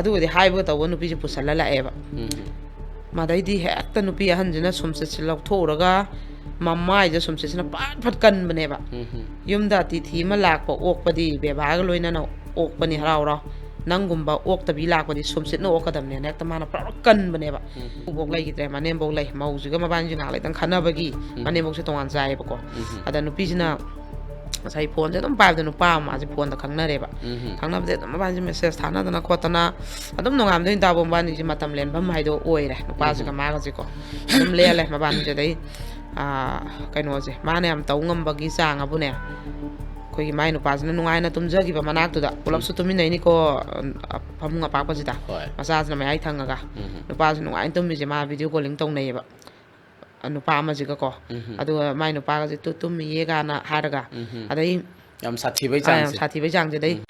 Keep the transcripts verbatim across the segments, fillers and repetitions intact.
ꯑꯗꯨꯒꯗꯤ ꯍꯥꯏꯕꯒ ꯇꯧꯕ ꯅꯨꯄꯤꯁꯦ ꯄꯨꯁꯜꯂ ꯂꯥꯛꯑꯦꯕ꯫ ꯎꯝ꯫ ꯃꯗꯩꯗꯤ ꯍꯦꯛꯇ ꯅꯨꯄꯤ ꯑꯍꯟꯁꯤꯅ ꯁꯨꯝꯆꯤꯠꯁꯤ ꯂꯧꯊꯣꯛꯎꯔꯒ ꯃꯃꯥꯏꯁꯤꯗ ꯁꯨꯝꯆꯤꯠꯁꯤꯅ ꯐꯠ ꯐꯠ ꯀꯟꯕꯅꯦꯕ꯫ ꯎꯝ꯫ "ꯌꯨꯝꯗ ꯑꯇꯤꯊꯤ ꯑꯃ ꯂꯥꯛꯄ ꯑꯣꯛꯄꯗꯤ ꯕꯦꯕꯥꯔꯒ ꯂꯣꯏꯅꯅ ꯑꯣꯛꯄꯅꯤ, ꯍꯔꯥꯎ ꯍꯔꯥꯎ꯫ ꯅꯪꯒꯨꯝꯕ ꯑꯣꯛꯇꯕꯤ ꯂꯥꯛꯄꯗꯤ ꯁꯨꯝꯆꯤꯠꯅ ꯑꯣꯛꯀꯗꯕꯅꯦꯅ" ꯍꯦꯛꯇ ꯃꯥꯅ ꯄꯨꯔꯥ ꯀꯟꯕꯅꯦꯕ꯫ ꯎꯝ꯫ ꯎꯕꯣꯛ ꯂꯩꯈꯤꯗ꯭ꯔꯦ, ꯃꯅꯦꯝꯕꯣꯛ ꯂꯩ, ꯃꯧꯁꯤꯒ ꯃꯕꯥꯅꯤꯁꯤ ꯉꯥꯏꯍꯥꯛ ꯂꯩꯇꯪ ꯈꯟꯅꯕꯒꯤ ꯎꯝ꯫ ꯃꯅꯦꯝꯕꯣꯛꯁꯦ ꯇꯣꯉꯥꯟ ꯆꯥꯏꯌꯦꯕꯀꯣ꯫ ꯎꯝ꯫ ꯑꯗ ꯅꯨꯄꯤꯁꯤꯅ ꯉꯁꯥꯏ ꯐꯣꯟꯁꯦ ꯑꯗꯨꯝ ꯄꯥꯏꯕꯗ ꯅꯨꯄꯥ ꯑꯃ ꯃꯥꯁꯦ ꯐꯣꯟꯗ ꯈꯪꯅꯔꯦꯕ꯫ ꯎꯝ꯫ ꯈꯪꯅꯕꯗꯤ ꯑꯗꯨꯝ ꯃꯕꯥꯅꯤꯁꯦ ꯃꯦꯁꯦꯖ ꯊꯥꯅꯗꯅ ꯈꯣꯠꯇꯅ ꯑꯗꯨꯝ ꯅꯣꯡꯉꯥꯟꯕꯗꯩ ꯅꯨꯃꯤꯠ ꯇꯥꯕ ꯃꯕꯥꯅꯤꯁꯦ ꯃꯇꯝ ꯂꯦꯟꯐꯝ ꯍꯥꯏꯗꯣ ꯑꯣꯏꯔꯦ, ꯅꯨꯄꯥꯁꯤꯒ ꯎꯝ꯫ ꯃꯥꯒꯁꯦꯀꯣ꯫ ꯑꯗꯨꯝ ꯂꯦꯜꯂꯦ ꯃꯕꯥꯅꯤꯁꯦ꯫ ꯑꯗꯩ, ꯑꯥ, ꯀꯩꯅꯣꯁꯦ, ꯃꯥꯅ ꯌꯥꯝ ꯇꯧ ꯉꯝꯕꯒꯤ ꯆꯥꯡ ꯑꯕꯨꯅꯦ, ꯑꯩꯈꯣꯏꯒꯤ ꯃꯥꯏ ꯅꯨꯄꯥꯁꯤꯅ ꯅꯨꯡꯉꯥꯏꯅ ꯇꯨꯝꯖꯈꯤꯕ ꯃꯅꯥꯛꯇꯨꯗ, ꯄꯨꯂꯞꯁꯨ ꯎꯝ꯫ ꯇꯨꯃꯤꯟꯅꯩꯅꯤꯀꯣ, ꯑ, ꯐꯃꯨꯡ ꯑꯄꯥꯛꯄꯁꯤꯗ꯫ ꯍꯣꯏ꯫ ꯃꯆꯥꯁꯤꯅ ꯃꯌꯥꯏ ꯊꯪꯉꯒ꯫ ꯎꯝ꯫ ꯅꯨꯄꯥꯁꯤ ꯅꯨꯡꯉꯥꯏꯅ ꯇꯨꯝꯃꯤꯁꯦ ꯃꯥ ꯚꯤꯗꯤꯑꯣ ꯀꯣꯂꯤꯡ ꯇꯧꯅꯩꯌꯦꯕ꯫ ꯑ, ꯅꯨꯄꯥ ꯑꯃꯁꯤꯒꯀꯣ꯫ ꯎꯝ꯫ ꯑꯗꯨꯒ ꯃꯥꯏ ꯅꯨꯄꯥꯒꯁꯦ "ꯇꯨ ꯇꯨꯝꯃꯤꯌꯦ" ꯀꯥꯏꯅ ꯍꯥꯏꯔꯒ꯫ ꯎꯝ꯫ ꯑꯗꯩ, ꯁꯥꯊꯤꯕꯩ ꯑꯥ, ꯌꯥꯝ ꯆꯥꯡꯁꯦ꯫ ꯁꯥꯊꯤꯕꯩ ꯆꯥꯡꯁꯦ꯫ ꯑꯗꯩ, ꯎꯝ꯫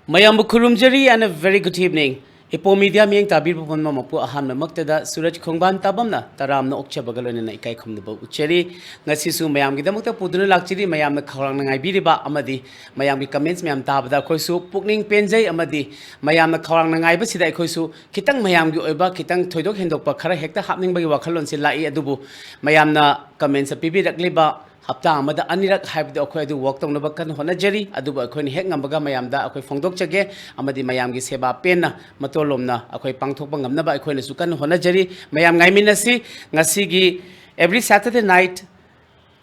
ꯃꯌꯥꯝꯕꯨ ꯈꯨꯔꯨꯝꯖꯔꯤ and a very good evening. ꯏꯄꯣ ꯃꯤꯗꯤꯌꯥ ꯃꯤꯠꯌꯦꯡ ꯇꯥꯕꯤꯔꯤꯕ ꯄꯨꯝꯅꯃꯛꯄꯨ ꯑꯍꯥꯟꯕꯃꯛꯇꯗ ꯁꯨꯔꯖ ꯈꯣꯡꯕꯥꯟ ꯇꯥꯕꯝꯅ ꯇꯔꯥꯝꯅ ꯑꯣꯛꯆꯕꯒ ꯂꯣꯏꯅꯅ ꯏꯀꯥꯏ ꯈꯨꯝꯅꯕ ꯎꯠꯆꯔꯤ꯫ ꯉꯁꯤꯁꯨ ꯃꯌꯥꯝꯒꯤꯗꯃꯛꯇ ꯄꯨꯗꯨꯅ ꯂꯥꯛꯆꯔꯤ꯫ ꯃꯌꯥꯝꯅ ꯈꯧꯔꯥꯡꯅ ꯉꯥꯏꯕꯤꯔꯤꯕ ꯑꯃꯗꯤ ꯃꯌꯥꯝꯒꯤ comments ꯃꯌꯥꯝ ꯇꯥꯕꯗ ꯑꯩꯈꯣꯏꯁꯨ ꯄꯨꯛꯅꯤꯡ ꯄꯦꯟꯖꯩ, ꯑꯃꯗꯤ ꯃꯌꯥꯝꯅ ꯈꯧꯔꯥꯡꯅ ꯉꯥꯏꯕꯁꯤꯗ ꯑꯩꯈꯣꯏꯁꯨ ꯈꯤꯇꯪ ꯃꯌꯥꯝꯒꯤ ꯑꯣꯏꯕ, ꯈꯤꯇꯪ ꯊꯣꯏꯗꯣꯛ ꯍꯦꯟꯗꯣꯛꯄ ꯈꯔ ꯍꯦꯛꯇ ꯍꯥꯞꯅꯤꯡꯕꯒꯤ ꯋꯥꯈꯜꯂꯣꯟꯁꯤ ꯂꯥꯛꯏ꯫ ꯑꯗꯨꯕꯨ ꯃꯌꯥꯝꯅ comments ꯄꯤꯕꯤꯔꯛꯂꯤꯕ ꯍꯞꯇꯥ ꯑꯃꯗ ꯑꯅꯤꯔꯛ ꯍꯥꯏꯕꯗꯣ ꯑꯩꯈꯣꯏ ꯑꯗꯨ work ꯇꯧꯅꯕ ꯀꯟꯅ ꯍꯣꯠꯅꯖꯔꯤ꯫ ꯑꯗꯨꯕꯨ ꯑꯩꯈꯣꯏꯅ ꯍꯦꯛ ꯉꯝꯕꯒ ꯃꯌꯥꯝꯗ ꯑꯩꯈꯣꯏ ꯐꯣꯡꯗꯣꯛꯆꯒꯦ, ꯑꯃꯗꯤ ꯃꯌꯥꯝꯒꯤ ꯁꯦꯕꯥ ꯄꯦꯟꯅ ꯃꯇꯣꯟꯂꯣꯝꯅ ꯑꯩꯈꯣꯏ ꯄꯥꯡꯊꯣꯛꯄ ꯉꯝꯅꯕ ꯑꯩꯈꯣꯏꯅꯁꯨ ꯀꯟꯅ ꯍꯣꯠꯅꯖꯔꯤ꯫ ꯃꯌꯥꯝ ꯉꯥꯏꯃꯤꯟꯅꯁꯤ꯫ ꯉꯁꯤꯒꯤ Every Saturday Night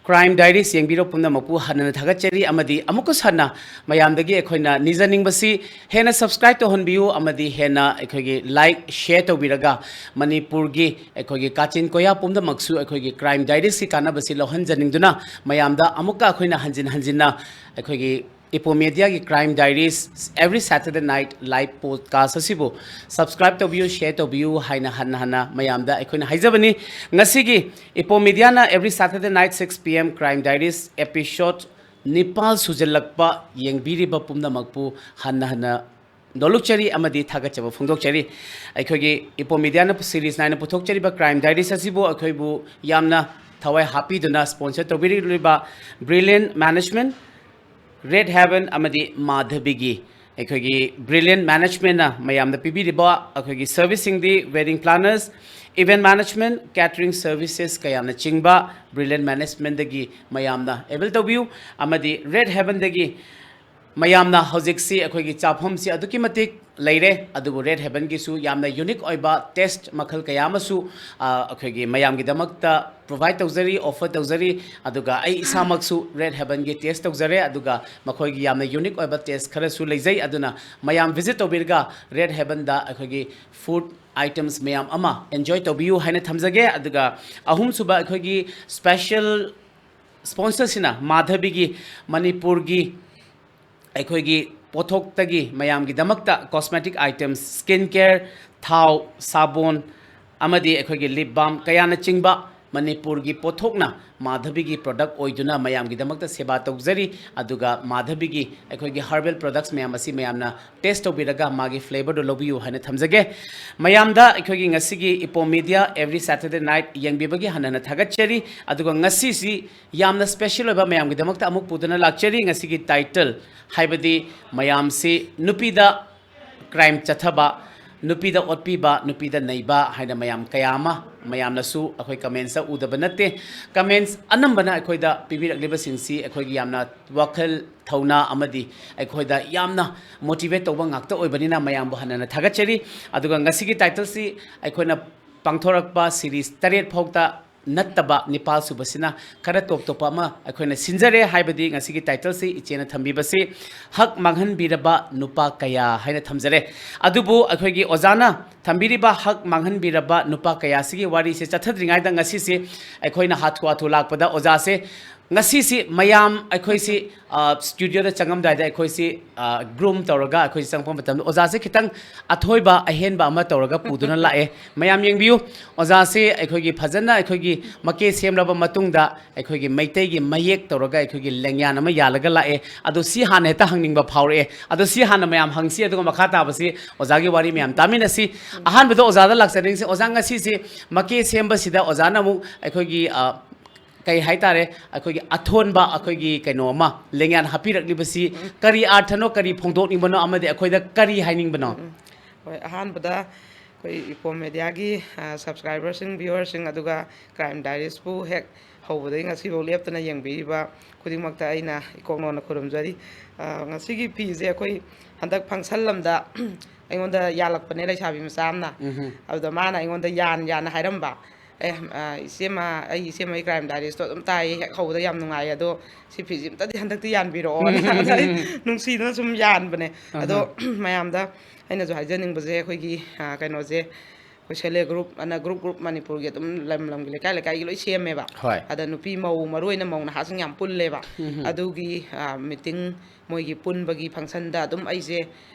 Crime Diaries ꯌꯦꯡꯕꯤꯔꯣ ꯄꯨꯝꯅꯃꯛꯄꯨ ꯍꯟꯅ ꯊꯥꯒꯠꯆꯔꯤ, ꯑꯃꯗꯤ ꯑꯃꯨꯛꯀꯁꯨ ꯍꯟꯅ ꯃꯌꯥꯝꯗꯒꯤ ꯑꯩꯈꯣꯏꯅ ꯅꯤꯖꯅꯤꯡꯕꯁꯤ, ꯍꯦꯟꯅ subscribe ꯇꯧꯍꯟꯕꯤꯌꯨ, ꯑꯃꯗꯤ ꯍꯦꯟꯅ ꯑꯩꯈꯣꯏꯒꯤ like, share ꯇꯧꯕꯤꯔꯒ ꯃꯅꯤꯄꯨꯔꯒꯤ ꯑꯩꯈꯣꯏꯒꯤ ꯀꯥꯆꯤꯟ ꯀꯣꯌꯥ ꯄꯨꯝꯅꯃꯛꯁꯨ ꯑꯩꯈꯣꯏꯒꯤ Crime Diaries ꯀꯤ ꯀꯥꯟꯅꯕꯁꯤ ꯂꯧꯍꯟꯖꯅꯤꯡꯗꯨꯅ ꯃꯌꯥꯝꯗ ꯑꯃꯨꯛꯀ ꯑꯩꯈꯣꯏꯅ ꯍꯟꯖꯤꯟ ꯍꯟꯖꯤꯟꯅ ꯑꯩꯈꯣꯏꯒꯤ ꯏꯄꯣ ꯃꯤꯗꯤꯌꯥꯒꯤ Crime Diaries Every Saturday Night Live Podcast ꯑꯁꯤꯕꯨ subscribe ꯇꯧꯕꯤꯌꯨ, share ꯇꯧꯕꯤꯌꯨ ꯍꯥꯏꯅ ꯍꯟꯅ ꯍꯟꯅ ꯃꯌꯥꯝꯗ ꯑꯩꯈꯣꯏꯅ ꯍꯥꯏꯖꯕꯅꯤ꯫ ꯉꯁꯤꯒꯤ ꯏꯄꯣ ꯃꯤꯗꯤꯌꯥꯅ Every Saturday Night six P M Crime Diaries episode ꯅꯤꯄꯥꯜ ꯁꯨꯖꯜꯂꯛꯄ ꯌꯦꯡꯕꯤꯔꯤꯕ ꯄꯨꯝꯅꯃꯛꯄꯨ ꯍꯟꯅ ꯍꯟꯅ ꯅꯣꯂꯨꯛꯆꯔꯤ ꯑꯃꯗꯤ ꯊꯥꯒꯠꯆꯕ ꯐꯣꯡꯗꯣꯛꯆꯔꯤ꯫ ꯑꯩꯈꯣꯏꯒꯤ ꯏꯄꯣ ꯃꯤꯗꯤꯌꯥꯅ series ꯅꯥꯏꯅ ꯄꯨꯊꯣꯛꯆꯔꯤꯕ Crime Diaries ꯑꯁꯤꯕꯨ ꯑꯩꯈꯣꯏꯕꯨ ꯌꯥꯝꯅ ꯊꯋꯥꯏ ꯍꯥꯞꯄꯤꯗꯨꯅ sponsor ꯇꯧꯕꯤꯔꯤꯕ Brilliant Management, Red Heaven ꯑꯃꯗꯤ ꯃꯥꯙꯕꯤꯒꯤ ꯑꯩꯈꯣꯏꯒꯤ Brilliant Managementꯅ ꯃꯌꯥꯝꯗ ꯄꯤꯕꯤꯔꯤꯕ ꯑꯩꯈꯣꯏꯒꯤ serviceꯁꯤꯡꯗꯤ wedding planners, event management, catering services ꯀꯌꯥꯅꯆꯤꯡꯕ Brilliant Managementꯗꯒꯤ ꯃꯌꯥꯝꯅ avail ꯇꯧꯕꯤꯌꯨ꯫ ꯑꯃꯗꯤ Red Heavenꯗꯒꯤ ꯃꯌꯥꯝꯅ ꯍꯧꯖꯤꯛꯁꯤ ꯑꯩꯈꯣꯏꯒꯤ ꯆꯥꯐꯝꯁꯤ ꯑꯗꯨꯛꯀꯤ ꯃꯇꯤꯛ ꯂꯩꯔꯦ, ꯑꯗꯨꯕꯨ Red Heavenꯒꯤꯁꯨ ꯌꯥꯝꯅ unique ꯑꯣꯏꯕ taste ꯃꯈꯜ ꯀꯌꯥ ꯑꯃꯁꯨ, ꯑ, ꯑꯩꯈꯣꯏꯒꯤ ꯃꯌꯥꯝꯒꯤꯗꯃꯛꯇ provide ꯇꯧꯖꯔꯤ, offer ꯇꯧꯖꯔꯤ꯫ ꯑꯗꯨꯒ ꯑꯩ ꯏꯁꯥꯃꯛꯁꯨ Red Heavenꯒꯤ taste ꯇꯧꯖꯔꯦ, ꯑꯗꯨꯒ ꯃꯈꯣꯏꯒꯤ ꯌꯥꯝꯅ unique ꯑꯣꯏꯕ taste ꯈꯔꯁꯨ ꯂꯩꯖꯩ꯫ ꯑꯗꯨꯅ ꯃꯌꯥꯝ visit ꯇꯧꯕꯤꯔꯒ Red Heavenꯗ ꯑꯩꯈꯣꯏꯒꯤ food items ꯃꯌꯥꯝ ꯑꯃ enjoy ꯇꯧꯕꯤꯌꯨ ꯍꯥꯏꯅ ꯊꯝꯖꯒꯦ꯫ ꯑꯗꯨꯒ ꯑꯍꯨꯝꯁꯨꯕ ꯑꯩꯈꯣꯏꯒꯤ special sponsorꯁꯤꯅ ꯃꯥꯙꯕꯤꯒꯤ ꯃꯅꯤꯄꯨꯔꯒꯤ ꯑꯩꯈꯣꯏꯒꯤ ꯄꯣꯠꯊꯣꯛꯇꯒꯤ ꯃꯌꯥꯝꯒꯤꯗꯃꯛꯇ cosmetic items, skin care, ꯊꯥꯎ, ꯁꯥꯕꯣꯟ ꯑꯃꯗꯤ ꯑꯩꯈꯣꯏꯒꯤ lip balm ꯀꯌꯥꯅꯆꯤꯡꯕ ꯃꯅꯤꯄꯨꯔꯒꯤ ꯄꯣꯠꯊꯣꯛꯅ ꯃꯥꯙꯕꯤꯒꯤ product ꯑꯣꯏꯗꯨꯅ ꯃꯌꯥꯝꯒꯤꯗꯃꯛꯇ ꯁꯦꯕꯥ ꯇꯧꯖꯔꯤ꯫ ꯑꯗꯨꯒ ꯃꯥꯙꯕꯤꯒꯤ ꯑꯩꯈꯣꯏꯒꯤ herbal products ꯃꯌꯥꯝ ꯑꯁꯤ ꯃꯌꯥꯝꯅ taste ꯇꯧꯕꯤꯔꯒ ꯃꯥꯒꯤ flavorꯗꯨ ꯂꯧꯕꯤꯌꯨ ꯍꯥꯏꯅ ꯊꯝꯖꯒꯦ꯫ ꯃꯌꯥꯝꯗ ꯑꯩꯈꯣꯏꯒꯤ ꯉꯁꯤꯒꯤ ꯏꯄꯣ Media every Saturday night ꯌꯦꯡꯕꯤꯕꯒꯤ ꯍꯟꯅ ꯍꯟꯅ ꯊꯥꯒꯠꯆꯔꯤ꯫ ꯑꯗꯨꯒ ꯉꯁꯤꯁꯤ ꯌꯥꯝꯅ special ꯑꯣꯏꯕ ꯃꯌꯥꯝꯒꯤꯗꯃꯛꯇ ꯑꯃꯨꯛ ꯄꯨꯗꯨꯅ ꯂꯥꯛꯆꯔꯤ꯫ ꯉꯁꯤꯒꯤ title ꯍꯥꯏꯕꯗꯤ ꯃꯌꯥꯝꯁꯤ ꯅꯨꯄꯤꯗ crime ꯆꯠꯊꯕ, ꯅꯨꯄꯤꯗ ꯑꯣꯠꯄꯤꯕ, ꯅꯨꯄꯤꯗ ꯅꯩꯕ ꯍꯥꯏꯅ ꯃꯌꯥꯝ ꯀꯌꯥ ꯑꯃ ꯃꯌꯥꯝꯅꯁꯨ ꯑꯩꯈꯣꯏ commentsꯇ ꯎꯗꯕ ꯅꯠꯇꯦ꯫ Comments ꯑꯅꯝꯕꯅ ꯑꯩꯈꯣꯏꯗ ꯄꯤꯕꯤꯔꯛꯂꯤꯕꯁꯤꯡꯁꯤ ꯑꯩꯈꯣꯏꯒꯤ ꯌꯥꯝꯅ ꯋꯥꯈꯜ ꯊꯧꯅꯥ ꯑꯃꯗꯤ ꯑꯩꯈꯣꯏꯗ ꯌꯥꯝꯅ motivate ꯇꯧꯕ ꯉꯥꯛꯇ ꯑꯣꯏꯕꯅꯤꯅ ꯃꯌꯥꯝꯕꯨ ꯍꯟꯅ ꯍꯟꯅ ꯊꯥꯒꯠꯆꯔꯤ꯫ ꯑꯗꯨꯒ ꯉꯁꯤꯒꯤ titleꯁꯤ ꯑꯩꯈꯣꯏꯅ ꯄꯥꯡꯊꯣꯔꯛꯄ series ꯇꯔꯦꯠ ꯐꯥꯎꯗ ꯅꯠꯇꯕ ꯅꯤꯄꯥꯜ ꯁꯨꯕꯁꯤꯅ ꯈꯔ top ꯇꯣꯞꯄ ꯑꯃ ꯑꯩꯈꯣꯏꯅ ꯁꯤꯟꯖꯔꯦ, ꯍꯥꯏꯕꯗꯤ ꯉꯁꯤꯒꯤ titleꯁꯤ ꯏꯆꯦꯅ ꯊꯝꯕꯤꯕꯁꯤ ꯍꯛ ꯃꯥꯡꯍꯟꯕꯤꯔꯕ ꯅꯨꯄꯥ ꯀꯌꯥ ꯍꯥꯏꯅ ꯊꯝꯖꯔꯦ꯫ ꯑꯗꯨꯕꯨ ꯑꯩꯈꯣꯏꯒꯤ ꯑꯣꯖꯥꯅ ꯊꯝꯕꯤꯔꯤꯕ ꯍꯛ ꯃꯥꯡꯍꯟꯕꯤꯔꯕ ꯅꯨꯄꯥ ꯀꯌꯥꯁꯤꯒꯤ ꯋꯥꯔꯤꯁꯦ ꯆꯠꯊꯗ꯭ꯔꯤꯉꯩꯗ ꯉꯁꯤꯁꯦ ꯑꯩꯈꯣꯏꯅ ꯍꯥꯊꯨ ꯍꯥꯊꯨ ꯂꯥꯛꯄꯗ ꯑꯣꯖꯥꯁꯦ ꯉꯁꯤꯁꯤ ꯃꯌꯥꯝ ꯑꯩꯈꯣꯏꯁꯤ ꯁ꯭ꯇꯨꯗꯤꯑꯣꯗ ꯆꯪꯉꯝꯗꯥꯏꯗ ꯑꯩꯈꯣꯏꯁꯤ ꯒ꯭ꯔꯨꯝ ꯇꯧꯔꯒ ꯑꯩꯈꯣꯏꯁꯤ ꯆꯪꯉꯛꯄ ꯃꯇꯝꯗ ꯑꯣꯖꯥꯁꯦ ꯈꯤꯇꯪ ꯑꯊꯣꯏꯕ ꯑꯍꯦꯟꯕ ꯑꯃ ꯇꯧꯔꯒ ꯄꯨꯗꯨꯅ ꯂꯥꯛꯑꯦ꯫ ꯃꯌꯥꯝ ꯌꯦꯡꯕꯤꯌꯨ, ꯑꯣꯖꯥꯁꯦ ꯑꯩꯈꯣꯏꯒꯤ ꯐꯖꯅ ꯑꯩꯈꯣꯏꯒꯤ ꯃꯀꯦ ꯁꯦꯝꯂꯕ ꯃꯇꯨꯡꯗ ꯑꯩꯈꯣꯏꯒꯤ ꯃꯩꯇꯩꯒꯤ ꯃꯌꯦꯛ ꯇꯧꯔꯒ ꯑꯩꯈꯣꯏꯒꯤ ꯂꯦꯡꯌꯥꯟ ꯑꯃ ꯌꯥꯜꯂꯒ ꯂꯥꯛꯑꯦ꯫ ꯑꯗꯣ ꯁꯤ ꯍꯥꯟꯅ ꯍꯦꯛꯇ ꯍꯪꯅꯤꯡꯕ ꯐꯥꯎꯔꯛꯑꯦ꯫ ꯑꯗꯣ ꯁꯤ ꯍꯥꯟꯅ ꯃꯌꯥꯝ ꯍꯪꯁꯤ, ꯑꯗꯨꯒ ꯃꯈꯥ ꯇꯥꯕꯁꯤ ꯑꯣꯖꯥꯒꯤ ꯋꯥꯔꯤ ꯃꯌꯥꯝ ꯇꯥꯃꯤꯟꯅꯁꯤ꯫ ꯑꯍꯥꯟꯕꯗ ꯑꯣꯖꯥꯗ ꯂꯥꯛꯆꯅꯤꯡꯁꯤ꯫ ꯑꯣꯖꯥ, ꯉꯁꯤꯁꯤ ꯃꯀꯦ ꯁꯦꯝꯕꯁꯤꯗ ꯑꯣꯖꯥꯅ ꯑꯃꯨꯛ ꯑꯩꯈꯣꯏꯒꯤ ꯀꯩ ꯍꯥꯏꯇꯥꯔꯦ, ꯑꯩꯈꯣꯏꯒꯤ ꯑꯊꯣꯟꯕ ꯑꯩꯈꯣꯏꯒꯤ ꯀꯩꯅꯣ ꯑꯃ ꯂꯦꯡꯌꯥꯟ ꯍꯥꯞꯄꯤꯔꯛꯂꯤꯕꯁꯤ ꯀꯔꯤ ꯑꯥꯔꯊꯅꯣ, ꯀꯔꯤ ꯐꯣꯡꯗꯣꯛꯅꯤꯡꯕꯅꯣ, ꯑꯃꯗꯤ ꯑꯩꯈꯣꯏꯗ ꯀꯔꯤ ꯍꯥꯏꯅꯤꯡꯕꯅꯣ? ꯎꯝ, ꯎꯝ꯫ ꯍꯣꯏ, ꯑꯍꯥꯟꯕꯗ ꯑꯩꯈꯣꯏ ꯏꯄꯣꯝ ꯃꯦꯗꯤꯌꯥꯒꯤ ꯁꯕꯁꯀ꯭ꯔꯥꯏꯕꯔꯁꯤꯡ, ꯚ꯭ꯌꯨꯋꯔꯁꯤꯡ, ꯑꯗꯨꯒ ꯀ꯭ꯔꯥꯏꯝ ꯗꯥꯏꯔꯤꯁꯄꯨ ꯍꯦꯛ ꯍꯧꯕꯗꯒꯤ ꯉꯁꯤꯐꯥꯎ ꯂꯦꯞꯇꯅ ꯌꯦꯡꯕꯤꯔꯤꯕ ꯈꯨꯗꯤꯡꯃꯛꯇ ꯑꯩꯅ ꯏꯀꯣꯛ ꯅꯧꯅ ꯈꯨꯔꯨꯝꯖꯔꯤ꯫ ꯉꯁꯤꯒꯤ ꯐꯤꯁꯦ ꯑꯩꯈꯣꯏ ꯍꯟꯗꯛ ꯐꯪꯁꯟ ꯑꯃꯗ ꯑꯩꯉꯣꯟꯗ ꯌꯥꯜꯂꯛꯄꯅꯦ ꯂꯩꯁꯥꯕꯤ ꯃꯆꯥ ꯑꯃꯅ꯫ ꯎꯝꯍꯨꯝ꯫ ꯑꯗꯨꯗ ꯃꯥꯅ ꯑꯩꯉꯣꯟꯗ ꯌꯥꯟ ꯌꯥꯟ ꯍꯥꯏꯔꯝꯕ꯫ "ꯑꯦ, ꯏꯆꯦꯃ, ꯑꯩ ꯏꯆꯦꯃ ꯑꯩ ꯀ꯭ꯔꯥꯏꯝ ꯗꯥꯏꯔꯤꯁꯇꯣ ꯑꯗꯨꯝ ꯇꯥꯏꯌꯦ, ꯍꯦꯛ ꯍꯧꯕꯗ ꯌꯥꯝ ꯅꯨꯡꯉꯥꯏꯌꯦ, ꯑꯗꯣ ꯁꯤ ꯐꯤꯁꯦ ꯑꯝꯇꯗꯤ ꯍꯟꯗꯛꯇꯤ ꯌꯥꯟꯕꯤꯔꯛꯑꯣꯅ" ꯑꯗ ꯑꯩ ꯅꯨꯡꯁꯤꯗꯅ ꯁꯨꯝ ꯌꯥꯟꯕꯅꯦ꯫ ꯑꯗꯣ ꯑꯍꯥ꯫ ꯃꯌꯥꯝꯗ ꯑꯩꯅꯁꯨ ꯍꯥꯏꯖꯅꯤꯡꯕꯁꯦ, ꯑꯩꯈꯣꯏꯒꯤ ꯀꯩꯅꯣꯁꯦ, ꯑꯩꯈꯣꯏ ꯁꯦꯜꯐ ꯍꯦꯜꯞ ꯒ꯭ꯔꯨꯞ ꯑꯅ ꯒ꯭ꯔꯨꯞ ꯒ꯭ꯔꯨꯞ ꯃꯅꯤꯄꯨꯔꯒꯤ ꯑꯗꯨꯝ ꯂꯝ ꯂꯝꯒꯤ, ꯂꯩꯀꯥꯏ ꯂꯩꯀꯥꯏꯒꯤ ꯂꯣꯏ ꯁꯦꯝꯃꯦꯕ꯫ ꯍꯣꯏ꯫ ꯑꯗ ꯅꯨꯄꯤ ꯃꯧ, ꯃꯔꯨ ꯑꯣꯏꯅ ꯃꯧ ꯅꯍꯥꯁꯤꯡ ꯌꯥꯝ ꯄꯨꯜꯂꯦꯕ꯫ ꯎꯝ꯫ ꯑꯗꯨꯒꯤ ꯃꯤꯇꯤꯡ, ꯃꯣꯏꯒꯤ ꯄꯨꯟꯕꯒꯤ ꯐꯪꯁꯟꯗ ꯑꯗꯨꯝ ꯑꯩꯁꯦ,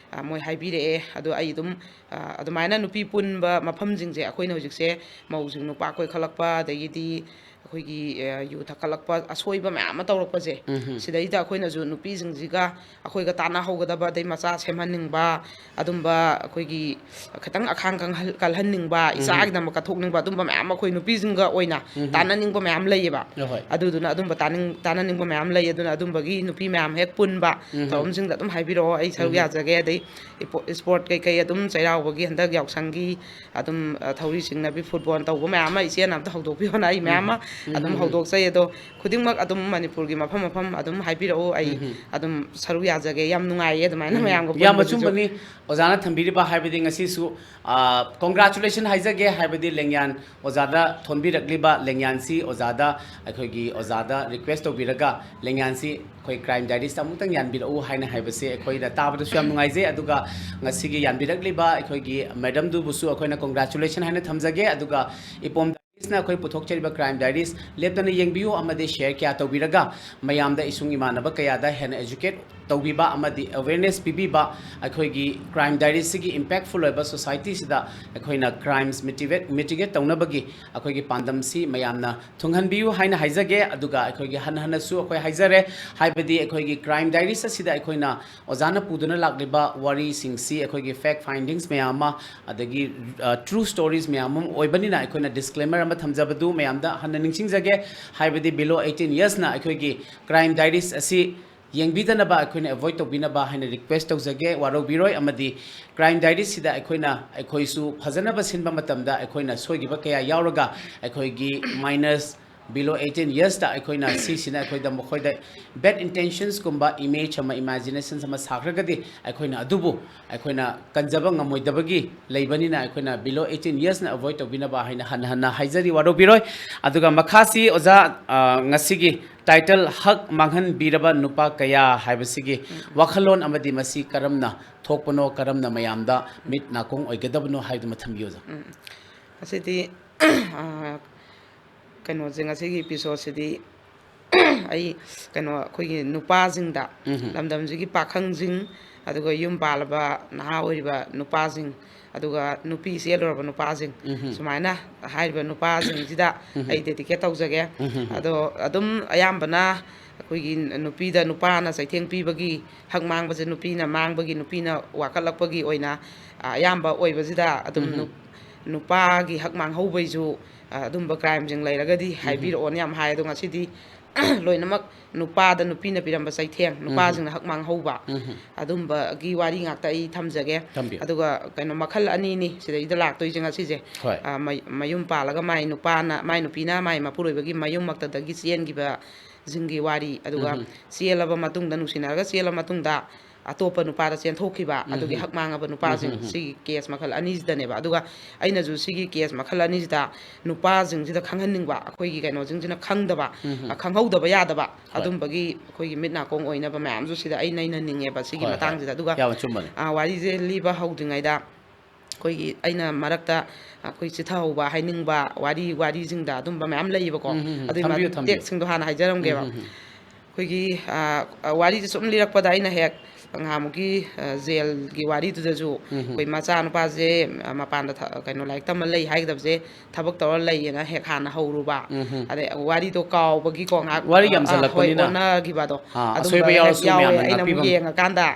ꯃꯣꯏ ꯍꯥꯏꯕꯤꯔꯛꯑꯦ꯫ ꯑꯗꯣ ꯑꯩ ꯑꯗꯨꯝ ꯑꯗꯨꯃꯥꯏꯅ ꯅꯨꯄꯤ ꯄꯨꯟꯕ ꯃꯐꯝꯁꯤꯡꯁꯦ ꯑꯩꯈꯣꯏꯅ ꯍꯧꯖꯤꯛꯁꯦ ꯃꯧꯁꯤꯡ ꯅꯨꯄꯥ ꯀꯣꯏꯈꯠꯂꯛꯄ, ꯑꯗꯒꯤꯗꯤ ꯑꯩꯈꯣꯏꯒꯤ ꯌꯨ ꯊꯛꯀꯠꯂꯛꯄ, ꯑꯁꯣꯏꯕ ꯃꯌꯥꯝ ꯑꯃ ꯇꯧꯔꯛꯄꯁꯦ, ꯎꯝꯍꯨꯝ꯫ ꯁꯤꯗꯩꯗ ꯑꯩꯈꯣꯏꯅꯁꯨ ꯅꯨꯄꯤꯁꯤꯡꯁꯤꯒ ꯑꯩꯈꯣꯏꯒ ꯇꯥꯟꯅꯍꯧꯒꯗꯕ, ꯑꯗꯩ ꯃꯆꯥ ꯁꯦꯝꯍꯟꯅꯤꯡꯕ, ꯑꯗꯨꯝꯕ ꯑꯩꯈꯣꯏꯒꯤ ꯈꯤꯇꯪ ꯑꯈꯥꯡ ꯀꯪꯍꯜ-, ꯀꯜꯍꯟꯅꯤꯡꯕ, ꯎꯝꯍꯨꯝ꯫ ꯏꯆꯥꯒꯤꯗꯃꯛ ꯀꯠꯊꯣꯛꯅꯤꯡꯕ, ꯑꯗꯨꯝꯕ ꯃꯌꯥꯝ ꯑꯩꯈꯣꯏ ꯅꯨꯄꯤꯁꯤꯡꯒ ꯑꯣꯏꯅ ꯎꯝꯍꯨꯝ꯫ ꯇꯥꯟꯅꯅꯤꯡꯕ ꯃꯌꯥꯝ ꯂꯩꯌꯦꯕ꯫ ꯍꯣꯏ꯫ ꯑꯗꯨꯗꯨꯅ ꯑꯗꯨꯝꯕ ꯇꯥꯅꯤꯡ-, ꯇꯥꯟꯅꯅꯤꯡꯕ ꯃꯌꯥꯝ ꯂꯩ꯫ ꯑꯗꯨꯅ ꯑꯗꯨꯝꯕꯒꯤ ꯅꯨꯄꯤ ꯃꯌꯥꯝ ꯍꯦꯛ ꯄꯨꯟꯕ ꯎꯝꯍꯨꯝ꯫ ꯊꯧꯔꯝꯁꯤꯡꯗ ꯑꯗꯨꯝ ꯍꯥꯏꯕꯤꯔꯛꯑꯣ, ꯑꯩ ꯁꯔꯨꯛ ꯎꯝꯍꯨꯝ꯫ ꯌꯥꯖꯒꯦ꯫ ꯑꯗꯩ ꯏꯄꯣ-, ꯏꯁꯄꯣꯔꯠ ꯀꯩꯀꯩ ꯑꯗꯨꯝ ꯆꯩꯔꯥꯎꯕꯒꯤ ꯍꯟꯗꯛ ꯌꯥꯎꯁꯪꯒꯤ ꯑꯗꯨꯝ, ꯑ, ꯊꯧꯔꯤ ꯆꯤꯡꯅꯕꯤ, ꯐꯨꯠꯕꯣꯜ ꯇꯧꯕ ꯃꯌꯥꯝ ꯑꯃ ꯏꯆꯦꯅ ꯑꯝꯇ ꯍꯧꯗꯣꯛꯄꯤꯌꯣꯅ ꯑꯩ ꯃꯌꯥꯝ ꯑꯃ ꯎꯝ, ꯎꯝ, ꯑꯗꯨꯝ ꯎꯝ, ꯎꯝ꯫ ꯍꯧꯗꯣꯛꯆꯩ꯫ ꯑꯗꯣ ꯈꯨꯗꯤꯡꯃꯛ ꯑꯗꯨꯝ ꯃꯅꯤꯄꯨꯔꯒꯤ ꯃꯐꯝ ꯃꯐꯝ ꯑꯗꯨꯝ ꯍꯥꯏꯕꯤꯔꯛꯎ, ꯑꯩ ꯎꯝ, ꯎꯝ꯫ ꯑꯗꯨꯝ ꯁꯔꯨꯛ ꯌꯥꯖꯒꯦ꯫ ꯌꯥꯝ ꯅꯨꯡꯉꯥꯏꯌꯦ ꯑꯗꯨꯃꯥꯏꯅ ꯎꯝ, ꯃꯌꯥꯝꯒ ꯌꯥꯝ ꯄꯨꯟꯕꯗꯨꯁꯨ꯫ ꯑꯆꯨꯝꯕꯅꯤ꯫ ꯑꯣꯖꯥꯅ ꯊꯝꯕꯤꯔꯤꯕ ꯍꯥꯏꯕꯗꯤ ꯉꯁꯤꯁꯨ, ꯑ, congratulation ꯍꯥꯏꯖꯒꯦ, ꯍꯥꯏꯕꯗꯤ ꯂꯦꯡꯌꯥꯟ ꯑꯣꯖꯥꯗ ꯊꯣꯟꯕꯤꯔꯛꯂꯤꯕ ꯂꯦꯡꯌꯥꯟꯁꯤ ꯑꯣꯖꯥꯗ, ꯑꯩꯈꯣꯏꯒꯤ ꯑꯣꯖꯥꯗ request ꯇꯧꯕꯤꯔꯒ ꯂꯦꯡꯌꯥꯟꯁꯤ ꯑꯩꯈꯣꯏ ꯀ꯭ꯔꯥꯏꯝ ꯗꯥꯏꯔꯤꯁꯇ ꯑꯃꯨꯛꯇꯪ ꯌꯥꯟꯕꯤꯔꯛꯎ ꯍꯥꯏꯅ ꯍꯥꯏꯕꯁꯦ ꯑꯩꯈꯣꯏꯗ ꯇꯥꯕꯗꯁꯨ ꯌꯥꯝ ꯅꯨꯡꯉꯥꯏꯖꯩ꯫ ꯑꯗꯨꯒ ꯉꯁꯤꯒꯤ ꯌꯥꯟꯕꯤꯔꯛꯂꯤꯕ ꯑꯩꯈꯣꯏꯒꯤ ꯃꯦꯗꯝꯗꯨꯕꯨꯁꯨ ꯑꯩꯈꯣꯏꯅ congratulation ꯍꯥꯏꯅ ꯊꯝꯖꯒꯦ꯫ ꯑꯗꯨꯒ ꯏꯄꯣꯝ ꯅ ꯑꯩꯈꯣꯏ ꯄꯨꯊꯣꯛꯆꯔꯤꯕ Crime Diaries ꯂꯦꯞꯇꯅ ꯌꯦꯡꯕꯤꯌꯨ ꯑꯃꯗꯤ share ꯀꯌꯥ ꯇꯧꯕꯤꯔꯒ ꯃꯌꯥꯝꯗ, ꯏꯁꯨꯡ ꯏꯃꯥꯟꯅꯕ ꯀꯌꯥꯗ ꯍꯦꯟꯅ educate ꯇꯧꯕꯤꯕ ꯑꯃꯗꯤ awareness ꯄꯤꯕꯤꯕ ꯑꯩꯈꯣꯏꯒꯤ Crime Diaries ꯁꯤꯒꯤ impactful ꯑꯣꯏꯕ society ꯁꯤꯗ ꯑꯩꯈꯣꯏꯅ crimes mitigate, mitigate ꯇꯧꯅꯕꯒꯤ ꯑꯩꯈꯣꯏꯒꯤ ꯄꯥꯟꯗꯝꯁꯤ ꯃꯌꯥꯝꯅ ꯊꯨꯡꯍꯟꯕꯤꯌꯨ ꯍꯥꯏꯅ ꯍꯥꯏꯖꯒꯦ꯫ ꯑꯗꯨꯒ ꯑꯩꯈꯣꯏꯒꯤ ꯍꯟꯅ ꯍꯟꯅꯁꯨ ꯑꯩꯈꯣꯏ ꯍꯥꯏꯖꯔꯦ, ꯍꯥꯏꯕꯗꯤ ꯑꯩꯈꯣꯏꯒꯤ Crime Diaries ꯑꯁꯤꯗ ꯑꯩꯈꯣꯏꯅ ꯑꯣꯖꯥꯅ ꯄꯨꯗꯨꯅ ꯂꯥꯛꯂꯤꯕ ꯋꯥꯔꯤꯁꯤꯡꯁꯤ ꯑꯩꯈꯣꯏꯒꯤ fact findings ꯃꯌꯥꯝ ꯑꯃ, ꯑꯗꯒꯤ, ꯑ, true stories ꯃꯌꯥꯝ ꯑꯃ ꯑꯣꯏꯕꯅꯤꯅ ꯑꯩꯈꯣꯏꯅ disclaimer ꯑꯃ ꯊꯝꯖꯕꯗꯨ ꯃꯌꯥꯝꯗ ꯍꯟꯅ ꯅꯤꯡꯁꯤꯡꯖꯒꯦ꯫ ꯍꯥꯏꯕꯗꯤ below eighteen years ꯅ ꯑꯩꯈꯣꯏꯒꯤ Crime Diaries ꯑꯁꯤ ꯌꯦꯡꯕꯤꯗꯅꯕ ꯑꯩꯈꯣꯏꯅ avoid ꯇꯧꯕꯤꯅꯕ ꯍꯥꯏꯅ request ꯇꯧꯖꯒꯦ, ꯋꯥꯔꯧꯕꯤꯔꯣꯏ꯫ ꯑꯃꯗꯤ Crime Diaries ꯁꯤꯗ ꯑꯩꯈꯣꯏꯅ, ꯑꯩꯈꯣꯏꯁꯨ ꯐꯖꯅꯕ ꯁꯤꯟꯕ ꯃꯇꯝꯗ ꯑꯩꯈꯣꯏꯅ ꯁꯣꯏꯈꯤꯕ ꯀꯌꯥ ꯌꯥꯎꯔꯒ ꯑꯩꯈꯣꯏꯒꯤ minors below eighteen years ꯇ ꯑꯩꯈꯣꯏꯅ ꯁꯤꯁꯤꯅ ꯑꯩꯈꯣꯏꯗ, ꯃꯈꯣꯏꯗ bad intentions ꯀꯨꯝꯕ image ꯑꯃ, imaginations ꯑꯃ ꯁꯥꯈ꯭ꯔꯒꯗꯤ ꯑꯩꯈꯣꯏꯅ ꯑꯗꯨꯕꯨ ꯑꯩꯈꯣꯏꯅ ꯀꯟꯖꯕ ꯉꯝꯃꯣꯏꯗꯕꯒꯤ ꯂꯩꯕꯅꯤꯅ ꯑꯩꯈꯣꯏꯅ below eighteen years ꯅ avoid ꯇꯧꯕꯤꯅꯕ ꯍꯥꯏꯅ ꯍꯟꯅ ꯍꯟꯅ ꯍꯥꯏꯖꯔꯤ, ꯋꯥꯔꯧꯕꯤꯔꯣꯏ꯫ ꯑꯗꯨꯒ ꯃꯈꯥꯁꯤ ꯑꯣꯖꯥ, ꯑ, ꯉꯁꯤꯒꯤ title ꯍꯛ ꯃꯥꯡꯍꯟꯕꯤꯔꯕ ꯅꯨꯄꯥ ꯀꯌꯥ ꯍꯥꯏꯕꯁꯤꯒꯤ ꯋꯥꯈꯜꯂꯣꯟ ꯑꯃꯗꯤ ꯃꯁꯤ ꯀꯔꯝꯅ ꯊꯣꯛꯄꯅꯣ, ꯀꯔꯝꯅ ꯃꯌꯥꯝꯗ ꯃꯤꯠ ꯅꯥꯀꯣꯡ ꯑꯣꯏꯒꯗꯕꯅꯣ ꯍꯥꯏꯗꯨꯃ ꯊꯝꯕꯤꯌꯨ ꯑꯣꯖꯥ꯫ ꯎꯝ꯫ ꯃꯁꯤꯗꯤ, ꯑ, ꯀꯩꯅꯣꯁꯦ, ꯉꯁꯤꯒꯤ episode ꯁꯤꯗꯤ ꯑꯩ, ꯀꯩꯅꯣ, ꯑꯩꯈꯣꯏꯒꯤ ꯅꯨꯄꯥꯁꯤꯡꯗ, ꯎꯝꯍꯨꯝ꯫ ꯂꯝꯗꯝꯁꯤꯒꯤ ꯄꯥꯈꯪꯁꯤꯡ, ꯑꯗꯨꯒ ꯌꯨꯝ ꯄꯥꯜꯂꯕ ꯅꯍꯥ ꯑꯣꯏꯔꯤꯕ ꯅꯨꯄꯥꯁꯤꯡ, ꯑꯗꯨꯒ ꯅꯨꯄꯤ ꯆꯦꯜꯂꯨꯔꯕ ꯅꯨꯄꯥꯁꯤꯡ, ꯎꯝꯍꯨꯝ꯫ ꯁꯨꯃꯥꯏꯅ ꯍꯥꯏꯔꯤꯕ ꯅꯨꯄꯥꯁꯤꯡꯁꯤꯗ ꯎꯝꯍꯨꯝ꯫ ꯑꯩ dedicate ꯇꯧꯖꯒꯦ꯫ ꯎꯝꯍꯨꯝ꯫ ꯑꯗꯣ ꯑꯗꯨꯝ ꯑꯌꯥꯝꯕꯅ ꯑꯩꯈꯣꯏꯒꯤ ꯅꯨꯄꯤꯗ ꯅꯨꯄꯥꯅ ꯆꯩꯊꯦꯡ ꯄꯤꯕꯒꯤ, ꯍꯛ ꯃꯥꯡꯕꯁꯦ ꯅꯨꯄꯤꯅ ꯃꯥꯡꯕꯒꯤ, ꯅꯨꯄꯤꯅ ꯋꯥꯀꯠꯂꯛꯄꯒꯤ ꯑꯣꯏꯅ, ꯑ, ꯑꯌꯥꯝꯕ ꯑꯣꯏꯕꯁꯤꯗ ꯑꯗꯨꯝ ꯎꯝꯍꯨꯝ꯫ ꯅꯨ-, ꯅꯨꯄꯥꯒꯤ ꯍꯛ ꯃꯥꯡꯍꯧꯕꯩꯁꯨ, ꯑ, ꯑꯗꯨꯝꯕ crimeꯁꯤꯡ ꯂꯩꯔꯒꯗꯤ ꯎꯝꯍꯨꯝ꯫ ꯍꯥꯏꯕꯤꯔꯛꯑꯣꯅ ꯌꯥꯝ ꯍꯥꯏ꯫ ꯑꯗꯣ ꯉꯁꯤꯗꯤ ꯂꯣꯏꯅꯃꯛ ꯅꯨꯄꯥꯗ ꯅꯨꯄꯤꯅ ꯄꯤꯔꯝꯕ ꯆꯩꯊꯦꯡ, ꯎꯝꯍꯨꯝ꯫ ꯅꯨꯄꯥꯁꯤꯡꯅ ꯍꯛ ꯃꯥꯡꯍꯧꯕ, ꯎꯝꯍꯨꯝ꯫ ꯑꯗꯨꯝꯕꯒꯤ ꯋꯥꯔꯤ ꯉꯥꯛꯇ ꯑꯩ ꯊꯝꯖꯒꯦ꯫ ꯊꯝꯕꯤꯌꯨ꯫ ꯑꯗꯨꯒ ꯀꯩꯅꯣ, ꯃꯈꯜ ꯑꯅꯤꯅꯤ ꯁꯤꯗꯩꯗ ꯂꯥꯛꯇꯣꯏꯁꯦ ꯉꯁꯤꯁꯦ꯫ ꯍꯣꯏ꯫ ꯑ, ꯃ-, ꯃꯌꯨꯝ ꯄꯥꯜꯂꯒ ꯃꯥꯏ ꯅꯨꯄꯥꯅ, ꯃꯥꯏ ꯅꯨꯄꯤꯅ ꯃꯥꯏ ꯃꯄꯨꯔꯣꯏꯕꯒꯤ ꯃꯌꯨꯝꯃꯛꯇꯗꯒꯤ ꯆꯦꯟꯈꯤꯕꯁꯤꯡꯒꯤ ꯋꯥꯔꯤ, ꯑꯗꯨꯒ ꯎꯝꯍꯨꯝ꯫ ꯆꯦꯜꯂꯕ ꯃꯇꯨꯡꯗ, ꯅꯨꯡꯁꯤꯅꯔꯒ ꯆꯦꯜꯂ ꯃꯇꯨꯡꯗ ꯑꯇꯣꯞꯄ ꯅꯨꯄꯥꯗ ꯆꯦꯟꯊꯣꯛꯈꯤꯕ, ꯑꯗꯨꯒꯤ ꯎꯝꯍꯨꯝ꯫ ꯍꯛ ꯃꯥꯡꯉꯕ ꯅꯨꯄꯥꯁꯤꯡ, ꯎꯝꯍꯨꯝ꯫ ꯁꯤꯒꯤ case ꯃꯈꯜ ꯑꯅꯤꯁꯤꯗꯅꯦꯕ꯫ ꯑꯗꯨꯒ ꯑꯩꯅꯁꯨ ꯁꯤꯒꯤ case ꯃꯈꯜ ꯑꯅꯤꯁꯤꯗ ꯅꯨꯄꯥꯁꯤꯡꯁꯤꯗ ꯈꯪꯍꯟꯅꯤꯡꯕ, ꯑꯩꯈꯣꯏꯒꯤ ꯀꯩꯅꯣꯁꯤꯡꯁꯤꯅ ꯈꯪꯗꯕ, ꯎꯝꯍꯨꯝ꯫ ꯑ, ꯈꯪꯍꯧꯗꯕ ꯌꯥꯗꯕ, ꯍꯣꯏ꯫ ꯑꯗꯨꯝꯕꯒꯤ ꯑꯩꯈꯣꯏꯒꯤ ꯃꯤꯠ ꯅꯥꯀꯣꯡ ꯑꯣꯏꯅꯕ ꯃꯌꯥꯝꯁꯨ ꯁꯤꯗ ꯑꯩ ꯅꯩꯅꯅꯤꯡꯉꯦꯕ ꯁꯤꯒꯤ ꯍꯣꯏ, ꯍꯣꯏ꯫ ꯃꯇꯥꯡꯁꯤꯗ꯫ ꯑꯗꯨꯒ, ꯌꯥꯝ ꯑꯆꯨꯝꯕꯅꯤ꯫ ꯑ, ꯋꯥꯔꯤꯁꯦ ꯂꯤꯕ ꯍꯧꯗ꯭ꯔꯤꯉꯩꯗ ꯑꯩꯈꯣꯏꯒꯤ ꯑꯩꯅ ꯃꯔꯛꯇ ꯑꯩꯈꯣꯏ ꯆꯤꯊꯍꯧꯕ, ꯍꯥꯏꯅꯤꯡꯕ ꯋꯥꯔꯤ, ꯋꯥꯔꯤꯁꯤꯡꯗ ꯑꯗꯨꯝꯕ ꯃꯌꯥꯝ ꯂꯩꯌꯦꯕꯀꯣ꯫ ꯎꯝ, ꯎꯝ, ꯎꯝ. ꯑꯗꯨꯒꯤ ꯊꯝꯕꯤꯌꯨ, ꯊꯝꯕꯤꯌꯨ. ꯃꯇꯦꯛꯁꯤꯡꯗꯣ ꯍꯥꯟꯅ ꯍꯥꯏꯖꯔꯝꯒꯦꯕ꯫ ꯎꯝ, ꯎꯝ, ꯎꯝ. ꯑꯩꯈꯣꯏꯒꯤ, ꯑ, ꯑ, ꯋꯥꯔꯤꯁꯦ ꯁꯨꯝ ꯂꯤꯔꯛꯄꯗ ꯑꯩꯅ ꯍꯦꯛ ꯉꯍꯥꯟꯃꯨꯛꯀꯤ, ꯑ, ꯖꯦꯜꯒꯤ ꯋꯥꯔꯤꯗꯨꯗꯁꯨ ꯎꯝ, ꯎꯝ. ꯑꯩꯈꯣꯏ ꯃꯆꯥꯅꯨꯄꯥꯁꯦ, ꯑ, ꯃꯄꯥꯟꯗ ꯊ-, ꯀꯩꯅꯣ, ꯂꯥꯏꯔꯤꯛ ꯇꯝꯕ ꯂꯩ ꯍꯥꯏꯒꯗꯕꯁꯦ ꯊꯕꯛ ꯇꯧꯔ ꯂꯩꯌꯦꯅ ꯍꯦꯛ ꯍꯥꯟꯅ ꯍꯧꯔꯨꯕ꯫ ꯎꯝ, ꯎꯝ. ꯑꯗꯩ ꯋꯥꯔꯤꯗꯣ ꯀꯥꯎꯕꯒꯤ ꯀꯣ ꯉꯥꯏꯍꯥꯛ, ꯋꯥꯔꯤ ꯑ, ꯑ, ꯍꯣꯏ, ꯌꯥꯝꯁꯜꯂꯛꯄꯅꯤꯅ. ꯑꯣꯟꯅꯈꯤꯕꯗꯣ꯫ ꯑꯥ, ꯑꯗꯨꯝꯕ ꯑꯁꯣꯏꯕ ꯍꯦꯛ ꯌꯥꯎꯔꯁꯨ ꯌꯥꯎꯋꯦ꯫ ꯃꯌꯥꯝꯅ ꯑꯩꯅ ꯑꯃꯨꯛ ꯉꯥꯛꯄꯤꯐꯝ. ꯌꯦꯡꯉꯀꯥꯟꯗ,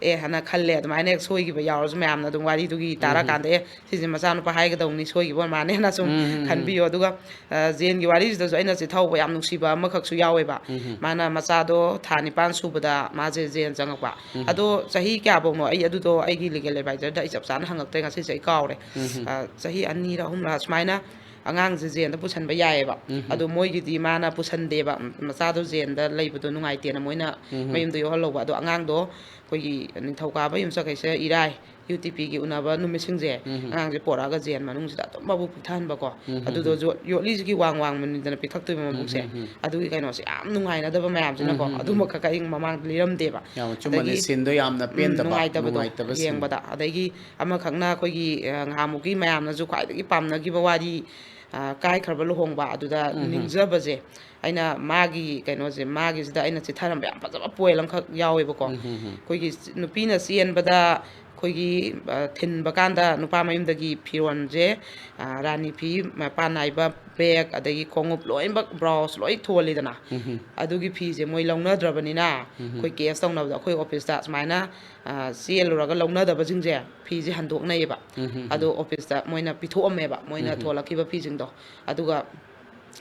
ꯑꯦ, ꯍꯥꯏꯅ ꯈꯜꯂꯦ꯫ ꯑꯗꯨꯃꯥꯏꯅ ꯍꯦꯛ ꯁꯣꯏꯈꯤꯕ ꯌꯥꯎꯔꯁꯨ ꯃꯌꯥꯝꯅ ꯑꯗꯨꯝ ꯋꯥꯔꯤꯗꯨꯒꯤ ꯎꯝ, ꯎꯝ. ꯇꯥꯔꯀꯥꯟꯗ, ꯑꯦ, ꯁꯤꯁꯦ ꯃꯆꯥꯅꯨꯄꯥ ꯍꯥꯏꯒꯗꯧꯅꯤ, ꯁꯣꯏꯈꯤꯕ ꯑꯣꯏꯔ ꯃꯥꯜꯂꯦꯅ ꯁꯨꯝ ꯎꯝ, ꯎꯝ, ꯎꯝ. ꯈꯟꯕꯤꯌꯣ꯫ ꯑꯗꯨꯒ, ꯑ, ꯖꯦꯟꯒꯤ ꯋꯥꯔꯤꯁꯤꯗꯁꯨ ꯑꯩꯅ ꯆꯤꯊꯍꯧꯕ ꯌꯥꯝ ꯅꯨꯡꯁꯤꯕ ꯑꯃꯈꯛꯁꯨ ꯌꯥꯎꯋꯦꯕ꯫ ꯎꯝ, ꯎꯝ. ꯃꯥꯅ ꯃꯆꯥꯗꯣ ꯊꯥ ꯅꯤꯄꯥꯟ ꯁꯨꯕꯗ ꯃꯥꯁꯦ ꯖꯦꯟ ꯆꯪꯉꯛꯄ꯫ ꯎꯝ. ꯑꯗꯣ ꯆꯍꯤ ꯀꯌꯥꯐꯧꯅꯣ, ꯑꯩ ꯑꯗꯨꯗꯣ ꯑꯩꯒꯤ ꯂꯤꯒꯦꯜ ꯑꯦꯗꯚꯥꯏꯖꯔꯗ ꯑꯩ ꯆꯞ ꯆꯥꯅ ꯍꯪꯉꯛꯇ꯭ꯔꯦ, ꯉꯁꯤꯁꯦ ꯑꯩ ꯀꯥꯎꯔꯦ꯫ ꯎꯝ, ꯎꯝ. ꯑ, ꯆꯍꯤ ꯑꯅꯤꯔ ꯑꯍꯨꯝꯂ ꯁꯨꯃꯥꯏꯅ ꯑꯉꯥꯡꯁꯦ ꯖꯦꯟꯗ ꯄꯨꯁꯟꯕ ꯌꯥꯏꯑꯕ꯫ ꯎꯝ, ꯎꯝ. ꯑꯗꯣ ꯃꯣꯏꯒꯤꯗꯤ ꯃꯥꯅ ꯄꯨꯁꯟꯗꯦꯕ, ꯃꯆꯥꯗꯣ ꯖꯦꯟꯗ ꯂꯩꯕꯗꯣ ꯅꯨꯡꯉꯥꯏꯇꯦꯅ ꯃꯣꯏꯅ ꯎꯝ, ꯎꯝ. ꯃꯌꯨꯝꯗ ꯌꯧꯍꯜꯍꯧꯕ꯫ ꯑꯗꯣ ꯑꯉꯥꯡꯗꯣ ꯑꯩꯈꯣꯏꯒꯤ ꯅꯤꯡꯊꯧꯀꯥꯕ ꯌꯨꯝꯁꯀꯩꯁꯦ ꯏꯔꯥꯏ, ꯌꯨ ꯇꯤ ꯄꯤꯒꯤ ꯎꯅꯕ ꯅꯨꯃꯤꯠꯁꯤꯡꯁꯦ, ꯎꯝ, ꯎꯝ. ꯑꯉꯥꯡꯁꯦ ꯄꯣꯔꯛꯑꯒ ꯖꯦꯟ ꯃꯅꯨꯡꯁꯤꯗ ꯑꯗꯨꯝ ꯃꯕꯨꯛ ꯄꯤꯛꯊꯍꯟꯕꯀꯣ꯫ ꯎꯝ, ꯎꯝ, ꯑꯗꯨꯗꯣ ꯎꯝ. ꯌꯣ-, ꯌꯣꯠꯂꯤꯁꯤꯒꯤ ꯋꯥꯡ ꯋꯥꯡꯕꯅꯤꯗꯅ ꯄꯤꯊꯛꯇꯣꯏꯕ ꯎꯝ, ꯃꯕꯨꯛꯁꯦ꯫ ꯎꯝ, ꯎꯝ. ꯑꯗꯨꯒꯤ ꯀꯩꯅꯣꯁꯦ ꯌꯥꯝ ꯅꯨꯡꯉꯥꯏꯅꯗꯕ ꯃꯌꯥꯝꯁꯤꯅꯀꯣ꯫ ꯎꯝ, ꯎꯝ, ꯎꯝ. ꯑꯗꯨꯃꯛ ꯈꯛ ꯑꯩ ꯃꯃꯥꯡꯗ ꯂꯤꯔꯝꯗꯦꯕ꯫ ꯌꯥꯝ ꯑꯆꯨꯝꯕꯅꯦ꯫ ꯑꯗꯒꯤ, ꯁꯤꯟꯗꯣ ꯌꯥꯝꯅ ꯎꯝ, ꯄꯦꯟꯗꯕ, ꯅꯨꯡꯉꯥꯏꯇꯕꯗꯣ ꯅꯨꯡꯉꯥꯏꯇꯕ ꯁꯤꯟ. ꯌꯦꯡꯕꯗ꯫ ꯑꯗꯒꯤ ꯑꯃꯈꯛꯅ ꯑꯩꯈꯣꯏꯒꯤ, ꯑ, ꯉꯍꯥꯟꯃꯨꯛꯀꯤ ꯃꯌꯥꯝꯅꯁꯨ ꯈ꯭ꯋꯥꯏꯗꯒꯤ ꯄꯥꯝꯅꯈꯤꯕ ꯋꯥꯔꯤ, ꯑ, ꯀꯥꯏꯈ꯭ꯔꯕ ꯂꯨꯍꯣꯡꯕ, ꯑꯗꯨꯗ ꯎꯝ, ꯎꯝ. ꯅꯤꯡꯖꯕꯁꯦ꯫ ꯑꯩꯅ ꯃꯥꯒꯤ ꯀꯩꯅꯣꯁꯦ, ꯃꯥꯒꯤꯁꯤꯗ ꯑꯩꯅ ꯆꯤꯊꯔꯝꯕ ꯌꯥꯝ ꯐꯖꯕ ꯄꯣꯏꯟ ꯑꯃꯈꯛ ꯌꯥꯎꯋꯦꯕꯀꯣ꯫ ꯎꯝ, ꯎꯝ, ꯎꯝ. ꯑꯩꯈꯣꯏꯒꯤ ꯅꯨꯄꯤꯅ ꯆꯦꯟꯕꯗ ꯑꯩꯈꯣꯏꯒꯤ, ꯑ, ꯊꯤꯟꯕ ꯀꯥꯟꯗ ꯅꯨꯄꯥ ꯃꯌꯨꯝꯗꯒꯤ ꯐꯤꯔꯣꯟꯁꯦ, ꯑ, ꯔꯥꯅꯤ ꯐꯤ, ꯃꯄꯥꯟ ꯅꯥꯏꯕ ꯕꯦꯒ, ꯑꯗꯒꯤ ꯈꯣꯡꯎꯞ, ꯂꯣꯏꯅꯃꯛ ꯕ꯭ꯔꯥꯎꯁ ꯂꯣꯏ ꯊꯣꯜꯂꯤꯗꯅ꯫ ꯎꯝ, ꯎꯝ. ꯑꯗꯨꯒꯤ ꯐꯤꯁꯦ ꯃꯣꯏ ꯂꯧꯅꯗ꯭ꯔꯕꯅꯤꯅ ꯎꯝ, ꯎꯝ. ꯑꯩꯈꯣꯏ ꯀꯦꯁ ꯇꯧꯅꯕꯗꯣ ꯑꯩꯈꯣꯏ ꯑꯣꯐꯤꯁꯇ ꯁꯨꯃꯥꯏꯅ, ꯑ, ꯆꯦꯜꯂꯨꯔꯒ ꯂꯧꯅꯗꯕꯁꯤꯡꯁꯦ ꯐꯤꯁꯦ ꯍꯟꯗꯣꯛꯅꯩꯌꯦꯕ꯫ ꯎꯝ, ꯎꯝ, ꯎꯝ. ꯑꯗꯣ ꯑꯣꯐꯤꯁꯇ ꯃꯣꯏꯅ ꯄꯤꯊꯣꯛꯑꯝꯃꯦꯕ, ꯃꯣꯏꯅ ꯎꯝ, ꯎꯝ. ꯊꯣꯛꯂꯛꯈꯤꯕ ꯐꯤꯁꯤꯡꯗꯣ꯫ ꯑꯗꯨꯒ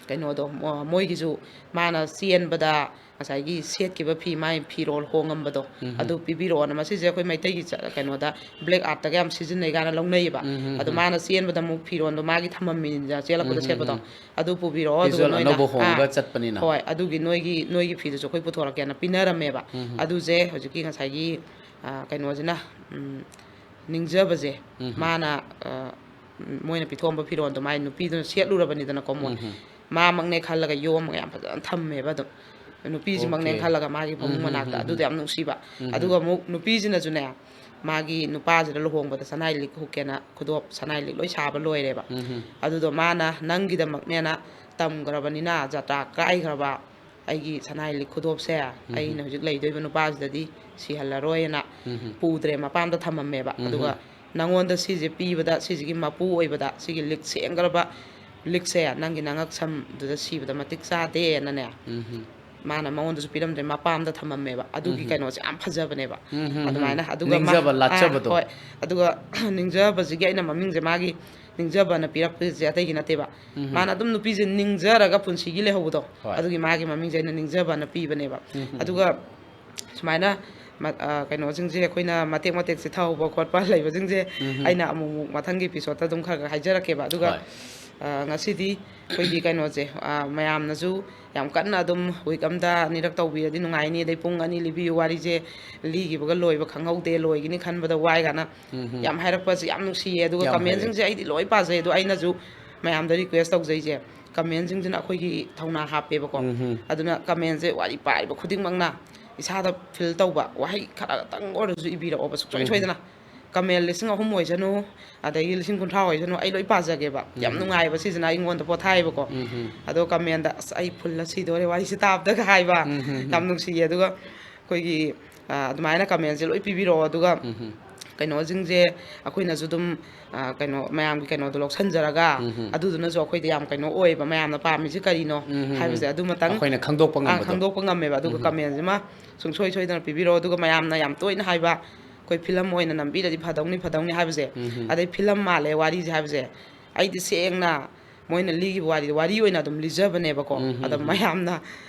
ꯀꯩꯅꯣꯗꯣ, ꯃꯣ-, ꯃꯣꯏꯒꯤꯁꯨ ꯃꯥꯅ ꯆꯦꯟꯕꯗ ꯉꯁꯥꯏꯒꯤ ꯁꯦꯠꯈꯤꯕ ꯐꯤ, ꯃꯥꯏ ꯐꯤꯔꯣꯜ ꯍꯣꯡꯉꯝꯕꯗꯣ, ꯎꯝ, ꯎꯝ. ꯑꯗꯨ ꯄꯤꯕꯤꯔꯛꯑꯣꯅ꯫ ꯃꯁꯤꯁꯦ ꯑꯩꯈꯣꯏ ꯃꯩꯇꯩꯒꯤ ꯆ-, ꯀꯩꯅꯣꯗ ꯕ꯭ꯂꯦꯛ ꯑꯥꯔꯠꯇꯒ ꯌꯥꯝ ꯁꯤꯖꯤꯟꯅꯩ ꯀꯥꯏꯅ ꯂꯧꯅꯩꯌꯦꯕ꯫ ꯎꯝ, ꯎꯝ, ꯑꯗꯣ ꯎꯝ. ꯃꯥꯅ ꯆꯦꯟꯕꯗ ꯑꯃꯨꯛ ꯐꯤꯔꯣꯜꯗꯣ ꯃꯥꯒꯤ ꯊꯝꯃꯝꯃꯤꯅꯤꯅ, ꯆꯦꯜꯂꯛꯄꯗ ꯎꯝ, ꯎꯝ, ꯁꯦꯠꯄꯗꯣ, ꯎꯝ. ꯑꯗꯨ ꯄꯨꯕꯤꯔꯛꯑꯣ, ꯑꯗꯨꯒ ꯐꯤꯖꯣꯜ ꯅꯣꯏꯅ, ꯑꯅꯧꯕ ꯍꯣꯡꯉꯒ ꯑꯥ, ꯆꯠꯄꯅꯤꯅ. ꯍꯣꯏ, ꯑꯗꯨꯒꯤ ꯅꯣꯏꯒꯤ, ꯅꯣꯏꯒꯤ ꯐꯤꯗꯨꯁꯨ ꯑꯩꯈꯣꯏ ꯄꯨꯊꯣꯔꯛꯀꯦꯅ ꯄꯤꯅꯔꯝꯃꯦꯕ꯫ ꯎꯝ, ꯎꯝ. ꯑꯗꯨꯁꯦ ꯍꯧꯖꯤꯛꯀꯤ ꯉꯁꯥꯏꯒꯤ, ꯑ, ꯀꯩꯅꯣꯁꯤꯅ, ꯎꯝ, ꯅꯤꯡꯖꯕꯁꯦ, ꯎꯝ, ꯎꯝ. ꯃꯥꯅ, ꯑ, ꯎꯝ, ꯃꯣꯏꯅ ꯄꯤꯊꯣꯛꯑꯝꯕ ꯐꯤꯔꯣꯜꯗꯣ ꯃꯥꯏ ꯅꯨꯄꯤꯗꯨꯅ ꯁꯦꯠꯂꯨꯔꯕꯅꯤꯗꯅꯀꯣ ꯃꯣꯏ꯫ ꯎꯝ, ꯎꯝ. ꯃꯥꯃꯛꯅꯦ ꯈꯜꯂꯒ ꯌꯣꯝꯃꯒ ꯌꯥꯝ ꯐꯖꯅ ꯊꯝꯃꯦꯕ ꯑꯗꯨꯝ꯫ ꯅꯨꯄꯤꯁꯤꯃꯛꯅꯦ ꯑꯣꯀꯦ. ꯈꯜꯂꯒ ꯃꯥꯒꯤ ꯐꯃꯨꯡ ꯎꯝ, ꯎꯝ, ꯃꯅꯥꯛꯇ꯫ ꯎꯝ, ꯑꯗꯨꯗꯣ ꯎꯝ. ꯌꯥꯝ ꯅꯨꯡꯁꯤꯕ꯫ ꯎꯝ, ꯎꯝ. ꯑꯗꯨꯒ ꯑꯃꯨꯛ ꯅꯨꯄꯤꯁꯤꯅꯁꯨꯅꯦ, ꯃꯥꯒꯤ ꯅꯨꯄꯥꯁꯤꯗ ꯂꯨꯍꯣꯡꯕꯗ ꯁꯅꯥꯏ ꯂꯤꯛ ꯍꯨꯛꯀꯦꯅ ꯈꯨꯗꯣꯞ ꯁꯅꯥꯏ ꯂꯤꯛ ꯂꯣꯏ ꯁꯥꯕ ꯂꯣꯏꯔꯦꯕ꯫ ꯑꯗꯨꯗꯣ ꯃꯥꯅ ꯅꯪꯒꯤꯗꯃꯛꯅꯦꯅ ꯇꯝꯈ꯭ꯔꯕꯅꯤꯅ, ꯖꯇ꯭ꯔꯥ ꯀꯥꯏꯈ꯭ꯔꯕ ꯑꯩꯒꯤ ꯁꯅꯥꯏ ꯂꯤꯛ ꯈꯨꯗꯣꯞꯁꯦ ꯑꯩꯅ ꯍꯧꯖꯤꯛ ꯂꯩꯗꯣꯏꯕ ꯅꯨꯄꯥꯁꯤꯗꯗꯤ ꯁꯤꯍꯜꯂꯔꯣꯏꯅ ꯄꯨꯗ꯭ꯔꯦ, ꯃꯄꯥꯝꯗ ꯊꯝꯃꯝꯃꯦꯕ꯫ ꯑꯗꯨꯒ ꯅꯉꯣꯟꯗ ꯁꯤꯁꯦ ꯄꯤꯕꯗ, ꯁꯤꯁꯤꯒꯤ ꯃꯄꯨ ꯑꯣꯏꯕꯗ, ꯁꯤꯒꯤ ꯂꯤꯛ ꯁꯦꯡꯈ꯭ꯔꯕ ꯂꯤꯛꯁꯦ ꯅꯪꯒꯤ ꯅꯉꯛ ꯁꯝꯗꯨꯗ ꯁꯤꯕꯗ ꯃꯇꯤꯛ ꯆꯥꯗꯦꯅꯅꯦ, ꯃꯥꯅ ꯃꯉꯣꯟꯗꯁꯨ ꯄꯤꯔꯝꯗ꯭ꯔꯦ, ꯃꯄꯥꯝꯗ ꯊꯝꯃꯝꯃꯦꯕ꯫ ꯑꯗꯨꯒꯤ ꯀꯩꯅꯣꯁꯦ ꯌꯥꯝ ꯐꯖꯕꯅꯦꯕ꯫ ꯑꯗꯨꯃꯥꯏꯅ, ꯑꯗꯨꯒ ꯃꯥ-, ꯅꯤꯡꯖꯕ ꯑꯥ, ꯂꯥꯠꯆꯕꯗꯣ꯫ ꯍꯣꯏ꯫ ꯑꯗꯨꯒ ꯅꯤꯡꯖꯕꯁꯤꯒꯤ ꯑꯩꯅ ꯃꯃꯤꯡꯁꯦ, ꯃꯥꯒꯤ ꯅꯤꯡꯖꯕꯅ ꯄꯤꯔꯛꯄꯁꯦ ꯑꯇꯩꯒꯤ ꯅꯠꯇꯦꯕ꯫ ꯃꯥꯅ ꯑꯗꯨꯝ ꯅꯨꯄꯤꯁꯦ ꯅꯤꯡꯖꯔꯒ ꯄꯨꯟꯁꯤꯒꯤ ꯂꯩꯍꯧꯕꯗꯣ, ꯍꯣꯏ꯫ ꯑꯗꯨꯒꯤ ꯃꯥꯒꯤ ꯃꯃꯤꯡꯁꯦ ꯑꯩꯅ ꯅꯤꯡꯖꯕꯅ ꯄꯤꯕꯅꯦꯕ꯫ ꯑꯗꯨꯒ ꯁꯨꯃꯥꯏꯅ ꯃ-, ꯑ, ꯀꯩꯅꯣꯁꯤꯡꯁꯦ, ꯑꯩꯈꯣꯏꯅ ꯃꯇꯦꯛ ꯃꯇꯦꯛ ꯆꯤꯊꯍꯧꯕ ꯈꯣꯠꯄ ꯂꯩꯕꯁꯤꯡꯁꯦ ꯑꯩꯅ ꯑꯃꯨꯛ ꯑꯃꯨꯛ ꯃꯊꯪꯒꯤ episodeꯇ ꯑꯗꯨꯝ ꯈꯔ ꯈꯔ ꯍꯥꯏꯖꯔꯛꯀꯦꯕ꯫ ꯑꯗꯨꯒ, ꯍꯣꯏ꯫ ꯑ, ꯉꯁꯤꯗꯤ ꯑꯩꯈꯣꯏꯒꯤ ꯀꯩꯅꯣꯁꯦ, ꯑ, ꯃꯌꯥꯝꯅꯁꯨ ꯌꯥꯝ ꯀꯟꯅ ꯑꯗꯨꯝ week ꯑꯝꯗ ꯑꯅꯤꯔꯛ ꯇꯧꯕꯤꯔꯗꯤ ꯅꯨꯡꯉꯥꯏꯅꯤ, ꯑꯗꯩ ꯄꯨꯡ ꯑꯅꯤ ꯂꯤꯕꯤꯌꯨ ꯋꯥꯔꯤꯁꯦ, ꯂꯤꯈꯤꯕꯒ ꯂꯣꯏꯕ ꯈꯪꯍꯧꯗꯦ, ꯂꯣꯏꯒꯅꯤ ꯈꯟꯕꯗ ꯋꯥꯏ ꯀꯥꯏꯅ ꯌꯥꯝ ꯍꯥꯏꯔꯛꯄꯁꯦ ꯌꯥꯝ ꯅꯨꯡꯁꯤꯌꯦ꯫ ꯑꯗꯨꯒ ꯌꯥꯝ ꯍꯥꯏꯔꯛꯑꯦ꯫ Commentꯁꯤꯡꯁꯦ ꯑꯩꯗꯤ ꯂꯣꯏ ꯄꯥꯖꯩ, ꯑꯗꯣ ꯑꯩꯅꯁꯨ ꯃꯌꯥꯝꯗ request ꯇꯧꯖꯩꯁꯦ, commentꯁꯤꯡꯁꯤꯅ ꯑꯩꯈꯣꯏꯒꯤ ꯊꯧꯅꯥ ꯍꯥꯞꯄꯦꯕꯀꯣ꯫ ꯑꯗꯨꯅ commentꯁꯦ ꯋꯥꯔꯤ ꯄꯥꯔꯤꯕ ꯈꯨꯗꯤꯡꯃꯛꯅ ꯏꯁꯥꯗ feel ꯇꯧꯕ ꯋꯥꯍꯩ ꯈꯔꯇꯪ ꯑꯣꯏꯔꯁꯨ ꯏꯕꯤꯔꯛꯑꯣꯕ, ꯁꯨꯡꯁꯣꯏ ꯁꯣꯏꯗꯅ꯫ Comment ꯂꯤꯁꯤꯡ ꯑꯍꯨꯝ ꯑꯣꯏꯁꯅꯨ, ꯑꯗꯒꯤ ꯂꯤꯁꯤꯡ ꯀꯨꯟꯊ꯭ꯔꯥ ꯑꯣꯏꯁꯅꯨ, ꯑꯩ ꯂꯣꯏ ꯄꯥꯖꯒꯦꯕ꯫ ꯌꯥꯝ ꯅꯨꯡꯉꯥꯏꯕ, ꯁꯤꯁꯤꯅ ꯑꯩꯉꯣꯟꯗ ꯄꯣꯊꯥꯏꯌꯦꯕꯀꯣ꯫ ꯑꯗꯣ commentꯇ, "ꯑꯁ, ꯑꯩ ꯐꯨꯜꯂ ꯁꯤꯗꯣꯔꯦ ꯋꯥꯔꯤꯁꯦ ꯇꯥꯕꯗꯒ" ꯍꯥꯏꯕ꯫ ꯌꯥꯝ ꯅꯨꯡꯁꯤꯌꯦ꯫ ꯑꯗꯨꯒ ꯑꯩꯈꯣꯏꯒꯤ, ꯑ, ꯑꯗꯨꯃꯥꯏꯅ commentꯁꯦ ꯂꯣꯏ ꯄꯤꯕꯤꯔꯛꯑꯣ꯫ ꯑꯗꯨꯒ ꯀꯩꯅꯣꯁꯤꯡꯁꯦ ꯑꯩꯈꯣꯏꯅꯁꯨ ꯑꯗꯨꯝ, ꯑ, ꯀꯩꯅꯣ, ꯃꯌꯥꯝꯒꯤ ꯀꯩꯅꯣꯗꯣ ꯂꯧꯁꯟꯖꯔꯒ, ꯑꯗꯨꯗꯨꯅꯁꯨ ꯑꯩꯈꯣꯏꯗ ꯌꯥꯝ ꯀꯩꯅꯣ ꯑꯣꯏꯌꯦꯕ, ꯃꯌꯥꯝꯅ ꯄꯥꯝꯃꯤꯁꯦ ꯀꯔꯤꯅꯣ ꯍꯥꯏꯕꯁꯦ ꯑꯗꯨꯃꯇꯪ, ꯑꯩꯈꯣꯏꯅ ꯈꯪꯗꯣꯛꯄ ꯑ, ꯉꯝꯕꯗꯣ꯫ ꯈꯪꯗꯣꯛꯄ ꯉꯝꯃꯦꯕ꯫ ꯑꯗꯨꯒ commentꯁꯤꯃ ꯁꯨꯡꯁꯣꯏ ꯁꯣꯏꯗꯅ ꯄꯤꯕꯤꯔꯛꯑꯣ꯫ ꯑꯗꯨꯒ ꯃꯌꯥꯝꯅ ꯌꯥꯝ ꯇꯣꯏꯅ ꯍꯥꯏꯕ, "ꯑꯩꯈꯣꯏ film ꯑꯣꯏꯅ ꯅꯝꯕꯤꯔꯗꯤ ꯐꯗꯧꯅꯤ, ꯐꯗꯧꯅꯤ" ꯍꯥꯏꯕꯁꯦ, ꯑꯗꯩ film ꯃꯥꯜꯂꯦ ꯋꯥꯔꯤꯁꯦ ꯍꯥꯏꯕꯁꯦ, ꯑꯩꯗꯤ ꯁꯦꯡꯅ ꯃꯣꯏꯅ ꯂꯤꯈꯤꯕ ꯋꯥꯔꯤꯗꯣ ꯋꯥꯔꯤ ꯑꯣꯏꯅ ꯑꯗꯨꯝ ꯂꯤꯖꯕꯅꯦꯕꯀꯣ꯫ ꯑꯗꯣ ꯃꯌꯥꯝꯅ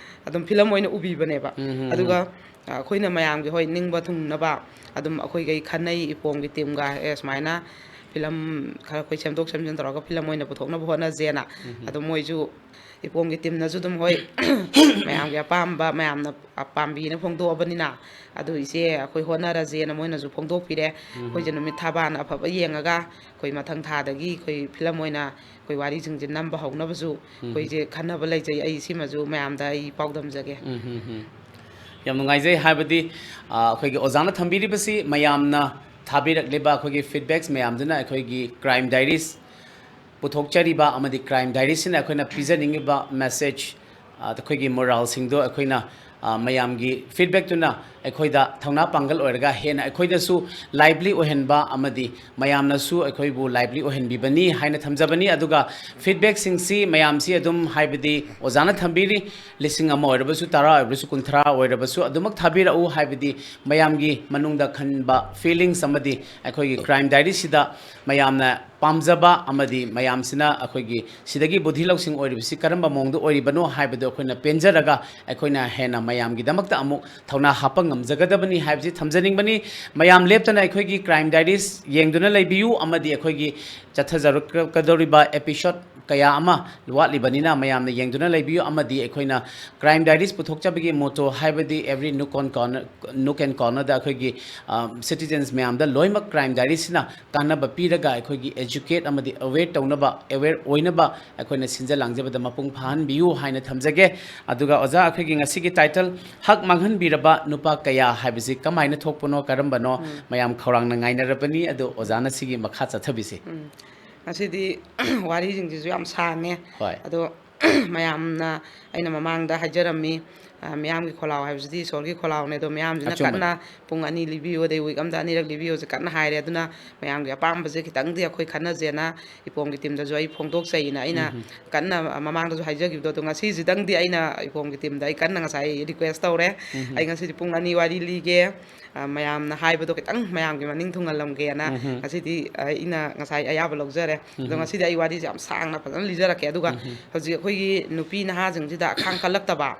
ꯑꯗꯨꯝ film ꯑꯣꯏꯅ ꯎꯕꯤꯕꯅꯦꯕ꯫ ꯑꯗꯨꯒ, ꯑ, ꯑꯩꯈꯣꯏꯅ ꯃꯌꯥꯝꯒꯤ, ꯍꯣꯏ, ꯅꯤꯡꯕ ꯊꯨꯡꯅꯕ ꯑꯗꯨꯝ ꯑꯩꯈꯣꯏꯈꯩ ꯈꯟꯅꯩ, ꯏꯄꯣꯝꯒꯤ teamꯒ, ꯑꯦ, ꯁꯨꯃꯥꯏꯅ film ꯈꯔ ꯑꯩꯈꯣꯏ ꯁꯦꯝꯗꯣꯛ ꯁꯦꯝꯖꯤꯟ ꯇꯧꯔꯒ film ꯑꯣꯏꯅ ꯄꯨꯊꯣꯛꯅꯕ ꯍꯣꯠꯅꯖꯦꯅ꯫ ꯑꯗꯣ ꯃꯣꯏꯁꯨ, ꯏꯄꯣꯝꯒꯤ teamꯅꯁꯨ ꯑꯗꯨꯝ, ꯍꯣꯏ, ꯃꯌꯥꯝꯒꯤ ꯑꯄꯥꯝꯕ, ꯃꯌꯥꯝꯅ ꯄꯥꯝꯕꯤꯅ ꯐꯣꯡꯗꯣꯛꯑꯕꯅꯤꯅ, ꯑꯗꯨ ꯏꯆꯦ ꯑꯩꯈꯣꯏ ꯍꯣꯠꯅꯔꯁꯦꯅ ꯃꯣꯏꯅꯁꯨ ꯐꯣꯡꯗꯣꯛꯄꯤꯔꯦ꯫ ꯑꯩꯈꯣꯏꯁꯦ ꯅꯨꯃꯤꯠ ꯊꯥꯕꯥꯟ ꯑꯐꯕ ꯌꯦꯡꯉꯒ ꯑꯩꯈꯣꯏ ꯃꯊꯪ ꯊꯥꯗꯒꯤ ꯑꯩꯈꯣꯏ film ꯑꯣꯏꯅ ꯑꯩꯈꯣꯏ ꯋꯥꯔꯤꯁꯤꯡꯁꯦ ꯅꯝꯕ ꯍꯧꯅꯕꯁꯨ ꯑꯩꯈꯣꯏꯁꯦ ꯈꯟꯅꯕ ꯂꯩꯖꯩ꯫ ꯑꯩ ꯁꯤꯃꯁꯨ ꯃꯌꯥꯝꯗ ꯑꯩ ꯄꯥꯎꯗꯝꯖꯒꯦ꯫ ꯎꯝ, ꯎꯝ, ꯎꯝ꯫ ꯌꯥꯝ ꯅꯨꯡꯉꯥꯏꯖꯩ꯫ ꯍꯥꯏꯕꯗꯤ ꯑ, ꯑꯩꯈꯣꯏꯒꯤ ꯑꯣꯖꯥꯅ ꯊꯝꯕꯤꯔꯤꯕꯁꯤ ꯃꯌꯥꯝꯅ ꯊꯥꯕꯤꯔꯛꯂꯤꯕ ꯑꯩꯈꯣꯏꯒꯤ feedbacks ꯃꯌꯥꯝꯗꯨꯅ ꯑꯩꯈꯣꯏꯒꯤ Crime Diaries ꯄꯨꯊꯣꯛꯆꯔꯤꯕ ꯑꯃꯗꯤ Crime Diariesꯁꯤꯅ ꯑꯩꯈꯣꯏꯅ ꯄꯤꯖꯅꯤꯡꯉꯤꯕ message, ꯑ, ꯑꯩꯈꯣꯏꯒꯤ moralꯁꯤꯡꯗꯣ ꯑꯩꯈꯣꯏꯅ, ꯑ, ꯃꯌꯥꯝꯒꯤ feedbackꯇꯨꯅ ꯑꯩꯈꯣꯏꯗ ꯊꯧꯅꯥ ꯄꯥꯡꯒꯜ ꯑꯣꯏꯔꯒ ꯍꯦꯟꯅ ꯑꯩꯈꯣꯏꯗꯁꯨ lively ꯑꯣꯏꯍꯟꯕ ꯑꯃꯗꯤ ꯃꯌꯥꯝꯅꯁꯨ ꯑꯩꯈꯣꯏꯕꯨ lively ꯑꯣꯏꯍꯟꯕꯤꯕꯅꯤ ꯍꯥꯏꯅ ꯊꯝꯖꯕꯅꯤ꯫ ꯑꯗꯨꯒ feedbackꯁꯤꯡꯁꯤ ꯃꯌꯥꯝꯁꯤ ꯑꯗꯨꯝ, ꯍꯥꯏꯕꯗꯤ ꯑꯣꯖꯥꯅ ꯊꯝꯕꯤꯔꯤ, ꯂꯤꯁꯤꯡ ꯑꯃ ꯑꯣꯏꯔꯕꯁꯨ, ꯇꯔꯥ ꯑꯣꯏꯔꯕꯁꯨ, ꯀꯨꯟꯊ꯭ꯔꯥ ꯑꯣꯏꯔꯕꯁꯨ, ꯑꯗꯨꯃꯛ ꯊꯥꯕꯤꯔꯛꯎ꯫ ꯍꯥꯏꯕꯗꯤ ꯃꯌꯥꯝꯒꯤ ꯃꯅꯨꯡꯗ ꯈꯟꯕ feelings ꯑꯃꯗꯤ ꯑꯩꯈꯣꯏꯒꯤ Crime Diaryꯁꯤꯗ ꯃꯌꯥꯝꯅ ꯄꯥꯝꯖꯕ ꯑꯃꯗꯤ ꯃꯌꯥꯝꯁꯤꯅ ꯑꯩꯈꯣꯏꯒꯤ ꯁꯤꯗꯒꯤ ꯕꯨꯙꯤ ꯂꯧꯁꯤꯡ ꯑꯣꯏꯔꯤꯕꯁꯤ ꯀꯔꯝꯕ ꯃꯑꯣꯡꯗ ꯑꯣꯏꯔꯤꯕꯅꯣ ꯍꯥꯏꯕꯗꯨ ꯑꯩꯈꯣꯏꯅ ꯄꯦꯟꯖꯔꯒ ꯑꯩꯈꯣꯏꯅ ꯍꯦꯟꯅ ꯃꯌꯥꯝꯒꯤꯗꯃꯛꯇ ꯑꯃꯨꯛ ꯊꯧꯅꯥ ꯍꯥꯞꯄ ꯉꯝꯖꯒꯗꯕꯅꯤ ꯍꯥꯏꯕꯁꯤ ꯊꯝꯖꯅꯤꯡꯕꯅꯤ꯫ ꯃꯌꯥꯝ ꯂꯦꯞꯇꯅ ꯑꯩꯈꯣꯏꯒꯤ Crime Diaries ꯌꯦꯡꯗꯨꯅ ꯂꯩꯕꯤꯌꯨ ꯑꯃꯗꯤ ꯑꯩꯈꯣꯏꯒꯤ ꯆꯠꯊꯖꯔꯛꯀꯗꯧꯔꯤꯕ episode ꯀꯌꯥ ꯑꯃ ꯋꯥꯠꯂꯤꯕꯅꯤꯅ ꯃꯌꯥꯝꯅ ꯌꯦꯡꯗꯨꯅ ꯂꯩꯕꯤꯌꯨ꯫ ꯑꯃꯗꯤ ꯑꯩꯈꯣꯏꯅ Crime Diaries ꯄꯨꯊꯣꯛꯆꯕꯒꯤ motto ꯍꯥꯏꯕꯗꯤ every nook on corner, nook and cornerꯗ ꯑꯩꯈꯣꯏꯒꯤ, ꯑ, citizens ꯃꯌꯥꯝꯗ ꯂꯣꯏꯅꯃꯛ Crime Diariesꯁꯤꯅ ꯀꯥꯟꯅꯕ ꯄꯤꯔꯒ ꯑꯩꯈꯣꯏꯒꯤ educate ꯑꯃꯗꯤ aware ꯇꯧꯅꯕ, aware ꯑꯣꯏꯅꯕ ꯑꯩꯈꯣꯏꯅ ꯁꯤꯟꯖ ꯂꯥꯡꯖꯕꯗ ꯃꯄꯨꯡ ꯐꯥꯍꯟꯕꯤꯌꯨ ꯍꯥꯏꯅ ꯊꯝꯖꯒꯦ꯫ ꯑꯗꯨꯒ ꯑꯣꯖꯥ, ꯑꯩꯈꯣꯏꯒꯤ ꯉꯁꯤꯒꯤ title ꯍꯛ ꯃꯥꯡꯍꯟꯕꯤꯔꯕ ꯅꯨꯄꯥ ꯀꯌꯥ ꯍꯥꯏꯕꯁꯤ ꯀꯃꯥꯏꯅ ꯊꯣꯛꯄꯅꯣ, ꯀꯔꯝꯕꯅꯣ, ꯃꯌꯥꯝ ꯈꯧꯔꯥꯡꯅ ꯉꯥꯏꯅꯔꯕꯅꯤ꯫ ꯑꯗꯣ ꯑꯣꯖꯥꯅ ꯁꯤꯒꯤ ꯃꯈꯥ ꯆꯠꯊꯕꯤꯁꯤ꯫ ꯎꯝ꯫ ꯉꯁꯤꯗꯤ ꯋꯥꯔꯤꯁꯤꯡꯁꯤꯁꯨ ꯌꯥꯝ ꯁꯥꯡꯉꯦ꯫ ꯍꯣꯏ꯫ ꯑꯗꯣ ꯃꯌꯥꯝꯅ, ꯑꯩꯅ ꯃꯃꯥꯡꯗ ꯍꯥꯏꯖꯔꯝꯃꯤ, ꯑ, ꯃꯤꯌꯥꯝꯒꯤ ꯈꯣꯜꯂꯥꯎ ꯍꯥꯏꯕꯁꯤꯗꯤ ꯏꯁꯣꯔꯒꯤ ꯈꯣꯜꯂꯥꯎꯅꯦ꯫ ꯑꯗꯣ ꯃꯌꯥꯝꯁꯤꯅ ꯑꯆꯨꯝꯕꯅꯤ꯫ ꯀꯟꯅ ꯄꯨꯡ ꯑꯅꯤ ꯂꯤꯕꯤꯌꯨ, ꯑꯗꯩ week ꯑꯃꯗ ꯑꯅꯤꯔꯛ ꯂꯤꯕꯤꯌꯨꯁꯦ ꯀꯟꯅ ꯍꯥꯏꯔꯦ꯫ ꯑꯗꯨꯅ ꯃꯌꯥꯝꯒꯤ ꯑꯄꯥꯝꯕꯁꯦ ꯈꯤꯇꯪꯗꯤ ꯑꯩꯈꯣꯏ ꯈꯟꯅꯁꯦꯅ ꯏꯄꯣꯝꯒꯤ teamꯗꯁꯨ ꯑꯩ ꯐꯣꯡꯗꯣꯛꯆꯩꯅ ꯑꯩꯅ ꯎꯝ꯫ ꯀꯟꯅ ꯃꯃꯥꯡꯗꯁꯨ ꯍꯥꯏꯖꯈꯤꯕꯗꯣ, ꯑꯗꯣ ꯉꯁꯤꯁꯤꯗꯪꯗꯤ ꯑꯩꯅ ꯏꯄꯣꯝꯒꯤ teamꯗ ꯑꯩ ꯀꯟꯅ ꯉꯁꯥꯏ request ꯇꯧꯔꯦ꯫ ꯎꯝ꯫ ꯑꯩ ꯉꯁꯤꯗꯤ ꯄꯨꯡ ꯑꯅꯤ ꯋꯥꯔꯤ ꯂꯤꯒꯦ꯫ ꯑ, ꯃꯌꯥꯝꯅ ꯍꯥꯏꯕꯗꯣ ꯈꯤꯇꯪ ꯃꯌꯥꯝꯒꯤ ꯃꯅꯤꯡ ꯊꯨꯡꯍꯜꯂꯝꯒꯦꯅ ꯎꯝ꯫ ꯉꯁꯤꯗꯤ, ꯑ, ꯑꯩꯅ ꯉꯁꯥꯏ ꯑꯌꯥꯕ ꯂꯧꯖꯔꯦ꯫ ꯑꯗꯣ ꯎꯝ꯫ ꯉꯁꯤꯗꯤ ꯑꯩ ꯋꯥꯔꯤꯁꯦ ꯌꯥꯝ ꯁꯥꯡꯅ ꯐꯖꯅ ꯂꯤꯖꯔꯛꯀꯦ꯫ ꯑꯗꯨꯒ ꯎꯝ꯫ ꯍꯧꯖꯤꯛ ꯑꯩꯈꯣꯏꯒꯤ ꯅꯨꯄꯤ ꯅꯍꯥꯁꯤꯡꯁꯤꯗ ꯑꯈꯥꯡ ꯀꯜꯂꯛꯇꯕ,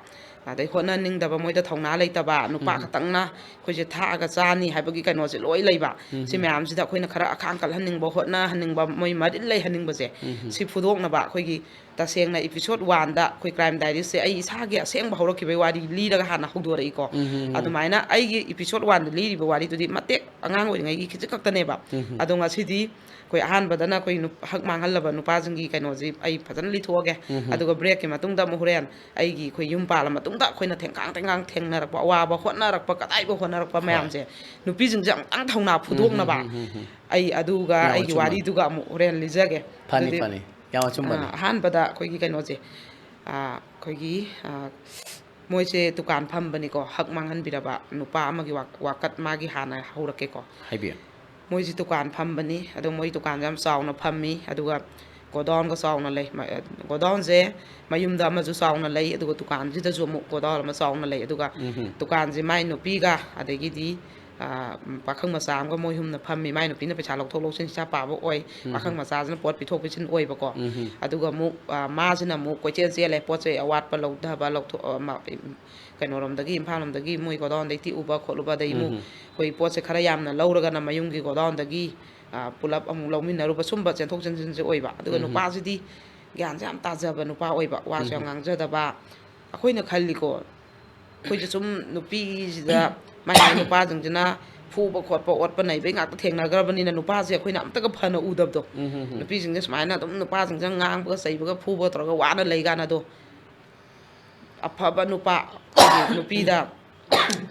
ꯑꯗꯩ ꯍꯣꯠꯅꯅꯤꯡꯗꯕ, ꯃꯣꯏꯗ ꯊꯧꯅꯥ ꯂꯩꯇꯕ, ꯅꯨꯄꯥ ꯎꯝ꯫ ꯈꯛꯇꯪꯅ ꯑꯩꯈꯣꯏꯁꯦ ꯊꯥꯛꯑꯒ ꯆꯥꯅꯤ ꯍꯥꯏꯕꯒꯤ ꯀꯩꯅꯣꯁꯦ ꯂꯣꯏ ꯂꯩꯕ꯫ ꯎꯝ꯫ ꯁꯤ ꯃꯌꯥꯝꯁꯤꯗ ꯑꯩꯈꯣꯏꯅ ꯈꯔ ꯑꯈꯥꯡ ꯀꯜꯍꯟꯅꯤꯡꯕ, ꯍꯣꯠꯅꯍꯟꯅꯤꯡꯕ, ꯃꯣꯏ ꯃꯔꯤꯜ ꯂꯩꯍꯟꯅꯤꯡꯕꯁꯦ, ꯎꯝ꯫ ꯁꯤ ꯐꯨꯗꯣꯛꯅꯕ ꯑꯩꯈꯣꯏꯒꯤ ꯇꯁꯦꯡꯅ episode oneꯗ ꯑꯩꯈꯣꯏ Crime Diariesꯁꯦ ꯑꯩ ꯏꯁꯥꯒꯤ ꯑꯁꯦꯡꯕ ꯍꯧꯔꯛꯈꯤꯕꯒꯤ ꯋꯥꯔꯤ ꯂꯤꯔꯒ ꯍꯥꯟꯅ ꯍꯧꯗꯣꯔꯛꯏꯀꯣ꯫ ꯎꯝ, ꯎꯝ, ꯎꯝ꯫ ꯑꯗꯨꯃꯥꯏꯅ ꯑꯩꯒꯤ episode oneꯗ ꯂꯤꯔꯤꯕ ꯋꯥꯔꯤꯗꯨꯗꯤ ꯃꯇꯦꯛ ꯑꯉꯥꯡ ꯑꯣꯏꯔꯤꯉꯩꯒꯤ ꯈꯤꯖꯤꯛ ꯈꯛꯇꯅꯦꯕ꯫ ꯎꯝ, ꯎꯝ꯫ ꯑꯗꯣ ꯉꯁꯤꯗꯤ ꯑꯩꯈꯣꯏ ꯑꯍꯥꯟꯕꯗꯅ ꯑꯩꯈꯣꯏ ꯅꯨꯞ-, ꯍꯛ ꯃꯥꯡꯍꯜꯂꯕ ꯅꯨꯄꯥꯁꯤꯡꯒꯤ ꯀꯩꯅꯣꯁꯤ ꯑꯩ ꯐꯖꯅ ꯂꯤꯊꯣꯛꯑꯒꯦ꯫ ꯎꯝ, ꯎꯝ꯫ ꯑꯗꯨꯒ breakꯀꯤ ꯃꯇꯨꯡꯗ ꯑꯃꯨꯛ ꯍꯣꯔꯦꯟ ꯑꯩꯒꯤ ꯑꯩꯈꯣꯏ ꯌꯨꯝ ꯄꯥꯜꯂ ꯃꯇꯨꯡ ꯑꯃꯨꯛꯇ ꯑꯩꯈꯣꯏꯅ ꯊꯦꯡꯀꯥꯡ ꯊꯦꯡꯀꯥꯡ ꯊꯦꯡꯅꯔꯛꯄ, ꯑꯋꯥꯕ ꯍꯣꯠꯅꯔꯛꯄ, ꯀꯗꯥꯏꯐꯥꯎ ꯍꯣꯠꯅꯔꯛꯄ ꯍꯣꯏ꯫ ꯃꯌꯥꯝꯁꯦ ꯅꯨꯄꯤꯁꯤꯡꯁꯦ ꯑꯃꯨꯛꯇꯪ ꯊꯧꯅꯥ ꯎꯝ, ꯍꯝ, ꯐꯨꯗꯣꯛꯅꯕ꯫ ꯍꯝ, ꯍꯝ, ꯍꯝ꯫ ꯑꯩ ꯑꯗꯨꯒ ꯌꯥꯝ ꯑꯩꯒꯤ ꯑꯆꯨꯝꯕꯅꯤ꯫ ꯋꯥꯔꯤꯗꯨꯒ ꯑꯃꯨꯛ ꯍꯣꯔꯦꯟ ꯂꯤꯖꯒꯦ꯫ ꯐꯅꯤ, ꯑꯗꯨꯗꯤ, ꯐꯅꯤ꯫ ꯌꯥꯝ ꯑꯆꯨꯝꯕꯅꯤ꯫ ꯑ, ꯑꯍꯥꯟꯕꯗ ꯑꯩꯈꯣꯏꯒꯤ ꯀꯩꯅꯣꯁꯦ, ꯑ, ꯑꯩꯈꯣꯏꯒꯤ, ꯑ, ꯃꯣꯏꯁꯦ ꯗꯨꯀꯥꯟ ꯐꯝꯕꯅꯤꯀꯣ, ꯍꯛ ꯃꯥꯡꯍꯟꯕꯤꯔꯕ ꯅꯨꯄꯥ ꯑꯃꯒꯤ ꯋꯥ-, ꯋꯥꯀꯠ ꯃꯥꯒꯤ ꯍꯥꯟꯅ ꯍꯧꯔꯛꯀꯦꯀꯣ꯫ ꯍꯥꯏꯕꯤꯌꯨ꯫ ꯃꯣꯏꯁꯤ ꯗꯨꯀꯥꯟ ꯐꯝꯕꯅꯤ, ꯑꯗꯣ ꯃꯣꯏ ꯗꯨꯀꯥꯟꯁꯦ ꯌꯥꯝ ꯆꯥꯎꯅ ꯐꯝꯃꯤ, ꯑꯗꯨꯒ ꯒꯣꯗꯥꯎꯟꯒ ꯆꯥꯎꯅ ꯂꯩ꯫ ꯃ-, ꯒꯣꯗꯥꯎꯟꯁꯦ ꯃꯌꯨꯝꯗ ꯑꯃꯁꯨ ꯆꯥꯎꯅ ꯂꯩ, ꯑꯗꯨꯒ ꯗꯨꯀꯥꯟꯁꯤꯗꯁꯨ ꯑꯃꯨꯛ ꯒꯣꯗꯥꯎꯟ ꯑꯃ ꯆꯥꯎꯅ ꯂꯩ, ꯑꯗꯨꯒ ꯎꯝ ꯍꯝ꯫ ꯗꯨꯀꯥꯟꯁꯦ ꯃꯥꯏ ꯅꯨꯄꯤꯒ, ꯑꯗꯒꯤꯗꯤ, ꯑ, ꯄꯥꯈꯪ ꯃꯆꯥ ꯑꯃꯒ, ꯃꯣꯏ ꯑꯍꯨꯝꯅ ꯐꯝꯃꯤ꯫ ꯃꯥꯏ ꯅꯨꯄꯤꯅ ꯄꯩꯁꯥ ꯂꯧꯊꯣꯛ ꯂꯧꯁꯤꯟ, ꯍꯤꯁꯥꯞ ꯄꯥꯕ ꯑꯣꯏ, ꯎꯝ ꯄꯥꯈꯪ ꯍꯝ꯫ ꯃꯆꯥꯁꯤꯅ ꯄꯣꯠ ꯄꯤꯊꯣꯛ ꯄꯤꯁꯤꯟ ꯑꯣꯏꯕꯀꯣ꯫ ꯎꯝ ꯍꯝ꯫ ꯑꯗꯨꯒ ꯑꯃꯨꯛ, ꯑ, ꯃꯥꯁꯤꯅ ꯑꯃꯨꯛ ꯀꯣꯏꯆꯦꯜ ꯆꯦꯜꯂꯦ, ꯄꯣꯠ ꯆꯩ ꯑꯋꯥꯠꯄ ꯂꯧꯊꯕ, ꯂꯧꯊꯣꯛ-, ꯑ, ꯃ-, ꯀꯩꯅꯣꯔꯣꯝꯗꯒꯤ, ꯏꯝꯐꯥꯜ ꯂꯣꯝꯗꯒꯤ ꯃꯣꯏ ꯒꯣꯗꯥꯎꯟꯗꯒꯤ ꯇꯤꯛꯎꯕ ꯈꯣꯠꯂꯨꯕ, ꯑꯗꯒꯤ ꯑꯃꯨꯛ ꯎꯝ ꯍꯝ꯫ ꯑꯩꯈꯣꯏ ꯄꯣꯠꯁꯦ ꯈꯔ ꯌꯥꯝꯅ ꯂꯧꯔꯒꯅ ꯃꯌꯨꯝꯒꯤ ꯒꯣꯗꯥꯎꯟꯗꯒꯤ, ꯑ, ꯄꯨꯂꯞ ꯑꯃꯨꯛ ꯂꯧꯃꯤꯟꯅꯔꯨꯕ, ꯁꯨꯝꯕ ꯆꯦꯟꯊꯣꯛ ꯆꯦꯟꯁꯤꯟꯁꯦ ꯑꯣꯏꯕ꯫ ꯑꯗꯨꯒ ꯎꯝ ꯍꯝ꯫ ꯅꯨꯄꯥꯁꯤꯗꯤ ꯒ꯭ꯌꯥꯟꯁꯦ ꯌꯥꯝ ꯇꯥꯖꯕ ꯅꯨꯄꯥ ꯑꯣꯏꯕ, ꯋꯥꯁꯨ ꯎꯝ ꯌꯥꯝ ꯍꯝ꯫ ꯉꯥꯡꯖꯗꯕ꯫ ꯑꯩꯈꯣꯏꯅ ꯈꯜꯂꯤꯀꯣ, ꯑꯩꯈꯣꯏꯁꯨ ꯁꯨꯝ ꯅꯨꯄꯤꯁꯤꯗ ꯃꯥꯏ ꯃꯥꯏ ꯅꯨꯄꯥꯁꯤꯡꯁꯤꯅ ꯐꯨꯕ ꯈꯣꯠꯄ, ꯑꯣꯠꯄ ꯅꯩꯕꯩ ꯉꯥꯛꯇ ꯊꯦꯡꯅꯈ꯭ꯔꯕꯅꯤꯅ, ꯅꯨꯄꯥꯁꯦ ꯑꯩꯈꯣꯏꯅ ꯑꯝꯇꯒ ꯐꯅ ꯎꯗꯕꯗꯣ꯫ ꯎꯝ ꯍꯝ ꯍꯝ꯫ ꯅꯨꯄꯤꯁꯤꯡꯁꯦ ꯁꯨꯃꯥꯏꯅ ꯑꯗꯨꯝ ꯅꯨꯄꯥꯁꯤꯡꯁꯦ ꯉꯥꯡꯕꯒ ꯆꯩꯕꯒ ꯐꯨꯕ ꯇꯧꯔꯒ ꯋꯥꯅ ꯂꯩ ꯀꯥꯟ ꯑꯗꯣ, ꯑꯐꯕ ꯅꯨꯄꯥ, ꯑꯩꯈꯣꯏꯒꯤ ꯅꯨꯄꯤꯗ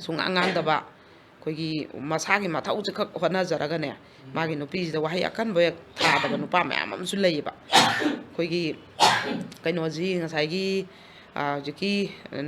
ꯁꯨꯡꯉꯥꯡ ꯉꯥꯡꯗꯕ, ꯑꯩꯈꯣꯏꯒꯤ ꯃꯁꯥꯒꯤ ꯃꯊꯧꯁꯦ ꯈꯛ ꯍꯣꯠꯅꯖꯔꯒꯅꯦ, ꯃꯥꯒꯤ ꯅꯨꯄꯤꯁꯤꯗ ꯋꯥꯍꯩ ꯑꯀꯟꯕ ꯍꯦꯛ ꯊꯥꯗꯕ ꯅꯨꯄꯥ ꯃꯌꯥꯝ ꯑꯃꯁꯨ ꯂꯩꯌꯦꯕ꯫ ꯑꯩꯈꯣꯏꯒꯤ ꯀꯩꯅꯣꯁꯤ ꯉꯁꯥꯏꯒꯤ, ꯑ, ꯍꯧꯖꯤꯛꯀꯤ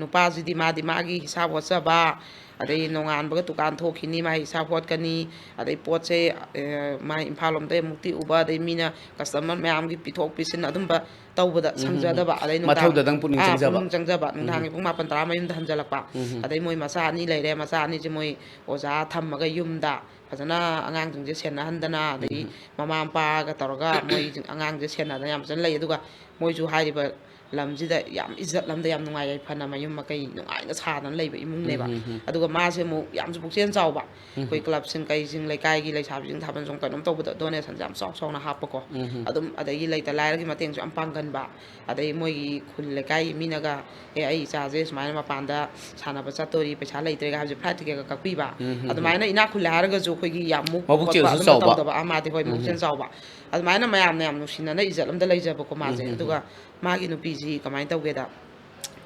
ꯅꯨꯄꯥꯁꯤꯗꯤ ꯃꯥꯗꯤ ꯃꯥꯒꯤ ꯍꯤꯁꯥꯞ ꯍꯣꯠꯆꯕ, ꯑꯗꯩ ꯅꯣꯡꯉꯥꯟꯕꯒ ꯗꯨꯀꯥꯟ ꯊꯣꯛꯈꯤꯅꯤ, ꯃꯥꯒꯤ ꯍꯤꯁꯥꯞ ꯍꯣꯠꯀꯅꯤ, ꯑꯗꯩ ꯄꯣꯠꯁꯦ, ꯑ, ꯃꯥ ꯏꯝꯐꯥꯜ ꯂꯣꯝꯗꯒꯤ ꯑꯃꯨꯛ ꯇꯤꯛꯎꯕ, ꯑꯗꯩ ꯃꯤꯅ ꯀꯁꯇꯃꯔ ꯃꯌꯥꯝꯒꯤ ꯄꯤꯊꯣꯛ ꯄꯤꯁꯤꯟ ꯑꯗꯨꯝꯕ ꯇꯧꯕꯗ ꯎꯝ, ꯎꯝ, ꯎꯝ꯫ ꯁꯪꯖꯗꯕ, ꯑꯗꯩ ꯅꯨꯡꯗꯥꯡ, ꯃꯊꯧꯗꯗꯪ ꯄꯨꯛꯅꯤꯡ ꯑꯥ, ꯆꯪꯖꯕ꯫ ꯄꯨꯛꯅꯤꯡ ꯆꯪꯖꯕ, ꯎꯝ, ꯅꯨꯡꯗꯥꯡꯒꯤ ꯎꯝ꯫ ꯄꯨꯡ ꯃꯥꯄꯟ ꯇꯔꯥ ꯃꯌꯨꯝꯗ ꯍꯟꯖꯜꯂꯛꯄ, ꯎꯝ, ꯎꯝ꯫ ꯑꯗꯩ ꯃꯣꯏ ꯃꯆꯥ ꯑꯅꯤ ꯂꯩꯔꯦ, ꯃꯆꯥ ꯑꯅꯤꯁꯦ ꯃꯣꯏ ꯑꯣꯖꯥ ꯊꯝꯃꯒ ꯌꯨꯝꯗ ꯐꯖꯅ ꯑꯉꯥꯡꯁꯤꯡꯁꯦ ꯁꯦꯟꯅꯍꯟꯗꯅ, ꯑꯗꯒꯤ ꯎꯝ, ꯎꯝ꯫ ꯃꯃꯥ ꯃꯄꯥꯒ ꯇꯧꯔꯒ ꯃꯣꯏ ꯑꯉꯥꯡꯁꯦ ꯁꯦꯟꯅꯗꯅ ꯌꯥꯝ ꯐꯖꯅ ꯂꯩ꯫ ꯑꯗꯨꯒ ꯃꯣꯏꯁꯨ ꯍꯥꯏꯔꯤꯕ ꯂꯝꯁꯤꯗ ꯌꯥꯝ ꯏꯖꯠ ꯑꯃꯗ ꯌꯥꯝ ꯅꯨꯡꯉꯥꯏ ꯌꯥꯏꯐꯅ ꯃꯌꯨꯝ ꯃꯀꯩ ꯅꯨꯡꯉꯥꯏꯅ ꯁꯥꯗꯅ ꯂꯩꯕ ꯏꯃꯨꯡꯅꯦꯕ꯫ ꯎꯝ, ꯎꯝ, ꯎꯝ꯫ ꯑꯗꯨꯒ ꯃꯥꯁꯦ ꯑꯃꯨꯛ ꯌꯥꯝꯁꯨ ꯄꯨꯛꯆꯦꯜ ꯆꯥꯎꯕ꯫ ꯎꯝ, ꯑꯩꯈꯣꯏ ꯎꯝ꯫ ꯀ꯭ꯂꯕꯁꯤꯡ ꯀꯩꯁꯤꯡ ꯂꯩꯀꯥꯏꯒꯤ ꯂꯩꯁꯥꯕꯤꯁꯤꯡ ꯊꯥꯕꯜ ꯆꯣꯡ ꯀꯩꯅꯣꯝ ꯇꯧꯕꯗ ꯗꯣꯅꯦꯁꯟꯁꯦ ꯌꯥꯝ ꯆꯥꯎ ꯆꯥꯎꯅ ꯍꯥꯞꯄꯀꯣ꯫ ꯎꯝ, ꯎꯝ꯫ ꯑꯗꯨꯝ ꯑꯗꯒꯤ ꯂꯩꯇ ꯂꯥꯏꯔꯒꯤ ꯃꯇꯦꯡꯁꯨ ꯌꯥꯝ ꯄꯥꯡꯒꯟꯕ꯫ ꯑꯗꯩ ꯃꯣꯏꯒꯤ ꯈꯨꯜ ꯂꯩꯀꯥꯏꯒꯤ ꯃꯤꯅꯒ, "ꯑꯦ, ꯑꯩ ꯏꯆꯥꯁꯦ ꯁꯨꯃꯥꯏꯅ ꯃꯄꯥꯟꯗ ꯁꯥꯟꯅꯕ ꯆꯠꯇꯣꯔꯤ, ꯄꯩꯁꯥ ꯂꯩꯇ꯭ꯔꯦꯒ" ꯍꯥꯏꯕꯁꯦ ꯐ꯭ꯂꯥꯏꯠ ꯇꯤꯀꯦꯠꯀ ꯀꯛꯄꯤꯕ꯫ ꯎꯝ, ꯎꯝ, ꯎꯝ꯫ ꯑꯗꯨꯃꯥꯏꯅ ꯏꯅꯥꯛ ꯈꯨꯜꯂꯦ ꯍꯥꯏꯔꯒꯁꯨ ꯑꯩꯈꯣꯏꯒꯤ ꯌꯥꯝ ꯃꯨꯛꯄ ꯈꯣꯠꯄ ꯃꯕꯨꯛꯆꯦꯜꯁꯨ ꯑꯗꯨꯝꯕ ꯆꯥꯎꯕ꯫ ꯇꯧꯗꯕ꯫ ꯑꯥ, ꯃꯥꯗꯤ ꯍꯣꯏ, ꯎꯝ, ꯃꯕꯨꯛꯆꯦꯜ ꯎꯝ꯫ ꯆꯥꯎꯕ꯫ ꯑꯗꯨꯃꯥꯏꯅ ꯃꯌꯥꯝꯅ ꯌꯥꯝ ꯅꯨꯡꯁꯤꯅꯅ ꯏꯖꯠ ꯑꯝꯗ ꯂꯩꯖꯕꯀꯣ ꯃꯥꯁꯦ꯫ ꯎꯝ, ꯎꯝ, ꯑꯗꯨꯒ ꯎꯝ꯫ ꯃꯥꯒꯤ ꯅꯨꯄꯤꯁꯤ ꯀꯃꯥꯏꯅ ꯇꯧꯒꯦꯗ,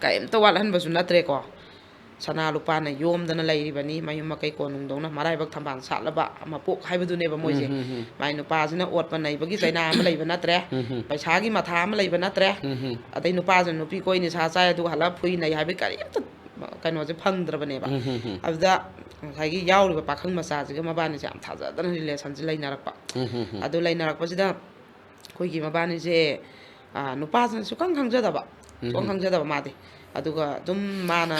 ꯀꯔꯤꯝꯇ ꯋꯥꯠꯍꯟꯕꯁꯨ ꯅꯠꯇ꯭ꯔꯦꯀꯣ꯫ ꯁꯅꯥ ꯂꯨꯄꯥꯅ ꯌꯣꯝꯗꯅ ꯂꯩꯔꯤꯕꯅꯤ, ꯃꯌꯨꯝ ꯃꯀꯩ ꯀꯣꯅꯨꯡꯗꯧꯅ ꯃꯔꯥꯏꯕꯛ ꯊꯝꯕꯥꯜ ꯁꯥꯠꯂꯕ ꯃꯄꯣꯛ ꯍꯥꯏꯕꯗꯨꯅꯦꯕ ꯃꯣꯏꯁꯦ꯫ ꯎꯝ, ꯎꯝ, ꯎꯝ꯫ ꯃꯥꯏ ꯅꯨꯄꯥꯁꯤꯅ ꯑꯣꯠꯄ ꯅꯩꯕꯒꯤ ꯆꯩꯅꯥ ꯑꯃ ꯂꯩꯕ ꯅꯠꯇ꯭ꯔꯦ, ꯎꯝ, ꯎꯝ꯫ ꯄꯩꯁꯥꯒꯤ ꯃꯊꯥ ꯑꯃ ꯂꯩꯕ ꯅꯠꯇ꯭ꯔꯦ, ꯎꯝ, ꯎꯝ꯫ ꯑꯗꯩ ꯅꯨꯄꯥꯁꯤꯅ ꯅꯨꯄꯤ ꯀꯣꯏ ꯅꯤꯁꯥ ꯆꯥꯏ ꯑꯗꯨꯒ ꯍꯜꯂꯒ ꯐꯨꯏ ꯅꯩ ꯍꯥꯏꯕꯒꯤ ꯀꯔꯤꯝꯇ ꯀꯩꯅꯣꯁꯦ ꯐꯪꯗ꯭ꯔꯕꯅꯦꯕ꯫ ꯎꯝ, ꯎꯝ, ꯎꯝ꯫ ꯑꯗꯨꯗ ꯉꯁꯥꯏꯒꯤ ꯌꯥꯎꯔꯤꯕ ꯄꯥꯈꯪ ꯃꯆꯥꯁꯤꯒ ꯃꯕꯥꯅꯤꯁꯦ ꯌꯥꯝ ꯊꯥꯖꯗꯅ ꯔꯤꯂꯦꯁꯟꯁꯦ ꯂꯩꯅꯔꯛꯄ꯫ ꯎꯝ, ꯎꯝ, ꯎꯝ꯫ ꯑꯗꯨ ꯂꯩꯅꯔꯛꯄꯁꯤꯗ ꯑꯩꯈꯣꯏꯒꯤ ꯃꯕꯥꯅꯤꯁꯦ, ꯑ, ꯅꯨꯄꯥꯁꯤꯅ ꯁꯨꯈꯪ ꯈꯪꯖꯗꯕ, ꯎꯝ, ꯁꯨꯈꯪ ꯎꯝ꯫ ꯈꯪꯖꯗꯕ ꯃꯥꯗꯤ꯫ ꯑꯗꯨꯒ ꯑꯗꯨꯝ ꯃꯥꯅ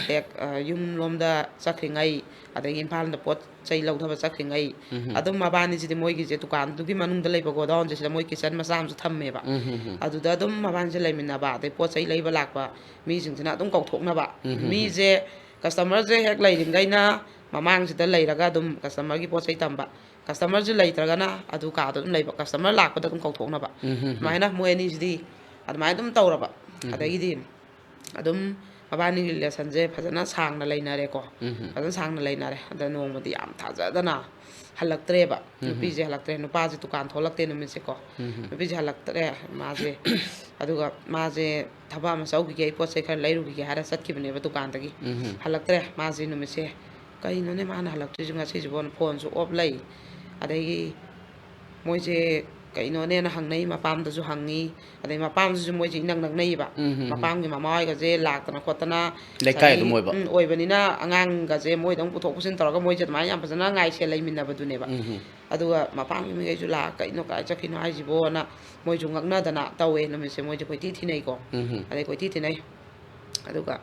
ꯍꯦꯛ, ꯑ, ꯌꯨꯝ ꯂꯣꯝꯗ ꯆꯠꯈ꯭ꯔꯤꯉꯩ, ꯑꯗꯒꯤ ꯏꯝꯐꯥꯜꯗ ꯄꯣꯠ ꯆꯩ ꯂꯧꯊꯕ ꯆꯠꯈ꯭ꯔꯤꯉꯩ, ꯎꯝ, ꯎꯝ꯫ ꯑꯗꯨꯝ ꯃꯕꯥꯅꯤꯁꯤꯗꯤ ꯃꯣꯏꯒꯤꯁꯦ ꯗꯨꯀꯥꯟꯗꯨꯒꯤ ꯃꯅꯨꯡꯗ ꯂꯩꯕ ꯒꯣꯗꯥꯎꯟꯁꯦ, ꯁꯤꯗ ꯃꯣꯏ ꯀꯤꯠꯆꯟ ꯃꯆꯥ ꯑꯃꯁꯨ ꯊꯝꯃꯦꯕ꯫ ꯎꯝ, ꯎꯝ, ꯎꯝ꯫ ꯑꯗꯨꯗ ꯑꯗꯨꯝ ꯃꯕꯥꯅꯤꯁꯦ ꯂꯩꯃꯤꯟꯅꯕ, ꯑꯗꯩ ꯄꯣꯠ ꯆꯩ ꯂꯩꯕ ꯂꯥꯛꯄ ꯃꯤꯁꯤꯡꯁꯤꯅ ꯑꯗꯨꯝ ꯀꯧꯊꯣꯛꯅꯕ꯫ ꯎꯝ, ꯎꯝ, ꯎꯝ꯫ ꯃꯤꯁꯦ, ꯀꯁꯇꯃꯔꯁꯦ ꯍꯦꯛ ꯂꯩꯔꯤꯉꯩꯅ ꯃꯃꯥꯡꯁꯤꯗ ꯂꯩꯔꯒ ꯑꯗꯨꯝ ꯀꯁꯇꯃꯔꯒꯤ ꯄꯣꯠ ꯆꯩ ꯇꯝꯕ, ꯀꯁꯇꯃꯔꯁꯦ ꯂꯩꯇ꯭ꯔꯒꯅ ꯑꯗꯨ ꯀꯥꯗꯣ ꯑꯗꯨꯝ ꯂꯩꯕ, ꯀꯁꯇꯃꯔ ꯂꯥꯛꯄꯗ ꯑꯗꯨꯝ ꯀꯧꯊꯣꯛꯅꯕ꯫ ꯎꯝ, ꯎꯝ, ꯎꯝ꯫ ꯑꯗꯨꯃꯥꯏꯅ ꯃꯣꯏ ꯑꯅꯤꯁꯤꯗꯤ ꯑꯗꯨꯃꯥꯏꯅ ꯑꯗꯨꯝ ꯇꯧꯔꯕ꯫ ꯎꯝ, ꯎꯝ꯫ ꯑꯗꯒꯤꯗꯤ ꯑꯗꯨꯝ ꯃꯕꯥꯅꯤꯒꯤ ꯔꯤꯂꯦꯁꯟꯁꯦ ꯐꯖꯅ ꯁꯥꯡꯅ ꯂꯩꯅꯔꯦꯀꯣ꯫ ꯎꯝ, ꯎꯝ꯫ ꯐꯖꯅ ꯁꯥꯡꯅ ꯂꯩꯅꯔꯦ꯫ ꯑꯗ ꯅꯣꯡꯃꯗꯤ ꯌꯥꯝ ꯊꯥꯖꯗꯅ ꯍꯜꯂꯛꯇ꯭ꯔꯦꯕ꯫ ꯎꯝ, ꯎꯝ꯫ ꯅꯨꯄꯤꯁꯦ ꯍꯜꯂꯛꯇ꯭ꯔꯦ, ꯅꯨꯄꯥꯁꯦ ꯗꯨꯀꯥꯟ ꯊꯣꯛꯂꯛꯇꯦ ꯅꯨꯃꯤꯠꯁꯦꯀꯣ꯫ ꯎꯝ, ꯎꯝ꯫ ꯅꯨꯄꯤꯁꯦ ꯍꯜꯂꯛꯇ꯭ꯔꯦ ꯃꯥꯁꯦ꯫ ꯑꯗꯨꯒ ꯃꯥꯁꯦ ꯊꯕꯛ ꯑꯃ ꯆꯧꯈꯤꯒꯦ, ꯑꯩ ꯄꯣꯠ ꯆꯩ ꯈꯔ ꯂꯩꯔꯨꯈꯤꯒꯦ ꯍꯥꯏꯔ ꯆꯠꯈꯤꯕꯅꯦꯕ ꯗꯨꯀꯥꯟꯗꯒꯤ꯫ ꯎꯝ, ꯎꯝ꯫ ꯍꯜꯂꯛꯇ꯭ꯔꯦ ꯃꯥꯁꯦ ꯅꯨꯃꯤꯠꯁꯦ꯫ ꯀꯩꯅꯣꯅꯦ ꯃꯥꯅ ꯍꯜꯂꯛꯇ꯭ꯔꯤꯁꯦ ꯉꯁꯤꯁꯤꯕꯣꯅ ꯐꯣꯟꯁꯨ ꯑꯣꯐ ꯂꯩ꯫ ꯑꯗꯒꯤ ꯃꯣꯏꯁꯦ ꯀꯩꯅꯣꯅꯦꯅ ꯍꯪꯅꯩ, ꯃꯄꯥꯝꯗꯁꯨ ꯍꯪꯉꯤ꯫ ꯑꯗꯩ ꯃꯄꯥꯝꯁꯤꯁꯨ ꯃꯣꯏꯁꯦ ꯏꯅꯛ ꯅꯛꯅꯩꯕ꯫ ꯎꯝ, ꯎꯝ, ꯎꯝ꯫ ꯃꯄꯥꯝꯒꯤ ꯃꯃꯥ ꯍꯣꯏꯒꯁꯦ ꯂꯥꯛꯇꯅ ꯈꯣꯠꯇꯅ ꯂꯩꯀꯥꯏ ꯉꯁꯥꯏꯒꯤ, ꯑꯗꯨꯝ ꯑꯣꯏꯕ꯫ ꯎꯝ, ꯑꯣꯏꯕꯅꯤꯅ ꯑꯉꯥꯡꯒꯁꯦ ꯃꯣꯏꯗ ꯑꯃꯨꯛ ꯄꯨꯊꯣꯛ ꯄꯨꯁꯤꯟ ꯇꯧꯔꯒ ꯃꯣꯏꯁꯦ ꯑꯗꯨꯃꯥꯏꯅ ꯌꯥꯝ ꯐꯖꯅ ꯉꯥꯏꯁꯦ ꯂꯩꯃꯤꯟꯅꯕꯗꯨꯅꯦꯕ꯫ ꯎꯝ, ꯎꯝ꯫ ꯑꯗꯨꯒ ꯃꯄꯥꯝꯒꯤ ꯃꯤꯈꯩꯁꯨ ꯂꯥꯛꯑ "ꯀꯩꯅꯣ, ꯀꯥꯏ ꯆꯠꯈꯤꯅꯣ ꯍꯥꯏꯁꯤꯕꯣꯅ" ꯃꯣꯏꯁꯨ ꯉꯛꯅꯗꯅ ꯇꯧꯋꯦ ꯅꯨꯃꯤꯠꯁꯦ꯫ ꯃꯣꯏꯁꯦ ꯀꯣꯏꯊꯤ ꯊꯤꯅꯩꯀꯣ꯫ ꯎꯝ, ꯎꯝ꯫ ꯑꯗꯩ ꯀꯣꯏꯊꯤ ꯊꯤꯅꯩ꯫ ꯑꯗꯨꯒ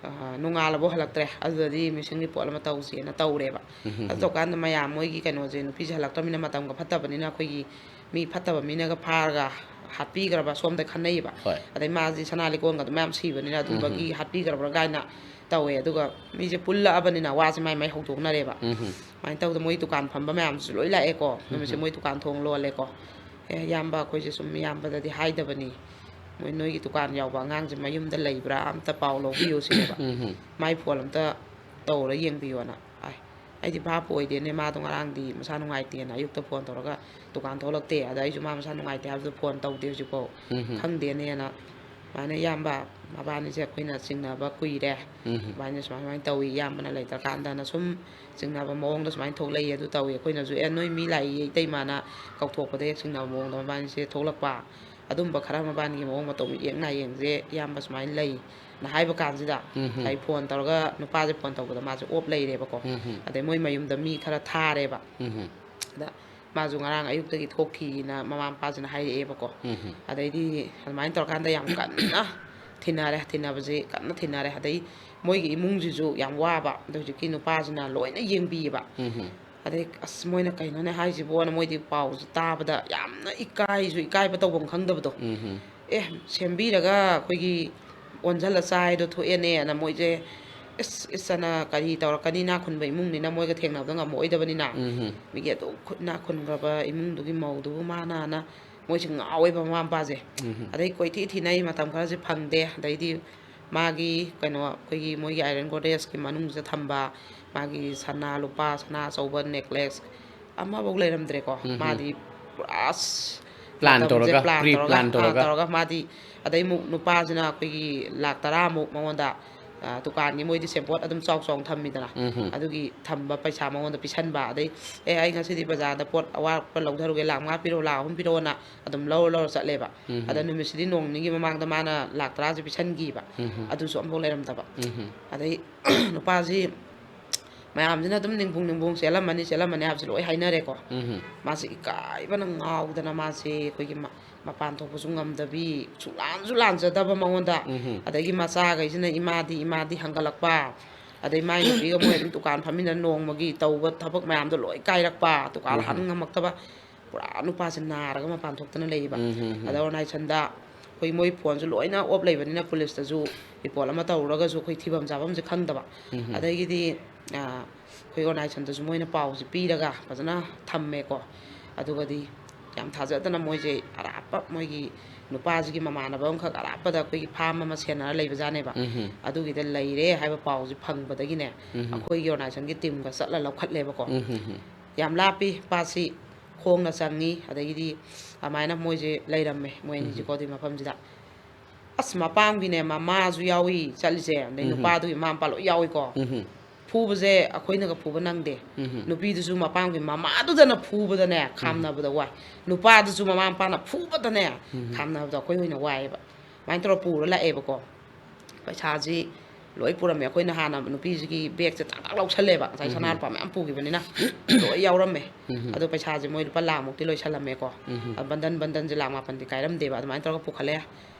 ꯑ, ꯅꯣꯡꯉꯥꯜꯂꯕꯣ ꯍꯜꯂꯛꯇ꯭ꯔꯦ, ꯑꯗꯨꯗꯗꯤ ꯃꯤꯁꯤꯡ ꯔꯤꯄꯣꯔꯠ ꯑꯃ ꯇꯧꯁꯦꯅ ꯇꯧꯔꯦꯕ꯫ ꯎꯝ, ꯎꯝ, ꯑꯗꯨ ꯎꯝ꯫ ꯇꯧꯀꯥꯟꯗ ꯃꯌꯥꯝ ꯃꯣꯏꯒꯤ ꯀꯩꯅꯣꯁꯦ, ꯅꯨꯄꯤꯁꯦ ꯍꯜꯂꯛꯇ꯭ꯔꯕꯅꯤꯅ, ꯃꯇꯝꯒ ꯐꯠꯇꯕꯅꯤꯅ ꯑꯩꯈꯣꯏꯒꯤ ꯃꯤ ꯐꯠꯇꯕ ꯃꯤꯅꯒ ꯐꯥꯔꯒ ꯍꯥꯠꯄꯤꯈ꯭ꯔꯕ ꯁꯣꯝꯗ ꯈꯟꯅꯩꯌꯦꯕ꯫ ꯍꯣꯏ꯫ ꯑꯗꯩ ꯃꯥꯁꯤ ꯁꯅꯥ ꯂꯤꯛꯀꯣꯟꯒꯗꯣ ꯃꯌꯥꯝ ꯁꯤꯕꯅꯤꯅ ꯎꯝ, ꯎꯝ꯫ ꯑꯗꯨꯝꯕꯒꯤ ꯍꯥꯠꯄꯤꯈ꯭ꯔꯕ꯭ꯔꯥ ꯀꯥꯏꯅ ꯇꯧꯋꯦ꯫ ꯑꯗꯨꯒ ꯃꯤꯁꯦ ꯄꯨꯜꯂꯛꯑꯕꯅꯤꯅ ꯋꯥꯁꯦ ꯃꯥꯏ ꯃꯥꯏ ꯍꯧꯗꯣꯛꯅꯔꯦꯕ꯫ ꯎꯝ, ꯎꯝ꯫ ꯑꯗꯨꯃꯥꯏꯅ ꯇꯧꯗꯅ ꯃꯣꯏ ꯗꯨꯀꯥꯟ ꯐꯝꯕ ꯃꯌꯥꯝꯁꯨ ꯂꯣꯏ ꯂꯥꯛꯑꯦꯀꯣ꯫ ꯎꯝ, ꯅꯨꯃꯤꯠꯁꯦ ꯎꯝ꯫ ꯃꯣꯏ ꯗꯨꯀꯥꯟ ꯊꯣꯡ ꯂꯣꯜꯂꯦꯀꯣ꯫ "ꯑꯦ, ꯏꯌꯥꯝꯕ, ꯑꯩꯈꯣꯏꯁꯦ ꯁꯨꯝ ꯏꯌꯥꯝꯕꯗꯗꯤ ꯍꯥꯏꯗꯕꯅꯤ, ꯃꯣꯏ ꯅꯣꯏꯒꯤ ꯗꯨꯀꯥꯟ ꯌꯥꯎꯕ ꯑꯉꯥꯡꯁꯦ ꯃꯌꯨꯝꯗ ꯂꯩꯕ꯭ꯔꯥ ꯑꯝꯇ ꯄꯥꯎ ꯂꯧꯕꯤꯌꯨ" ꯁꯤꯅꯦꯕ꯫ ꯎꯝ, ꯎꯝ꯫ "ꯃꯥꯏ ꯐꯣꯟ ꯑꯝꯇ ꯇꯧꯔ ꯌꯦꯡꯕꯤꯌꯣꯅ" ꯍꯥꯏ꯫ ꯑꯩꯗꯤ ꯚꯥꯞ ꯑꯣꯏꯗꯦꯅꯦ, ꯃꯥꯗꯣ ꯉꯔꯥꯡꯗꯤ ꯃꯁꯥ ꯅꯨꯡꯉꯥꯏꯇꯦꯅ ꯑꯌꯨꯛꯇ ꯐꯣꯟ ꯇꯧꯔꯒ ꯗꯨꯀꯥꯟ ꯊꯣꯛꯂꯛꯇꯦ, ꯑꯗ ꯑꯩꯁꯨ ꯃꯥ ꯃꯁꯥ ꯅꯨꯡꯉꯥꯏꯇꯦ ꯍꯥꯏꯕꯗꯨ ꯐꯣꯟ ꯇꯧꯗꯦ ꯍꯧꯖꯤꯛꯐꯥꯎ꯫ ꯎꯝ, ꯎꯝ꯫ ꯈꯪꯗꯦꯅꯦꯅ꯫ ꯑꯗꯨꯃꯥꯏꯅ ꯏꯌꯥꯝꯕ ꯃꯕꯥꯅꯤꯁꯦ ꯑꯩꯈꯣꯏꯅ ꯆꯤꯡꯅꯕ ꯀꯨꯏꯔꯦ, ꯎꯝ꯫ ꯃꯕꯥꯅꯤ ꯁꯨꯃꯥꯏ ꯁꯨꯃꯥꯏꯅ ꯇꯧꯏ, ꯏꯌꯥꯝꯕꯅ ꯂꯩꯇ꯭ꯔꯀꯥꯟꯗꯅ ꯁꯨꯝ ꯆꯤꯡꯅꯕ ꯃꯑꯣꯡꯗ ꯁꯨꯃꯥꯏꯅ ꯊꯣꯛꯂꯛꯏ, ꯑꯗꯨ ꯇꯧꯏ꯫ ꯑꯩꯈꯣꯏꯅꯁꯨ "ꯑꯦ, ꯅꯣꯏ ꯃꯤ ꯂꯥꯛꯏꯌꯦ, ꯏꯇꯩꯃꯅ ꯀꯧꯊꯣꯛꯄꯗ ꯍꯦꯛ ꯆꯤꯡꯅꯕ ꯃꯑꯣꯡꯗ ꯃꯕꯥꯅꯤꯁꯦ ꯊꯣꯛꯂꯛꯄ", ꯑꯗꯨꯝꯕ ꯈꯔ ꯃꯕꯥꯅꯤꯒꯤ ꯃꯑꯣꯡ ꯃꯇꯧ ꯃꯤꯠꯌꯦꯡ ꯅꯥꯌꯦꯡꯁꯦ ꯏꯌꯥꯝꯕ ꯁꯨꯃꯥꯏꯅ ꯂꯩꯅ ꯍꯥꯏꯕ ꯀꯥꯟꯁꯤꯗ, ꯎꯝ꯫ ꯑꯩ ꯐꯣꯟ ꯇꯧꯔꯒ, ꯅꯨꯄꯥꯁꯦ ꯐꯣꯟ ꯇꯧꯕꯗ ꯃꯥꯁꯦ ꯑꯣꯞ ꯂꯩꯔꯦꯕꯀꯣ꯫ ꯎꯝ꯫ ꯑꯗꯩ ꯃꯣꯏ ꯃꯌꯨꯝꯗ ꯃꯤ ꯈꯔ ꯊꯥꯔꯦꯕ꯫ ꯎꯝ꯫ ꯑꯗ ꯃꯥꯁꯨ ꯉꯔꯥꯡ ꯑꯌꯨꯛꯇꯒꯤ ꯊꯣꯛꯈꯤꯅ ꯃꯃꯥ ꯃꯄꯥꯁꯤꯅ ꯍꯥꯏꯔꯛꯑꯦꯕꯀꯣ꯫ ꯎꯝ꯫ ꯑꯗꯩꯗꯤ ꯑꯗꯨꯃꯥꯏꯅ ꯇꯧꯔꯀꯥꯟꯗ ꯌꯥꯝ ꯀꯟꯅ ꯊꯤꯟꯅꯔꯦ, ꯊꯤꯟꯅꯕꯁꯦ ꯀꯟꯅ ꯊꯤꯟꯅꯔꯦ꯫ ꯑꯗꯩ ꯃꯣꯏꯒꯤ ꯏꯃꯨꯡꯁꯤꯁꯨ ꯌꯥꯝ ꯋꯥꯕ, ꯑꯗꯣ ꯍꯧꯖꯤꯛꯀꯤ ꯅꯨꯄꯥꯁꯤꯅ ꯂꯣꯏꯅ ꯌꯦꯡꯕꯤꯌꯦꯕ꯫ ꯎꯝ꯫ ꯑꯗꯩ "ꯑꯁ, ꯃꯣꯏꯅ ꯀꯩꯅꯣꯅꯦ ꯍꯥꯏꯁꯤꯕꯣꯅ", ꯃꯣꯏꯗꯤ ꯄꯥꯎꯁꯦ ꯇꯥꯕꯗ ꯌꯥꯝꯅ ꯏꯀꯥꯏꯁꯨ ꯏꯀꯥꯏꯕ, ꯇꯧꯐꯝ ꯈꯪꯗꯕꯗꯣ꯫ ꯎꯝ꯫ "ꯑꯦ, ꯁꯦꯝꯕꯤꯔꯒ ꯑꯩꯈꯣꯏꯒꯤ ꯑꯣꯟꯁꯤꯜꯂ ꯆꯥꯏꯗꯣ ꯊꯣꯛꯑꯦꯅꯦꯅ" ꯃꯣꯏꯁꯦ, "ꯏꯁ, ꯏꯁ, ꯑꯅ ꯀꯔꯤ ꯇꯧꯔꯛꯀꯅꯤ, ꯏꯅꯥꯛ ꯈꯨꯟꯕ ꯏꯃꯨꯡꯅꯤꯅ ꯃꯣꯏꯒ ꯊꯦꯡꯅꯕꯗ ꯉꯝꯃꯛꯑꯣꯏꯗꯕꯅꯤꯅ", ꯎꯝ꯫ ꯃꯤꯒꯤ ꯑꯗꯨ ꯈꯨꯠ ꯏꯅꯥꯛ ꯈꯨꯟꯈ꯭ꯔꯕ ꯏꯃꯨꯡꯗꯨꯒꯤ ꯃꯧꯗꯨꯕꯨ ꯃꯥꯅꯅ ꯃꯣꯏꯁꯦ ꯉꯥꯎꯋꯦꯕ ꯃꯃꯥ ꯃꯄꯥꯁꯦ꯫ ꯎꯝ꯫ ꯑꯗꯩ ꯀꯣꯏꯊꯤ ꯊꯤꯅꯩ, ꯃꯇꯝ ꯈꯔꯁꯦ ꯐꯪꯗꯦ꯫ ꯑꯗꯩꯗꯤ ꯃꯥꯒꯤ ꯀꯩꯅꯣ, ꯑꯩꯈꯣꯏꯒꯤ ꯃꯣꯏꯒꯤ ꯑꯥꯏꯔꯟ ꯒꯣꯗ꯭ꯔꯦꯖꯀꯤ ꯃꯅꯨꯡꯁꯤꯗ ꯊꯝꯕ ꯃꯥꯒꯤ ꯁꯅꯥ ꯂꯨꯄꯥ, ꯁꯅꯥ ꯑꯆꯧꯕ, ꯅꯦꯀ꯭ꯂꯦꯁ ꯑꯃꯐꯥꯎ ꯂꯩꯔꯝꯗ꯭ꯔꯦꯀꯣ꯫ ꯎꯝ꯫ ꯃꯥꯗꯤ ꯄꯨꯔꯥ ꯑꯁ ꯄ꯭ꯂꯥꯟ ꯃꯇꯝꯁꯦ ꯇꯧꯔꯒ, ꯄ꯭ꯂꯥꯟ ꯄ꯭ꯔꯤ ꯇꯧꯔꯒ, ꯄ꯭ꯂꯥꯟ ꯑꯥ, ꯇꯧꯔꯒ꯫ ꯇꯧꯔꯒ ꯃꯥꯗꯤ, ꯑꯗꯩ ꯑꯃꯨꯛ ꯅꯨꯄꯥꯁꯤꯅ ꯑꯩꯈꯣꯏꯒꯤ ꯂꯥꯛ ꯇꯔꯥꯃꯨꯛ ꯃꯉꯣꯟꯗ, ꯑ, ꯗꯨꯀꯥꯟꯒꯤ ꯃꯣꯏꯗꯤ ꯁꯦꯝꯄꯣꯠ ꯑꯗꯨꯝ ꯆꯥꯎ ꯆꯥꯎꯅ ꯊꯝꯃꯤꯗꯅ, ꯎꯝ꯫ ꯑꯗꯨꯒꯤ ꯊꯝꯕ ꯄꯩꯁꯥ ꯃꯉꯣꯟꯗ ꯄꯤꯁꯟꯕ, ꯑꯗꯩ "ꯑꯦ, ꯑꯩ ꯉꯁꯤꯗꯤ ꯕꯖꯥꯔꯗ ꯄꯣꯠ ꯑꯋꯥꯠꯄ ꯂꯧꯊꯔꯨꯒꯦ, ꯂꯥꯛ ꯃꯉꯥ ꯄꯤꯔꯛꯑꯣ, ꯂꯥꯛ ꯑꯍꯨꯝ ꯄꯤꯔꯛꯑꯣꯅ" ꯑꯗꯨꯝ ꯂꯧꯔ ꯂꯧꯔ ꯆꯠꯂꯦꯕ꯫ ꯎꯝ꯫ ꯑꯗ ꯅꯨꯃꯤꯠꯁꯤꯗꯤ ꯅꯣꯡ ꯅꯤꯅꯤꯒꯤ ꯃꯃꯥꯡꯗ ꯃꯥꯅ ꯂꯥꯛ ꯇꯔꯥꯁꯦ ꯄꯤꯁꯟꯈꯤꯕ꯫ ꯎꯝ꯫ ꯑꯗꯨꯁꯨ ꯑꯃꯐꯥꯎ ꯂꯩꯔꯝꯗꯕ꯫ ꯎꯝ꯫ ꯑꯗꯩ ꯅꯨꯄꯥꯁꯤ ꯃꯌꯥꯝꯁꯤꯅ ꯑꯗꯨꯝ ꯅꯤꯡꯕꯨꯡ ꯅꯤꯡꯕꯨꯡ "ꯆꯦꯜꯂꯝꯃꯅꯤ, ꯆꯦꯜꯂꯝꯃꯅꯤ" ꯍꯥꯏꯕꯁꯤ ꯂꯣꯏ ꯍꯥꯏꯅꯔꯦꯀꯣ꯫ ꯎꯝ꯫ ꯃꯥꯁꯤ ꯏꯀꯥꯏꯕꯅ ꯉꯥꯎꯗꯅ ꯃꯥꯁꯤ ꯑꯩꯈꯣꯏꯒꯤ ꯃ-, ꯃꯄꯥꯟ ꯊꯣꯛꯄꯁꯨ ꯉꯝꯗꯕꯤ, ꯁꯨꯡꯂꯥꯟꯁꯨ ꯂꯥꯟꯖꯗꯕ ꯃꯉꯣꯟꯗ꯫ ꯎꯝ꯫ ꯑꯗꯒꯤ ꯃꯆꯥꯈꯩꯁꯤꯅ "ꯏꯃꯥꯗꯤ, ꯏꯃꯥꯗꯤ" ꯍꯪꯒꯠꯂꯛꯄ꯫ ꯑꯗꯩ ꯃꯥꯏ ꯅꯨꯄꯤꯒ ꯃꯣꯏ ꯑꯗꯨꯝ ꯗꯨꯀꯥꯟ ꯐꯝꯃꯤꯟꯅ ꯅꯣꯡꯃꯒꯤ ꯇꯧꯕ ꯊꯕꯛ ꯃꯌꯥꯝꯗꯣ ꯂꯣꯏ ꯀꯥꯏꯔꯛꯄ, ꯗꯨꯀꯥꯟ ꯎꯝ꯫ ꯍꯥꯡ ꯉꯝꯃꯛꯇꯕ, ꯄꯨꯔꯥ ꯅꯨꯄꯥꯁꯦ ꯅꯥꯔꯒ ꯃꯄꯥꯟ ꯊꯣꯛꯇꯅ ꯂꯩꯌꯦꯕ꯫ ꯎꯝ, ꯎꯝ, ꯎꯝ꯫ ꯑꯗ ꯑꯣꯔꯒꯅꯥꯏꯖꯦꯁꯟꯗ ꯑꯩꯈꯣꯏ ꯃꯣꯏ ꯐꯣꯟꯁꯨ ꯂꯣꯏꯅ ꯑꯣꯞ ꯂꯩꯕꯅꯤꯅ ꯄꯨꯂꯤꯁꯇꯁꯨ ꯔꯤꯄꯣꯔꯠ ꯑꯃ ꯇꯧꯔꯨꯔꯒꯁꯨ ꯑꯩꯈꯣꯏ ꯊꯤꯐꯝ ꯆꯥꯐꯝꯁꯦ ꯈꯪꯗꯕ꯫ ꯎꯝ꯫ ꯑꯗꯒꯤꯗꯤ, ꯑ, ꯑꯩꯈꯣꯏ ꯑꯣꯔꯒꯅꯥꯏꯖꯦꯁꯟꯗꯁꯨ ꯃꯣꯏꯅ ꯄꯥꯎꯁꯦ ꯄꯤꯔꯒ ꯐꯖꯅ ꯊꯝꯃꯦꯀꯣ꯫ ꯑꯗꯨꯒꯗꯤ ꯌꯥꯝ ꯊꯥꯖꯗꯅ ꯃꯣꯏꯁꯦ ꯑꯔꯥꯞꯄ, ꯃꯣꯏꯒꯤ ꯅꯨꯄꯥꯁꯤꯒꯤ ꯃꯃꯥꯟꯅꯕ ꯑꯃꯈꯛ ꯑꯔꯥꯞꯄꯗ ꯑꯩꯈꯣꯏꯒꯤ ꯐꯥꯔꯝ ꯑꯃ ꯁꯦꯟꯅꯔ ꯂꯩꯕꯖꯥꯠꯅꯦꯕ꯫ ꯎꯝ꯫ ꯑꯗꯨꯒꯤꯗ ꯂꯩꯔꯦ ꯍꯥꯏꯕ ꯄꯥꯎꯁꯦ ꯐꯪꯕꯗꯒꯤꯅꯦ, ꯎꯝ꯫ ꯑꯩꯈꯣꯏꯒꯤ ꯑꯣꯔꯒꯅꯥꯏꯖꯦꯁꯟꯒꯤ ꯇꯤꯝꯒ ꯆꯠꯂ ꯂꯧꯈꯠꯂꯦꯕꯀꯣ꯫ ꯎꯝ, ꯎꯝ, ꯎꯝ꯫ ꯌꯥꯝ ꯂꯥꯞꯄꯤ, ꯄꯥꯠꯁꯤ ꯈꯣꯡꯅ ꯆꯪꯉꯤ꯫ ꯑꯗꯒꯤꯗꯤ ꯑꯗꯨꯃꯥꯏꯅ ꯃꯣꯏꯁꯦ ꯂꯩꯔꯝꯃꯦ, ꯃꯣꯏ ꯎꯝ꯫ ꯑꯅꯤꯁꯦꯀꯣ ꯑꯗꯨꯒꯤ ꯃꯐꯝꯁꯤꯗ꯫ ꯑꯁ, ꯃꯄꯥꯝꯒꯤꯅꯦ, ꯃꯃꯥꯁꯨ ꯌꯥꯎꯏ ꯆꯠꯂꯤꯁꯦ, ꯑꯗꯩ ꯎꯝ꯫ ꯅꯨꯄꯥꯗꯨꯒꯤ ꯃꯃꯥ ꯃꯄꯥ ꯂꯣꯏ ꯌꯥꯎꯏꯀꯣ꯫ ꯎꯝ꯫ ꯐꯨꯕꯁꯦ ꯑꯩꯈꯣꯏꯅꯒ ꯐꯨꯕ ꯅꯪꯗꯦ꯫ ꯎꯝ꯫ ꯅꯨꯄꯤꯗꯨꯁꯨ ꯃꯄꯥꯝꯒꯤ ꯃꯃꯥꯗꯨꯗꯅ ꯐꯨꯕꯗꯅꯦ, ꯈꯥꯝꯅꯕꯗ ꯋꯥꯏ꯫ ꯅꯨꯄꯥꯗꯨꯁꯨ ꯃꯃꯥ ꯃꯄꯥꯅ ꯐꯨꯕꯗꯅꯦ, ꯎꯝ꯫ ꯈꯥꯝꯅꯕꯗ ꯑꯩꯈꯣꯏ ꯑꯣꯏꯅ ꯋꯥꯏꯑꯦꯕ꯫ ꯑꯗꯨꯃꯥꯏꯅ ꯇꯧꯔ ꯄꯨꯔ ꯂꯥꯛꯑꯦꯕꯀꯣ꯫ ꯄꯩꯁꯥꯁꯤ ꯂꯣꯏ ꯄꯨꯔꯝꯃꯦ꯫ ꯑꯩꯈꯣꯏꯅ ꯍꯥꯟꯅ ꯅꯨꯄꯤꯁꯤꯒꯤ ꯕꯦꯒꯁꯦ ꯇꯥꯛ ꯇꯥꯛ ꯂꯧꯁꯜꯂꯦꯕ, ꯉꯁꯥꯏ ꯁꯅꯥ ꯎꯝ꯫ ꯂꯨꯄꯥ ꯃꯌꯥꯝ ꯄꯨꯈꯤꯕꯅꯤꯅ꯫ ꯂꯣꯏ ꯌꯥꯎꯔꯝꯃꯦ꯫ ꯎꯝ꯫ ꯑꯗꯣ ꯄꯩꯁꯥꯁꯦ ꯃꯣꯏ ꯂꯨꯄꯥ ꯂꯥꯛꯃꯨꯛꯇꯤ ꯂꯣꯏꯁꯜꯂꯝꯃꯦꯀꯣ꯫ ꯎꯝ꯫ ꯑ, ꯕꯟꯗꯟ, ꯕꯟꯗꯟꯁꯦ ꯂꯥꯛ ꯃꯥꯄꯟꯗꯤ ꯀꯥꯏꯔꯝꯗꯦꯕ꯫ ꯑꯗꯨꯃꯥꯏꯅ ꯇꯧꯔꯒ ꯄꯨꯈꯠꯂꯛꯑꯦ꯫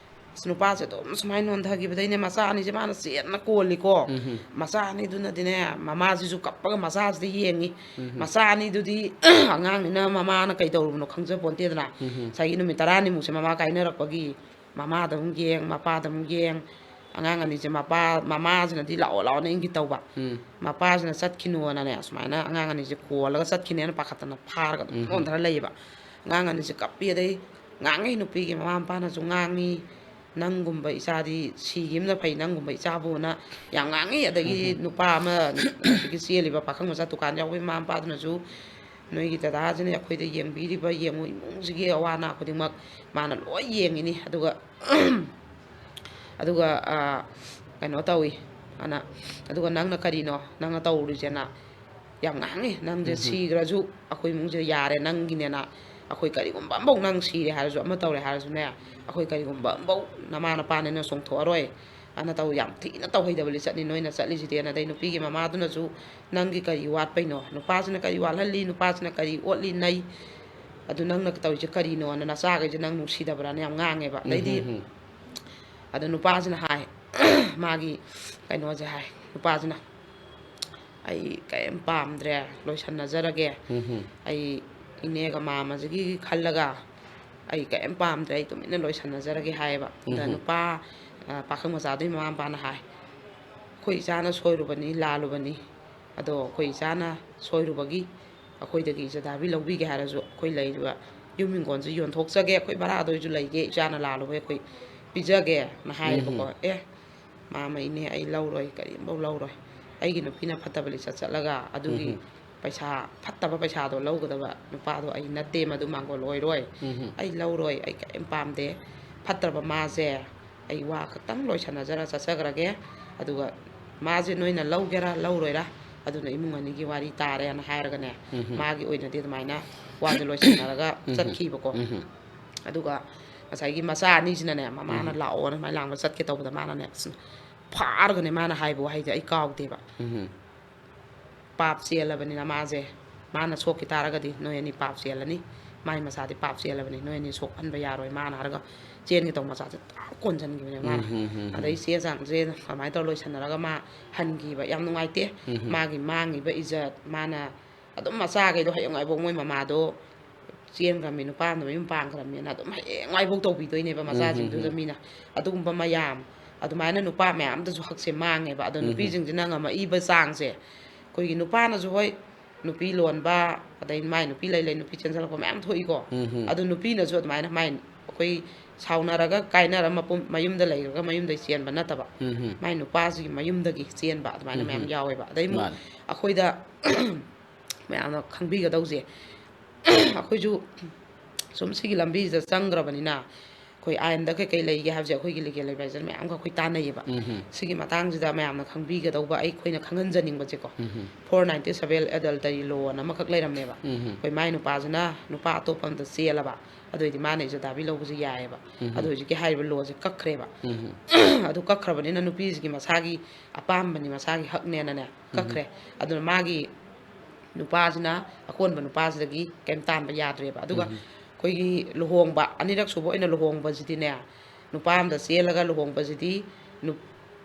ꯑꯁ, ꯅꯨꯄꯥꯁꯦ ꯑꯗꯨꯝ ꯁꯨꯃꯥꯏꯅ ꯅꯣꯟꯊꯈꯤꯕꯗꯩꯅꯦ, ꯃꯆꯥ ꯑꯅꯤꯁꯦ ꯃꯥꯅ ꯆꯦꯠꯅ ꯀꯣꯜꯂꯤꯀꯣ꯫ ꯎꯝ꯫ ꯃꯆꯥ ꯑꯅꯤꯗꯨꯅꯗꯤꯅꯦ, ꯃꯃꯥꯁꯤꯁꯨ ꯀꯞꯄꯒ ꯃꯆꯥꯁꯤꯗ ꯌꯦꯡꯉꯤ꯫ ꯎꯝ꯫ ꯃꯆꯥ ꯑꯅꯤꯗꯨꯗꯤ ꯑꯉꯥꯡꯅꯤꯅ ꯃꯃꯥꯅ ꯀꯩ ꯇꯧꯔꯨꯕꯅꯣ ꯈꯪꯖꯄꯣꯟꯇꯦꯗꯅ꯫ ꯎꯝ꯫ ꯉꯁꯥꯏꯒꯤ ꯅꯨꯃꯤꯠ ꯇꯔꯥꯅꯤꯃꯨꯛꯁꯦ ꯃꯃꯥ ꯀꯥꯏꯅꯔꯛꯄꯒꯤ ꯃꯃꯥꯗ ꯑꯃꯨꯛ ꯌꯦꯡ, ꯃꯄꯥꯗ ꯑꯃꯨꯛ ꯌꯦꯡ꯫ ꯑꯉꯥꯡ ꯑꯅꯤꯁꯦ ꯃꯄꯥ, ꯃꯃꯥꯁꯤꯅꯗꯤ "ꯂꯥꯛꯑꯣ, ꯂꯥꯛꯑꯣꯅ" ꯏꯪꯒꯤꯠ ꯇꯧꯕ꯫ ꯎꯝ꯫ ꯃꯄꯥꯁꯤꯅ ꯆꯠꯈꯤꯅꯨꯅꯅꯦ, ꯁꯨꯃꯥꯏꯅ ꯑꯉꯥꯡ ꯑꯅꯤꯁꯦ ꯀꯣꯜꯂꯒ ꯆꯠꯈꯤꯅꯦꯅ ꯄꯥꯈꯠꯇꯅ ꯐꯥꯔꯒ ꯑꯗꯨꯝ ꯎꯝ꯫ ꯅꯣꯟꯊꯔ ꯂꯩꯌꯦꯕ꯫ ꯑꯉꯥꯡ ꯑꯅꯤꯁꯦ ꯀꯞꯄꯤ, ꯑꯗꯩ ꯉꯥꯡꯉꯤ, ꯅꯨꯄꯤꯒꯤ ꯃꯃꯥ ꯃꯄꯥꯅꯁꯨ ꯉꯥꯡꯉꯤ, "ꯅꯪꯒꯨꯝꯕ ꯏꯆꯥꯗꯤ ꯁꯤꯈꯤꯕꯅ ꯐꯩ, ꯅꯪꯒꯨꯝꯕ ꯏꯆꯥꯕꯨꯅ" ꯌꯥꯝ ꯉꯥꯡꯉꯤ꯫ ꯑꯗꯒꯤ ꯎꯝ꯫ ꯅꯨꯄꯥ ꯑꯃ, ꯑꯗꯒꯤ ꯆꯦꯜꯂꯤꯕ ꯄꯥꯈꯪ ꯃꯆꯥ ꯗꯨꯀꯥꯟ ꯌꯥꯎꯕꯒꯤ ꯃꯃꯥ ꯃꯄꯥꯗꯨꯅꯁꯨ, "ꯅꯣꯏꯒꯤ ꯗꯗꯥꯁꯤꯅ ꯑꯩꯈꯣꯏꯗ ꯌꯦꯡꯕꯤꯔꯤꯕ, ꯌꯦꯡꯉꯨ, ꯏꯃꯨꯡꯁꯤꯒꯤ ꯑꯋꯥ ꯑꯅꯥ ꯈꯨꯗꯤꯡꯃꯛ ꯃꯥꯅ ꯂꯣꯏ ꯌꯦꯡꯉꯤꯅꯤ, ꯑꯗꯨꯒ, ꯑꯗꯨꯒ, ꯑ, ꯀꯩꯅꯣ ꯇꯧꯏ" ꯑꯅ, "ꯑꯗꯨꯒ ꯅꯪꯅ ꯀꯔꯤꯅꯣ ꯅꯪꯅ ꯇꯧꯔꯤꯁꯦꯅ ꯌꯥꯝ ꯉꯥꯡꯉꯤ꯫ "ꯅꯪꯁꯦ ꯎꯝ꯫ ꯁꯤꯈ꯭ꯔꯁꯨ ꯑꯩꯈꯣꯏ ꯏꯃꯨꯡꯁꯦ ꯌꯥꯔꯦ ꯅꯪꯒꯤꯅꯦꯅ, ꯑꯩꯈꯣꯏ ꯀꯔꯤꯒꯨꯝꯕ ꯑꯃꯐꯧ, ꯅꯪ ꯁꯤꯔꯦ ꯍꯥꯏꯔꯁꯨ, ꯑꯃ ꯇꯧꯔꯦ ꯍꯥꯏꯔꯁꯨꯅꯦ, ꯑꯩꯈꯣꯏ ꯀꯔꯤꯒꯨꯝꯕ ꯑꯃꯐꯧ ꯅꯃꯥ ꯅꯄꯥꯅꯦꯅ ꯆꯣꯡꯊꯣꯛꯑꯔꯣꯏ" ꯑꯅ ꯇꯧ, ꯌꯥꯝ ꯊꯤꯅ ꯇꯧꯍꯩꯗꯕ ꯂꯤꯆꯠꯅꯤ ꯅꯣꯏꯅ ꯆꯠꯂꯤꯁꯤꯗꯤꯅ꯫ ꯑꯗꯩ ꯅꯨꯄꯤꯒꯤ ꯃꯃꯥꯗꯨꯅꯁꯨ, "ꯅꯪꯒꯤ ꯀꯔꯤ ꯋꯥꯠꯄꯩꯅꯣ? ꯅꯨꯄꯥꯁꯤꯅ ꯀꯔꯤ ꯋꯥꯠꯍꯜꯂꯤ? ꯅꯨꯄꯥꯁꯤꯅ ꯀꯔꯤ ꯑꯣꯠꯂꯤ ꯅꯩ? ꯑꯗꯨ ꯅꯪꯅ ꯇꯧꯔꯤꯁꯦ ꯀꯔꯤꯅꯣꯅ? ꯅꯆꯥꯈꯩꯁꯦ ꯅꯪ ꯅꯨꯡꯁꯤꯗꯕ꯭ꯔꯥꯅ?" ꯌꯥꯝ ꯉꯥꯡꯉꯦꯕ꯫ ꯑꯗꯩꯗꯤ ꯎꯝ꯫ ꯑꯗꯣ ꯅꯨꯄꯥꯁꯤꯅ ꯍꯥꯏ, ꯃꯥꯒꯤ ꯀꯩꯅꯣꯁꯦ ꯍꯥꯏ, ꯅꯨꯄꯥꯁꯤꯅ, "ꯑꯩ ꯀꯔꯤꯝ ꯄꯥꯝꯗ꯭ꯔꯦ, ꯂꯣꯏꯁꯟꯅꯖꯔꯒꯦ꯫ ꯎꯝ꯫ ꯑꯩ ꯏꯅꯦꯒ ꯃꯥꯃꯁꯤꯒꯤ ꯈꯜꯂꯒ ꯑꯩ ꯀꯔꯤꯝ ꯄꯥꯝꯗ꯭ꯔꯦ, ꯑꯩ ꯇꯨꯃꯤꯟꯅ ꯂꯣꯏꯁꯟꯅꯖꯔꯒꯦ" ꯍꯥꯏꯌꯦꯕ꯫ ꯑꯗ ꯎꯝ꯫ ꯅꯨꯄꯥ, ꯑ, ꯄꯥꯈꯪ ꯃꯆꯥꯗꯨꯒꯤ ꯃꯃꯥ ꯃꯄꯥꯅ ꯍꯥꯏ, "ꯑꯩꯈꯣꯏ ꯏꯆꯥꯅ ꯁꯣꯏꯔꯨꯕꯅꯤ, ꯂꯥꯜꯂꯨꯕꯅꯤ꯫ ꯑꯗꯣ ꯑꯩꯈꯣꯏ ꯏꯆꯥꯅ ꯁꯣꯏꯔꯨꯕꯒꯤ ꯑꯩꯈꯣꯏꯗꯒꯤ ꯏꯖꯗ ꯍꯥꯕꯤ ꯂꯧꯕꯤꯒꯦ ꯍꯥꯏꯔꯁꯨ, ꯑꯩꯈꯣꯏ ꯂꯩꯔꯤꯕ ꯌꯨꯝ ꯍꯤꯡꯒꯣꯜꯁꯦ ꯌꯣꯟꯊꯣꯛꯆꯒꯦ, ꯑꯩꯈꯣꯏ ꯚꯔꯥꯗ ꯑꯣꯏꯔꯁꯨ ꯂꯩꯒꯦ, ꯏꯆꯥꯅ ꯂꯥꯜꯂꯨꯕꯩ ꯑꯩꯈꯣꯏ ꯄꯤꯖꯒꯦꯅ" ꯍꯥꯏꯌꯦꯕꯀꯣ꯫ ꯎꯝ꯫ "ꯑꯦ, ꯃꯥꯃ, ꯏꯅꯦ, ꯑꯩ ꯂꯧꯔꯣꯏ, ꯀꯔꯤꯝꯐꯧ ꯂꯧꯔꯣꯏ꯫ ꯑꯩꯒꯤ ꯅꯨꯄꯤꯅ ꯐꯠꯇꯕ ꯂꯤꯆꯠ ꯆꯠꯂꯒ ꯑꯗꯨꯒꯤ ꯎꯝ꯫ ꯄꯩꯁꯥ, ꯐꯠꯇꯕ ꯄꯩꯁꯥꯗꯣ ꯂꯧꯒꯗꯕ ꯅꯨꯄꯥꯗꯣ ꯑꯩ ꯅꯠꯇꯦ, ꯃꯗꯨ ꯃꯥꯡꯒꯣꯜ ꯑꯣꯏꯔꯣꯏ꯫ ꯎꯝ꯫ ꯑꯩ ꯂꯧꯔꯣꯏ, ꯑꯩ ꯀꯔꯤꯝ ꯄꯥꯝꯗꯦ꯫ ꯐꯠꯇ꯭ꯔꯕ ꯃꯥꯁꯦ ꯑꯩ ꯋꯥ ꯈꯛꯇꯪ ꯂꯣꯏꯁꯟꯅꯖꯔ ꯆꯠꯆꯈ꯭ꯔꯒꯦ, ꯑꯗꯨꯒ ꯃꯥꯁꯦ ꯅꯣꯏꯅ ꯂꯧꯒꯦꯔꯥ ꯂꯧꯔꯣꯏꯔꯥ, ꯑꯗꯨꯅ ꯏꯃꯨꯡ ꯑꯅꯤꯒꯤ ꯋꯥꯔꯤ ꯇꯥꯔꯦꯅ ꯍꯥꯏꯔꯒꯅꯦ, ꯎꯝ꯫ ꯃꯥꯒꯤ ꯑꯣꯏꯅꯗꯤ ꯑꯗꯨꯃꯥꯏꯅ ꯋꯥꯁꯦ ꯂꯣꯏꯁꯟꯅꯔꯒ ꯎꯝ꯫ ꯆꯠꯈꯤꯕꯀꯣ꯫ ꯎꯝ꯫ ꯑꯗꯨꯒ ꯉꯁꯥꯏꯒꯤ ꯃꯆꯥ ꯑꯅꯤꯁꯤꯅꯅꯦ, ꯃꯃꯥꯅ ꯎꯝ꯫ ꯂꯥꯛꯑꯣꯅ ꯁꯨꯃꯥꯏꯅ ꯂꯥꯡꯕ ꯆꯠꯀꯦ ꯇꯧꯕꯗ, ꯃꯥꯅꯅꯦ, ꯑꯁ, ꯐꯥꯔꯒꯅꯦ, ꯃꯥꯅ ꯍꯥꯏꯕ ꯋꯥꯍꯩꯁꯦ ꯑꯩ ꯀꯥꯎꯗꯦꯕ꯫ ꯎꯝ꯫ "ꯄꯥꯞ ꯆꯦꯜꯂꯕꯅꯤꯅ ꯃꯥꯁꯦ, ꯃꯥꯅ ꯁꯣꯛꯈꯤ ꯇꯥꯔꯒꯗꯤ ꯅꯣꯏ ꯑꯅꯤ ꯄꯥꯞ ꯆꯦꯜꯂꯅꯤ, ꯃꯥꯏ ꯃꯆꯥꯗꯤ ꯄꯥꯞ ꯆꯦꯜꯂꯕꯅꯤ, ꯅꯣꯏ ꯑꯅꯤ ꯁꯣꯛꯍꯟꯕ ꯌꯥꯔꯣꯏ", ꯃꯥꯅ ꯍꯥꯏꯔꯒ ꯆꯦꯟꯒꯦ ꯇꯧꯕ ꯃꯆꯥꯁꯦ ꯇꯥꯞ ꯀꯣꯟꯁꯤꯟꯈꯤꯕꯅꯦ ꯃꯥꯅ꯫ ꯎꯝ, ꯎꯝ, ꯎꯝ, ꯎꯝ꯫ ꯑꯗꯩ ꯆꯦ ꯆꯥꯡꯁꯦ ꯑꯗꯨꯃꯥꯏꯅ ꯇꯧꯔ ꯂꯣꯏꯁꯟꯅꯔꯒ ꯃꯥ ꯍꯟꯈꯤꯕ꯫ ꯌꯥꯝ ꯅꯨꯡꯉꯥꯏꯇꯦ꯫ ꯎꯝ, ꯎꯝ꯫ ꯃꯥꯒꯤ ꯃꯥꯡꯉꯤꯕ ꯏꯖꯠ, ꯃꯥꯅ ꯑꯗꯨꯝ ꯃꯆꯥꯈꯩꯗꯣ ꯍꯌꯦꯡꯋꯥꯏꯐꯥꯎ ꯃꯣꯏ ꯃꯃꯥꯗꯣ ꯆꯦꯟꯈ꯭ꯔꯃꯤ, ꯅꯨꯄꯥ ꯑꯃꯗ ꯃꯌꯨꯝ ꯄꯥꯟꯈ꯭ꯔꯃꯤꯅ ꯑꯗꯨꯝ ꯍꯌꯦꯡꯋꯥꯏꯐꯥꯎ ꯇꯧꯕꯤꯗꯣꯏꯅꯦꯕ ꯎꯝ, ꯎꯝ, ꯃꯆꯥꯁꯤꯡꯗꯨꯗ ꯎꯝ꯫ ꯃꯤꯅ꯫ ꯑꯗꯨꯒꯨꯝꯕ ꯃꯌꯥꯝ, ꯑꯗꯨꯃꯥꯏꯅ ꯅꯨꯄꯥ ꯃꯌꯥꯝꯗꯁꯨ ꯍꯛꯁꯦ ꯃꯥꯡꯉꯦꯕ꯫ ꯑꯗꯣ ꯎꯝ, ꯎꯝ꯫ ꯅꯨꯄꯤꯁꯤꯡꯁꯤꯅ ꯉꯝꯃꯛꯏꯕ ꯆꯥꯡꯁꯦ, ꯑꯩꯈꯣꯏꯒꯤ ꯅꯨꯄꯥꯅꯁꯨ, ꯍꯣꯏ, ꯅꯨꯄꯤ ꯂꯣꯟꯕ, ꯑꯗꯩ ꯃꯥꯏ ꯅꯨꯄꯤ ꯂꯩ ꯂꯩ ꯅꯨꯄꯤ ꯆꯦꯟꯁꯤꯜꯂꯛꯄ ꯃꯌꯥꯝ ꯊꯣꯛꯏꯀꯣ꯫ ꯎꯝ, ꯎꯝ꯫ ꯑꯗꯣ ꯅꯨꯄꯤꯅꯁꯨ ꯑꯗꯨꯃꯥꯏꯅ ꯃꯥꯏ, ꯑꯩꯈꯣꯏ ꯁꯥꯎꯅꯔꯒ ꯀꯥꯏꯅꯔ ꯃꯄꯨꯝ ꯃꯌꯨꯝꯗ ꯂꯩꯈ꯭ꯔꯒ ꯃꯌꯨꯝꯗꯩ ꯆꯦꯟꯕ ꯅꯠꯇꯕ, ꯎꯝ, ꯎꯝ꯫ ꯃꯥꯏ ꯅꯨꯄꯥꯁꯤꯒꯤ ꯃꯌꯨꯝꯗꯒꯤ ꯆꯦꯟꯕ ꯑꯗꯨꯃꯥꯏꯅ ꯎꯝ, ꯃꯌꯥꯝ ꯎꯝ꯫ ꯌꯥꯎꯋꯦꯕ꯫ ꯑꯗꯩ ꯑꯃꯨꯛ ꯃꯥꯅꯦ꯫ ꯑꯩꯈꯣꯏꯗ ꯃꯌꯥꯝꯅ ꯈꯪꯕꯤꯒꯗꯧꯁꯦ, ꯑꯩꯈꯣꯏꯁꯨ ꯁꯨꯝ ꯁꯤꯒꯤ ꯂꯝꯕꯤꯁꯤꯗ ꯆꯪꯈ꯭ꯔꯕꯅꯤꯅ, ꯑꯩꯈꯣꯏ ꯑꯥꯏꯟꯗ ꯀꯩꯀꯩ ꯂꯩꯒꯦ ꯍꯥꯏꯕꯁꯦ ꯑꯩꯈꯣꯏꯒꯤ ꯂꯤꯒꯦꯜ ꯑꯦꯗꯚꯥꯏꯖꯔ ꯃꯌꯥꯝꯒ ꯑꯩꯈꯣꯏ ꯇꯥꯟꯅꯩꯌꯦꯕ꯫ ꯎꯝ, ꯎꯝ꯫ ꯁꯤꯒꯤ ꯃꯇꯥꯡꯁꯤꯗ ꯃꯌꯥꯝꯅ ꯈꯪꯕꯤꯒꯗꯧꯕ, ꯑꯩꯈꯣꯏꯅ ꯈꯪꯍꯟꯖꯅꯤꯡꯕꯁꯦꯀꯣ, ꯎꯝ, ꯎꯝ꯫ Four ninety seven adultery law ꯑꯅ ꯑꯃꯈꯛ ꯂꯩꯔꯝꯃꯦꯕ꯫ ꯎꯝ, ꯎꯝ꯫ ꯑꯩꯈꯣꯏ ꯃꯥꯏ ꯅꯨꯄꯥꯁꯤꯅ ꯅꯨꯄꯥ ꯑꯇꯣꯞꯄ ꯑꯝꯗ ꯆꯦꯜꯂꯕ, ꯑꯗꯨ ꯑꯣꯏꯗꯤ ꯃꯥꯅ ꯏꯖꯗꯥꯕꯤ ꯂꯧꯕꯁꯦ ꯌꯥꯏꯑꯕ꯫ ꯎꯝ, ꯎꯝ꯫ ꯑꯗꯣ ꯍꯧꯖꯤꯛꯀꯤ ꯍꯥꯏꯔꯤꯕ ꯂꯣꯁꯦ ꯀꯛꯈ꯭ꯔꯦꯕ꯫ ꯎꯝ, ꯎꯝ꯫ ꯑꯗꯨ ꯀꯛꯈ꯭ꯔꯕꯅꯤꯅ ꯅꯨꯄꯤꯁꯤꯒꯤ ꯃꯁꯥꯒꯤ ꯑꯄꯥꯝꯕꯅꯤ, ꯃꯁꯥꯒꯤ ꯍꯛꯅꯦꯅꯅꯦ ꯎꯝ, ꯎꯝ꯫ ꯀꯛꯈ꯭ꯔꯦ꯫ ꯑꯗꯨꯅ ꯃꯥꯒꯤ ꯅꯨꯄꯥꯁꯤꯅ ꯑꯀꯣꯟꯕ ꯅꯨꯄꯥꯁꯤꯗꯒꯤ ꯀꯩꯝ ꯇꯥꯟꯕ ꯌꯥꯗ꯭ꯔꯦꯕ꯫ ꯑꯗꯨꯒ ꯎꯝ꯫ ꯑꯩꯈꯣꯏꯒꯤ ꯂꯨꯍꯣꯡꯕ, ꯑꯅꯤꯔꯛ ꯁꯨꯕ ꯑꯣꯏꯅ ꯂꯨꯍꯣꯡꯕꯁꯤꯗꯤꯅꯦ, ꯅꯨꯄꯥ ꯑꯃꯗ ꯆꯦꯜꯂꯒ ꯂꯨꯍꯣꯡꯕꯁꯤꯗꯤ,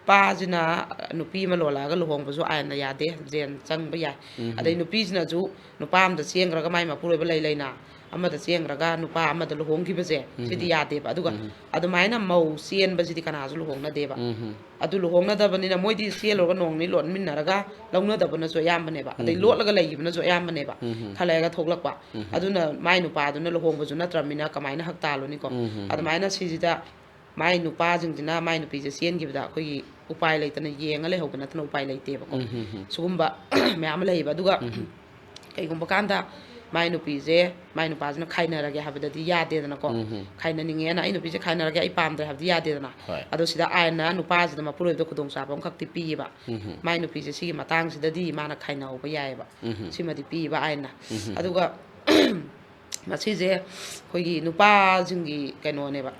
ꯅꯨꯄꯥꯁꯤꯅ ꯅꯨꯄꯤ ꯑꯃ ꯂꯣꯜꯂꯛꯑꯒ ꯂꯨꯍꯣꯡꯕꯁꯨ ꯑꯥꯏꯟꯗ ꯌꯥꯗꯦ, ꯖꯦꯜ ꯆꯪꯕ ꯌꯥꯏ꯫ ꯎꯝ꯫ ꯑꯗꯩ ꯅꯨꯄꯤꯁꯤꯅꯁꯨ ꯅꯨꯄꯥ ꯑꯃꯗ ꯆꯦꯟꯈ꯭ꯔꯒ ꯃꯥꯏ ꯃꯄꯨꯔꯣꯏꯕ ꯂꯩ ꯂꯩꯅ ꯑꯃꯗ ꯆꯦꯟꯈ꯭ꯔꯒ ꯅꯨꯄꯥ ꯑꯃꯗ ꯂꯨꯍꯣꯡꯈꯤꯕꯁꯦ, ꯎꯝ꯫ ꯁꯤꯗꯤ ꯌꯥꯗꯦꯕ꯫ ꯑꯗꯨꯒ ꯎꯝ꯫ ꯑꯗꯨꯃꯥꯏꯅ ꯃꯧ ꯆꯦꯟꯕꯁꯤꯗꯤ ꯀꯅꯥꯁꯨ ꯂꯨꯍꯣꯡꯅꯗꯦꯕ꯫ ꯎꯝ꯫ ꯑꯗꯨ ꯂꯨꯍꯣꯡꯅꯗꯕꯅꯤꯅ ꯃꯣꯏꯗꯤ ꯆꯦꯜꯂꯨꯔꯒ ꯅꯣꯡ ꯅꯤ ꯂꯣꯠꯃꯤꯟꯅꯔꯒ ꯂꯧꯅꯗꯕꯅꯁꯨ ꯑꯌꯥꯝꯕꯅꯦꯕ, ꯑꯗꯩ ꯎꯝ꯫ ꯂꯣꯠꯂꯒ ꯂꯩꯈꯤꯕꯅꯁꯨ ꯑꯌꯥꯝꯕꯅꯦꯕ꯫ ꯎꯝ꯫ ꯈꯔ ꯂꯩꯔꯒ ꯊꯣꯛꯂꯛꯄ꯫ ꯎꯝ꯫ ꯑꯗꯨꯅ ꯃꯥꯏ ꯅꯨꯄꯥꯗꯨꯅ ꯂꯨꯍꯣꯡꯕꯁꯨ ꯅꯠꯇ꯭ꯔꯕꯅꯤꯅ ꯀꯃꯥꯏꯅ ꯍꯛ ꯇꯥꯜꯂꯨꯅꯤꯀꯣ? ꯎꯝ꯫ ꯑꯗꯨꯃꯥꯏꯅ ꯁꯤꯁꯤꯗ ꯃꯥꯏ ꯅꯨꯄꯥꯁꯤꯡꯁꯤꯅ ꯃꯥꯏ ꯅꯨꯄꯤꯁꯦ ꯆꯦꯟꯈꯤꯕꯗ ꯑꯩꯈꯣꯏꯒꯤ ꯎꯄꯥꯏ ꯂꯩꯇꯅ ꯌꯦꯡꯉ ꯂꯩꯍꯧꯕ ꯅꯠꯇꯅ ꯎꯄꯥꯏ ꯂꯩꯇꯦꯕꯀꯣ꯫ ꯎꯝ, ꯎꯝ, ꯎꯝ꯫ ꯁꯤꯒꯨꯝꯕ ꯃꯌꯥꯝ ꯑꯃ ꯂꯩꯌꯦꯕ꯫ ꯑꯗꯨꯒ ꯎꯝ꯫ ꯀꯩꯒꯨꯝꯕ ꯀꯥꯟꯗ ꯃꯥꯏ ꯅꯨꯄꯤꯁꯦ, ꯃꯥꯏ ꯅꯨꯄꯥꯁꯤꯅ ꯈꯥꯏꯅꯔꯒꯦ ꯍꯥꯏꯕꯗꯗꯤ ꯌꯥꯗꯦꯗꯅꯀꯣ꯫ ꯎꯝ ꯍꯝ꯫ ꯈꯥꯏꯅꯅꯤꯡꯉꯦꯅ ꯑꯩ ꯅꯨꯄꯤꯁꯦ ꯈꯥꯏꯅꯔꯒꯦ, ꯑꯩ ꯄꯥꯝꯗ꯭ꯔꯦ ꯍꯥꯏꯕꯗꯤ ꯌꯥꯗꯦꯗꯅ꯫ ꯍꯣꯏ꯫ ꯑꯗꯣ ꯁꯤꯗ ꯑꯥꯏꯟꯅ ꯅꯨꯄꯥꯁꯤꯗ ꯃꯄꯨꯔꯣꯏꯕꯗ ꯈꯨꯗꯣꯡꯆꯥꯕ ꯑꯃꯈꯛꯇꯤ ꯄꯤꯌꯦꯕ꯫ ꯎꯝ ꯍꯝ꯫ ꯃꯥꯏ ꯅꯨꯄꯤꯁꯦ ꯁꯤꯒꯤ ꯃꯇꯥꯡꯁꯤꯗꯗꯤ ꯃꯥꯅ ꯈꯥꯏꯅꯍꯧꯕ ꯌꯥꯏꯑꯕ꯫ ꯎꯝ ꯍꯝ꯫ ꯁꯤꯃꯗꯤ ꯄꯤꯌꯦꯕ ꯑꯥꯏꯟꯅ꯫ ꯎꯝ ꯍꯝ꯫ ꯑꯗꯨꯒ ꯃꯁꯤꯁꯦ ꯑꯩꯈꯣꯏꯒꯤ ꯅꯨꯄꯥꯁꯤꯡꯒꯤ ꯀꯩꯅꯣꯅꯦꯕ꯫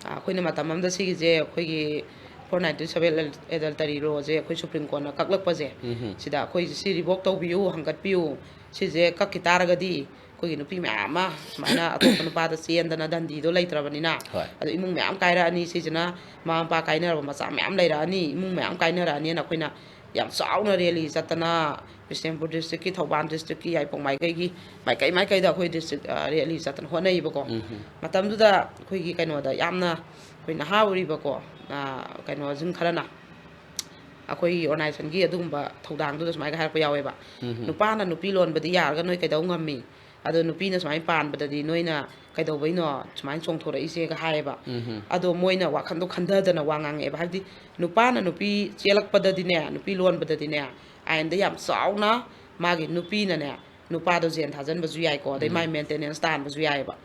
ꯑ, ꯑꯩꯈꯣꯏꯅ ꯃꯇꯝ ꯑꯃꯗ ꯁꯤꯒꯤꯁꯦ ꯑꯩꯈꯣꯏꯒꯤ four ninety seven adultery lawꯁꯦ ꯑꯩꯈꯣꯏ Supreme Courtꯅ ꯀꯛꯂꯛꯄꯁꯦ, ꯎꯝ ꯍꯝ꯫ ꯁꯤꯗ ꯑꯩꯈꯣꯏ ꯁꯤ revoke ꯇꯧꯕꯤꯌꯨ, ꯍꯪꯒꯠꯄꯤꯌꯨ, ꯁꯤꯁꯦ ꯀꯛꯈꯤ ꯇꯥꯔꯒꯗꯤ ꯑꯩꯈꯣꯏꯒꯤ ꯅꯨꯄꯤ ꯃꯌꯥꯝ ꯑꯃ ꯁꯨꯃꯥꯏꯅ ꯑꯇꯣꯞꯄ ꯅꯨꯄꯥꯗ ꯆꯦꯟꯗꯅ ꯗꯟꯗꯤꯗꯣ ꯂꯩꯇ꯭ꯔꯕꯅꯤꯅ, ꯍꯣꯏ꯫ ꯑꯗꯣ ꯏꯃꯨꯡ ꯃꯌꯥꯝ ꯀꯥꯏꯔꯛꯑꯅꯤ, ꯁꯤꯁꯤꯅ ꯃꯃꯥ ꯃꯄꯥ ꯀꯥꯏꯅꯔꯕ ꯃꯆꯥ ꯃꯌꯥꯝ ꯂꯩꯔꯛꯑꯅꯤ, ꯏꯃꯨꯡ ꯃꯌꯥꯝ ꯀꯥꯏꯅꯔꯛꯑꯅꯤꯅ ꯑꯩꯈꯣꯏꯅ ꯌꯥꯝ ꯆꯥꯎꯅ rally ꯆꯠꯇꯅ, ꯕꯤꯁꯅꯨꯄꯨꯔ districtꯀꯤ, ꯊꯧꯕꯥꯜ districtꯀꯤ, ꯌꯥꯏꯔꯤꯄꯣꯛ ꯃꯥꯏꯀꯩꯒꯤ, ꯃꯥꯏꯀꯩ ꯃꯥꯏꯀꯩꯗ ꯑꯩꯈꯣꯏ district, ꯑ, rally ꯆꯠꯇꯅ ꯍꯣꯠꯅꯩꯕꯀꯣ꯫ ꯎꯝ ꯍꯝ꯫ ꯃꯇꯝꯗꯨꯗ ꯑꯩꯈꯣꯏꯒꯤ ꯀꯩꯅꯣꯗ ꯌꯥꯝꯅ ꯑꯩꯈꯣꯏ ꯅꯍꯥ ꯑꯣꯏꯔꯤꯕꯀꯣ, ꯑ, ꯀꯩꯅꯣꯁꯤꯡ ꯈꯔꯅ ꯑꯩꯈꯣꯏꯒꯤ organizationꯒꯤ ꯑꯗꯨꯒꯨꯝꯕ ꯊꯧꯗꯥꯡꯗꯨꯗ ꯁꯨꯃꯥꯏꯅ ꯍꯥꯏꯔꯛꯄ ꯌꯥꯎꯋꯦꯕ, ꯎꯝ ꯍꯝ꯫ "ꯅꯨꯄꯥꯅ ꯅꯨꯄꯤ ꯂꯣꯟꯕꯗꯤ ꯌꯥꯔꯒ ꯅꯣꯏ ꯀꯩꯗꯧ ꯉꯝꯃꯤ? ꯑꯗꯣ ꯅꯨꯄꯤꯅ ꯁꯨꯃꯥꯏꯅ ꯄꯥꯟꯕꯗꯗꯤ ꯅꯣꯏꯅ ꯀꯩꯗꯧꯕꯩꯅꯣ ꯁꯨꯃꯥꯏꯅ ꯆꯣꯡꯊꯣꯔꯛꯏꯁꯦꯒ?" ꯍꯥꯏꯌꯦꯕ꯫ ꯎꯝ ꯍꯝ꯫ ꯑꯗꯣ ꯃꯣꯏꯅ ꯋꯥꯈꯟꯗꯣ ꯈꯟꯊꯗꯅ ꯋꯥ ꯉꯥꯡꯉꯛꯑꯦꯕ꯫ ꯍꯥꯏꯕꯗꯤ ꯅꯨꯄꯥꯅ ꯅꯨꯄꯤ ꯆꯦꯜꯂꯛꯄꯗꯗꯤꯅꯦ, ꯅꯨꯄꯤ ꯂꯣꯟꯕꯗꯗꯤꯅꯦ, ꯑꯥꯏꯟꯗ ꯌꯥꯝ ꯆꯥꯎꯅ ꯃꯥꯒꯤ ꯅꯨꯄꯤꯅꯅꯦ, ꯅꯨꯄꯥꯗꯣ ꯖꯦꯜ ꯊꯥꯖꯤꯟꯕꯁꯨ ꯌꯥꯏꯀꯣ, ꯑꯗꯩ ꯎꯝ꯫ ꯃꯥꯏ maintenance ꯇꯥꯍꯟꯕꯁꯨ ꯌꯥꯏꯑꯕ꯫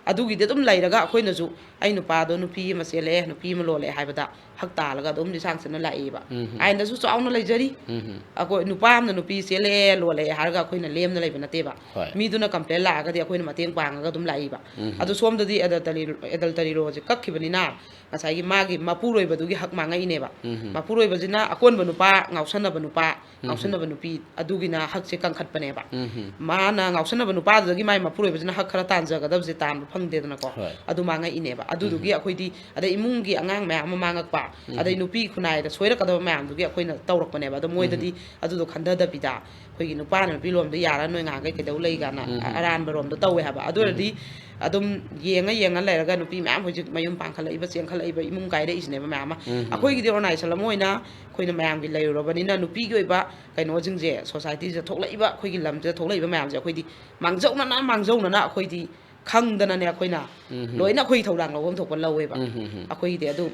ꯑꯗꯨꯒꯤꯗꯤ ꯑꯗꯨꯝ ꯂꯩꯔꯒ ꯑꯩꯈꯣꯏꯅꯁꯨ, "ꯑꯩ ꯅꯨꯄꯥꯗꯣ ꯅꯨꯄꯤ ꯑꯃ ꯆꯦꯜꯂꯛꯑꯦ, ꯅꯨꯄꯤ ꯑꯃ ꯂꯣꯜꯂꯛꯑꯦ" ꯍꯥꯏꯕꯗ ꯍꯛ ꯇꯥꯜꯂꯒ ꯑꯗꯨꯝ ꯂꯤꯁꯥꯡ ꯁꯤꯠꯅ ꯂꯥꯛꯏꯕ꯫ ꯎꯝ ꯍꯝ꯫ ꯑꯥꯏꯟꯗꯁꯨ ꯆꯥꯎꯅ ꯂꯩꯖꯔꯤ꯫ ꯎꯝ ꯍꯝ꯫ ꯑꯩꯈꯣꯏ ꯅꯨꯄꯥ ꯑꯃꯅ ꯅꯨꯄꯤ ꯆꯦꯜꯂꯛꯑꯦ, ꯂꯣꯜꯂꯛꯑꯦ ꯍꯥꯏꯔꯒ ꯑꯩꯈꯣꯏꯅ ꯂꯦꯝꯅ ꯂꯩꯕ ꯅꯠꯇꯦꯕ꯫ ꯍꯣꯏ꯫ ꯃꯤꯗꯨꯅ complain ꯂꯥꯛꯑꯒꯗꯤ ꯑꯩꯈꯣꯏꯅ ꯃꯇꯦꯡ ꯄꯥꯡꯉꯒ ꯑꯗꯨꯝ ꯂꯥꯛꯏꯕ꯫ ꯎꯝ ꯍꯝ꯫ ꯑꯗꯨ ꯁꯣꯝꯗꯗꯤ adultery, adultery lawꯁꯦ ꯀꯛꯈꯤꯕꯅꯤꯅ ꯉꯁꯥꯏꯒꯤ ꯃꯥꯒꯤ ꯃꯄꯨꯔꯣꯏꯕꯗꯨꯒꯤ ꯍꯛ ꯃꯥꯡꯉꯛꯏꯅꯦꯕ꯫ ꯎꯝ ꯍꯝ꯫ ꯃꯄꯨꯔꯣꯏꯕꯁꯤꯅ ꯑꯀꯣꯟꯕ ꯅꯨꯄꯥ ꯉꯥꯎꯁꯟꯅꯕ ꯅꯨꯄꯥ, ꯎꯝ ꯍꯝ꯫ ꯉꯥꯎꯁꯟꯅꯕ ꯅꯨꯄꯤ ꯑꯗꯨꯒꯤꯅ ꯍꯛꯁꯦ ꯀꯟꯈꯠꯄꯅꯦꯕ꯫ ꯎꯝ ꯍꯝ꯫ ꯃꯥꯅ ꯉꯥꯎꯁꯟꯅꯕ ꯅꯨꯄꯥꯗꯨꯗꯒꯤ ꯃꯥꯏ ꯃꯄꯨꯔꯣꯏꯕꯁꯤꯅ ꯍꯛ ꯈꯔ ꯇꯥꯟꯖꯒꯗꯕꯁꯦ ꯇꯥꯟꯕ ꯐꯪꯗꯦꯗꯅꯀꯣ꯫ ꯍꯣꯏ꯫ ꯑꯗꯨ ꯃꯥꯡꯉꯛꯏꯅꯦꯕ꯫ ꯑꯗꯨꯗꯨꯒꯤ ꯎꯝ ꯍꯝ꯫ ꯑꯩꯈꯣꯏꯗꯤ, ꯑꯗꯩ ꯏꯃꯨꯡꯒꯤ ꯑꯉꯥꯡ ꯃꯌꯥꯝ ꯑꯃ ꯃꯥꯡꯉꯛꯄ, ꯎꯝ ꯑꯗꯩ ꯍꯝ꯫ ꯅꯨꯄꯤ ꯈꯨꯟꯅꯥꯏꯗ ꯁꯣꯏꯔꯛꯀꯗꯕ ꯃꯌꯥꯝꯗꯨꯒꯤ ꯑꯩꯈꯣꯏꯅ ꯇꯧꯔꯛꯄꯅꯦꯕ꯫ ꯑꯗꯣ ꯎꯝ ꯃꯣꯏꯗꯗꯤ ꯍꯝ꯫ ꯑꯗꯨꯗꯣ ꯈꯟꯊꯗꯕꯤꯗ ꯑꯩꯈꯣꯏꯒꯤ ꯅꯨꯄꯥꯅ ꯅꯨꯄꯤ ꯂꯣꯟꯕꯗ ꯌꯥꯔ ꯅꯣꯏ ꯉꯥꯡꯈꯩ ꯀꯩꯗꯧ ꯂꯩ ꯀꯥꯏꯅ ꯎꯝ ꯍꯝ꯫ ꯑꯔꯥꯟꯕ ꯔꯣꯝꯗ ꯇꯧꯋꯦ ꯍꯥꯏꯕ꯫ ꯑꯗꯨ ꯎꯝ ꯍꯝ꯫ ꯑꯣꯏꯔꯗꯤ ꯑꯗꯨꯝ ꯌꯦꯡꯉ ꯌꯦꯡꯉ ꯂꯩꯔꯒ ꯅꯨꯄꯤ ꯃꯌꯥꯝ ꯍꯧꯖꯤꯛ ꯃꯌꯨꯝ ꯄꯥꯟꯈꯠꯂꯛꯏꯕ, ꯆꯦꯟꯈꯠꯂꯛꯏꯕ, ꯏꯃꯨꯡ ꯀꯥꯏꯔꯛꯏꯁꯤꯅꯦꯕ ꯃꯌꯥꯝ ꯑꯃ꯫ ꯎꯝ ꯍꯝ꯫ ꯑꯩꯈꯣꯏꯒꯤꯗꯤ organization ꯑꯃ ꯑꯣꯏꯅ ꯑꯩꯈꯣꯏꯅ ꯃꯌꯥꯝꯒꯤ ꯂꯩꯔꯨꯔꯕꯅꯤꯅ ꯅꯨꯄꯤꯒꯤ ꯑꯣꯏꯕ ꯀꯩꯅꯣꯁꯤꯡꯁꯦ, societyꯁꯤꯗ ꯊꯣꯛꯂꯛꯏꯕ, ꯑꯩꯈꯣꯏꯒꯤ ꯂꯝꯁꯤꯗ ꯊꯣꯛꯂꯛꯏꯕ ꯃꯌꯥꯝꯁꯦ ꯑꯩꯈꯣꯏꯗꯤ ꯃꯥꯡꯖꯧꯅꯅ, ꯃꯥꯡꯖꯧꯅꯅ ꯑꯩꯈꯣꯏꯗꯤ ꯈꯪꯗꯅꯅꯦ ꯑꯩꯈꯣꯏꯅ ꯎꯝ ꯍꯝ꯫ ꯂꯣꯏꯅ ꯑꯩꯈꯣꯏꯒꯤ ꯊꯧꯗꯥꯡ ꯂꯧꯐꯝ ꯊꯣꯛꯄ ꯂꯧꯋꯦꯕ꯫ ꯎꯝ ꯍꯝ ꯍꯝ꯫ ꯑꯩꯈꯣꯏꯒꯤꯗꯤ ꯑꯗꯨ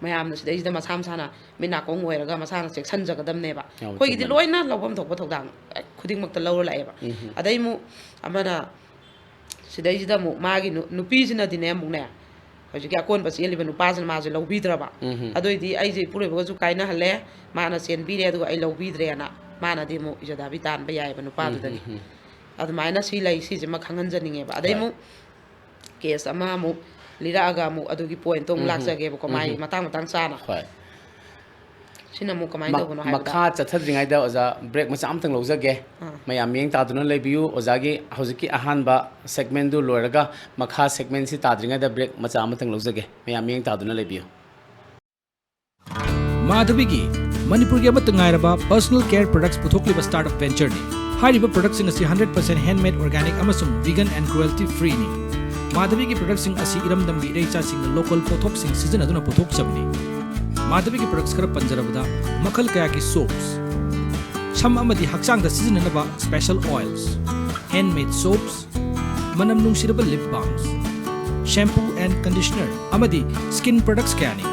ꯃꯌꯥꯝꯅ ꯁꯤꯗꯩꯁꯤꯗ ꯃꯁꯥ ꯃꯁꯥꯅ ꯃꯤꯠ ꯅꯥꯀꯣꯡ ꯑꯣꯏꯔꯒ ꯃꯁꯥꯅ ꯆꯦꯛꯁꯤꯟꯖꯒꯗꯕꯅꯦꯕ꯫ ꯌꯥꯝ ꯑꯩꯈꯣꯏꯒꯤꯗꯤ ꯆꯨꯝꯕꯅꯦ꯫ ꯂꯣꯏꯅ ꯂꯧꯐꯝ ꯊꯣꯛꯄ ꯊꯧꯗꯥꯡ, ꯑꯦ, ꯈꯨꯗꯤꯡꯃꯛꯇ ꯂꯧꯔ ꯂꯥꯛꯑꯦꯕ꯫ ꯎꯝ꯫ ꯑꯗꯩ ꯑꯃꯨꯛ ꯑꯃꯅ ꯁꯤꯗꯩꯁꯤꯗ ꯑꯃꯨꯛ ꯃꯥꯒꯤ ꯅꯨ-, ꯅꯨꯄꯤꯁꯤꯅꯗꯤꯅꯦ ꯑꯃꯨꯛꯅꯦ, ꯍꯧꯖꯤꯛꯀꯤ ꯑꯀꯣꯟꯕ ꯆꯦꯜꯂꯤꯕ ꯅꯨꯄꯥꯁꯤꯅ ꯃꯥꯁꯦ ꯂꯧꯕꯤꯗ꯭ꯔꯕ꯫ ꯎꯝ꯫ ꯑꯗꯨꯏꯗꯤ ꯑꯩꯁꯦ ꯏꯄꯨꯔꯣꯏꯕꯒꯁꯨ ꯀꯥꯏꯅꯍꯜꯂꯦ, ꯃꯥꯅ ꯆꯦꯟꯕꯤꯔꯦ, ꯑꯗꯨꯒ ꯑꯩ ꯂꯧꯕꯤꯗ꯭ꯔꯦꯅ ꯃꯥꯅꯗꯤ ꯑꯃꯨꯛ ꯏꯖꯗꯥꯕꯤ ꯇꯥꯟꯕ ꯌꯥꯏꯑꯕ ꯅꯨꯄꯥꯗꯨꯗꯒꯤ꯫ ꯎꯝ, ꯎꯝ, ꯎꯝ꯫ ꯑꯗꯨꯃꯥꯏꯅ ꯁꯤ ꯂꯩ, ꯁꯤꯁꯤꯃ ꯈꯪꯍꯟꯖꯅꯤꯡꯉꯦꯕ꯫ ꯑꯗꯩ ꯍꯣꯏ꯫ ꯑꯃꯨꯛ ꯀꯦꯁ ꯑꯃ ꯑꯃꯨꯛ ꯂꯤꯔꯛꯑꯒ ꯑꯃꯨꯛ ꯑꯗꯨꯒꯤ ꯄꯣꯏꯟꯠꯇꯣ ꯑꯃꯨꯛ ꯎꯝ, ꯎꯝ꯫ ꯂꯥꯛꯆꯒꯦꯕꯀꯣ, ꯎꯝ, ꯃꯥꯒꯤ ꯎꯝ꯫ ꯃꯇꯥꯡ ꯃꯇꯥꯡ ꯆꯥꯅ꯫ ꯍꯣꯏ꯫ ꯁꯤꯅ ꯑꯃꯨꯛ ꯀꯃꯥꯏꯅ ꯃ-, ꯇꯧꯕꯅꯣ ꯍꯥꯏꯕꯗ? ꯃꯈꯥ ꯆꯠꯊꯗ꯭ꯔꯤꯉꯩꯗ ꯑꯣꯖꯥ, ꯕ꯭ꯔꯦꯛ ꯃꯆꯥ ꯑꯃꯇꯪ ꯂꯧꯖꯒꯦ꯫ ꯑꯥ꯫ ꯃꯌꯥꯝ ꯃꯤꯠꯌꯦꯡ ꯇꯥꯗꯨꯅ ꯂꯩꯕꯤꯌꯨ꯫ ꯑꯣꯖꯥꯒꯤ ꯍꯧꯖꯤꯛꯀꯤ ꯑꯍꯥꯟꯕ ꯁꯦꯒꯃꯦꯟꯗꯨ ꯂꯣꯏꯔꯒ ꯃꯈꯥ ꯁꯦꯒꯃꯦꯟꯁꯤ ꯇꯥꯗ꯭ꯔꯤꯉꯩꯗ ꯕ꯭ꯔꯦꯛ ꯃꯆꯥ ꯑꯃꯇꯪ ꯂꯧꯖꯒꯦ꯫ ꯃꯌꯥꯝ ꯃꯤꯠꯌꯦꯡ ꯇꯥꯗꯨꯅ ꯂꯩꯕꯤꯌꯨ꯫ ꯃꯥꯙꯕꯤꯒꯤ ꯃꯅꯤꯄꯨꯔꯒꯤ ꯑꯃꯠꯇ ꯉꯥꯏꯔꯕ personal care products ꯄꯨꯊꯣꯛꯂꯤꯕ startup ventureꯅꯤ꯫ ꯍꯥꯏꯔꯤꯕ productꯁꯤꯡ ꯑꯁꯤ hundred percent handmade, organic ꯑꯃꯁꯨꯡ vegan and cruelty freeꯅꯤ꯫ ꯃꯥꯙꯕꯤꯒꯤ productꯁꯤꯡ ꯑꯁꯤ ꯏꯔꯝꯗꯝꯒꯤ ꯏꯔꯩꯆꯥꯁꯤꯡꯅ local ꯄꯣꯠꯊꯣꯛꯁꯤꯡ ꯁꯤꯖꯤꯟꯅꯗꯨꯅ ꯄꯨꯊꯣꯛꯆꯕꯅꯤ꯫ ꯃꯥꯙꯕꯤꯒꯤ products ꯈꯔ ꯄꯟꯖꯔꯕꯗ, ꯃꯈꯜ ꯀꯌꯥꯒꯤ soaps, ꯁꯝ ꯑꯃꯗꯤ ꯍꯛꯆꯥꯡꯗ ꯁꯤꯖꯤꯟꯅꯅꯕ special oils, handmade soaps, ꯃꯅꯝ ꯅꯨꯡꯁꯤꯔꯕ lip balms, shampoo and conditioner ꯑꯃꯗꯤ skin products ꯀꯌꯥꯅꯤ꯫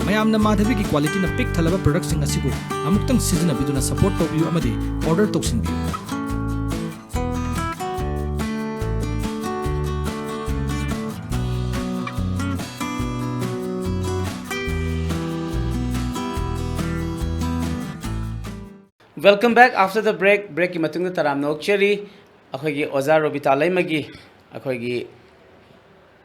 ꯃꯌꯥꯝꯅ ꯃꯥꯙꯕꯤꯒꯤ qualityꯅ ꯄꯤꯛ ꯊꯜꯂꯕ productꯁꯤꯡ ꯑꯁꯤꯕꯨ ꯑꯃꯨꯛꯇꯪ ꯁꯤꯖꯤꯟꯅꯕꯤꯗꯨꯅ support ꯇꯧꯕꯤꯌꯨ ꯑꯃꯗꯤ order ꯇꯧꯁꯤꯟꯕꯤꯌꯨ꯫ Welcome back after the break꯫ ꯕ꯭ꯔꯦꯛꯀꯤ ꯃꯇꯨꯡꯗ ꯇꯔꯥꯝꯅ ꯑꯣꯛꯆꯔꯤ꯫ ꯑꯩꯈꯣꯏꯒꯤ ꯑꯣꯖꯥ ꯔꯣꯕꯤꯇꯥ ꯂꯩꯃꯒꯤ ꯑꯩꯈꯣꯏꯒꯤ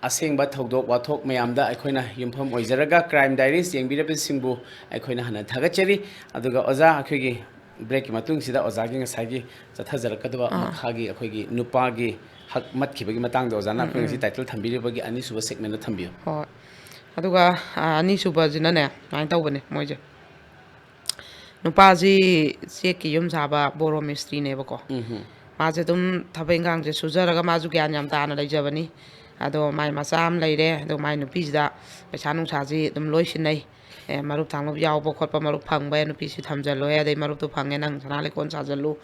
ꯑꯁꯦꯡꯕ ꯊꯧꯗꯣꯛ ꯋꯥꯊꯣꯛ ꯃꯌꯥꯝꯗ ꯑꯩꯈꯣꯏꯅ ꯌꯨꯝꯐꯝ ꯑꯣꯏꯖꯔꯒ Crime Diaries ꯌꯦꯡꯕꯤꯔꯕꯁꯤꯡꯕꯨ ꯑꯩꯈꯣꯏꯅ ꯍꯟꯅ ꯊꯥꯒꯠꯆꯔꯤ꯫ ꯑꯗꯨꯒ ꯑꯣꯖꯥ, ꯑꯩꯈꯣꯏꯒꯤ ꯕ꯭ꯔꯦꯛꯀꯤ ꯃꯇꯨꯡꯁꯤꯗ ꯑꯣꯖꯥꯒꯤ ꯉꯁꯥꯏꯒꯤ ꯆꯠꯊꯖꯔꯛꯀꯗꯕ ꯑꯥ꯫ ꯃꯈꯥꯒꯤ ꯑꯩꯈꯣꯏꯒꯤ ꯅꯨꯄꯥꯒꯤ ꯍꯛ ꯃꯠꯈꯤꯕꯒꯤ ꯃꯇꯥꯡꯗ ꯑꯣꯖꯥꯅ ꯎꯝ, ꯑꯩꯈꯣꯏ ꯉꯁꯤ ꯎꯝ꯫ Title ꯊꯝꯕꯤꯔꯤꯕꯒꯤ ꯑꯅꯤꯁꯨꯕ segmentꯗ ꯊꯝꯕꯤꯌꯨ꯫ ꯍꯣꯏ꯫ ꯑꯗꯨꯒ, ꯑ, ꯑꯅꯤꯁꯨꯕꯁꯤꯅꯅꯦ, ꯁꯨꯃꯥꯏꯅ ꯇꯧꯕꯅꯦ ꯃꯣꯏꯁꯦ꯫ ꯅꯨꯄꯥꯁꯤ ꯆꯦꯛꯀꯤ ꯌꯨꯝ ꯁꯥꯕ ꯕꯣꯔꯣ ꯃꯤꯁꯇ꯭ꯔꯤꯅꯦꯕꯀꯣ꯫ ꯎꯝ ꯍꯨꯝ꯫ ꯃꯥꯁꯦ ꯑꯗꯨꯝ ꯊꯕꯛ ꯏꯪꯈꯥꯡꯁꯦ ꯁꯨꯖꯔꯒ ꯃꯥꯁꯨ ꯒ꯭ꯌꯥꯟ ꯌꯥꯝ ꯇꯥꯅ ꯂꯩꯖꯕꯅꯤ꯫ ꯑꯗꯣ ꯃꯥꯏ ꯃꯆꯥ ꯑꯃ ꯂꯩꯔꯦ꯫ ꯑꯗꯣ ꯃꯥꯏ ꯅꯨꯄꯤꯁꯤꯗ ꯄꯩꯁꯥ ꯅꯨꯡꯁꯥꯁꯤ ꯑꯗꯨꯝ ꯂꯣꯏ ꯁꯤꯟꯅꯩ꯫ ꯑꯦ, ꯃꯔꯨꯞ ꯊꯥꯡꯂꯨꯞ ꯌꯥꯎꯕ ꯈꯣꯠꯄ, ꯃꯔꯨꯞ ꯐꯪꯕ, ꯑꯦ, ꯅꯨꯄꯤꯁꯤ ꯊꯝꯖꯜꯂꯣ, ꯑꯦ, ꯑꯗꯩ ꯃꯔꯨꯞꯇꯨ ꯐꯪꯉꯦ, ꯅꯪ ꯁꯅꯥ ꯂꯩꯀꯣꯟ ꯁꯥꯖꯜꯂꯨ,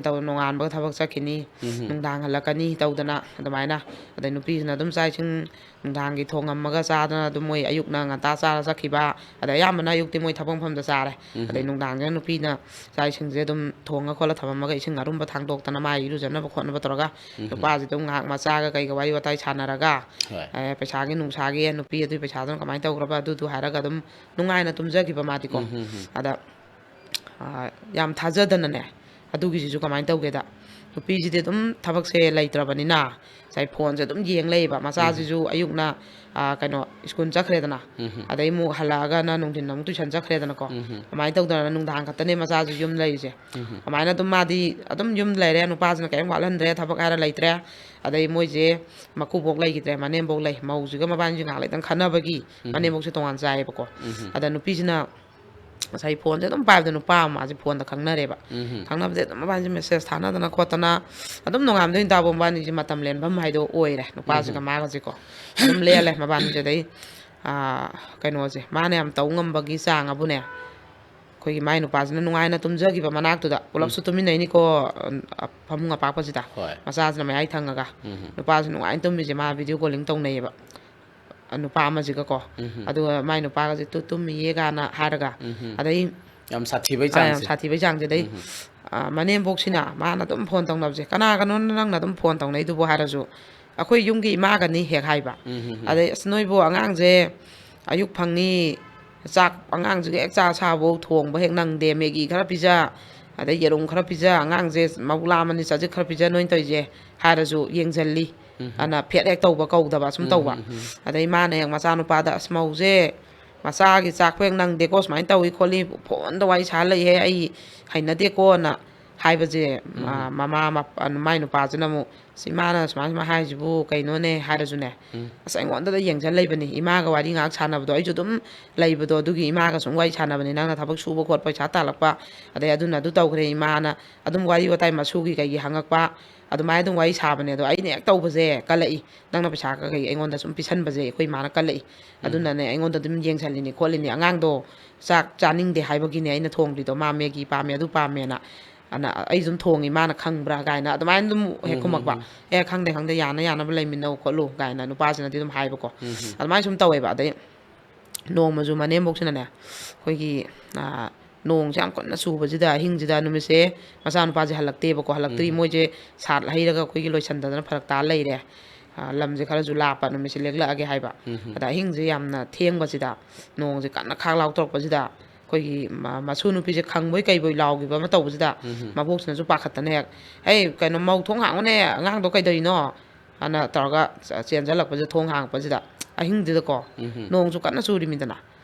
ꯇꯧꯗꯅ ꯅꯣꯡꯉꯥꯟꯕꯒ ꯊꯕꯛ ꯆꯠꯈꯤꯅꯤ, ꯎꯝ꯫ ꯅꯨꯡꯗꯥꯡ ꯍꯜꯂꯛꯀꯅꯤ ꯇꯧꯗꯅ ꯑꯗꯨꯃꯥꯏꯅ꯫ ꯑꯗꯩ ꯅꯨꯄꯤꯁꯤꯅ ꯑꯗꯨꯝ ꯆꯥꯛ ꯏꯁꯤꯡ ꯅꯨꯡꯗꯥꯡꯒꯤ ꯊꯣꯡꯉꯝꯃꯒ ꯆꯥꯗꯅ ꯑꯗꯨꯝ ꯃꯣꯏ ꯑꯌꯨꯛꯅ ꯉꯟꯇꯥ ꯆꯥꯔ ꯆꯠꯈꯤꯕ, ꯑꯗꯩ ꯑꯌꯥꯝꯕꯅ ꯑꯌꯨꯛꯇꯤ ꯃꯣꯏ ꯊꯕꯛ ꯃꯐꯝꯗ ꯆꯥꯔꯦ꯫ ꯎꯝ꯫ ꯑꯗꯩ ꯅꯨꯡꯗꯥꯡꯁꯤꯅ ꯅꯨꯄꯤꯅ ꯆꯥꯛ ꯏꯁꯤꯡꯁꯦ ꯑꯗꯨꯝ ꯊꯣꯡꯉ ꯈꯣꯠꯂ ꯊꯝꯃꯝꯃꯒ ꯏꯁꯤꯡ ꯑꯔꯨꯝꯕ ꯊꯥꯡꯗꯣꯛꯇꯅ ꯃꯥꯏ ꯏꯔꯨꯖꯅꯕ ꯈꯣꯠꯅꯕ ꯇꯧꯔꯒ ꯎꯝ꯫ ꯅꯨꯄꯥꯁꯤ ꯑꯗꯨꯝ ꯉꯥꯏꯍꯥꯛ ꯃꯆꯥꯒ ꯀꯩꯒ ꯋꯥꯔꯤ ꯋꯥꯇꯥꯏ ꯁꯥꯟꯅꯔꯒ, ꯍꯣꯏ꯫ ꯑꯦ, ꯄꯩꯁꯥꯒꯤ ꯅꯨꯡꯁꯥꯒꯤ ꯅꯨꯄꯤ ꯑꯗꯨꯒꯤ ꯄꯩꯁꯥꯗꯨꯅ ꯀꯃꯥꯏꯅ ꯇꯧꯈ꯭ꯔꯕ ꯑꯗꯨꯗꯨ ꯍꯥꯏꯔꯒ ꯑꯗꯨꯝ ꯅꯨꯡꯉꯥꯏꯅ ꯇꯨꯝꯖꯈꯤꯕ ꯃꯥꯗꯤꯀꯣ꯫ ꯎꯝ, ꯎꯝ, ꯎꯝ꯫ ꯑꯗ, ꯑ, ꯌꯥꯝ ꯊꯥꯖꯗꯅꯅꯦ, ꯑꯗꯨꯒꯤꯁꯤꯁꯨ ꯀꯃꯥꯏꯅ ꯇꯧꯒꯦꯗ, ꯅꯨꯄꯤꯁꯤꯗꯤ ꯑꯗꯨꯝ ꯊꯕꯛꯁꯦ ꯂꯩꯇ꯭ꯔꯕꯅꯤꯅ ꯉꯁꯥꯏ ꯐꯣꯟꯁꯦ ꯑꯗꯨꯝ ꯌꯦꯡ ꯂꯩꯌꯦꯕ꯫ ꯎꯝ꯫ ꯃꯆꯥꯁꯤꯁꯨ ꯑꯌꯨꯛꯅ, ꯑ, ꯀꯩꯅꯣ, ꯁ꯭ꯀꯨꯜ ꯆꯠꯈ꯭ꯔꯦꯗꯅ, ꯎꯝ꯫ ꯑꯗꯩ ꯑꯃꯨꯛ ꯍꯜꯂꯛꯑꯒꯅ ꯅꯨꯡꯊꯤꯟ ꯑꯃꯨꯛ ꯇꯨꯏꯁꯟ ꯆꯠꯈ꯭ꯔꯦꯗꯅꯀꯣ꯫ ꯎꯝ꯫ ꯑꯗꯨꯃꯥꯏꯅ ꯇꯧꯗꯅ ꯅꯨꯡꯗꯥꯡ ꯈꯛꯇꯅꯦ ꯃꯆꯥꯁꯨ ꯌꯨꯝ ꯂꯩꯔꯤꯁꯦ꯫ ꯎꯝ꯫ ꯑꯗꯨꯃꯥꯏꯅ ꯑꯗꯨꯝ ꯃꯥꯗꯤ ꯑꯗꯨꯝ ꯌꯨꯝ ꯂꯩꯔꯦ, ꯅꯨꯄꯥꯁꯤꯅ ꯀꯔꯤꯝ ꯋꯥꯠꯍꯟꯗ꯭ꯔꯦ, ꯊꯕꯛ ꯍꯥꯏꯔ ꯂꯩꯇ꯭ꯔꯦ꯫ ꯑꯗꯩ ꯃꯣꯏꯁꯦ ꯃꯀꯨꯕꯣꯛ ꯂꯩꯈꯤꯗ꯭ꯔꯦ, ꯃꯅꯦꯝꯕꯣꯛ ꯂꯩ꯫ ꯃꯧꯁꯤꯒ ꯃꯕꯥꯅꯤꯁꯦ ꯉꯥꯏꯍꯥꯛ ꯂꯩꯇꯪ ꯈꯠꯅꯕꯒꯤ ꯎꯝ꯫ ꯃꯅꯦꯝꯕꯣꯛꯁꯦ ꯇꯣꯉꯥꯟ ꯆꯥꯏꯌꯦꯕꯀꯣ꯫ ꯎꯝ꯫ ꯑꯗ ꯅꯨꯄꯤꯁꯤꯅ ꯉꯁꯥꯏ ꯐꯣꯟꯁꯦ ꯑꯗꯨꯝ ꯄꯥꯏꯕꯗ ꯅꯨꯄꯥ ꯑꯃ ꯃꯥꯁꯦ ꯐꯣꯟꯗ ꯈꯪꯅꯔꯦꯕ꯫ ꯎꯝ꯫ ꯈꯪꯅꯕꯗꯤ ꯑꯗꯨꯝ ꯃꯕꯥꯅꯤꯁꯦ ꯃꯦꯁꯦꯖ ꯊꯥꯅꯗꯅ ꯈꯣꯠꯇꯅ ꯑꯗꯨꯝ ꯅꯣꯡꯉꯥꯟꯕꯗꯩ ꯅꯨꯃꯤꯠ ꯇꯥꯕ ꯃꯕꯥꯅꯤꯁꯦ ꯃꯇꯝ ꯂꯦꯟꯐꯝ ꯍꯥꯏꯗꯣ ꯑꯣꯏꯔꯦ, ꯅꯨꯄꯥꯁꯤꯒ ꯎꯝ꯫ ꯃꯥꯒꯁꯦꯀꯣ꯫ ꯑꯗꯨꯝ ꯂꯦꯜꯂꯦ ꯃꯕꯥꯅꯤꯁꯦ꯫ ꯑꯗꯩ, ꯑꯥ, ꯀꯩꯅꯣꯁꯦ, ꯃꯥꯅ ꯌꯥꯝ ꯇꯧ ꯉꯝꯕꯒꯤ ꯆꯥꯡ ꯑꯕꯨꯅꯦ, ꯑꯩꯈꯣꯏꯒꯤ ꯃꯥꯏ ꯅꯨꯄꯥꯁꯤꯅ ꯅꯨꯡꯉꯥꯏꯅ ꯇꯨꯝꯖꯈꯤꯕ ꯃꯅꯥꯛꯇꯨꯗ, ꯄꯨꯂꯞꯁꯨ ꯎꯝ꯫ ꯇꯨꯃꯤꯟꯅꯩꯅꯤꯀꯣ, ꯑ, ꯐꯃꯨꯡ ꯑꯄꯥꯛꯄꯁꯤꯗ, ꯍꯣꯏ꯫ ꯃꯆꯥꯁꯤꯅ ꯃꯌꯥꯏ ꯊꯪꯉꯒ, ꯎꯝ꯫ ꯅꯨꯄꯥꯁꯤ ꯅꯨꯡꯉꯥꯏꯅ ꯇꯨꯝꯃꯤꯁꯦ ꯃꯥ ꯚꯤꯗꯤꯑꯣ ꯀꯣꯂꯤꯡ ꯇꯧꯅꯩꯌꯦꯕ, ꯑ, ꯅꯨꯄꯥ ꯑꯃꯁꯤꯒꯀꯣ꯫ ꯎꯝ꯫ ꯑꯗꯨꯒ ꯃꯥꯏ ꯅꯨꯄꯥꯒꯁꯦ ꯇꯨ ꯇꯨꯝꯃꯤꯌꯦ ꯀꯥꯏꯅ ꯍꯥꯏꯔꯒ, ꯎꯝ꯫ ꯑꯗꯩ, ꯌꯥꯝ ꯁꯥꯊꯤꯕꯩ ꯑ, ꯌꯥꯝ ꯆꯥꯡꯁꯦ꯫ ꯁꯥꯊꯤꯕꯩ ꯆꯥꯡꯁꯦ꯫ ꯑꯗꯩ, ꯎꯝ꯫ ꯑ, ꯃꯅꯦꯝꯕꯣꯛꯁꯤꯅ ꯃꯥꯅ ꯑꯗꯨꯝ ꯐꯣꯟ ꯇꯧꯅꯕꯁꯦ, "ꯀꯅꯥꯒꯅꯣ ꯅꯪꯅ ꯑꯗꯨꯝ ꯐꯣꯟ ꯇꯧꯅꯩꯗꯨꯕꯨ?" ꯍꯥꯏꯔꯁꯨ, "ꯑꯩꯈꯣꯏ ꯌꯨꯝꯒꯤ ꯏꯃꯥꯒꯅꯤ" ꯍꯦꯛ ꯍꯥꯏꯕ꯫ ꯎꯝ, ꯎꯝ, ꯎꯝ꯫ ꯑꯗꯩ, "ꯑꯁ, ꯅꯣꯏꯕꯨ ꯑꯉꯥꯡꯁꯦ ꯑꯌꯨꯛ ꯐꯪꯉꯤ, ꯆꯥꯛ ꯑꯉꯥꯡꯁꯤꯒ ꯍꯦꯛ ꯆꯥ ꯁꯥꯕꯧ ꯊꯣꯡꯕ ꯍꯦꯛ ꯅꯪꯗꯦ, ꯃꯦꯒꯤ ꯈꯔ ꯄꯤꯖ, ꯑꯗꯩ ꯌꯦꯔꯨꯝ ꯈꯔ ꯄꯤꯖ, ꯑꯉꯥꯡꯁꯦ ꯃꯕꯨꯛ ꯂꯥꯝꯃꯅꯤ, ꯆꯖꯤꯛ ꯈꯔ ꯄꯤꯖ, ꯅꯣꯏꯅ ꯇꯧꯔꯤꯁꯦ" ꯍꯥꯏꯔꯁꯨ ꯌꯦꯡꯁꯤꯜꯂꯤ꯫ ꯎꯝ꯫ ꯑꯅ ꯐꯦꯠ ꯍꯦꯛ ꯇꯧꯕ ꯀꯧꯗꯕ, ꯑꯁꯨꯝ ꯎꯝ, ꯇꯧꯕ꯫ ꯎꯝ, ꯎꯝ꯫ ꯑꯗꯩ ꯃꯥꯅ ꯍꯦꯛ ꯃꯆꯥꯅꯨꯄꯥꯗ, "ꯑꯁ, ꯃꯧꯁꯦ ꯃꯆꯥꯒꯤ ꯆꯥꯛꯄꯨ ꯍꯦꯛ ꯅꯪꯗꯦꯀꯣ, ꯁꯨꯃꯥꯏꯅ ꯇꯧꯏ ꯈꯣꯠꯂꯤ, ꯐꯣꯟꯗ ꯋꯥꯔꯤ ꯁꯥꯔ ꯂꯩꯍꯦ, ꯑꯩ ꯍꯩꯅꯗꯦꯀꯣꯅ" ꯍꯥꯏꯕꯁꯦ, ꯎꯝ꯫ ꯃ-, ꯃꯃꯥ ꯃꯄꯥ, ꯃꯥꯏ ꯅꯨꯄꯥꯁꯤꯅ ꯑꯃꯨꯛ, "ꯑꯁ, ꯏꯃꯥꯅ ꯁꯨꯃꯥꯏ ꯁꯨꯃꯥꯏ ꯍꯥꯏꯁꯤꯕꯨ ꯀꯩꯅꯣꯅꯦ?" ꯍꯥꯏꯔꯁꯨꯅꯦ, ꯎꯝ꯫ "ꯑꯁ, ꯑꯩꯉꯣꯟꯗꯗ ꯌꯦꯡꯁꯤꯜ ꯂꯩꯕꯅꯤ, ꯏꯃꯥꯒ ꯋꯥꯔꯤ ꯉꯥꯏꯍꯥꯛ ꯁꯥꯟꯅꯕꯗꯣ ꯑꯩꯁꯨ ꯑꯗꯨꯝ ꯂꯩꯕꯗꯣ, ꯑꯗꯨꯒꯤ ꯏꯃꯥꯒ ꯁꯨꯝ ꯋꯥꯔꯤ ꯁꯥꯟꯅꯕꯅꯤ, ꯅꯪꯅ ꯊꯕꯛ ꯁꯨꯕ ꯈꯣꯠꯄ, ꯄꯩꯁꯥ ꯇꯥꯜꯂꯛꯄ, ꯑꯗꯩ ꯑꯗꯨꯅ ꯑꯗꯨ ꯇꯧꯈ꯭ꯔꯦ, ꯏꯃꯥꯅ ꯑꯗꯨꯝ ꯋꯥꯔꯤ ꯋꯥꯇꯥꯏ ꯃꯁꯨꯒꯤ ꯀꯩꯒꯤ ꯍꯪꯉꯛꯄ, ꯑꯗꯨꯃꯥꯏꯅ ꯑꯗꯨꯝ ꯋꯥꯔꯤ ꯁꯥꯕꯅꯦ꯫ ꯑꯗꯣ ꯑꯩꯅ ꯍꯦꯛ ꯇꯧꯕꯁꯦ ꯀꯜꯂꯛꯏ, ꯅꯪꯅ ꯄꯩꯁꯥ ꯀꯩ ꯑꯩꯉꯣꯟꯗ ꯁꯨꯝ ꯄꯤꯁꯟꯕꯁꯦ ꯑꯩꯈꯣꯏ ꯏꯃꯥꯅ ꯀꯜꯂꯛꯏ꯫ ꯎꯝ꯫ ꯑꯗꯨꯅꯅꯦ ꯑꯩꯉꯣꯟꯗ ꯑꯗꯨꯝ ꯌꯦꯡꯁꯤꯜꯂꯤꯅꯤ ꯈꯣꯠꯂꯤꯅꯤ, ꯑꯉꯥꯡꯗꯣ ꯆꯥꯛ ꯆꯥꯅꯤꯡꯗꯦ ꯍꯥꯏꯕꯒꯤꯅꯦ ꯑꯩꯅ ꯊꯣꯡꯗ꯭ꯔꯤꯗꯣ, ꯃꯥ ꯃꯦꯒꯤ ꯄꯥꯝꯃꯦ, ꯑꯗꯨ ꯄꯥꯝꯃꯦꯅ" ꯑꯅ ꯑꯩ ꯑꯗꯨꯝ ꯊꯣꯡꯉꯤ, ꯃꯥꯅ ꯈꯪꯕ꯭ꯔꯥ ꯀꯥꯏꯅ ꯑꯗꯨꯃꯥꯏꯅ ꯑꯗꯨꯝ ꯍꯦꯛ ꯎꯝ, ꯈꯨꯝꯃꯛꯄ꯫ ꯎꯝ, ꯎꯝ꯫ "ꯑꯦ, ꯈꯪꯗꯦ, ꯈꯪꯗꯦ, ꯌꯥꯅ ꯌꯥꯅꯕ ꯂꯩꯃꯤꯟꯅꯧ ꯈꯣꯠꯂꯨ" ꯀꯥꯏꯅ ꯅꯨꯄꯥꯁꯤꯅꯗꯤ ꯑꯗꯨꯝ ꯍꯥꯏꯕꯀꯣ꯫ ꯎꯝ, ꯎꯝ꯫ ꯑꯗꯨꯃꯥꯏꯅ ꯁꯨꯝ ꯇꯧꯋꯦꯕ꯫ ꯑꯗꯩ ꯅꯣꯡꯃꯁꯨ ꯃꯅꯦꯝꯕꯣꯛꯁꯤꯅꯅꯦ, ꯑꯩꯈꯣꯏꯒꯤ, ꯑꯥ, ꯅꯣꯡꯁꯦ ꯌꯥꯝ ꯀꯟꯅ ꯆꯨꯕꯁꯤꯗ, ꯑꯍꯤꯡꯁꯤꯗ, ꯅꯨꯃꯤꯠꯁꯦ ꯃꯆꯥꯅꯨꯄꯥꯁꯦ ꯍꯜꯂꯛꯇꯦꯕꯀꯣ, ꯍꯜꯂꯛꯇ꯭ꯔꯤ꯫ ꯎꯝ꯫ ꯃꯣꯏꯁꯦ ꯁꯥꯠ ꯍꯩꯔꯒ ꯑꯩꯈꯣꯏꯒꯤ ꯂꯣꯏꯁꯟꯗꯗꯅ ꯐꯔꯛ ꯇꯥ ꯂꯩꯔꯦ꯫ ꯑꯥ, ꯂꯝꯁꯦ ꯈꯔꯁꯨ ꯂꯥꯞꯄ, ꯅꯨꯃꯤꯠꯁꯦ ꯂꯦꯛꯂꯛꯑꯒꯦ ꯍꯥꯏꯕ꯫ ꯎꯝ, ꯎꯝ꯫ ꯑꯗ ꯑꯍꯤꯡꯁꯦ ꯌꯥꯝꯅ ꯊꯦꯡꯕꯁꯤꯗ, ꯅꯣꯡꯁꯦ ꯀꯟꯅ ꯈꯥꯛ ꯂꯥꯎ ꯇꯧꯔꯛꯄꯁꯤꯗ, ꯑꯩꯈꯣꯏꯒꯤ ꯃ-, ꯃꯁꯨ ꯅꯨꯄꯤꯁꯦ ꯈꯪꯕꯣꯏ ꯀꯩꯕꯣꯏ ꯂꯥꯎꯈꯤꯕ ꯑꯃ ꯇꯧꯕꯁꯤꯗ, ꯎꯝ, ꯎꯝ꯫ ꯃꯕꯣꯛꯁꯤꯅꯁꯨ ꯄꯥꯈꯠꯇꯅ ꯍꯦꯛ, "ꯍꯩ, ꯀꯩꯅꯣ, ꯃꯧ, ꯊꯣꯡ ꯍꯥꯡꯉꯨꯅꯦ, ꯑꯉꯥꯡꯗꯣ ꯀꯩꯗꯧꯔꯤꯅꯣ?" ꯑꯅ ꯇꯧꯔꯒ ꯆ-, ꯆꯦꯟꯖꯜꯂꯛꯄꯁꯤꯗ, ꯊꯣꯡ ꯍꯥꯡꯉꯛꯄꯁꯤꯗ, ꯑꯍꯤꯡꯗꯨꯗꯀꯣ, ꯎꯝ, ꯎꯝ꯫ ꯅꯣꯡꯁꯨ ꯀꯟꯅ ꯆꯨꯔꯤꯃꯤꯗꯅ,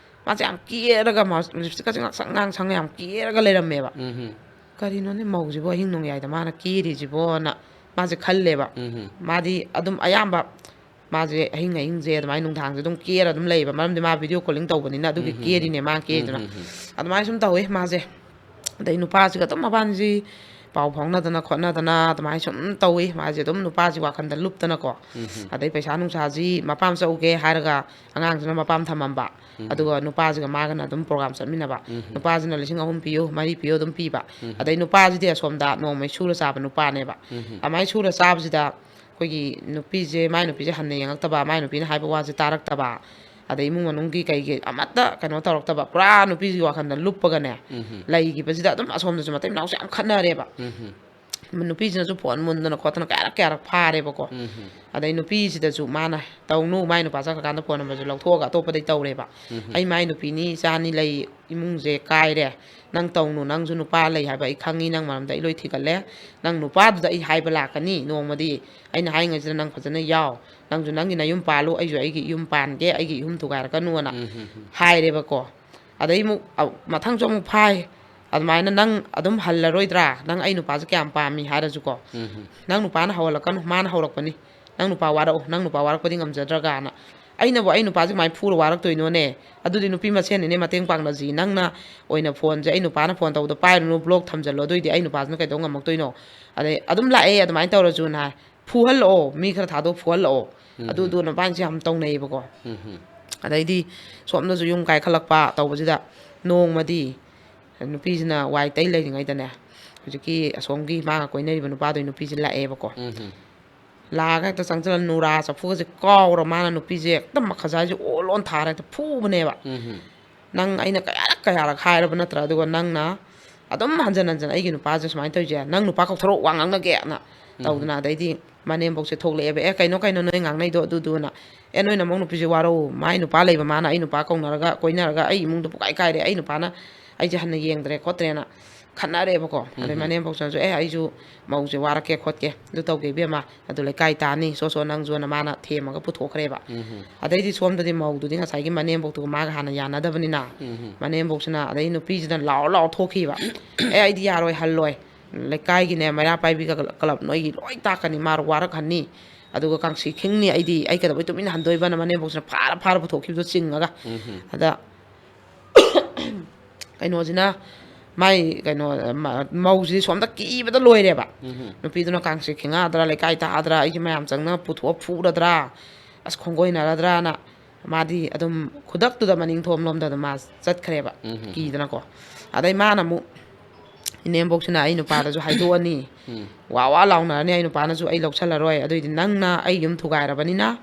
ꯃꯥꯁꯦ ꯌꯥꯝ ꯀꯦꯔꯒ, ꯃꯥ ꯂꯤꯞꯁꯇꯤꯛꯀꯁꯦ ꯉꯥꯡꯁꯪ ꯉꯥꯡꯁꯪ ꯌꯥꯝ ꯀꯦꯔꯒ ꯂꯩꯔꯝꯃꯦꯕ꯫ ꯎꯝ, ꯎꯝ꯫ "ꯀꯔꯤꯅꯣꯅꯦ, ꯃꯧꯁꯤꯕꯨ ꯑꯍꯤꯡ ꯅꯣꯡꯌꯥꯏꯗ ꯃꯥꯅ ꯀꯦꯔꯤꯁꯤꯕꯣꯅ" ꯃꯥꯁꯦ ꯈꯜꯂꯦꯕ꯫ ꯎꯝ, ꯎꯝ꯫ ꯃꯥꯗꯤ ꯑꯗꯨꯝ ꯑꯌꯥꯝꯕ ꯃꯥꯁꯦ ꯑꯍꯤꯡ ꯑꯍꯤꯡꯁꯦ ꯑꯗꯨꯃꯥꯏꯅ ꯅꯨꯡꯗꯥꯡꯁꯦ ꯑꯗꯨꯝ ꯀꯦꯔ ꯑꯗꯨꯝ ꯂꯩꯌꯦꯕ, ꯃꯔꯝꯗꯤ ꯃꯥ video calling ꯇꯧꯕꯅꯤꯅ ꯑꯗꯨꯒꯤ ꯎꯝ, ꯎꯝ, ꯎꯝ꯫ ꯀꯦꯔꯤꯅꯦ ꯃꯥ ꯎꯝ, ꯀꯦꯔꯤꯗꯨꯅ꯫ ꯎꯝ, ꯎꯝ꯫ ꯑꯗꯨꯃꯥꯏꯅ ꯁꯨꯝ ꯇꯧꯋꯦ ꯃꯥꯁꯦ꯫ ꯑꯗꯩ ꯅꯨꯄꯥꯁꯤꯒ ꯑꯗꯨꯝ ꯃꯕꯥꯅꯤꯁꯤ ꯄꯥꯎ ꯐꯥꯎꯅꯗꯅ ꯈꯣꯠꯅꯗꯅ ꯑꯗꯨꯃꯥꯏꯅ ꯁꯨꯝ ꯇꯧꯋꯤ꯫ ꯃꯥꯁꯦ ꯑꯗꯨꯝ ꯅꯨꯄꯥꯁꯤ ꯋꯥꯈꯟꯗ ꯂꯨꯞꯇꯅꯀꯣ꯫ ꯎꯝ, ꯎꯝ꯫ ꯑꯗꯩ ꯄꯩꯁꯥ ꯅꯨꯡꯁꯥꯁꯤ ꯃꯄꯥꯝ ꯆꯠꯎꯒꯦ ꯍꯥꯏꯔꯒ ꯑꯉꯥꯡꯁꯤꯅ ꯃꯄꯥꯝ ꯊꯝꯃꯝꯕ꯫ ꯎꯝ, ꯎꯝ꯫ ꯑꯗꯨꯒ ꯅꯨꯄꯥꯁꯤꯒ ꯃꯥꯒꯅ ꯑꯗꯨꯝ program ꯆꯠꯃꯤꯟꯅꯕ꯫ ꯎꯝ, ꯎꯝ꯫ ꯅꯨꯄꯥꯁꯤꯅ ꯂꯤꯁꯤꯡ ꯑꯍꯨꯝ ꯄꯤꯌꯨ, ꯃꯔꯤ ꯄꯤꯌꯨ ꯑꯗꯨꯝ ꯄꯤꯕ꯫ ꯎꯝ, ꯎꯝ꯫ ꯑꯗꯩ ꯅꯨꯄꯥꯁꯤꯗꯤ ꯑꯁꯣꯝꯗ ꯅꯣꯡꯃꯩ ꯁꯨꯔ ꯆꯥꯕ ꯅꯨꯄꯥꯅꯦꯕ꯫ ꯎꯝ, ꯎꯝ꯫ ꯑꯗꯨꯃꯥꯏꯅ ꯁꯨꯔ ꯆꯥꯕꯁꯤꯗ ꯑꯩꯈꯣꯏꯒꯤ ꯅꯨꯄꯤꯁꯦ, ꯃꯥꯏ ꯅꯨꯄꯤꯁꯦ ꯍꯟꯅ ꯌꯦꯡꯉꯛꯇꯕ, ꯃꯥꯏ ꯅꯨꯄꯤꯅ ꯍꯥꯏꯕ ꯋꯥꯁꯦ ꯇꯥꯔꯛꯇꯕ, ꯑꯗꯩ ꯏꯃꯨꯡ ꯃꯅꯨꯡꯒꯤ ꯀꯩꯒꯤ ꯑꯃꯠꯇ ꯀꯩꯅꯣ ꯇꯧꯔꯛꯇꯕ, ꯄꯨꯔꯥ ꯅꯨꯄꯤꯒꯤ ꯋꯥꯈꯜꯗ ꯂꯨꯞꯄꯒꯅꯦ ꯎꯝ, ꯎꯝ꯫ ꯂꯩꯈꯤꯕꯁꯤꯗ ꯑꯗꯨꯝ ꯑꯁꯣꯝꯗꯁꯨ ꯃꯇꯩ ꯃꯅꯥꯎꯁꯦ ꯌꯥꯝ ꯈꯠꯅꯔꯦꯕ꯫ ꯎꯝ, ꯎꯝ꯫ ꯅꯨꯄꯤꯁꯤꯅꯁꯨ phone ꯃꯨꯟꯗꯅ ꯈꯣꯠꯇꯅ ꯀꯌꯥꯔꯛ ꯀꯌꯥꯔꯛ ꯐꯥꯔꯦꯕꯀꯣ꯫ ꯎꯝ, ꯎꯝ꯫ ꯑꯗꯩ ꯅꯨꯄꯤꯁꯤꯗꯁꯨ ꯃꯥꯅ ꯇꯧꯅꯨ, ꯃꯥꯏ ꯅꯨꯄꯥ ꯆꯠꯈ꯭ꯔꯀꯥꯟꯗ phone numberꯁꯦ ꯂꯧꯊꯣꯛꯑꯒ ꯑꯇꯣꯞꯄꯗꯩ ꯇꯧꯔꯦꯕ꯫ ꯎꯝ, ꯎꯝ꯫ "ꯑꯩ ꯃꯥꯏ ꯅꯨꯄꯤꯅꯤ, ꯏꯆꯥꯅꯤ ꯂꯩ, ꯏꯃꯨꯡꯁꯦ ꯀꯥꯏꯔꯦ, ꯅꯪ ꯇꯧꯅꯨ, ꯅꯪꯁꯨ ꯅꯨꯄꯥ ꯂꯩ ꯍꯥꯏꯕ ꯑꯩ ꯈꯪꯉꯤ, ꯅꯪ ꯃꯔꯝꯗ ꯑꯩ ꯂꯣꯏ ꯊꯤꯒꯠꯂꯦ, ꯅꯪ ꯅꯨꯄꯥꯗꯨꯗ ꯑꯩ ꯍꯥꯏꯕ ꯂꯥꯛꯀꯅꯤ ꯅꯣꯡꯃꯗꯤ, ꯑꯩꯅ ꯍꯥꯏꯔꯤꯉꯩꯁꯤꯗ ꯅꯪ ꯐꯖꯅ ꯌꯥꯎ, ꯅꯪꯁꯨ ꯅꯪꯒꯤ ꯅꯌꯨꯝ ꯄꯥꯜꯂꯨ, ꯑꯩꯁꯨ ꯑꯩꯒꯤ ꯌꯨꯝ ꯄꯥꯟꯒꯦ, ꯑꯩꯒꯤ ꯏꯍꯨꯝ ꯊꯨꯒꯥꯏꯔꯛꯀꯅꯨꯅ" ꯎꯝ, ꯎꯝ, ꯎꯝ꯫ ꯍꯥꯏꯔꯦꯕꯀꯣ꯫ ꯑꯗꯩ ꯑꯃꯨꯛ, ꯑ, ꯃꯊꯪꯁꯨ ꯑꯃꯨꯛ ꯐꯥꯏ꯫ "ꯑꯗꯨꯃꯥꯏꯅ ꯅꯪ ꯑꯗꯨꯝ ꯍꯜꯂꯔꯣꯏꯗ꯭ꯔꯥ? ꯅꯪ ꯑꯩ ꯅꯨꯄꯥꯁꯦ ꯀꯌꯥꯝ ꯄꯥꯝꯃꯤ?" ꯍꯥꯏꯔꯁꯨꯀꯣ, ꯎꯝ, ꯎꯝ꯫ "ꯅꯪ ꯅꯨꯄꯥꯅ ꯍꯧꯍꯜꯂꯛꯀꯅꯨ, ꯃꯥꯅ ꯍꯧꯔꯛꯄꯅꯤ꯫ ꯅꯪ ꯅꯨꯄꯥ ꯋꯥꯔꯛꯑꯣ, ꯅꯪ ꯅꯨꯄꯥ ꯋꯥꯔꯛꯄꯗꯤ ꯉꯝꯖꯗ꯭ꯔꯒꯅ꯫ ꯑꯩꯅꯕꯨ ꯑꯩ ꯅꯨꯄꯥꯁꯦ ꯀꯃꯥꯏꯅ ꯐꯨꯔ ꯋꯥꯔꯛꯇꯣꯏꯅꯣꯅꯦ? ꯑꯗꯨꯗꯤ ꯅꯨꯄꯤ ꯃꯁꯦꯟꯅꯤꯅꯦ ꯃꯇꯦꯡ ꯄꯥꯡꯅꯁꯤ꯫ ꯅꯪꯅ ꯑꯣꯏꯅ phoneꯁꯦ, ꯑꯩ ꯅꯨꯄꯥꯅ phone ꯇꯧꯕꯗꯣ ꯄꯥꯏꯔꯨꯅꯨ, block ꯊꯝꯖꯜꯂꯣ, ꯑꯗꯨꯑꯣꯏꯗꯤ ꯑꯩ ꯅꯨꯄꯥꯁꯤꯅ ꯀꯩꯗꯧ ꯉꯝꯃꯛꯇꯣꯏꯅꯣ? ꯑꯗꯩ ꯑꯗꯨꯝ ꯂꯥꯛꯑꯦ ꯑꯗꯨꯃꯥꯏꯅ ꯇꯧꯔꯁꯨꯅ ꯍꯥꯏ꯫ ꯐꯨꯍꯜꯂꯛꯑꯣ, ꯃꯤ ꯈꯔ ꯊꯥꯗꯣꯛ ꯐꯨꯍꯜꯂꯛꯑꯣ"꯫ ꯎꯝ, ꯑꯗꯨ, ꯎꯝ꯫ ꯑꯗꯨ ꯑꯗꯨꯃꯥꯏꯅꯁꯨ ꯌꯥꯝ ꯇꯧꯅꯩꯌꯦꯕꯀꯣ꯫ ꯎꯝ, ꯎꯝ꯫ ꯑꯗꯩꯗꯤ ꯁꯣꯝꯗꯁꯨ ꯌꯨꯝ ꯀꯥꯏꯈꯠꯂꯛꯄ ꯇꯧꯕꯁꯤꯗ ꯅꯣꯡꯃꯗꯤ ꯅꯨꯄꯤꯁꯤꯅ ꯋꯥꯏ ꯇꯩ ꯂꯩꯔꯤꯉꯩꯗꯅꯦ, ꯍꯧꯖꯤꯛꯀꯤ ꯑꯁꯣꯝꯒꯤ ꯃꯥꯒ ꯀꯣꯏꯅꯔꯤꯕ ꯅꯨꯄꯥꯗꯨꯒꯤ ꯅꯨꯄꯤꯁꯦ ꯂꯥꯛꯑꯦꯕꯀꯣ꯫ ꯎꯝ ꯍꯝ꯫ ꯂꯥꯛꯑꯒ ꯍꯦꯛꯇ ꯆꯪꯁꯤꯜꯂ ꯅꯨꯔꯥ ꯆꯐꯨꯒꯁꯦ ꯀꯥꯎꯔ ꯃꯥꯅ ꯅꯨꯄꯤꯁꯦ ꯍꯦꯛꯇ ꯃꯈꯖꯥꯏꯁꯦ ꯑꯣꯜ ꯑꯣꯟ ꯊꯥꯔ ꯍꯦꯛꯇ ꯐꯨꯕꯅꯦꯕ꯫ ꯎꯝ ꯍꯝ꯫ "ꯅꯪ ꯑꯩꯅ ꯀꯌꯥꯔꯛ ꯀꯌꯥꯔꯛ ꯍꯥꯏꯔꯕ ꯅꯠꯇ꯭ꯔꯥ? ꯑꯗꯨꯒ ꯅꯪꯅ ꯑꯗꯨꯝ ꯍꯟꯖꯟ ꯍꯟꯖꯟ ꯑꯩꯒꯤ ꯅꯨꯄꯥꯁꯦ ꯁꯨꯃꯥꯏꯅ ꯇꯧꯔꯤꯁꯦ, ꯅꯪ ꯅꯨꯄꯥ ꯀꯧꯊꯣꯔꯛꯑꯣ, ꯋꯥ ꯉꯥꯡꯅꯒꯦꯅ" ꯎꯝ ꯍꯝ꯫ ꯇꯧꯗꯅ꯫ ꯑꯗꯩꯗꯤ ꯃꯅꯦꯝꯕꯣꯛꯁꯦ ꯊꯣꯛꯂꯛꯑꯦꯕ, "ꯑꯦ, ꯀꯩꯅꯣ ꯀꯩꯅꯣ ꯅꯣꯏ ꯉꯥꯡꯅꯩꯗꯣ ꯑꯗꯨꯗꯨꯅ? ꯑꯦ, ꯅꯣꯏ ꯅꯃꯧ ꯅꯨꯄꯤꯁꯦ ꯋꯥꯔꯧ, ꯃꯥꯏ ꯅꯨꯄꯥ ꯂꯩꯕ, ꯃꯥꯅ ꯑꯩ ꯅꯨꯄꯥ ꯀꯧꯅꯔꯒ ꯀꯣꯏꯅꯔꯒ ꯑꯩ ꯏꯃꯨꯡꯗꯣ ꯄꯨꯀꯥꯏ ꯀꯥꯏꯔꯦ, ꯑꯩ ꯅꯨꯄꯥꯅ ꯑꯩꯁꯦ ꯍꯟꯅ ꯌꯦꯡꯗ꯭ꯔꯦ ꯈꯣꯠꯇ꯭ꯔꯦꯅ" ꯈꯠꯅꯔꯦꯕꯀꯣ꯫ ꯎꯝ ꯑꯗꯩ ꯍꯝ꯫ ꯃꯅꯦꯝꯕꯣꯛꯁꯤꯅꯁꯨ, "ꯑꯦ, ꯑꯩꯁꯨ ꯃꯧꯁꯦ ꯋꯥꯔꯛꯀꯦ ꯈꯣꯠꯀꯦ, ꯑꯗꯨ ꯇꯧꯒꯦ ꯏꯕꯦꯝꯃ, ꯑꯗꯨ ꯂꯩꯀꯥꯏ ꯇꯥꯅꯤ, ꯁꯣ ꯁꯣ ꯅꯪꯁꯨꯅ" ꯃꯥꯅ ꯊꯦꯝꯃꯒ ꯄꯨꯊꯣꯛꯈ꯭ꯔꯦꯕ꯫ ꯎꯝ ꯍꯝ꯫ ꯑꯗꯩꯗꯤ ꯁꯣꯝꯗꯗꯤ ꯃꯧꯗꯨꯗꯤ ꯉꯁꯥꯏꯒꯤ ꯃꯅꯦꯝꯕꯣꯛꯇꯨꯒ ꯃꯥꯒ ꯍꯥꯟꯅ ꯌꯥꯅꯗꯕꯅꯤꯅ, ꯎꯝ ꯍꯝ꯫ ꯃꯅꯦꯝꯕꯣꯛꯁꯤꯅ, ꯑꯗꯩ ꯅꯨꯄꯤꯁꯤꯅ ꯂꯥꯎꯔ ꯂꯥꯎꯔ ꯊꯣꯛꯈꯤꯕ꯫ "ꯑꯦ, ꯑꯩꯗꯤ ꯌꯥꯔꯣꯏ, ꯍꯜꯂꯣꯏ, ꯂꯩꯀꯥꯏꯒꯤꯅꯦ, ꯃꯩꯔꯥ ꯄꯥꯏꯕꯤꯒ ꯀ꯭ꯂꯕ ꯅꯣꯏꯒꯤ ꯂꯣꯏ ꯇꯥꯛꯀꯅꯤ, ꯃꯥ ꯋꯥꯔꯛꯍꯟꯅꯤ, ꯑꯗꯨꯒ ꯀꯥꯡꯁꯤ ꯈꯤꯡꯅꯤ, ꯑꯩꯗꯤ ꯑꯩ ꯀꯩꯗꯧꯕꯩ ꯇꯨꯃꯤꯟꯅ ꯍꯟꯗꯣꯏꯕꯅ" ꯃꯅꯦꯝꯕꯣꯛꯁꯤꯅ ꯐꯥꯔ ꯐꯥꯔ ꯄꯨꯊꯣꯛꯈꯤꯕꯗꯣ ꯆꯤꯡꯉꯒ꯫ ꯎꯝ ꯍꯝ꯫ ꯑꯗ ꯀꯩꯅꯣꯁꯤꯅ, ꯃꯥꯏ ꯀꯩꯅꯣ, ꯃ-, ꯃꯧꯁꯤꯗꯤ ꯁꯣꯝꯗ ꯀꯤꯕꯗ ꯂꯣꯏꯔꯦꯕ꯫ ꯎꯝ ꯍꯝ꯫ ꯅꯨꯄꯤꯗꯨꯅ ꯀꯥꯡꯁꯤ ꯈꯤꯡꯉꯛꯑꯗ꯭ꯔꯥ, ꯂꯩꯀꯥꯏ ꯇꯥꯗ꯭ꯔꯥ, ꯑꯩꯁꯦ ꯃꯌꯥꯝ ꯆꯪꯅ ꯄꯨꯊꯣꯛꯑ ꯐꯨꯔꯗ꯭ꯔꯥ, ꯑꯁ, ꯈꯣꯡꯒꯣꯏꯅꯔꯗ꯭ꯔꯥꯅ ꯃꯥꯗꯤ ꯑꯗꯨꯝ ꯈꯨꯗꯛꯇꯨꯗ ꯃꯅꯤꯡ ꯊꯣꯝꯂꯣꯝꯗ ꯑꯗꯨꯝ ꯃꯥ ꯆꯠꯈ꯭ꯔꯦꯕ, ꯎꯝ ꯍꯝ꯫ ꯀꯤꯗꯅꯀꯣ꯫ ꯑꯗꯩ ꯃꯥꯅ ꯑꯃꯨꯛ, ꯏꯅꯦꯝꯕꯣꯛꯁꯤꯅ ꯑꯩ ꯅꯨꯄꯥꯗꯁꯨ ꯍꯥꯏꯗꯣꯛꯑꯅꯤ, ꯎꯝ꯫ ꯋꯥ ꯋꯥ ꯂꯥꯎꯅꯔꯅꯤ, "ꯑꯩ ꯅꯨꯄꯥꯅꯁꯨ ꯑꯩ ꯂꯧꯁꯜꯂꯔꯣꯏ, ꯑꯗꯨꯏꯗꯤ ꯅꯪꯅ ꯑꯩ ꯌꯨꯝ ꯊꯨꯒꯥꯏꯔꯕꯅꯤꯅ,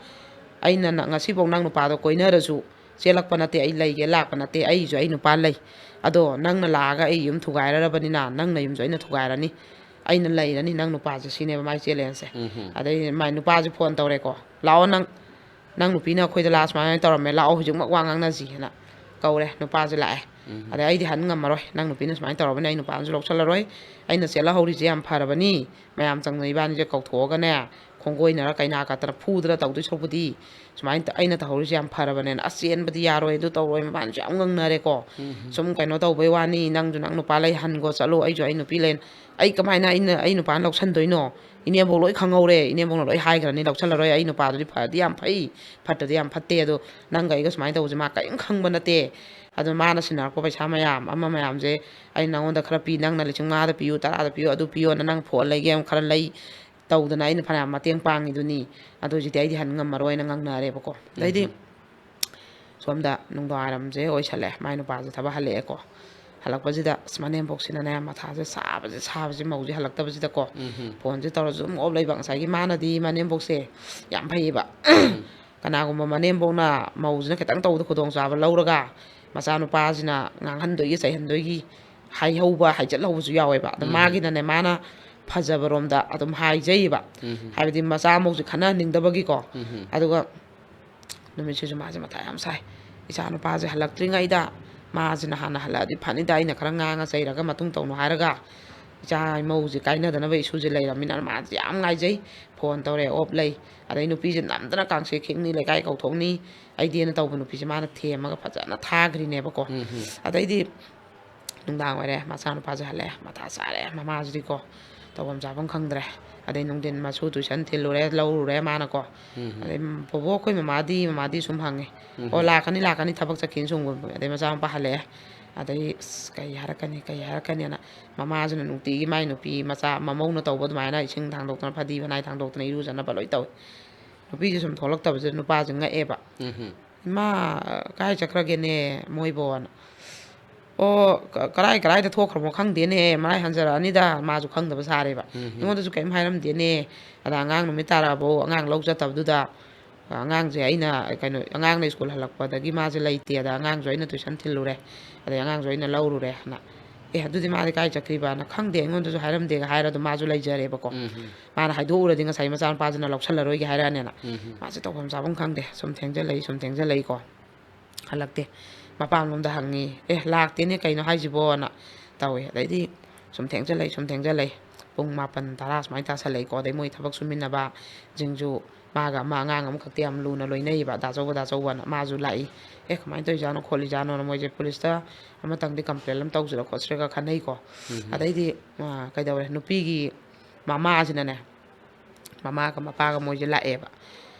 ꯑꯩꯅ ꯅ-, ꯉꯁꯤꯐꯥꯎ ꯅꯪ ꯅꯨꯄꯥꯗꯣ ꯀꯣꯏꯅꯔꯁꯨ ꯆꯦꯜꯂꯛꯄ ꯅꯠꯇꯦ, ꯑꯩ ꯂꯩꯒꯦ ꯂꯥꯛꯄ ꯅꯠꯇꯦ, ꯑꯩꯁꯨ ꯑꯩ ꯅꯨꯄꯥ ꯂꯩ, ꯑꯗꯣ ꯅꯪꯅ ꯂꯥꯛꯑꯒ ꯑꯩ ꯌꯨꯝ ꯊꯨꯒꯥꯏꯔꯔꯕꯅꯤꯅ ꯅꯪꯅ ꯌꯨꯝꯁꯨ ꯑꯩꯅ ꯊꯨꯒꯥꯏꯔꯅꯤ, ꯑꯩꯅ ꯂꯩꯔꯅꯤ ꯅꯪ ꯅꯨꯄꯥꯁꯦ", ꯁꯤꯅꯦꯕ ꯃꯥꯏ ꯆꯦꯂꯦꯟꯖꯁꯦ꯫ ꯎꯝ ꯍꯝ꯫ ꯑꯗꯩ ꯃꯥꯏ ꯅꯨꯄꯥꯁꯦ ꯐꯣꯟ ꯇꯧꯔꯦꯀꯣ, "ꯂꯥꯛꯑꯣ ꯅꯪ, ꯅꯪ ꯅꯨꯄꯤꯅ ꯑꯩꯈꯣꯏꯗ ꯂꯥꯛꯑ ꯁꯨꯃꯥꯏꯅ ꯇꯧꯔꯝꯃꯦ, ꯂꯥꯛꯑꯣ ꯍꯧꯖꯤꯛꯃꯛ ꯋꯥ ꯉꯥꯡꯅꯁꯤ" ꯍꯥꯏꯅ ꯀꯧꯔꯦ꯫ ꯅꯨꯄꯥꯁꯦ ꯂꯥꯛꯑꯦ꯫ ꯎꯝ꯫ ꯑꯗꯩ ꯑꯩꯗꯤ ꯍꯟ ꯉꯝꯃꯔꯣꯏ, "ꯅꯪ ꯅꯨꯄꯤꯅ ꯁꯨꯃꯥꯏꯅ ꯇꯧꯔꯕꯅꯤꯅ ꯑꯩ ꯅꯨꯄꯥꯅꯁꯨ ꯂꯧꯁꯜꯂꯔꯣꯏ, ꯑꯩꯅ ꯆꯦꯜꯂꯍꯧꯔꯤꯁꯦ ꯌꯥꯝ ꯐꯔꯕꯅꯤ, ꯃꯌꯥꯝ ꯆꯪꯗꯅ ꯏꯕꯥꯅꯤꯁꯦ ꯀꯧꯊꯣꯛꯑꯒꯅꯦ, ꯈꯣꯡꯒꯣꯏꯅꯔ ꯀꯩꯅꯥ ꯀꯠꯇꯅ ꯐꯨꯗꯅ ꯇꯧꯗꯣꯏ ꯁꯔꯨꯛꯄꯨꯗꯤ ꯁꯨꯃꯥꯏꯅ ꯇ-, ꯑꯩꯅ ꯇꯧꯍꯧꯔꯤꯁꯦ ꯌꯥꯝ ꯐꯔꯕꯅꯦꯅ", "ꯑꯁ, ꯆꯦꯟꯕꯗꯤ ꯌꯥꯔꯣꯏ, ꯑꯗꯨ ꯇꯧꯔꯣꯏ", ꯃꯕꯥꯅꯤꯁꯨ ꯌꯥꯝ ꯉꯪꯅꯔꯦꯀꯣ꯫ ꯎꯝ꯫ "ꯁꯨꯝ ꯀꯩꯅꯣ ꯇꯧꯕꯩ ꯋꯥꯅꯤ, ꯅꯪꯁꯨ ꯅꯪ ꯅꯨꯄꯥ ꯂꯩ, ꯍꯟꯒꯣ ꯆꯠꯂꯣ, ꯑꯩꯁꯨ ꯑꯩ ꯅꯨꯄꯤ ꯂꯩ, ꯑꯩ ꯀꯃꯥꯏꯅ ꯑꯩꯅ, ꯑꯩ ꯅꯨꯄꯥꯅ ꯂꯧꯁꯟꯗꯣꯏꯅꯣ? ꯏꯅꯦꯝꯕꯣꯛ ꯂꯣꯏ ꯈꯪꯍꯧꯔꯦ, ꯏꯅꯦꯝꯕꯣꯛꯅ ꯂꯣꯏ ꯍꯥꯏꯈ꯭ꯔꯅꯤ, ꯂꯧꯁꯜꯂꯔꯣꯏ, ꯑꯩ ꯅꯨꯄꯥꯗꯨꯗꯤ ꯐꯗꯤ ꯌꯥꯝ ꯐꯩ, ꯐꯠꯇꯗꯤ ꯌꯥꯝ ꯐꯠꯇꯦ, ꯑꯗꯣ ꯅꯪꯒ ꯑꯩꯒ ꯁꯨꯃꯥꯏꯅ ꯇꯧꯕꯁꯦ ꯃꯥ ꯀꯔꯤꯝ ꯈꯪꯕ ꯅꯠꯇꯦ, ꯑꯗꯣ ꯃꯥꯅ ꯁꯤꯟꯅꯔꯛꯄ ꯄꯩꯁꯥ ꯃꯌꯥꯝ ꯑꯃ ꯃꯌꯥꯝꯁꯦ ꯑꯩ ꯅꯉꯣꯟꯗ ꯈꯔ ꯄꯤ, ꯅꯪꯅ ꯂꯤꯁꯤꯡ ꯃꯉꯥꯗ ꯄꯤꯌꯨ, ꯇꯔꯥꯗ ꯄꯤꯌꯨ, ꯑꯗꯨ ꯄꯤꯌꯣꯅ ꯅꯪ ꯐꯣꯟ ꯂꯩꯒꯦ ꯑꯃ ꯈꯔ ꯂꯩ, ꯇꯧꯗꯅ ꯑꯩꯅ ꯐꯅꯌꯥꯝ ꯃꯇꯦꯡ ꯄꯥꯡꯉꯤꯗꯨꯅꯤ, ꯑꯗꯨ ꯍꯧꯖꯤꯛꯇꯤ ꯑꯩꯗꯤ ꯍꯟ ꯉꯝꯃꯔꯣꯏꯅ" ꯉꯥꯡꯅꯔꯦꯕꯀꯣ꯫ ꯑꯗꯩꯗꯤ ꯎꯝ꯫ ꯁꯣꯝꯗ ꯅꯨꯡꯗꯥꯡꯋꯥꯏꯔꯝꯁꯦ ꯑꯣꯏꯁꯜꯂꯛꯑꯦ, ꯃꯥꯏ ꯅꯨꯄꯥꯁꯦ ꯊꯕꯛ ꯍꯜꯂꯛꯑꯦꯀꯣ꯫ ꯍꯜꯂꯛꯄꯁꯤꯗ ꯑꯁ ꯃꯅꯦꯝꯕꯣꯛꯁꯤꯅꯅꯦ ꯃꯊꯥꯁꯦ ꯁꯥꯕꯁꯦ ꯁꯥꯕꯁꯦ ꯃꯧꯁꯦ ꯍꯜꯂꯛꯇꯕꯁꯤꯗꯀꯣ꯫ ꯐꯣꯟꯁꯦ ꯇꯧꯔꯁꯨ ꯑꯗꯨꯝ ꯑꯣꯞ ꯂꯩꯕ꯫ ꯉꯁꯥꯏꯒꯤ ꯃꯥꯅꯗꯤ ꯃꯅꯦꯝꯕꯣꯛꯁꯦ ꯌꯥꯝ ꯐꯩꯌꯦꯕ꯫ ꯀꯅꯥꯒꯨꯝꯕ ꯃꯅꯦꯝꯕꯣꯛꯅ ꯃꯧꯁꯤꯅ ꯈꯤꯇꯪ ꯇꯧꯕꯗ ꯈꯨꯗꯣꯡꯆꯥꯕ ꯂꯧꯔꯒ ꯃꯆꯥꯅꯨꯄꯥꯁꯤꯅ ꯉꯥꯡꯍꯟꯗꯣꯏꯒꯤ ꯆꯩꯍꯟꯗꯣꯏꯒꯤ ꯍꯥꯏꯍꯧꯕ ꯍꯥꯏꯖꯠꯍꯧꯕꯁꯨ ꯌꯥꯎꯋꯦꯕ꯫ ꯑꯗꯣ ꯃꯥꯒꯤꯅꯅꯦ ꯃꯥꯅ ꯐꯖꯕꯔꯣꯝꯗ ꯑꯗꯨꯝ ꯍꯥꯏꯖꯩꯌꯦꯕ꯫ ꯍꯥꯏꯕꯗꯤ ꯃꯆꯥ ꯃꯧꯁꯦ ꯈꯠꯅꯍꯟꯅꯤꯡꯗꯕꯒꯤꯀꯣ꯫ ꯑꯗꯨꯒ ꯅꯨꯃꯤꯠꯁꯤꯁꯨ ꯃꯥꯁꯦ ꯃꯊꯥ ꯌꯥꯝ ꯁꯥꯏ꯫ "ꯏꯆꯥ ꯅꯨꯄꯥꯁꯦ ꯍꯜꯂꯛꯇ꯭ꯔꯤꯉꯩꯗ ꯃꯥꯁꯤꯅ ꯍꯥꯟꯅ ꯍꯜꯂꯛꯑꯗꯤ ꯐꯅꯤꯗ, ꯑꯩꯅ ꯈꯔ ꯉꯥꯡꯉ ꯆꯩꯔꯒ ꯃꯇꯨꯡ ꯇꯧꯅꯨ ꯍꯥꯏꯔꯒ ꯏꯆꯥ ꯏꯃꯧꯁꯦ ꯀꯥꯏꯅꯗꯅꯕ ꯏꯁꯨꯁꯦ ꯂꯩꯔꯝꯃꯤꯅ" ꯃꯥꯁꯦ ꯌꯥꯝ ꯉꯥꯏꯖꯩ꯫ ꯐꯣꯟ ꯇꯧꯔꯦ, ꯑꯣꯞ ꯂꯩ꯫ ꯑꯗꯩ ꯅꯨꯄꯤꯁꯦ ꯅꯝꯗꯅ ꯀꯥꯡꯁꯦ ꯈꯤꯛꯅꯤ, ꯂꯩꯀꯥꯏ ꯀꯧꯊꯣꯛꯅꯤ, ꯑꯩꯗꯤꯅ ꯇꯧꯕ ꯅꯨꯄꯤꯁꯦ ꯃꯥꯅ ꯊꯦꯝꯃꯒ ꯐꯖꯅ ꯊꯥꯈ꯭ꯔꯤꯅꯦꯕꯀꯣ꯫ ꯑꯗꯩꯗꯤ ꯅꯨꯡꯗꯥꯡ ꯑꯣꯏꯔꯦ, ꯃꯆꯥꯅꯨꯄꯥꯁꯦ ꯍꯜꯂꯛꯑꯦ, ꯃꯊꯥ ꯁꯥꯔꯦ ꯃꯃꯥꯁꯤꯗꯤꯀꯣ, ꯇꯧꯐꯝ ꯆꯥꯐꯝ ꯈꯪꯗ꯭ꯔꯦ꯫ ꯑꯗꯩ ꯅꯨꯡꯊꯤꯟ ꯃꯁꯨ ꯇꯨꯏꯁꯟ ꯊꯤꯜꯂꯨꯔꯦ, ꯂꯧꯔꯨꯔꯦ ꯃꯥꯅꯀꯣ꯫ ꯑꯗꯩ "ꯕꯣꯕꯣ, ꯑꯩꯈꯣꯏ ꯃꯃꯥꯗꯤ?" ꯃꯃꯥꯗꯤ ꯁꯨꯝ ꯍꯪꯉꯦ꯫ "ꯑꯣ, ꯂꯥꯛꯀꯅꯤ, ꯂꯥꯛꯀꯅꯤ, ꯊꯕꯛ ꯆꯠꯈꯤꯅ ꯁꯨꯝ ꯀꯨꯝꯕ"꯫ ꯑꯗꯩ ꯃꯆꯥꯅꯨꯄꯥ ꯍꯜꯂꯛꯑꯦ꯫ ꯑꯗꯩ ꯑꯁ, ꯀꯩ ꯍꯥꯏꯔꯛꯀꯅꯤ, ꯀꯩ ꯍꯥꯏꯔꯛꯀꯅꯤꯅ ꯃꯃꯥꯁꯤꯅ ꯅꯨꯡꯇꯤꯒꯤ ꯃꯥꯏ ꯅꯨꯄꯤ ꯃꯆꯥ ꯃꯃꯧꯅ ꯇꯧꯕ ꯑꯗꯨꯃꯥꯏꯅ ꯏꯁꯤꯡ ꯊꯥꯡꯗꯣꯛꯇꯅ, ꯐꯗꯤ ꯐꯅꯥꯏ ꯊꯥꯡꯗꯣꯛꯇꯅ, ꯏꯔꯨꯖꯅꯕ ꯂꯣꯏ ꯇꯧꯋꯦ꯫ ꯅꯨꯄꯤꯁꯦ ꯁꯨꯝ ꯊꯣꯛꯂꯛꯇꯕꯁꯤꯗ ꯅꯨꯄꯥꯁꯦ ꯉꯛꯑꯦꯕ꯫ "ꯏꯃꯥ, ꯀꯥꯏ ꯆꯠꯈ꯭ꯔꯒꯦꯅꯦ ꯃꯣꯏꯕꯣꯅ?" "ꯑꯣ, ꯀ-, ꯀꯔꯥꯏ ꯀꯔꯥꯏꯗ ꯊꯣꯛꯈ꯭ꯔꯕꯣ ꯈꯪꯗꯦꯅꯦ, ꯃꯔꯥꯏ ꯍꯟꯖꯔꯛꯑꯅꯤꯗ", ꯃꯥꯁꯨ ꯈꯪꯗꯕ ꯁꯥꯔꯦꯕ꯫ "ꯑꯩꯉꯣꯟꯗꯁꯨ ꯀꯔꯤꯝ ꯍꯥꯏꯔꯝꯗꯦꯅꯦ꯫ ꯑꯗ ꯑꯉꯥꯡ ꯅꯨꯃꯤꯠ ꯇꯥꯔꯛꯑꯕꯣ, ꯑꯉꯥꯡ ꯂꯧ ꯆꯠꯇꯕꯗꯨꯗ, ꯑꯉꯥꯡꯁꯦ ꯑꯩꯅ, ꯀꯩꯅꯣ, ꯑꯉꯥꯡꯅ ꯁ꯭ꯀꯨꯜ ꯍꯜꯂꯛꯄꯗꯒꯤ ꯃꯥꯁꯦ ꯂꯩꯇꯦ, ꯑꯗ ꯑꯉꯥꯡꯁꯨ ꯑꯩꯅ ꯇꯨꯏꯁꯟ ꯊꯤꯜꯂꯨꯔꯦ, ꯑꯗꯩ ꯑꯉꯥꯡꯁꯨ ꯑꯩꯅ ꯂꯧꯔꯨꯔꯦꯅ"꯫ "ꯑꯦ, ꯑꯗꯨꯗꯤ ꯃꯥꯗꯤ ꯀꯥꯏ ꯆꯠꯈ꯭ꯔꯤꯕꯅ?" "ꯈꯪꯗꯦ, ꯑꯩꯉꯣꯟꯗꯁꯨ ꯍꯥꯏꯔꯝꯗꯦꯒ" ꯍꯥꯏꯔ ꯑꯗꯨꯝ ꯃꯥꯁꯨ ꯂꯩꯖꯔꯦꯕꯀꯣ꯫ ꯃꯥꯅ ꯍꯥꯏꯗꯣꯛꯎꯔꯗꯤ ꯉꯁꯥꯏ ꯃꯆꯥꯅꯨꯄꯥꯁꯤꯅ ꯂꯧꯁꯜꯂꯔꯣꯏꯒꯦ ꯍꯥꯏꯔꯛꯑꯅꯦꯅ꯫ ꯃꯥꯁꯦ ꯇꯧꯐꯝ ꯆꯥꯐꯝ ꯈꯪꯗꯦ, ꯁꯨꯝ ꯊꯦꯡꯖꯜꯂꯛꯏ, ꯁꯨꯝ ꯊꯦꯡꯖꯜꯂꯛꯏꯀꯣ꯫ ꯍꯜꯂꯛꯇꯦ꯫ ꯃꯄꯥꯝꯂꯣꯝꯗ ꯍꯪꯉꯤ, "ꯑꯦ, ꯂꯥꯛꯇꯦꯅꯦ, ꯀꯩꯅꯣ ꯍꯥꯏꯁꯤꯕꯣꯅ" ꯇꯧꯋꯦ꯫ ꯑꯗꯩꯗꯤ ꯁꯨꯝ ꯊꯦꯡꯖꯜꯂꯛꯏ, ꯁꯨꯝ ꯊꯦꯡꯖꯜꯂꯛꯏ꯫ ꯄꯨꯡ ꯃꯥꯄꯟ, ꯇꯔꯥ ꯁꯨꯃꯥꯏꯅ ꯇꯥꯁꯜꯂꯛꯏꯀꯣ꯫ ꯑꯗꯩ ꯃꯣꯏ ꯊꯕꯛ ꯁꯨꯃꯤꯟꯅꯕ ꯁꯤꯡꯁꯨ ꯃꯥꯒ ꯑꯃ ꯑꯉꯥꯡ ꯑꯃꯈꯛꯇꯤ ꯌꯥꯝ ꯂꯨꯅ ꯂꯣꯏꯅꯩꯌꯦꯕ, ꯗꯥꯆꯧꯕ, ꯗꯥꯆꯧꯕꯅ꯫ ꯃꯥꯁꯨ ꯂꯥꯛꯏ꯫ "ꯑꯦ, ꯀꯃꯥꯏꯅ ꯇꯧꯔꯤꯖꯥꯠꯅꯣ, ꯈꯣꯠꯂꯤꯖꯥꯠꯅꯣꯅ" ꯃꯣꯏꯁꯦ ꯄꯨꯂꯤꯁꯇ ꯑꯃꯇꯪꯗꯤ ꯀꯝꯄ꯭ꯂꯦꯟ ꯑꯃ ꯇꯧꯁꯤꯔ ꯈꯣꯠꯁꯤꯔꯒ ꯈꯟꯅꯩꯀꯣ꯫ ꯑꯗꯩꯗꯤ, ꯑ, ꯀꯩꯗꯧꯔꯦ, ꯅꯨꯄꯤꯒꯤ ꯃꯃꯥꯁꯤꯅꯅꯦ, ꯃꯃꯥꯒ ꯃꯄꯥꯒ ꯃꯣꯏꯁꯦ ꯂꯥꯛꯑꯦꯕ꯫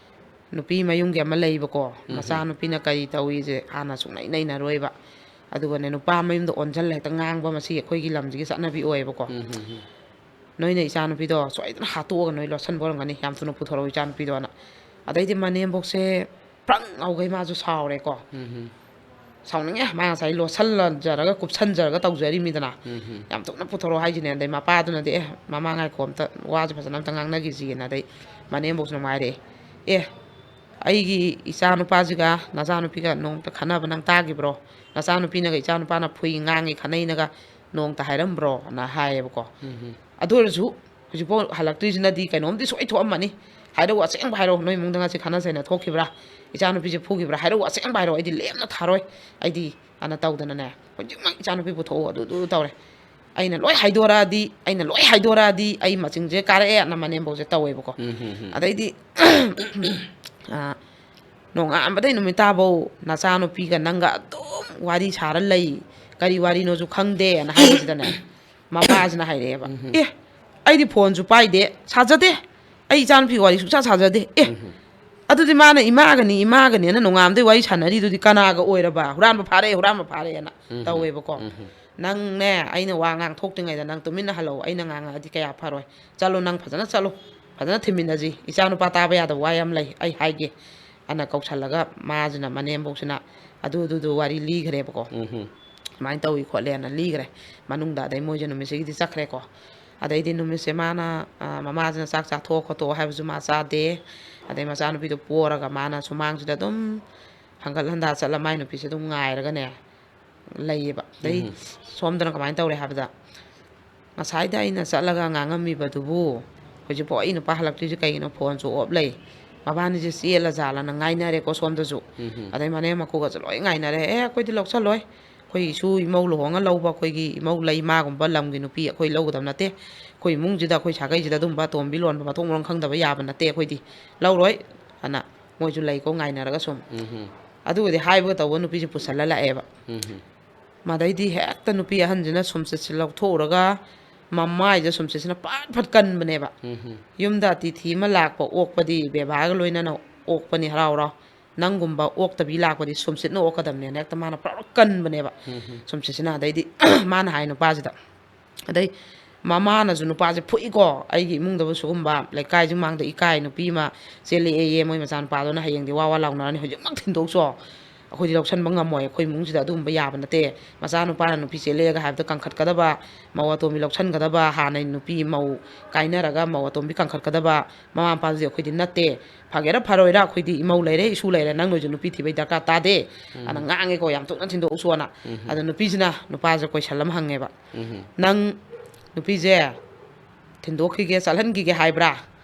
ꯅꯨꯄꯤ ꯃꯌꯨꯝꯒꯤ ꯑꯃ ꯂꯩꯕꯀꯣ, ꯃꯆꯥꯅꯨꯄꯤꯅ ꯀꯔꯤ ꯇꯧꯏꯁꯦ ꯍꯥꯟꯅ ꯁꯨꯡꯅꯩ ꯅꯩꯅꯔꯣꯏꯕ꯫ ꯑꯗꯨꯒꯅꯦ, ꯅꯨꯄꯥ ꯃꯌꯨꯝꯗ ꯑꯣꯟꯁꯤꯜꯂ ꯍꯦꯛꯇ ꯉꯥꯡꯕ, ꯃꯁꯤ ꯑꯩꯈꯣꯏꯒꯤ ꯂꯝꯁꯤꯒꯤ ꯆꯠꯅꯕꯤ ꯑꯣꯏꯌꯦꯕꯀꯣ꯫ "ꯅꯣꯏꯅ ꯏꯆꯥꯅꯨꯄꯤꯗꯣ ꯁꯣꯏꯗꯅ ꯍꯥꯠꯇꯣꯛꯑꯒ ꯅꯣꯏ ꯂꯣꯠꯁꯟꯕ ꯑꯣꯏꯔꯝꯒꯅꯤ, ꯌꯥꯝ ꯊꯨꯅ ꯄꯨꯊꯣꯔꯛꯑꯣ ꯏꯆꯥꯅꯨꯄꯤꯗꯣꯅ"꯫ ꯑꯗꯩꯗꯤ ꯃꯅꯦꯝꯕꯣꯛꯁꯦ ꯄ꯭ꯔꯪ ꯉꯥꯎꯈꯩ ꯃꯥꯁꯨ ꯁꯥꯎꯔꯦꯀꯣ꯫ ꯁꯥꯎꯅꯤꯡꯉꯦ꯫ ꯃꯥ ꯉꯁꯥꯏ ꯂꯣꯠꯁꯜꯂꯖꯔꯒ ꯀꯨꯞꯁꯟꯖꯔꯒ ꯇꯧꯖꯔꯤꯃꯤꯗꯅ꯫ ꯎꯝ ꯍꯝ꯫ ꯌꯥꯝ ꯊꯨꯅ ꯄꯨꯊꯣꯔꯛꯑꯣ ꯍꯥꯏꯁꯤꯅꯦ꯫ ꯑꯗꯩ ꯃꯄꯥꯗꯨꯅꯗꯤ, "ꯑꯦ, ꯃꯃꯥ ꯉꯥꯏꯈꯣ, ꯑꯝꯇ ꯋꯥꯁꯦ ꯐꯖꯅ ꯑꯝꯇ ꯉꯥꯡꯅꯈꯤꯁꯤꯅ", ꯑꯗꯩ ꯃꯅꯦꯝꯕꯣꯛꯁꯤꯅ ꯑꯃꯨꯛ ꯍꯥꯏꯔꯛꯑꯦ, "ꯑꯦ, ꯑꯩꯒꯤ ꯏꯆꯥ ꯅꯨꯄꯥꯁꯤꯒ ꯅꯆꯥ ꯅꯨꯄꯤꯒ ꯅꯣꯡꯃꯇ ꯈꯟꯅꯕ ꯅꯪ ꯇꯥꯈꯤꯕ꯭ꯔꯣ? ꯅꯆꯥ ꯅꯨꯄꯤꯅꯒ ꯏꯆꯥ ꯅꯨꯄꯥꯅ ꯐꯨꯏ ꯉꯥꯡꯉꯤ ꯈꯟꯅꯩꯅꯒ ꯅꯣꯡꯃꯇ ꯍꯥꯏꯔꯝꯕ꯭ꯔꯣꯅ?" ꯍꯥꯏꯌꯦꯕꯀꯣ꯫ ꯎꯝ ꯍꯝ꯫ ꯑꯗꯨ ꯑꯣꯏꯔꯁꯨ ꯍꯧꯖꯤꯛꯐꯥꯎ ꯍꯜꯂꯛꯇ꯭ꯔꯤꯁꯤꯅꯗꯤ ꯀꯩꯅꯣꯝꯗꯤ ꯁꯣꯏ ꯊꯣꯛꯑꯝꯃꯅꯤ꯫ ꯍꯥꯏꯔꯛꯎ, ꯑꯁꯦꯡꯕ ꯍꯥꯏꯔꯛꯎ, ꯅꯣꯏ ꯏꯃꯨꯡꯗ ꯉꯁꯤ ꯈꯠꯅ ꯆꯩꯅ ꯊꯣꯛꯈꯤꯕ꯭ꯔꯥ? ꯏꯆꯥꯅꯨꯄꯤꯁꯦ ꯐꯨꯈꯤꯕ꯭ꯔꯥ? ꯍꯥꯏꯔꯛꯎ, ꯑꯁꯦꯡꯕ ꯍꯥꯏꯔꯛꯎ, ꯑꯩꯗꯤ ꯂꯦꯝꯅ ꯊꯥꯔꯣꯏ꯫ ꯑꯩꯗꯤ ꯑꯅ ꯇꯧꯗꯅꯅꯦ, ꯍꯧꯖꯤꯛꯃꯛ ꯏꯆꯥꯅꯨꯄꯤ ꯄꯨꯊꯣꯛꯎ, ꯑꯗꯨ ꯑꯗꯨ ꯇꯧꯔꯦ꯫ ꯑꯩꯅ ꯂꯣꯏ ꯍꯥꯏꯗꯣꯔꯛꯑꯗꯤ, ꯑꯩꯅ ꯂꯣꯏ ꯍꯥꯏꯗꯣꯔꯛꯑꯗꯤ ꯑꯩ ꯃꯆꯤꯡꯁꯦ ꯀꯥꯔꯛꯑꯦꯅ ꯃꯅꯦꯝꯕꯧꯁꯦ ꯇꯧꯋꯦꯕꯀꯣ꯫ ꯎꯝ, ꯎꯝ, ꯎꯝ꯫ ꯑꯗꯩꯗꯤ ꯑ, "ꯅꯣꯡꯉꯥꯟꯕꯗꯩ ꯅꯨꯃꯤꯠ ꯇꯥꯐꯧ ꯅꯆꯥꯅꯨꯄꯤꯒ ꯅꯪꯒ ꯑꯗꯨꯝ ꯋꯥꯔꯤ ꯁꯥꯔ ꯂꯩ, ꯀꯔꯤ ꯋꯥꯔꯤꯅꯣꯁꯨ ꯈꯪꯗꯦꯅ" ꯍꯥꯏꯕꯁꯤꯗꯅꯦ, ꯃꯄꯥꯁꯤꯅ ꯍꯥꯏꯔꯛꯑꯦꯕ, ꯎꯝ꯫ "ꯑꯦ, ꯑꯩꯗꯤ ꯐꯣꯟꯁꯨ ꯄꯥꯏꯗꯦ, ꯁꯥꯖꯗꯦ, ꯑꯩ ꯏꯆꯥꯅꯨꯄꯤꯒ ꯋꯥꯔꯤ ꯁꯨꯡꯁꯥ ꯁꯥꯖꯗꯦ꯫ ꯑꯦ, ꯎꯝ꯫ ꯑꯗꯨꯗꯤ ꯃꯥꯅ ꯏꯃꯥꯒꯅꯤ, ꯏꯃꯥꯒꯅꯦꯅ ꯅꯣꯡꯉꯥꯟꯕꯗꯩ ꯋꯥꯔꯤ ꯁꯥꯟꯅꯔꯤꯗꯨꯗꯤ ꯀꯅꯥꯒ ꯑꯣꯏꯔꯕ? ꯍꯨꯔꯥꯟꯕ ꯐꯥꯔꯦ, ꯍꯨꯔꯥꯟꯕ ꯐꯥꯔꯦꯅ" ꯎꯝ꯫ ꯇꯧꯋꯦꯕꯀꯣ꯫ ꯎꯝ꯫ "ꯅꯪꯅꯦ, ꯑꯩꯅ ꯋꯥ ꯉꯥꯡꯊꯣꯛꯇ꯭ꯔꯤꯉꯩꯗ ꯅꯪ ꯇꯨꯃꯤꯟꯅ ꯍꯜꯂꯛꯑꯣ, ꯑꯩꯅ ꯉꯥꯡꯉꯛꯑꯗꯤ ꯀꯌꯥ ꯐꯔꯣꯏ꯫ ꯆꯠꯂꯣ, ꯅꯪ ꯐꯖꯅ ꯆꯠꯂꯣ, ꯐꯖꯅ ꯊꯤꯃꯤꯟꯅꯁꯤ, ꯏꯆꯥꯅꯨꯄꯥ ꯇꯥꯕ ꯌꯥꯗꯕ ꯋꯥ ꯌꯥꯝ ꯂꯩ, ꯑꯩ ꯍꯥꯏꯒꯦ" ꯑꯅ ꯀꯧꯁꯜꯂꯒ ꯃꯥꯁꯤꯅ, ꯃꯅꯦꯝꯕꯣꯛꯁꯤꯅ ꯑꯗꯨ ꯑꯗꯨꯗꯨ ꯋꯥꯔꯤ ꯂꯤꯈ꯭ꯔꯦꯕꯀꯣ꯫ ꯎꯝ꯫ ꯁꯨꯃꯥꯏꯅ ꯇꯧꯏ ꯈꯣꯠꯂꯦꯅ ꯂꯤꯈ꯭ꯔꯦ ꯃꯅꯨꯡꯗ꯫ ꯑꯗꯩ ꯃꯣꯏꯁꯦ ꯅꯨꯃꯤꯠꯁꯤꯒꯤꯗꯤ ꯆꯠꯈ꯭ꯔꯦꯀꯣ꯫ ꯑꯗꯩꯗꯤ ꯅꯨꯃꯤꯠꯁꯦ ꯃꯥꯅ, ꯑ, ꯃꯃꯥꯁꯤꯅ ꯆꯥꯛ ꯆꯥꯊꯣꯛꯑꯣ ꯈꯣꯠꯇꯣꯛꯑꯣ ꯍꯥꯏꯕꯁꯨ ꯃꯥ ꯆꯥꯗꯦ꯫ ꯑꯗꯩ ꯃꯆꯥꯅꯨꯄꯤꯗꯣ ꯄꯣꯔꯒ ꯃꯥꯅ ꯁꯨꯃꯥꯡꯁꯤꯗ ꯑꯗꯨꯝ ꯍꯪꯒꯠ ꯍꯟꯗꯥ ꯆꯠꯂ ꯃꯥꯏ ꯅꯨꯄꯤꯁꯦ ꯑꯗꯨꯝ ꯉꯥꯏꯔꯒꯅꯦ ꯂꯩꯌꯦꯕ꯫ ꯑꯗꯩ ꯎꯝ꯫ ꯁꯣꯝꯗꯅ ꯀꯃꯥꯏꯅ ꯇꯧꯔꯦ ꯍꯥꯏꯕꯗ, "ꯉꯁꯥꯏꯗ ꯑꯩꯅ ꯆꯠꯂꯒ ꯉꯥꯡꯉꯝꯃꯤꯕꯗꯨꯕꯨ ꯍꯧꯖꯤꯛꯐꯥꯎ ꯑꯩ ꯅꯨꯄꯥ ꯍꯜꯂꯛꯇ꯭ꯔꯤꯁꯦ ꯀꯩꯒꯤꯅꯣ? ꯐꯣꯟꯁꯨ ꯑꯣꯞ ꯂꯩ꯫ ꯃꯕꯥꯅꯤꯁꯦ ꯆꯦꯜꯂ ꯖꯥꯠꯂꯅ ꯉꯥꯏꯅꯔꯦꯀꯣ ꯁꯣꯝꯗꯁꯨ"꯫ ꯎꯝ꯫ ꯑꯗꯩ ꯃꯅꯦꯝ ꯃꯀꯨꯒꯁꯨ ꯂꯣꯏ ꯉꯥꯏꯅꯔꯦ꯫ "ꯑꯦ, ꯑꯩꯈꯣꯏꯗꯤ ꯂꯧꯁꯜꯂꯣꯏ꯫ ꯑꯩꯈꯣꯏ ꯏꯁꯨ ꯏꯃꯧ ꯂꯨꯍꯣꯡꯉ ꯂꯧꯕ ꯑꯩꯈꯣꯏꯒꯤ ꯏꯃꯧ ꯂꯩ, ꯃꯥꯒꯨꯝꯕ ꯂꯝꯒꯤ ꯅꯨꯄꯤ ꯑꯩꯈꯣꯏ ꯂꯧꯒꯗꯕ ꯅꯠꯇꯦ꯫ ꯑꯩꯈꯣꯏ ꯏꯃꯨꯡꯁꯤꯗ, ꯑꯩꯈꯣꯏ ꯁꯥꯒꯩꯁꯤꯗ ꯑꯗꯨꯝꯕ ꯇꯣꯝꯕꯤ ꯂꯣꯟꯕ ꯃꯊꯣꯡ ꯃꯔꯝ ꯈꯪꯗꯕ ꯌꯥꯕ ꯅꯠꯇꯦ꯫ ꯑꯩꯈꯣꯏꯗꯤ ꯂꯧꯔꯣꯏ" ꯑꯅ ꯃꯣꯏꯁꯨ ꯂꯩꯀꯣ ꯉꯥꯏꯅꯔꯒ ꯁꯨꯝ꯫ ꯎꯝ꯫ ꯑꯗꯨꯒꯗꯤ ꯍꯥꯏꯕꯒ ꯇꯧꯕ ꯅꯨꯄꯤꯁꯦ ꯄꯨꯁꯜꯂ ꯂꯥꯛꯑꯦꯕ꯫ ꯎꯝ꯫ ꯃꯗꯩꯗꯤ ꯍꯦꯛꯇ ꯅꯨꯄꯤ ꯑꯍꯟꯁꯤꯅ ꯁꯨꯝꯆꯤꯠꯁꯤ ꯂꯧꯊꯣꯛꯎꯔꯒ ꯃꯃꯥꯏꯗ ꯁꯨꯝꯆꯤꯠꯁꯤꯅ ꯐꯠ ꯐꯠ ꯀꯟꯕꯅꯦꯕ꯫ ꯎꯝ꯫ "ꯌꯨꯝꯗ ꯑꯇꯤꯊꯤ ꯑꯃ ꯂꯥꯛꯄ ꯑꯣꯛꯄꯗꯤ ꯕꯦꯕꯥꯔꯒ ꯂꯣꯏꯅꯅ ꯑꯣꯛꯄꯅꯤ, ꯍꯔꯥꯎ ꯍꯔꯥꯎ꯫ ꯅꯪꯒꯨꯝꯕ ꯑꯣꯛꯇꯕꯤ ꯂꯥꯛꯄꯗꯤ ꯁꯨꯝꯆꯤꯠꯅ ꯑꯣꯛꯀꯗꯕꯅꯦꯅ" ꯍꯦꯛꯇ ꯃꯥꯅ ꯄꯨꯔꯥ ꯀꯟꯕꯅꯦꯕ꯫ ꯎꯝ꯫ ꯁꯨꯝꯆꯤꯠꯁꯤꯅ꯫ ꯑꯗꯩꯗꯤ ꯃꯥꯅ ꯍꯥꯏ ꯅꯨꯄꯥꯁꯤꯗ, ꯑꯗꯩ ꯃꯃꯥꯅꯁꯨ ꯅꯨꯄꯥꯁꯦ ꯐꯨꯏꯀꯣ, "ꯑꯩꯒꯤ ꯏꯃꯨꯡꯗꯕꯨ ꯁꯤꯒꯨꯝꯕ ꯂꯩꯀꯥꯏꯁꯤ ꯃꯥꯡꯗ ꯏꯀꯥꯏ, ꯅꯨꯄꯤ ꯑꯃ ꯆꯦꯜꯂꯛꯑꯦꯌꯦ, ꯃꯣꯏ ꯃꯆꯥꯅꯨꯄꯥꯗꯨꯅ ꯍꯌꯦꯡꯗꯤ ꯋꯥ ꯋꯥ ꯂꯥꯎꯅꯔꯅꯤ, ꯍꯧꯖꯤꯛꯃꯛ ꯊꯤꯟꯗꯣꯛꯆꯣ" ꯑꯩꯈꯣꯏꯗꯤ ꯂꯧꯁꯟꯕ ꯉꯝꯃꯣꯏ, ꯑꯩꯈꯣꯏ ꯏꯃꯨꯡꯁꯤꯗ ꯑꯗꯨꯒꯨꯝꯕ ꯌꯥꯕ ꯅꯠꯇꯦ꯫ ꯃꯆꯥꯅꯨꯄꯥꯅ ꯅꯨꯄꯤ ꯆꯦꯜꯂꯛꯑꯦꯒ ꯍꯥꯏꯕꯗ ꯀꯟꯈꯠꯀꯗꯕ, ꯃꯧ ꯑꯇꯣꯝꯕꯤ ꯂꯧꯁꯟꯒꯗꯕ, ꯍꯥꯟꯅꯩ ꯅꯨꯄꯤ ꯃꯧ ꯀꯥꯏꯅꯔꯒ ꯃꯧ ꯑꯇꯣꯝꯕꯤ ꯀꯟꯈꯠꯀꯗꯕ, ꯃꯃꯥ ꯃꯄꯥꯗꯨꯗꯤ ꯑꯩꯈꯣꯏꯗꯤ ꯅꯠꯇꯦ꯫ ꯐꯒꯦꯔꯥ ꯐꯔꯣꯏꯔꯥ ꯑꯩꯈꯣꯏꯗꯤ ꯏꯃꯧ ꯂꯩꯔꯦ, ꯏꯁꯨ ꯂꯩꯔꯦ, ꯅꯪ ꯅꯣꯏꯁꯨ ꯅꯨꯄꯤ ꯊꯤꯕꯩ ꯗꯔꯀꯥꯔ ꯇꯥꯗꯦ꯫ ꯑꯗ ꯉꯥꯡꯉꯦꯀꯣ, "ꯌꯥꯝ ꯊꯨꯅ ꯊꯤꯟꯗꯣꯛꯎꯁꯣꯅ"꯫ ꯑꯗ ꯅꯨꯄꯤꯁꯤꯅ ꯅꯨꯄꯥꯁꯦ ꯀꯣꯏꯁꯟ ꯑꯃ ꯍꯪꯉꯦꯕ, "ꯅꯪ ꯅꯨꯄꯤꯁꯦ ꯊꯤꯟꯗꯣꯛꯈꯤꯒꯦ, ꯆꯠꯍꯟꯈꯤꯒꯦ ꯍꯥꯏꯕ꯭ꯔꯥ?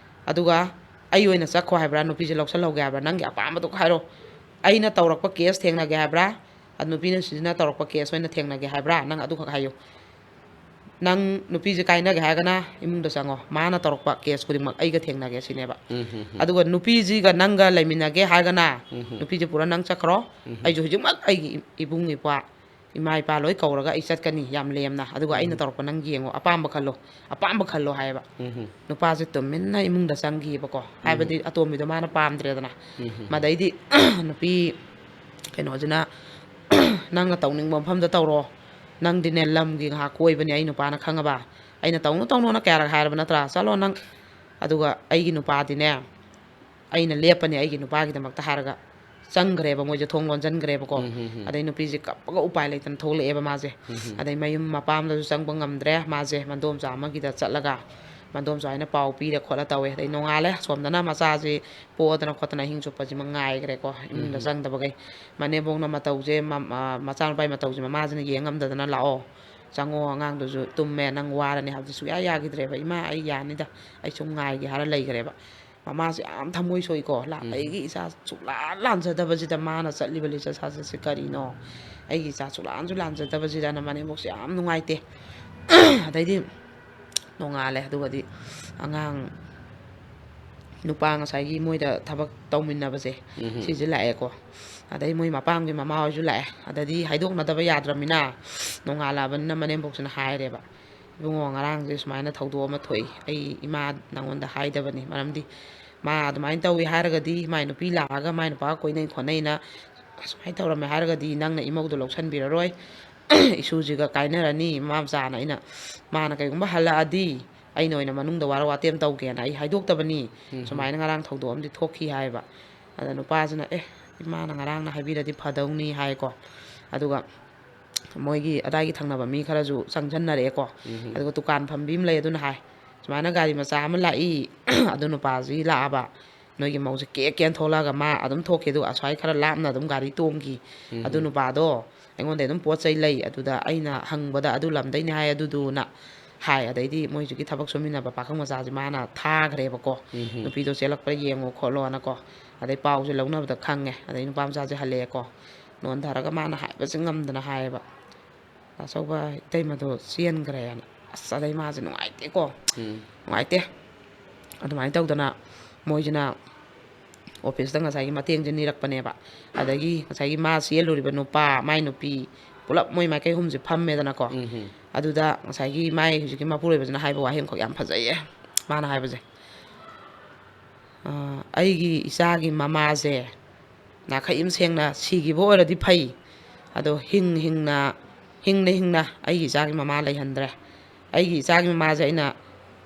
ꯑꯗꯨꯒ ꯑꯩ ꯑꯣꯏꯅ ꯆꯠꯈꯣ ꯍꯥꯏꯕ꯭ꯔꯥ? ꯅꯨꯄꯤꯁꯦ ꯂꯧꯁꯜꯍꯧꯒꯦ ꯍꯥꯏꯕ꯭ꯔꯥ? ꯅꯪꯒꯤ ꯑꯄꯥꯝꯕꯗꯣ ꯍꯥꯏꯔꯣ꯫ ꯑꯩꯅ ꯇꯧꯔꯛꯄ ꯀꯦꯁ ꯊꯦꯡꯅꯒꯦ ꯍꯥꯏꯕ꯭ꯔꯥ? ꯑꯗ ꯅꯨꯄꯤꯅ ꯁꯤꯁꯤꯅ ꯇꯧꯔꯛꯄ ꯀꯦꯁ ꯑꯣꯏꯅ ꯊꯦꯡꯅꯒꯦ ꯍꯥꯏꯕ꯭ꯔꯥ? ꯅꯪ ꯑꯗꯨꯈꯛ ꯍꯥꯏꯌꯨ꯫ ꯅꯪ ꯅꯨꯄꯤꯁꯦ ꯀꯥꯏꯅꯒꯦ ꯍꯥꯏꯔꯒꯅ ꯏꯃꯨꯡꯗ ꯆꯪꯉꯣ, ꯃꯥꯅ ꯇꯧꯔꯛꯄ ꯀꯦꯁ ꯈꯨꯗꯤꯡꯃꯛ ꯑꯩꯒ ꯊꯦꯡꯅꯒꯦ ꯁꯤꯅꯦꯕ꯫ ꯑꯗꯨꯒ ꯅꯨꯄꯤꯁꯤꯒ ꯅꯪꯒ ꯂꯩꯃꯤꯟꯅꯒꯦ ꯍꯥꯏꯔꯒꯅ ꯅꯨꯄꯤꯁꯦ ꯄꯨꯔꯥ ꯅꯪ ꯆꯠꯈ꯭ꯔꯣ꯫ ꯑꯩꯁꯨ ꯍꯧꯖꯤꯛꯃꯛ ꯑꯩꯒꯤ ꯏ-, ꯏꯕꯨꯡ ꯏꯄ꯭ꯋꯥ, ꯏꯃꯥ ꯏꯄꯥ ꯂꯣꯏ ꯀꯧꯔꯒ ꯑꯩ ꯆꯠꯀꯅꯤ ꯌꯥꯝ ꯂꯦꯝꯅ, ꯑꯗꯨꯒ ꯑꯩꯅ ꯇꯧꯔꯛꯄ ꯅꯪ ꯌꯦꯡꯉꯣ, ꯑꯄꯥꯝꯕ ꯈꯜꯂꯣ, ꯑꯄꯥꯝꯕ ꯈꯜꯂꯣ" ꯍꯥꯏꯌꯦꯕ꯫ ꯅꯨꯄꯥꯁꯦ ꯇꯨꯃꯤꯟꯅ ꯏꯃꯨꯡꯗ ꯆꯪꯈꯤꯌꯦꯕꯀꯣ, ꯍꯥꯏꯕꯗꯤ ꯑꯇꯣꯝꯕꯤꯗꯣ ꯃꯥꯅ ꯄꯥꯝꯗ꯭ꯔꯦꯗꯅ꯫ ꯃꯗꯩꯗꯤ ꯅꯨꯄꯤ ꯀꯩꯅꯣꯁꯤꯅ, "ꯅꯪꯅ ꯇꯧꯅꯤꯡꯕ ꯃꯐꯝꯗ ꯇꯧꯔꯣ, ꯅꯪꯗꯤꯅꯦ ꯂꯝꯒꯤ ꯉꯥꯏꯍꯥꯛ ꯀꯣꯏꯕꯅꯦ ꯑꯩ ꯅꯨꯄꯥꯅ ꯈꯪꯉꯕ? ꯑꯩꯅ ꯇꯧꯅꯨ ꯇꯧꯅꯨꯅ ꯀꯌꯥꯔꯛ ꯍꯥꯏꯔꯕ ꯅꯠꯇ꯭ꯔꯥ? ꯆꯠꯂꯣ ꯅꯪ"꯫ ꯑꯗꯨꯒ ꯑꯩꯒꯤ ꯅꯨꯄꯥꯗꯤꯅꯦ, ꯑꯩꯅ ꯂꯦꯞꯄꯅꯤ ꯑꯩꯒꯤ ꯅꯨꯄꯥꯒꯤꯗꯃꯛꯇ ꯍꯥꯏꯔꯒ ꯆꯪꯈ꯭ꯔꯦꯕ, ꯃꯣꯏꯁꯦ ꯊꯣꯡ ꯂꯣꯟꯁꯤꯟꯈ꯭ꯔꯦꯕꯀꯣ꯫ ꯑꯗꯩ ꯅꯨꯄꯤꯁꯦ ꯀꯞꯄꯒ ꯎꯄꯥꯏ ꯂꯩꯇꯅ ꯊꯣꯛꯂꯛꯑꯦꯕ ꯃꯥꯁꯦ꯫ ꯑꯗꯩ ꯃꯌꯨꯝ ꯃꯄꯥꯝꯗꯁꯨ ꯆꯪꯕ ꯉꯝꯗ꯭ꯔꯦ ꯃꯥꯁꯦ, ꯃꯟꯗꯣꯝꯆꯥ ꯑꯃꯒꯤꯗ ꯆꯠꯂꯒ ꯃꯟꯗꯣꯝꯆꯥ ꯍꯣꯏꯅ ꯄꯥꯎ ꯄꯤꯔꯦ ꯈꯣꯠꯂꯦ ꯇꯧꯋꯦ꯫ ꯑꯗꯩ ꯅꯣꯡꯉꯥꯜꯂꯦ, ꯁꯣꯝꯗꯅ ꯃꯆꯥꯁꯤ ꯄꯣꯗꯅ ꯈꯣꯠꯇꯅ ꯑꯍꯤꯡ ꯆꯨꯞꯄꯁꯤꯃ ꯉꯥꯏꯈ꯭ꯔꯦꯀꯣ, ꯏꯃꯨꯡꯗ ꯆꯪꯗꯕꯈꯩ꯫ ꯃꯅꯦꯝꯕꯣꯛꯅ ꯃꯇꯧꯁꯦ, ꯃ-, ꯃ-, ꯃꯆꯥꯅꯨꯄꯥꯒꯤ ꯃꯇꯧꯁꯦ ꯃꯃꯥꯁꯤꯅ ꯌꯦꯡ ꯉꯝꯗꯗꯅ, "ꯂꯥꯛꯑꯣ, ꯆꯪꯉꯣ, ꯑꯉꯥꯡꯗꯨꯁꯨ ꯇꯨꯝꯃꯦ, ꯅꯪ ꯋꯥꯔꯅꯤ" ꯍꯥꯏꯕꯗꯤ ꯁꯨꯡꯌꯥ ꯌꯥꯈꯤꯗ꯭ꯔꯦꯕ꯫ "ꯏꯃꯥ, ꯑꯩ ꯌꯥꯅꯤꯗ, ꯑꯩ ꯁꯨꯝ ꯉꯥꯏꯒꯦ" ꯍꯥꯏꯔ ꯂꯩꯈ꯭ꯔꯦꯕ꯫ ꯃꯃꯥꯁꯦ ꯌꯥꯝ ꯊꯃꯣꯏ ꯁꯣꯛꯏꯀꯣ꯫ "ꯂꯥ-, ꯑꯩꯒꯤ ꯏꯆꯥ ꯁꯨꯛꯂꯥꯟ ꯂꯥꯟꯖꯗꯕꯁꯤꯗ ꯃꯥꯅ ꯆꯠꯂꯤꯕ ꯂꯤꯆꯠ ꯁꯥꯖꯠꯁꯦ ꯀꯔꯤꯅꯣ? ꯑꯩꯒꯤ ꯏꯆꯥ ꯁꯨꯛꯂꯥꯟꯁꯨ ꯂꯥꯟꯖꯗꯕꯁꯤꯗꯅ" ꯃꯅꯦꯝꯕꯣꯛꯁꯦ ꯌꯥꯝ ꯅꯨꯡꯉꯥꯏꯇꯦ꯫ ꯑꯗꯩꯗꯤ ꯅꯣꯡꯉꯥꯜꯂꯦ꯫ ꯑꯗꯨꯒꯗꯤ ꯑꯉꯥꯡ ꯅꯨꯄꯥ ꯉꯁꯥꯏꯒꯤ ꯃꯣꯏꯗ ꯊꯕꯛ ꯇꯧꯃꯤꯟꯅꯕꯁꯦ, ꯁꯤꯁꯦ ꯂꯥꯛꯑꯦꯀꯣ꯫ ꯑꯗꯩ ꯃꯣꯏ ꯃꯄꯥꯝꯒꯤ ꯃꯃꯥ ꯍꯣꯏꯁꯨ ꯂꯥꯛꯑꯦ꯫ ꯑꯗꯗꯤ ꯍꯥꯏꯗꯣꯛꯅꯗꯕ ꯌꯥꯗ꯭ꯔꯕꯅꯤꯅ, ꯅꯣꯡꯉꯥꯜꯂꯛꯑꯕꯅꯤꯅ ꯃꯅꯦꯝꯕꯣꯛꯁꯤꯅ ꯍꯥꯏꯔꯦꯕ, "ꯏꯕꯨꯡꯉꯣ, ꯉꯔꯥꯡꯁꯦ ꯁꯨꯃꯥꯏꯅ ꯊꯧꯗꯣꯛ ꯑꯃ ꯊꯣꯛꯏ, ꯑꯩ ꯏꯃꯥ ꯅꯪꯉꯣꯟꯗ ꯍꯥꯏꯗꯕꯅꯤ, ꯃꯔꯝꯗꯤ ꯃꯥ ꯑꯗꯨꯃꯥꯏꯅ ꯇꯧꯏ ꯍꯥꯏꯔꯒꯗꯤ, ꯃꯥꯏ ꯅꯨꯄꯤ ꯂꯥꯛꯑꯒ ꯃꯥꯏ ꯅꯨꯄꯥ ꯀꯣꯏꯅꯩ ꯈꯣꯠꯅꯩꯅ ꯑꯁꯨꯃꯥꯏꯅ ꯇꯧꯔꯝꯃꯦ ꯍꯥꯏꯔꯒꯗꯤ ꯅꯪꯅ ꯏꯃꯧꯗꯣ ꯂꯧꯁꯟꯕꯤꯔꯔꯣꯏ, ꯏꯁꯨꯁꯤꯒ ꯀꯥꯏꯅꯔꯅꯤ ꯃꯃꯥ ꯃꯆꯥꯅ꯫ ꯑꯩꯅ, ꯃꯥꯅ ꯀꯩꯒꯨꯝꯕ ꯍꯜꯂꯛꯑꯗꯤ ꯑꯩꯅ ꯑꯣꯏꯅ ꯃꯅꯨꯡꯗ ꯋꯥꯔꯧ ꯋꯥꯇꯦꯝ ꯇꯧꯒꯦꯅ ꯑꯩ ꯍꯥꯏꯗꯣꯛꯇꯕꯅꯤ, ꯁꯨꯃꯥꯏꯅ ꯉꯔꯥꯡ ꯊꯧꯗꯣꯛ ꯑꯃꯗꯤ ꯊꯣꯛꯈꯤ" ꯍꯥꯏꯌꯦꯕ꯫ ꯑꯗ ꯅꯨꯄꯥꯁꯤꯅ, "ꯑꯦ, ꯏꯃꯥꯅ ꯉꯔꯥꯡꯅ ꯍꯥꯏꯕꯤꯔꯗꯤ ꯐꯗꯧꯅꯤ ꯍꯥꯏꯀꯣ꯫ ꯑꯗꯨꯒ ꯃꯣꯏꯒꯤ ꯑꯗꯥꯏꯒꯤ ꯊꯪꯅꯕ ꯃꯤ ꯈꯔꯁꯨ ꯆꯪꯁꯟꯅꯔꯛꯑꯦꯀꯣ꯫ ꯎꯝ꯫ ꯑꯗꯨꯒ ꯗꯨꯀꯥꯟ ꯐꯝꯕꯤ ꯑꯃ ꯂꯩ, ꯑꯗꯨꯅ ꯍꯥꯏ, "ꯁꯨꯃꯥꯏꯅ ꯒꯥꯔꯤ ꯃꯆꯥ ꯑꯃ ꯂꯥꯛꯏ, ꯑꯗꯨ ꯅꯨꯄꯥꯁꯤ ꯂꯥꯛꯑꯕ, ꯅꯣꯏꯒꯤ ꯃꯧꯁꯦ ꯀꯦꯛ ꯀꯦꯅ ꯊꯣꯛꯂꯛꯑꯒ ꯃꯥ ꯑꯗꯨꯝ ꯊꯣꯛꯈꯤ, ꯑꯗꯨꯒ ꯑꯁ꯭ꯋꯥꯏ ꯈꯔ ꯂꯥꯞꯅ ꯑꯗꯨꯝ ꯒꯥꯔꯤ ꯇꯣꯡꯈꯤ꯫ ꯎꯝ꯫ ꯑꯗꯨ ꯅꯨꯄꯥꯗꯣ ꯑꯩꯉꯣꯟꯗ ꯑꯗꯨꯝ ꯄꯣꯠ ꯆꯩ ꯂꯩ, ꯑꯗꯨꯗ ꯑꯩꯅ ꯍꯪꯕꯗ ꯑꯗꯨ ꯂꯝꯗꯩꯅꯦ ꯍꯥꯏ ꯑꯗꯨꯗꯨꯅ" ꯍꯥꯏ꯫ ꯑꯗꯩꯗꯤ ꯃꯣꯏ ꯍꯧꯖꯤꯛꯀꯤ ꯊꯕꯛ ꯁꯨꯃꯤꯟꯅꯕ ꯄꯥꯈꯪ ꯃꯆꯥꯁꯦ ꯃꯥꯅ ꯊꯥꯈ꯭ꯔꯦꯕꯀꯣ, ꯎꯝ꯫ "ꯅꯨꯄꯤꯗꯣ ꯆꯦꯜꯂꯛꯄ꯭ꯔꯥ ꯌꯦꯡꯉꯣ ꯈꯣꯠꯂꯣꯅꯀꯣ"꯫ ꯑꯗꯩ ꯄꯥꯎꯁꯦ ꯂꯧꯅꯕꯗ ꯈꯪꯉꯦ꯫ ꯑꯗꯩ ꯅꯨꯄꯥ ꯃꯆꯥꯁꯦ ꯍꯜꯂꯛꯑꯦꯀꯣ, ꯅꯣꯟꯊꯔꯒ ꯃꯥꯅ ꯍꯥꯏꯕꯁꯦ ꯉꯝꯗꯅ ꯍꯥꯏꯌꯦꯕ, "ꯇꯥ ꯑꯆꯧꯕ, ꯏꯇꯩꯃꯗꯣ ꯆꯦꯟꯈ꯭ꯔꯦꯅ"꯫ ꯑꯁ, ꯑꯗꯩ ꯃꯥꯁꯦ ꯅꯨꯡꯉꯥꯏꯇꯦꯀꯣ꯫ ꯎꯝ꯫ ꯅꯨꯡꯉꯥꯏꯇꯦ꯫ ꯑꯗꯨꯃꯥꯏꯅ ꯇꯧꯗꯅ ꯃꯣꯏꯁꯤꯅ ꯑꯣꯐꯤꯁꯇ ꯉꯁꯥꯏꯒꯤ ꯃꯇꯦꯡꯁꯦ ꯅꯤꯔꯛꯄꯅꯦꯕ꯫ ꯑꯗꯒꯤ ꯉꯁꯥꯏꯒꯤ ꯃꯥ ꯆꯦꯜꯂꯨꯔꯤꯕ ꯅꯨꯄꯥ, ꯃꯥꯏ ꯅꯨꯄꯤ, ꯄꯨꯂꯞ ꯃꯣꯏ ꯃꯥꯏꯀꯩ ꯑꯍꯨꯝꯁꯦ ꯐꯝꯃꯦꯗꯅꯀꯣ꯫ ꯎꯝ꯫ ꯑꯗꯨꯗ ꯉꯁꯥꯏꯒꯤ ꯃꯥꯏ ꯍꯧꯖꯤꯛꯀꯤ ꯃꯄꯨꯔꯣꯏꯕꯁꯤꯅ ꯍꯥꯏꯕ ꯋꯥꯍꯩ ꯑꯃꯈꯛ ꯌꯥꯝ ꯐꯖꯩꯌꯦ꯫ ꯃꯥꯅ ꯍꯥꯏꯕꯁꯦ, "ꯑ, ꯑꯩꯒꯤ ꯏꯆꯥꯒꯤ ꯃꯃꯥꯁꯦ ꯅꯥꯈꯩ ꯑꯃ ꯁꯦꯡꯅ ꯁꯤꯈꯤꯕ ꯑꯣꯏꯔꯗꯤ ꯐꯩ, ꯑꯗꯣ ꯍꯤꯡ ꯍꯤꯡꯅ, ꯍꯤꯡꯅ ꯍꯤꯡꯅ ꯑꯩꯒꯤ ꯏꯆꯥꯒꯤ ꯃꯃꯥ ꯂꯩꯍꯟꯗ꯭ꯔꯦ꯫ ꯑꯩꯒꯤ ꯏꯆꯥꯒꯤ ꯃꯃꯥꯁꯦ ꯑꯩꯅ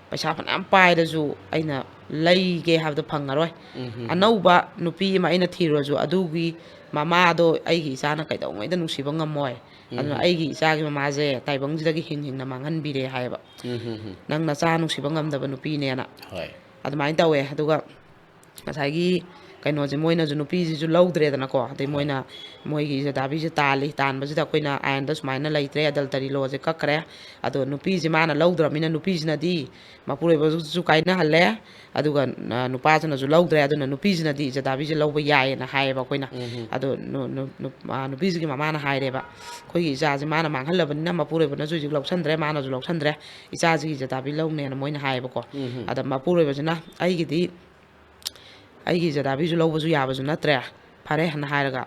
ꯄꯩꯁꯥ ꯐꯅꯌꯥꯝ ꯄꯥꯏꯔꯁꯨ ꯑꯩꯅ ꯂꯩꯒꯦ ꯍꯥꯏꯕꯗꯣ ꯐꯪꯉꯔꯣꯏ꯫ ꯎꯝ, ꯎꯝ, ꯎꯝ꯫ ꯑꯅꯧꯕ ꯅꯨꯄꯤ ꯑꯃ ꯑꯩꯅ ꯊꯤꯔꯨꯔꯁꯨ ꯑꯗꯨꯒꯤ ꯃꯃꯥꯗꯣ ꯑꯩꯒꯤ ꯏꯆꯥꯅ ꯀꯩꯗꯧꯉꯩꯗ ꯅꯨꯡꯁꯤꯕ ꯉꯝꯃꯣꯏ꯫ ꯑꯗꯨꯅ ꯎꯝ꯫ ꯑꯩꯒꯤ ꯏꯆꯥꯒꯤ ꯃꯃꯥꯁꯦ ꯇꯥꯏꯕꯪꯁꯤꯗꯒꯤ ꯍꯤꯡ ꯍꯤꯡꯅ ꯃꯥꯡꯍꯟꯕꯤꯔꯦ" ꯍꯥꯏꯌꯦꯕ꯫ ꯎꯝ, ꯎꯝ, ꯎꯝ꯫ "ꯅꯪ ꯅꯆꯥ ꯅꯨꯡꯁꯤꯕ ꯉꯝꯗꯕ ꯅꯨꯄꯤꯅꯦꯅ"꯫ ꯍꯣꯏ꯫ ꯑꯗꯨꯃꯥꯏꯅ ꯇꯧꯋꯦ꯫ ꯑꯗꯨꯒ ꯉꯁꯥꯏꯒꯤ ꯀꯩꯅꯣꯁꯦ, ꯃꯣꯏꯅꯁꯨ ꯅꯨꯄꯤꯁꯤꯁꯨ ꯂꯧꯗ꯭ꯔꯦꯗꯅꯀꯣ꯫ ꯑꯗꯩ ꯍꯣꯏ꯫ ꯃꯣꯏꯅ ꯃꯣꯏꯒꯤ ꯖꯗꯥꯕꯤꯁꯦ ꯇꯥꯜꯂꯤ, ꯇꯥꯟꯕꯁꯤꯗ ꯑꯩꯈꯣꯏꯅ ꯑꯥꯏꯟꯗ ꯁꯨꯃꯥꯏꯅ ꯂꯩꯇ꯭ꯔꯦ, adultery lawꯁꯦ ꯀꯛꯈ꯭ꯔꯦ꯫ ꯑꯗꯣ ꯅꯨꯄꯤꯁꯦ ꯃꯥꯅ ꯂꯧꯗ꯭ꯔꯕꯅꯤꯅ ꯅꯨꯄꯤꯁꯤꯅꯗꯤ ꯃꯄꯨꯔꯣꯏꯕꯁꯨ ꯀꯥꯏꯅꯍꯜꯂꯦ, ꯑꯗꯨꯒ, ꯑ, ꯅꯨꯄꯥꯁꯤꯅꯁꯨ ꯂꯧꯗ꯭ꯔꯦ, ꯑꯗꯨꯅ ꯅꯨꯄꯤꯁꯤꯅꯗꯤ ꯖꯗꯥꯕꯤꯁꯦ ꯂꯧꯕ ꯌꯥꯏꯌꯦꯅ ꯍꯥꯏꯌꯦꯕ ꯑꯩꯈꯣꯏꯅ꯫ ꯎꯝ꯫ ꯑꯗꯣ ꯅꯨ-, ꯅꯨ-, ꯅꯨ-, ꯑ, ꯅꯨꯄꯤꯁꯤꯒꯤ ꯃꯃꯥꯅ ꯍꯥꯏꯔꯦꯕ, "ꯑꯩꯈꯣꯏꯒꯤ ꯏꯆꯥꯁꯦ ꯃꯥꯅ ꯃꯥꯡꯍꯜꯂꯕꯅꯤꯅ ꯃꯄꯨꯔꯣꯏꯕꯅꯁꯨ ꯍꯧꯖꯤꯛ ꯂꯧꯁꯟꯗ꯭ꯔꯦ, ꯃꯥꯅꯁꯨ ꯂꯧꯁꯟꯗ꯭ꯔꯦ, ꯏꯆꯥꯁꯤꯒꯤ ꯖꯗꯥꯕꯤ ꯂꯧꯅꯦꯅ" ꯃꯣꯏꯅ ꯍꯥꯏꯌꯦꯕꯀꯣ꯫ ꯎꯝ꯫ ꯑꯗ ꯃꯄꯨꯔꯣꯏꯕꯁꯤꯅ, "ꯑꯩꯒꯤꯗꯤ ꯑꯩꯒꯤ ꯖꯗꯥꯕꯤꯁꯨ ꯂꯧꯕꯁꯨ ꯌꯥꯕꯁꯨ ꯅꯠꯇ꯭ꯔꯦ, ꯐꯔꯦ" ꯍꯥꯏꯅ ꯍꯥꯏꯔꯒ,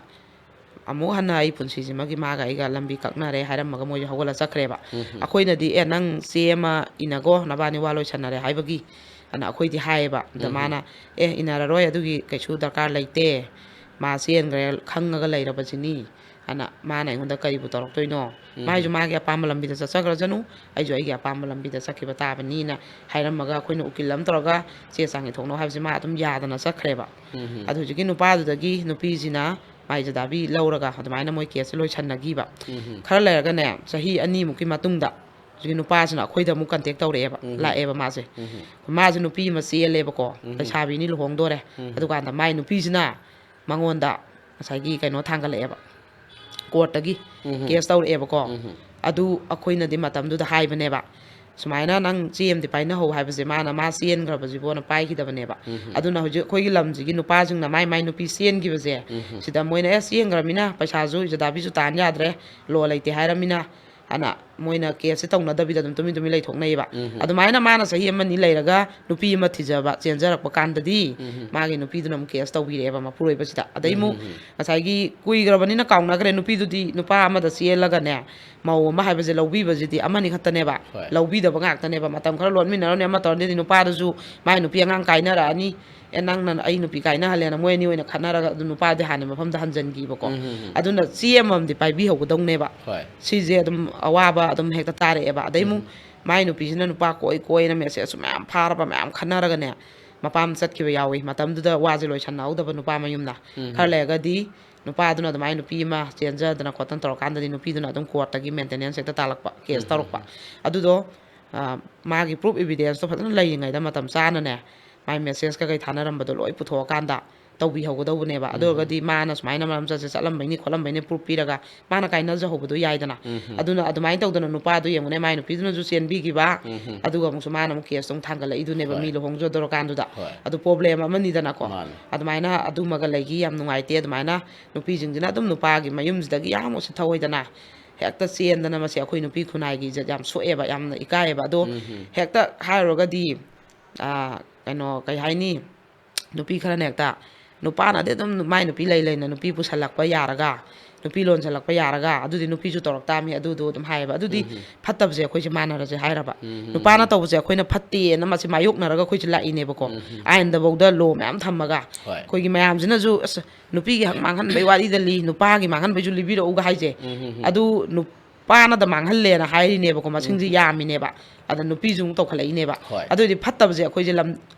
"ꯑꯃꯨꯛ ꯍꯟꯅ ꯑꯩ ꯄꯨꯟꯁꯤꯁꯤꯃꯒꯤ ꯃꯥꯒ ꯑꯩꯒ ꯂꯝꯕꯤ ꯀꯛꯅꯔꯦ" ꯍꯥꯏꯔꯝꯃꯒ ꯃꯣꯏꯁꯦ ꯍꯧꯒꯠꯂ ꯆꯠꯈ꯭ꯔꯦꯕ꯫ ꯎꯝ꯫ ꯑꯩꯈꯣꯏꯅꯗꯤ, "ꯑꯦ, ꯅꯪ ꯆꯦ ꯑꯃ ꯏꯅꯒꯣ, ꯅꯕꯥꯅꯤ ꯋꯥ ꯂꯣꯏꯁꯟꯅꯔꯦ" ꯍꯥꯏꯕꯒꯤ, ꯑꯅ ꯑꯩꯈꯣꯏꯗꯤ ꯍꯥꯏꯌꯦꯕ꯫ ꯑꯗ ꯎꯝ꯫ ꯃꯥꯅ, "ꯑꯦ, ꯏꯅꯔꯔꯣꯏ, ꯑꯗꯨꯒꯤ ꯀꯩꯁꯨ ꯗꯔꯀꯥꯔ ꯂꯩꯇꯦ, ꯃꯥ ꯆꯦꯟꯈ꯭ꯔꯦ ꯈꯪꯉꯒ ꯂꯩꯔꯕꯁꯤꯅꯤ, ꯑꯗꯨꯅ ꯃꯥꯅ ꯑꯩꯉꯣꯟꯗ ꯀꯔꯤꯕꯨ ꯇꯧꯔꯛꯇꯣꯏꯅꯣ? ꯃꯥꯏꯁꯨ ꯃꯥꯒꯤ ꯑꯄꯥꯝꯕ ꯂꯝꯕꯤꯗ ꯆꯠꯆꯈ꯭ꯔꯖꯅꯨ, ꯑꯩꯁꯨ ꯑꯩꯒꯤ ꯑꯄꯥꯝꯕ ꯂꯝꯕꯤꯗ ꯆꯠꯈꯤꯕ ꯇꯥꯕꯅꯤꯅ ꯍꯥꯏꯔꯝꯃꯒ, ꯑꯩꯈꯣꯏꯅ ꯎꯀꯤꯜ ꯑꯃ ꯇꯧꯔꯒ ꯆꯦ ꯆꯥꯡ ꯏꯊꯣꯛꯅꯧ ꯍꯥꯏꯕꯁꯦ ꯃꯥ ꯑꯗꯨꯝ ꯌꯥꯗꯅ ꯆꯠꯈ꯭ꯔꯦꯕ꯫ ꯑꯗꯨ ꯍꯧꯖꯤꯛꯀꯤ ꯅꯨꯄꯥꯗꯨꯗꯒꯤ ꯅꯨꯄꯤꯁꯤꯅ ꯃꯥꯏ ꯖꯗꯥꯕꯤ ꯂꯧꯔꯒ ꯑꯗꯨꯃꯥꯏꯅ ꯃꯣꯏ ꯀꯦꯁꯁꯦ ꯂꯣꯏꯁꯟꯅꯈꯤꯕ꯫ ꯈꯔ ꯂꯩꯔꯒꯅꯦ, ꯆꯍꯤ ꯑꯅꯤꯃꯨꯛꯀꯤ ꯃꯇꯨꯡꯗ ꯍꯧꯖꯤꯛꯀꯤ ꯅꯨꯄꯥꯁꯤꯅ ꯑꯩꯈꯣꯏꯗ ꯑꯃꯨꯛ ꯀꯟꯇꯦꯛ ꯇꯧꯔꯛꯑꯦꯕ, ꯂꯥꯛꯑꯦꯕ ꯃꯥꯁꯦ꯫ ꯃꯥꯁꯦ ꯅꯨꯄꯤ ꯑꯃ ꯆꯦꯜꯂꯦꯕꯀꯣ, ꯂꯩꯁꯥꯕꯤꯅꯤ, ꯂꯨꯍꯣꯡꯗꯣꯔꯦ꯫ ꯑꯗꯨꯀꯥꯟꯗ ꯃꯥꯏ ꯅꯨꯄꯤꯁꯤꯅ ꯃꯉꯣꯟꯗ ꯉꯁꯥꯏꯒꯤ ꯀꯩꯅꯣ ꯊꯥꯡꯒꯠꯂꯛꯑꯦꯕ, ꯀꯣꯔꯠꯇꯒꯤ ꯀꯦꯁ ꯇꯧꯔꯛꯑꯦꯕꯀꯣ꯫ ꯑꯗꯨ ꯑꯩꯈꯣꯏꯅꯗꯤ ꯃꯇꯝꯗꯨꯗ ꯍꯥꯏꯕꯅꯦꯕ, ꯁꯨꯃꯥꯏꯅ ꯅꯪ ꯆꯦ ꯑꯃꯗꯤ ꯄꯥꯏꯅꯍꯧ ꯍꯥꯏꯕꯁꯦ, ꯃꯥꯅ ꯃꯥ ꯆꯦꯟꯈ꯭ꯔꯕꯁꯤꯕꯣꯅ ꯄꯥꯏꯈꯤꯗꯕꯅꯦꯕ꯫ ꯑꯗꯨꯅ ꯍꯧꯖꯤꯛ ꯑꯩꯈꯣꯏꯒꯤ ꯂꯝꯁꯤꯒꯤ ꯅꯨꯄꯥꯁꯤꯡꯅ ꯃꯥꯏ ꯃꯥꯏ ꯅꯨꯄꯤ ꯆꯦꯟꯈꯤꯕꯁꯦ, ꯁꯤꯗ ꯃꯣꯏꯅ ꯑꯦ ꯆꯦꯟꯈ꯭ꯔꯃꯤꯅ ꯄꯩꯁꯥꯁꯨ ꯏꯖꯗꯥꯕꯤꯁꯨ ꯇꯥꯟ ꯌꯥꯗ꯭ꯔꯦ, ꯂꯣ ꯂꯩꯇꯦ ꯍꯥꯏꯔꯃꯤꯅ, ꯑꯅ ꯃꯣꯏꯅ ꯀꯦꯁꯁꯦ ꯇꯧꯅꯗꯕꯤꯗ ꯑꯗꯨꯝ ꯇꯨꯃꯤꯟ ꯇꯨꯃꯤꯟ ꯂꯩꯊꯣꯛꯅꯩꯕ꯫ ꯑꯗꯨꯃꯥꯏꯅ ꯃꯥꯅ ꯆꯍꯤ ꯑꯃ ꯑꯅꯤ ꯂꯩꯔꯒ ꯅꯨꯄꯤ ꯑꯃ ꯊꯤꯖꯕ, ꯆꯦꯟꯖꯔꯛꯄ ꯀꯥꯟꯗꯗꯤ ꯃꯥꯒꯤ ꯅꯨꯄꯤꯗꯨꯅ ꯑꯃꯨꯛ ꯀꯦꯁ ꯇꯧꯕꯤꯔꯛꯑꯦꯕ ꯃꯄꯨꯔꯣꯏꯕꯁꯤꯗ꯫ ꯑꯗꯩ ꯑꯃꯨꯛ ꯉꯁꯥꯏꯒꯤ ꯀꯨꯏꯈ꯭ꯔꯕꯅꯤꯅ ꯀꯥꯎꯅꯈ꯭ꯔꯦ, ꯅꯨꯄꯤꯗꯨꯗꯤ ꯅꯨꯄꯥ ꯑꯃꯗ ꯆꯦꯜꯂꯒꯅꯦ, ꯃꯧ ꯑꯃ ꯍꯥꯏꯕꯁꯦ ꯂꯧꯕꯤꯕꯁꯤꯗꯤ ꯑꯃꯅꯤ ꯈꯛꯇꯅꯦꯕ꯫ ꯍꯣꯏ꯫ ꯂꯧꯕꯤꯗꯕ ꯉꯥꯛꯇꯅꯦꯕ꯫ ꯃꯇꯝ ꯈꯔ ꯂꯣꯟꯃꯤꯟꯅꯔꯅꯤ, ꯑꯃ ꯇꯧꯔꯅꯤ, ꯑꯗꯩ ꯅꯨꯄꯥꯗꯨꯁꯨ ꯃꯥꯏ ꯅꯨꯄꯤ ꯑꯉꯥꯡ ꯀꯥꯏꯅꯔꯛꯑꯅꯤ, "ꯑꯦ, ꯅꯪꯅ ꯑꯩ ꯅꯨꯄꯤ ꯀꯥꯏꯅꯍꯜꯂꯦꯅ" ꯃꯣꯏ ꯑꯅꯤ ꯑꯣꯏꯅ ꯈꯠꯅꯔꯒ ꯑꯗꯨꯝ ꯅꯨꯄꯥꯗꯤ ꯍꯥꯟꯅ ꯃꯐꯝꯗ ꯍꯟꯖꯟꯈꯤꯕꯀꯣ꯫ ꯑꯗꯨꯅ ꯆꯦ ꯑꯃꯃꯝꯗꯤ ꯄꯥꯏꯕꯤꯍꯧꯒꯗꯧꯅꯦꯕ꯫ ꯍꯣꯏ꯫ ꯁꯤꯁꯦ ꯑꯗꯨꯝ ꯑꯋꯥꯕ ꯑꯗꯨꯝ ꯍꯦꯛꯇ ꯇꯥꯔꯛꯑꯦꯕ꯫ ꯑꯗꯩ ꯑꯃꯨꯛ ꯃꯥꯏ ꯅꯨꯄꯤꯁꯤꯅ ꯅꯨꯄꯥ ꯀꯣꯏ ꯀꯣꯏꯅ ꯃꯦꯁꯦꯖꯁꯨ ꯃꯌꯥꯝ ꯐꯥꯔꯕ, ꯃꯌꯥꯝ ꯈꯠꯅꯔꯒꯅꯦ, ꯃꯄꯥꯝ ꯆꯠꯈꯤꯕ ꯌꯥꯎꯏ꯫ ꯃꯇꯝꯗꯨꯗ ꯋꯥꯁꯦ ꯂꯣꯏꯁꯟꯅꯍꯧꯗꯕ ꯅꯨꯄꯥ ꯃꯌꯨꯝꯅ꯫ ꯈꯔ ꯂꯩꯔꯒꯗꯤ ꯅꯨꯄꯥꯗꯨꯅ ꯑꯗꯨꯃꯥꯏꯅ ꯅꯨꯄꯤ ꯑꯃ ꯆꯦꯟꯖꯗꯅ ꯈꯣꯠꯇꯅ ꯇꯧꯔꯀꯥꯟꯗꯗꯤ ꯅꯨꯄꯤꯗꯨꯅ ꯑꯗꯨꯝ ꯀꯣꯔꯠꯇꯒꯤ ꯃꯦꯟꯇꯦꯅꯦꯟꯁ ꯍꯦꯛꯇ ꯇꯥꯜꯂꯛꯄ, ꯀꯦꯁ ꯇꯧꯔꯛꯄ꯫ ꯑꯗꯨꯗꯣ, ꯑ, ꯃꯥꯒꯤ ꯄ꯭ꯔꯨꯐ ꯏꯚꯤꯗꯦꯟꯁꯇꯣ ꯐꯖꯅ ꯂꯩꯔꯤꯉꯩꯗ ꯃꯇꯝ ꯆꯥꯅꯅꯦ, ꯃꯥꯏ ꯃꯦꯁꯦꯖ ꯀꯩꯀꯩ ꯊꯥꯅꯔꯝꯕꯗꯣ ꯂꯣꯏ ꯄꯨꯊꯣꯛꯑꯀꯥꯟꯗ ꯇꯧꯕꯤꯍꯧꯒꯗꯧꯕꯅꯦꯕ꯫ ꯑꯗꯨ ꯑꯣꯏꯔꯒꯗꯤ ꯃꯥꯅ ꯁꯨꯃꯥꯏꯅ ꯃꯔꯝ ꯆꯠꯁꯦ ꯆꯠꯂꯝꯕꯩꯅꯤ ꯈꯣꯠꯂꯝꯕꯩꯅꯤ ꯄ꯭ꯔꯨꯐ ꯄꯤꯔꯒ ꯃꯥꯅ ꯀꯥꯏꯅꯖꯍꯧꯕꯗꯣ ꯌꯥꯏꯗꯅ꯫ ꯑꯗꯨꯅ ꯑꯗꯨꯃꯥꯏꯅ ꯇꯧꯗꯅ ꯅꯨꯄꯥꯗꯣ ꯌꯦꯡꯉꯨꯅꯦ, ꯃꯥꯏ ꯅꯨꯄꯤꯗꯨꯅꯁꯨ ꯆꯦꯟꯕꯤꯈꯤꯕ, ꯑꯗꯨꯒ ꯑꯃꯨꯛꯁꯨ ꯃꯥꯅ ꯑꯃꯨꯛ ꯀꯦꯁꯇꯣ ꯑꯃꯨꯛ ꯊꯥꯡꯒꯠꯂꯛꯏꯗꯨꯅꯦꯕ, ꯍꯣꯏ꯫ ꯃꯤ ꯂꯨꯍꯣꯡꯖꯗꯧꯔꯀꯥꯟꯗꯨꯗ꯫ ꯍꯣꯏ꯫ ꯑꯗꯨ ꯄ꯭ꯔꯣꯕ꯭ꯂꯦꯝ ꯑꯃꯅꯤꯗꯅꯀꯣ꯫ ꯃꯥꯅꯦ꯫ ꯑꯗꯨꯃꯥꯏꯅ ꯑꯗꯨꯃꯒ ꯂꯩꯈꯤ, ꯌꯥꯝ ꯅꯨꯡꯉꯥꯏꯇꯦ꯫ ꯑꯗꯨꯃꯥꯏꯅ ꯅꯨꯄꯤꯁꯤꯡꯁꯤꯅ ꯑꯗꯨꯝ ꯅꯨꯄꯥꯒꯤ ꯃꯌꯨꯝꯁꯤꯗꯒꯤ ꯌꯥꯝ ꯎꯁꯤꯠ ꯊꯑꯣꯏꯗꯅ ꯍꯦꯛꯇ ꯆꯦꯟꯗꯅ, ꯃꯁꯤ ꯑꯩꯈꯣꯏ ꯅꯨꯄꯤ ꯈꯨꯟꯅꯥꯏꯒꯤ ꯏꯖꯠ ꯌꯥꯝ ꯁꯣꯛꯑꯦꯕ, ꯌꯥꯝꯅ ꯏꯀꯥꯏꯌꯦꯕ꯫ ꯑꯗꯣ ꯍꯦꯛꯇ ꯍꯥꯏꯔꯨꯔꯒꯗꯤ, ꯑꯥ, ꯀꯩꯅꯣ, ꯀꯩ ꯍꯥꯏꯅꯤ, ꯅꯨꯄꯤ ꯈꯔꯅ ꯍꯦꯛꯇ ꯅꯨꯄꯥꯅꯗꯤ ꯑꯗꯨꯝ ꯃꯥꯏ ꯅꯨꯄꯤ ꯂꯩ ꯂꯩꯅ ꯅꯨꯄꯤ ꯄꯨꯁꯜꯂꯛꯄ ꯌꯥꯔꯒ, ꯅꯨꯄꯤ ꯂꯣꯟꯁꯤꯜꯂꯛꯄ ꯌꯥꯔꯒ, ꯑꯗꯨꯗꯤ ꯅꯨꯄꯤꯁꯨ ꯇꯧꯔꯛ ꯇꯥꯕꯅꯤ, ꯑꯗꯨꯗꯣ ꯑꯗꯨꯝ ꯍꯥꯏꯌꯦꯕ꯫ ꯑꯗꯨꯗꯤ ꯎꯝ ꯍꯝ꯫ ꯐꯠꯇꯕꯁꯦ ꯑꯩꯈꯣꯏꯁꯦ ꯃꯥꯟꯅꯔꯁꯦ ꯍꯥꯏꯔꯕ꯫ ꯎꯝ ꯍꯝ꯫ ꯅꯨꯄꯥꯅ ꯇꯧꯕꯁꯦ ꯑꯩꯈꯣꯏꯅ ꯐꯠꯇꯦꯅ ꯃꯁꯤ ꯃꯥꯌꯣꯛꯅꯔꯒ ꯑꯩꯈꯣꯏꯁꯦ ꯂꯥꯛꯏꯅꯦꯕꯀꯣ꯫ ꯎꯝ ꯍꯝ꯫ ꯑꯥꯏꯟꯗꯐꯧꯗ ꯂꯣ ꯃꯌꯥꯝ ꯊꯝꯃꯒ ꯍꯣꯏ꯫ ꯑꯩꯈꯣꯏꯒꯤ ꯃꯌꯥꯝꯁꯤꯅꯁꯨ "ꯑꯁ, ꯅꯨꯄꯤꯒꯤ ꯍꯛ ꯃꯥꯡꯍꯟꯕꯩ ꯋꯥꯔꯤꯗ ꯂꯤ, ꯅꯨꯄꯥꯒꯤ ꯃꯥꯡꯍꯟꯕꯩꯁꯨ ꯂꯤꯕꯤꯔꯛꯎꯒ" ꯍꯥꯏꯁꯦ꯫ ꯎꯝ ꯍꯝ ꯍꯝ꯫ ꯑꯗꯨ ꯅꯨꯄꯥꯅꯗ ꯃꯥꯡꯍꯜꯂꯦꯅ ꯍꯥꯏꯔꯤꯅꯦꯕꯀꯣ, ꯃꯁꯤꯡꯁꯦ ꯎꯝ꯫ ꯌꯥꯝꯃꯤꯅꯦꯕ꯫ ꯑꯗ ꯅꯨꯄꯤꯁꯨ ꯑꯃꯨꯛ ꯇꯧꯈꯠꯂꯛꯏꯅꯦꯕ꯫ ꯍꯣꯏ꯫ ꯑꯗꯨꯗꯤ ꯐꯠꯇꯕꯁꯦ ꯑꯩꯈꯣꯏꯁꯦ ꯂꯝ,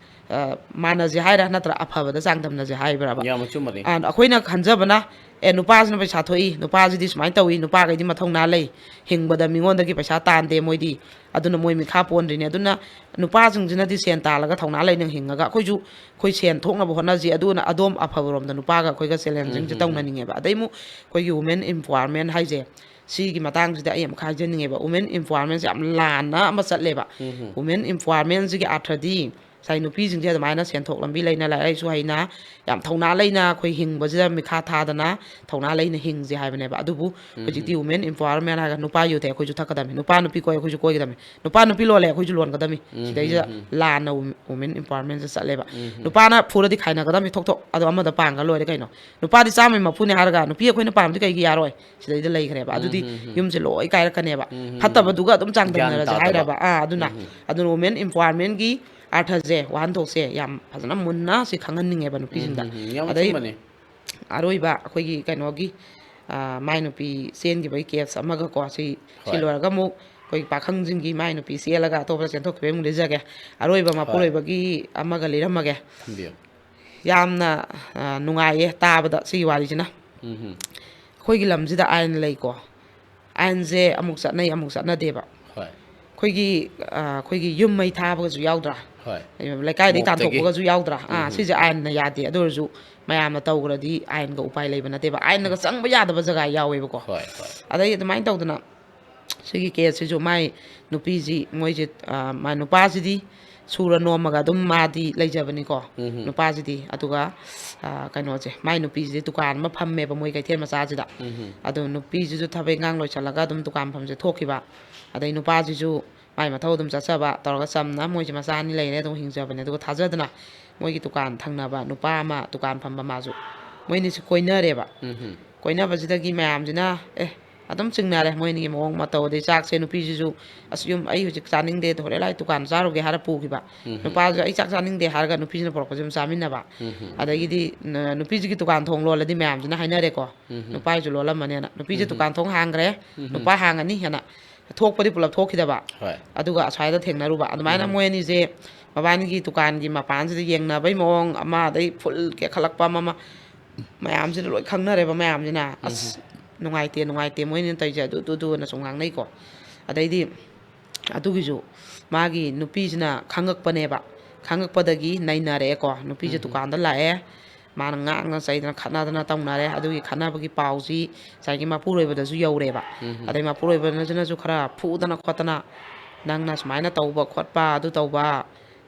ꯑ, ꯃꯥꯟꯅꯁꯦ ꯍꯥꯏꯔꯥ, ꯅꯠꯇ꯭ꯔ ꯑꯐꯕꯗ ꯆꯥꯡꯗꯝꯅꯁꯦ ꯍꯥꯏꯕ꯭ꯔꯕ? ꯌꯥꯝꯅ ꯆꯨꯝꯕꯅꯤ꯫ ꯑ, ꯑꯩꯈꯣꯏꯅ ꯈꯟꯖꯕꯅ, "ꯑꯦ, ꯅꯨꯄꯥꯁꯤꯅ ꯄꯩꯁꯥ ꯊꯣꯛꯏ, ꯅꯨꯄꯥꯁꯤꯗꯤ ꯁꯨꯃꯥꯏꯅ ꯇꯧꯏ, ꯅꯨꯄꯥꯈꯩꯗꯤ ꯃꯊꯧꯅꯥ ꯂꯩ, ꯍꯤꯡꯕꯗ ꯃꯤꯉꯣꯟꯗꯒꯤ ꯄꯩꯁꯥ ꯇꯥꯟꯗꯦ ꯃꯣꯏꯗꯤ, ꯑꯗꯨꯅ ꯃꯣꯏ ꯃꯤꯈꯥ ꯄꯣꯟꯗ꯭ꯔꯤꯅꯦ, ꯑꯗꯨꯅ ꯅꯨꯄꯥꯁꯤꯡꯁꯤꯅꯗꯤ ꯁꯦꯟ ꯇꯥꯜꯂꯒ ꯊꯧꯅꯥ ꯂꯩꯅ ꯍꯤꯡꯉꯒ ꯑꯩꯈꯣꯏꯁꯨ ꯑꯩꯈꯣꯏ ꯁꯦꯟ ꯊꯣꯛꯅꯕ ꯍꯣꯠꯅꯁꯤ", ꯑꯗꯨꯅ ꯑꯗꯣꯝ ꯑꯐꯕꯔꯣꯝꯗ ꯅꯨꯄꯥꯒ ꯑꯩꯈꯣꯏꯒ ꯆꯦꯂꯦꯟꯖꯤꯡꯁꯦ ꯎꯝ, ꯎꯝ, ꯎꯝ꯫ ꯇꯧꯅꯅꯤꯡꯉꯦꯕ꯫ ꯑꯗꯩ ꯑꯃꯨꯛ ꯑꯩꯈꯣꯏꯒꯤ women empowerment ꯍꯥꯏꯁꯦ, ꯁꯤꯒꯤ ꯃꯇꯥꯡꯁꯤꯗ ꯑꯩ ꯑꯃꯨꯛ ꯍꯥꯏꯖꯅꯤꯡꯉꯦꯕ꯫ Women empowerment ꯁꯦ ꯌꯥꯝ ꯂꯥꯟꯅ ꯑꯃ ꯆꯠꯂꯦꯕ꯫ ꯎꯝ, ꯎꯝ꯫ Women empowerment ꯁꯤꯒꯤ ꯑꯥꯔꯊꯗꯤ ꯉꯁꯥꯏ ꯅꯨꯄꯤꯁꯤꯡꯁꯦ ꯑꯗꯨꯃꯥꯏꯅ ꯁꯦꯟꯊꯣꯛ ꯂꯝꯕꯤ ꯂꯩꯅ, ꯂꯥꯏꯔꯤꯛ ꯂꯥꯏꯁꯨ ꯍꯩꯅ, ꯌꯥꯝ ꯊꯧꯅꯥ ꯂꯩꯅ ꯑꯩꯈꯣꯏ ꯍꯤꯡꯕꯁꯤꯗ ꯃꯤꯈꯥ ꯊꯥꯗꯅ ꯊꯧꯅꯥ ꯂꯩꯅ ꯍꯤꯡꯁꯦ ꯍꯥꯏꯕꯅꯦꯕ꯫ ꯑꯗꯨꯕꯨ ꯎꯝ, ꯍꯧꯖꯤꯛꯇꯤ ꯎꯝ꯫ Women empowerment ꯍꯥꯏꯔꯒ ꯅꯨꯄꯥ ꯌꯨ ꯊꯛꯑꯦ ꯑꯩꯈꯣꯏꯁꯨ ꯊꯛꯀꯗꯕꯅꯤ, ꯅꯨꯄꯥ ꯅꯨꯄꯤ ꯀꯣꯏ ꯑꯩꯈꯣꯏꯁꯨ ꯀꯣꯏꯒꯗꯕꯅꯤ, ꯅꯨꯄꯥ ꯅꯨꯄꯤ ꯂꯣꯜꯂꯦ ꯑꯩꯈꯣꯏꯁꯨ ꯂꯣꯟꯒꯗꯕꯅꯤ꯫ ꯎꯝ, ꯁꯤꯗꯩꯁꯤꯗ ꯎꯝ, ꯎꯝ꯫ ꯂꯥꯟꯅ ꯋꯨ-, women empowerment ꯁꯦ ꯆꯠꯂꯦꯕ꯫ ꯎꯝ, ꯎꯝ꯫ ꯅꯨꯄꯥꯅ ꯐꯨꯔꯗꯤ ꯈꯥꯏꯅꯒꯗꯕꯅꯤ ꯊꯣꯛ ꯊꯣꯛ, ꯑꯗꯣ ꯑꯃꯗ ꯄꯥꯡꯒ ꯂꯣꯏꯔꯦ ꯀꯩꯅꯣ꯫ ꯅꯨꯄꯥꯗꯤ ꯆꯥꯝꯃꯩ ꯃꯄꯨꯅꯦ ꯍꯥꯏꯔꯒ ꯅꯨꯄꯤ ꯑꯩꯈꯣꯏꯅ ꯄꯥꯝꯕꯗꯤ ꯀꯩꯒꯤ ꯌꯥꯔꯣꯏ? ꯁꯤꯗꯩꯗ ꯂꯩꯈ꯭ꯔꯦꯕ꯫ ꯎꯝ, ꯑꯗꯨꯗꯤ ꯎꯝ, ꯎꯝ꯫ ꯌꯨꯝꯁꯦ ꯂꯣꯏ ꯀꯥꯏꯔꯛꯀꯅꯦꯕ꯫ ꯎꯝ, ꯎꯝ, ꯎꯝ꯫ ꯐꯠꯇꯕꯗꯨꯒ ꯑꯗꯨꯝ ꯒ꯭ꯌꯥꯟ ꯆꯥꯡꯗꯝꯅꯔꯁꯦ ꯇꯥꯗꯕ꯫ ꯍꯥꯏꯔꯕ꯫ ꯑꯥ, ꯑꯗꯨꯅ ꯎꯝ, ꯎꯝ꯫ ꯑꯗꯨꯅ women empowerment ꯒꯤ ꯑꯥꯔꯊꯁꯦ, ꯋꯥꯍꯟꯊꯣꯛꯁꯦ ꯌꯥꯝ ꯐꯖꯅ ꯃꯨꯟꯅ ꯁꯤ ꯈꯪꯍꯟꯅꯤꯡꯉꯦꯕ ꯎꯝ, ꯅꯨꯄꯤꯁꯤꯡꯗ꯫ ꯎꯝ, ꯎꯝ꯫ ꯌꯥꯝ ꯑꯗꯩ ꯑꯆꯨꯝꯕꯅꯤ꯫ ꯑꯔꯣꯏꯕ ꯑꯩꯈꯣꯏꯒꯤ ꯀꯩꯅꯣꯒꯤ, ꯑ, ꯃꯥꯏ ꯅꯨꯄꯤ ꯆꯦꯟꯈꯤꯕꯒꯤ case ꯑꯃꯒꯀꯣ, ꯁꯤ, ꯁꯤ ꯍꯣꯏ꯫ ꯂꯣꯏꯔꯒ ꯑꯃꯨꯛ ꯑꯩꯈꯣꯏꯒꯤ ꯄꯥꯈꯪꯁꯤꯡꯒꯤ ꯃꯥꯏ ꯅꯨꯄꯤ ꯆꯦꯜꯂꯒ ꯑꯇꯣꯞꯄꯗ ꯆꯦꯟꯊꯣꯛꯈꯤꯕꯒꯤ ꯑꯃꯨꯛ ꯂꯤꯖꯒꯦ꯫ ꯑꯔꯣꯏꯕ ꯍꯣꯏ꯫ ꯃꯄꯨꯔꯣꯏꯕꯒꯤ ꯑꯃꯒ ꯂꯤꯔꯝꯃꯒꯦ꯫ ꯊꯝꯕꯤꯌꯨ꯫ ꯌꯥꯝꯅ, ꯑ, ꯅꯨꯡꯉꯥꯏꯌꯦ ꯇꯥꯕꯗ ꯁꯤꯒꯤ ꯋꯥꯔꯤꯁꯤꯅ꯫ ꯎꯝ, ꯎꯝ꯫ ꯑꯩꯈꯣꯏꯒꯤ ꯂꯝꯁꯤꯗ ꯑꯥꯏꯟ ꯂꯩꯀꯣ꯫ ꯑꯥꯏꯟꯁꯦ ꯑꯃꯨꯛ ꯆꯠꯅꯩ, ꯑꯃꯨꯛ ꯆꯠꯅꯗꯦꯕ꯫ ꯍꯣꯏ꯫ ꯑꯩꯈꯣꯏꯒꯤ, ꯑ, ꯑꯩꯈꯣꯏꯒꯤ ꯌꯨꯝ ꯃꯩ ꯊꯥꯕꯒꯁꯨ ꯌꯥꯎꯗ꯭ꯔꯥ? ꯍꯣꯏ꯫ ꯂꯩꯀꯥꯏꯗꯒꯤ ꯃꯣꯛꯇꯒꯤ꯫ ꯇꯥꯟꯊꯣꯛꯄꯒꯁꯨ ꯌꯥꯎꯗ꯭ꯔꯥ? ꯑꯥ, ꯎꯝ꯫ ꯁꯤꯁꯦ ꯑꯥꯏꯟꯅ ꯌꯥꯗꯦ꯫ ꯑꯗꯨ ꯑꯣꯏꯔꯁꯨ ꯃꯌꯥꯝꯅ ꯇꯧꯈ꯭ꯔꯗꯤ ꯑꯥꯏꯟꯒ ꯎꯄꯥꯏ ꯂꯩꯕ ꯅꯠꯇꯦꯕ꯫ ꯑꯥꯏꯟꯅꯒ ꯆꯪꯕ ꯌꯥꯗꯕ ꯖꯒꯥ ꯌꯥꯎꯋꯦꯕꯀꯣ꯫ ꯍꯣꯏ, ꯍꯣꯏ꯫ ꯑꯗꯩ ꯑꯗꯨꯃꯥꯏꯅ ꯇꯧꯗꯅ ꯁꯤꯒꯤ case ꯁꯤꯁꯨ ꯃꯥꯏ ꯅꯨꯄꯤꯁꯤ, ꯃꯣꯏꯁꯦ, ꯑ, ꯃꯥ ꯅꯨꯄꯥꯁꯤꯗꯤ ꯁꯨꯔ ꯅꯣꯝꯃꯒ ꯑꯗꯨꯝ ꯃꯥꯗꯤ ꯂꯩꯖꯕꯅꯤꯀꯣ, ꯎꯝ꯫ ꯅꯨꯄꯥꯁꯤꯗꯤ꯫ ꯑꯗꯨꯒ, ꯑ, ꯀꯩꯅꯣꯁꯦ, ꯃꯥꯏ ꯅꯨꯄꯤꯁꯤꯗꯤ ꯗꯨꯀꯥꯟ ꯑꯃ ꯐꯝꯃꯦꯕ ꯃꯣꯏ ꯀꯩꯊꯦꯜ ꯃꯆꯥꯁꯤꯗ꯫ ꯎꯝ꯫ ꯑꯗꯣ ꯅꯨꯄꯤꯁꯤꯁꯨ ꯊꯕꯛ ꯏꯪꯈꯥꯡ ꯂꯣꯏꯁꯤꯜꯂꯒ ꯑꯗꯨꯝ ꯗꯨꯀꯥꯟ ꯐꯝꯁꯦ ꯊꯣꯛꯈꯤꯕ꯫ ꯑꯗꯩ ꯅꯨꯄꯥꯁꯤꯁꯨ ꯃꯥꯏ ꯃꯊꯧ ꯑꯗꯨꯝ ꯆꯠꯆꯕ ꯇꯧꯔꯒ ꯆꯝꯅ ꯃꯣꯏꯁꯦ ꯃꯆꯥ ꯑꯅꯤ ꯂꯩꯔꯦ, ꯑꯗꯨꯝ ꯍꯤꯡꯖꯕꯅꯦ꯫ ꯑꯗꯨꯒ ꯊꯥꯖꯗꯅ ꯃꯣꯏꯒꯤ ꯗꯨꯀꯥꯟ ꯊꯪꯅꯕ ꯅꯨꯄꯥ ꯑꯃ ꯗꯨꯀꯥꯟ ꯐꯝꯕ ꯃꯥꯁꯨ, ꯃꯣꯏ ꯑꯅꯤꯁꯤ ꯀꯣꯏꯅꯔꯦꯕ꯫ ꯎꯝ ꯍꯝ꯫ ꯀꯣꯏꯅꯕꯁꯤꯗꯒꯤ ꯃꯌꯥꯝꯁꯤꯅ ꯑꯦ ꯑꯗꯨꯝ ꯆꯤꯡꯅꯔꯦ ꯃꯣꯏ ꯑꯅꯤꯒꯤ ꯃꯑꯣꯡ ꯃꯇꯧ꯫ ꯑꯗꯩ ꯆꯥꯛꯁꯦ ꯅꯨꯄꯤꯁꯤꯁꯨ ꯑꯁ ꯌꯨꯝ ꯑꯩ ꯍꯧꯖꯤꯛ ꯆꯥꯅꯤꯡꯗꯦ, ꯍꯣꯔꯦꯟ ꯂꯥꯏ ꯗꯨꯀꯥꯟ ꯆꯥꯔꯨꯒꯦ ꯍꯥꯏꯔ ꯄꯨꯈꯤꯕ꯫ ꯎꯝ ꯍꯝ꯫ ꯅꯨꯄꯥꯁꯨ ꯑꯩ ꯆꯥꯛ ꯆꯥꯅꯤꯡꯗꯦ ꯍꯥꯏꯔꯒ ꯅꯨꯄꯤꯁꯤꯅ ꯄꯨꯔꯛꯄꯁꯦ ꯑꯗꯨꯝ ꯆꯥꯃꯤꯟꯅꯕ꯫ ꯎꯝ ꯍꯝ꯫ ꯑꯗꯒꯤꯗꯤ ꯅ- ꯅꯨꯄꯤꯁꯤꯒꯤ ꯗꯨꯀꯥꯟ ꯊꯣꯡ ꯂꯣꯜꯂꯗꯤ ꯃꯌꯥꯝꯁꯤꯅ ꯍꯥꯏꯅꯔꯦꯀꯣ꯫ ꯎꯝ ꯍꯝ꯫ ꯅꯨꯄꯥꯁꯨ ꯂꯣꯜꯂꯝꯃꯅꯦꯅ ꯅꯨꯄꯤꯁꯦ ꯎꯝ ꯍꯝ꯫ ꯗꯨꯀꯥꯟ ꯊꯣꯡ ꯍꯥꯡꯈ꯭ꯔꯦ꯫ ꯎꯝ ꯍꯝ꯫ ꯅꯨꯄꯥ ꯍꯥꯡꯉꯅꯤ ꯍꯥꯏꯅ ꯊꯣꯛꯄꯗꯤ ꯄꯨꯂꯞ ꯊꯣꯛꯈꯤꯗꯕ꯫ ꯍꯣꯏ꯫ ꯑꯗꯨꯒ ꯑꯁ꯭ꯋꯥꯏꯗ ꯊꯦꯡꯅꯔꯨꯕ ꯑꯗꯨꯃꯥꯏꯅ ꯎꯝ꯫ ꯃꯣꯏ ꯑꯅꯤꯁꯦ ꯃꯕꯥꯅꯤꯒꯤ ꯗꯨꯀꯥꯟꯒꯤ ꯃꯄꯥꯟꯁꯤꯗ ꯌꯦꯡꯅꯕꯩ ꯃꯑꯣꯡ ꯑꯃ, ꯑꯗꯩ ꯐꯨꯜ ꯀꯦꯛꯈꯠꯂꯛꯄ ꯑꯃ, ꯑꯃ ꯃꯌꯥꯝꯁꯤꯅ ꯂꯣꯏ ꯈꯪꯅꯔꯦꯕ ꯃꯌꯥꯝꯁꯤꯅ꯫ ꯎꯝ꯫ ꯑꯁ, ꯅꯨꯡꯉꯥꯏꯇꯦ, ꯅꯨꯡꯉꯥꯏꯇꯦ ꯃꯣꯏꯅ ꯇꯧꯔꯤꯁꯦ ꯑꯗꯨ ꯑꯗꯨ ꯑꯗꯨꯅ ꯁꯨꯝ ꯉꯥꯡꯅꯩꯀꯣ꯫ ꯑꯗꯩꯗꯤ ꯑꯗꯨꯒꯤꯁꯨ ꯃꯥꯒꯤ ꯅꯨꯄꯤꯁꯤꯅ ꯈꯪꯉꯛꯄꯅꯦꯕ꯫ ꯈꯪꯉꯛꯄꯗꯒꯤ ꯅꯩꯅꯔꯛꯑꯦꯀꯣ꯫ ꯅꯨꯄꯤꯁꯦ ꯎꯝ꯫ ꯗꯨꯀꯥꯟꯗ ꯂꯥꯛꯑꯦ꯫ ꯃꯥꯅ ꯉꯥꯡꯅ ꯆꯩꯗꯅ ꯈꯠꯅꯗꯅ ꯇꯧꯅꯔꯦ꯫ ꯑꯗꯨꯒꯤ ꯈꯠꯅꯕꯒꯤ ꯄꯥꯎꯁꯤ ꯉꯁꯥꯏꯒꯤ ꯃꯄꯨꯔꯣꯏꯕꯗꯁꯨ ꯌꯧꯔꯦꯕ꯫ ꯎꯝ꯫ ꯑꯗꯩ ꯃꯄꯨꯔꯣꯏꯕꯅꯁꯨ ꯈꯔ ꯐꯨꯗꯅ ꯈꯣꯠꯇꯅ, "ꯅꯪꯅ ꯁꯨꯃꯥꯏꯅ ꯇꯧꯕ ꯈꯣꯠꯄ, ꯑꯗꯨ ꯇꯧꯕ,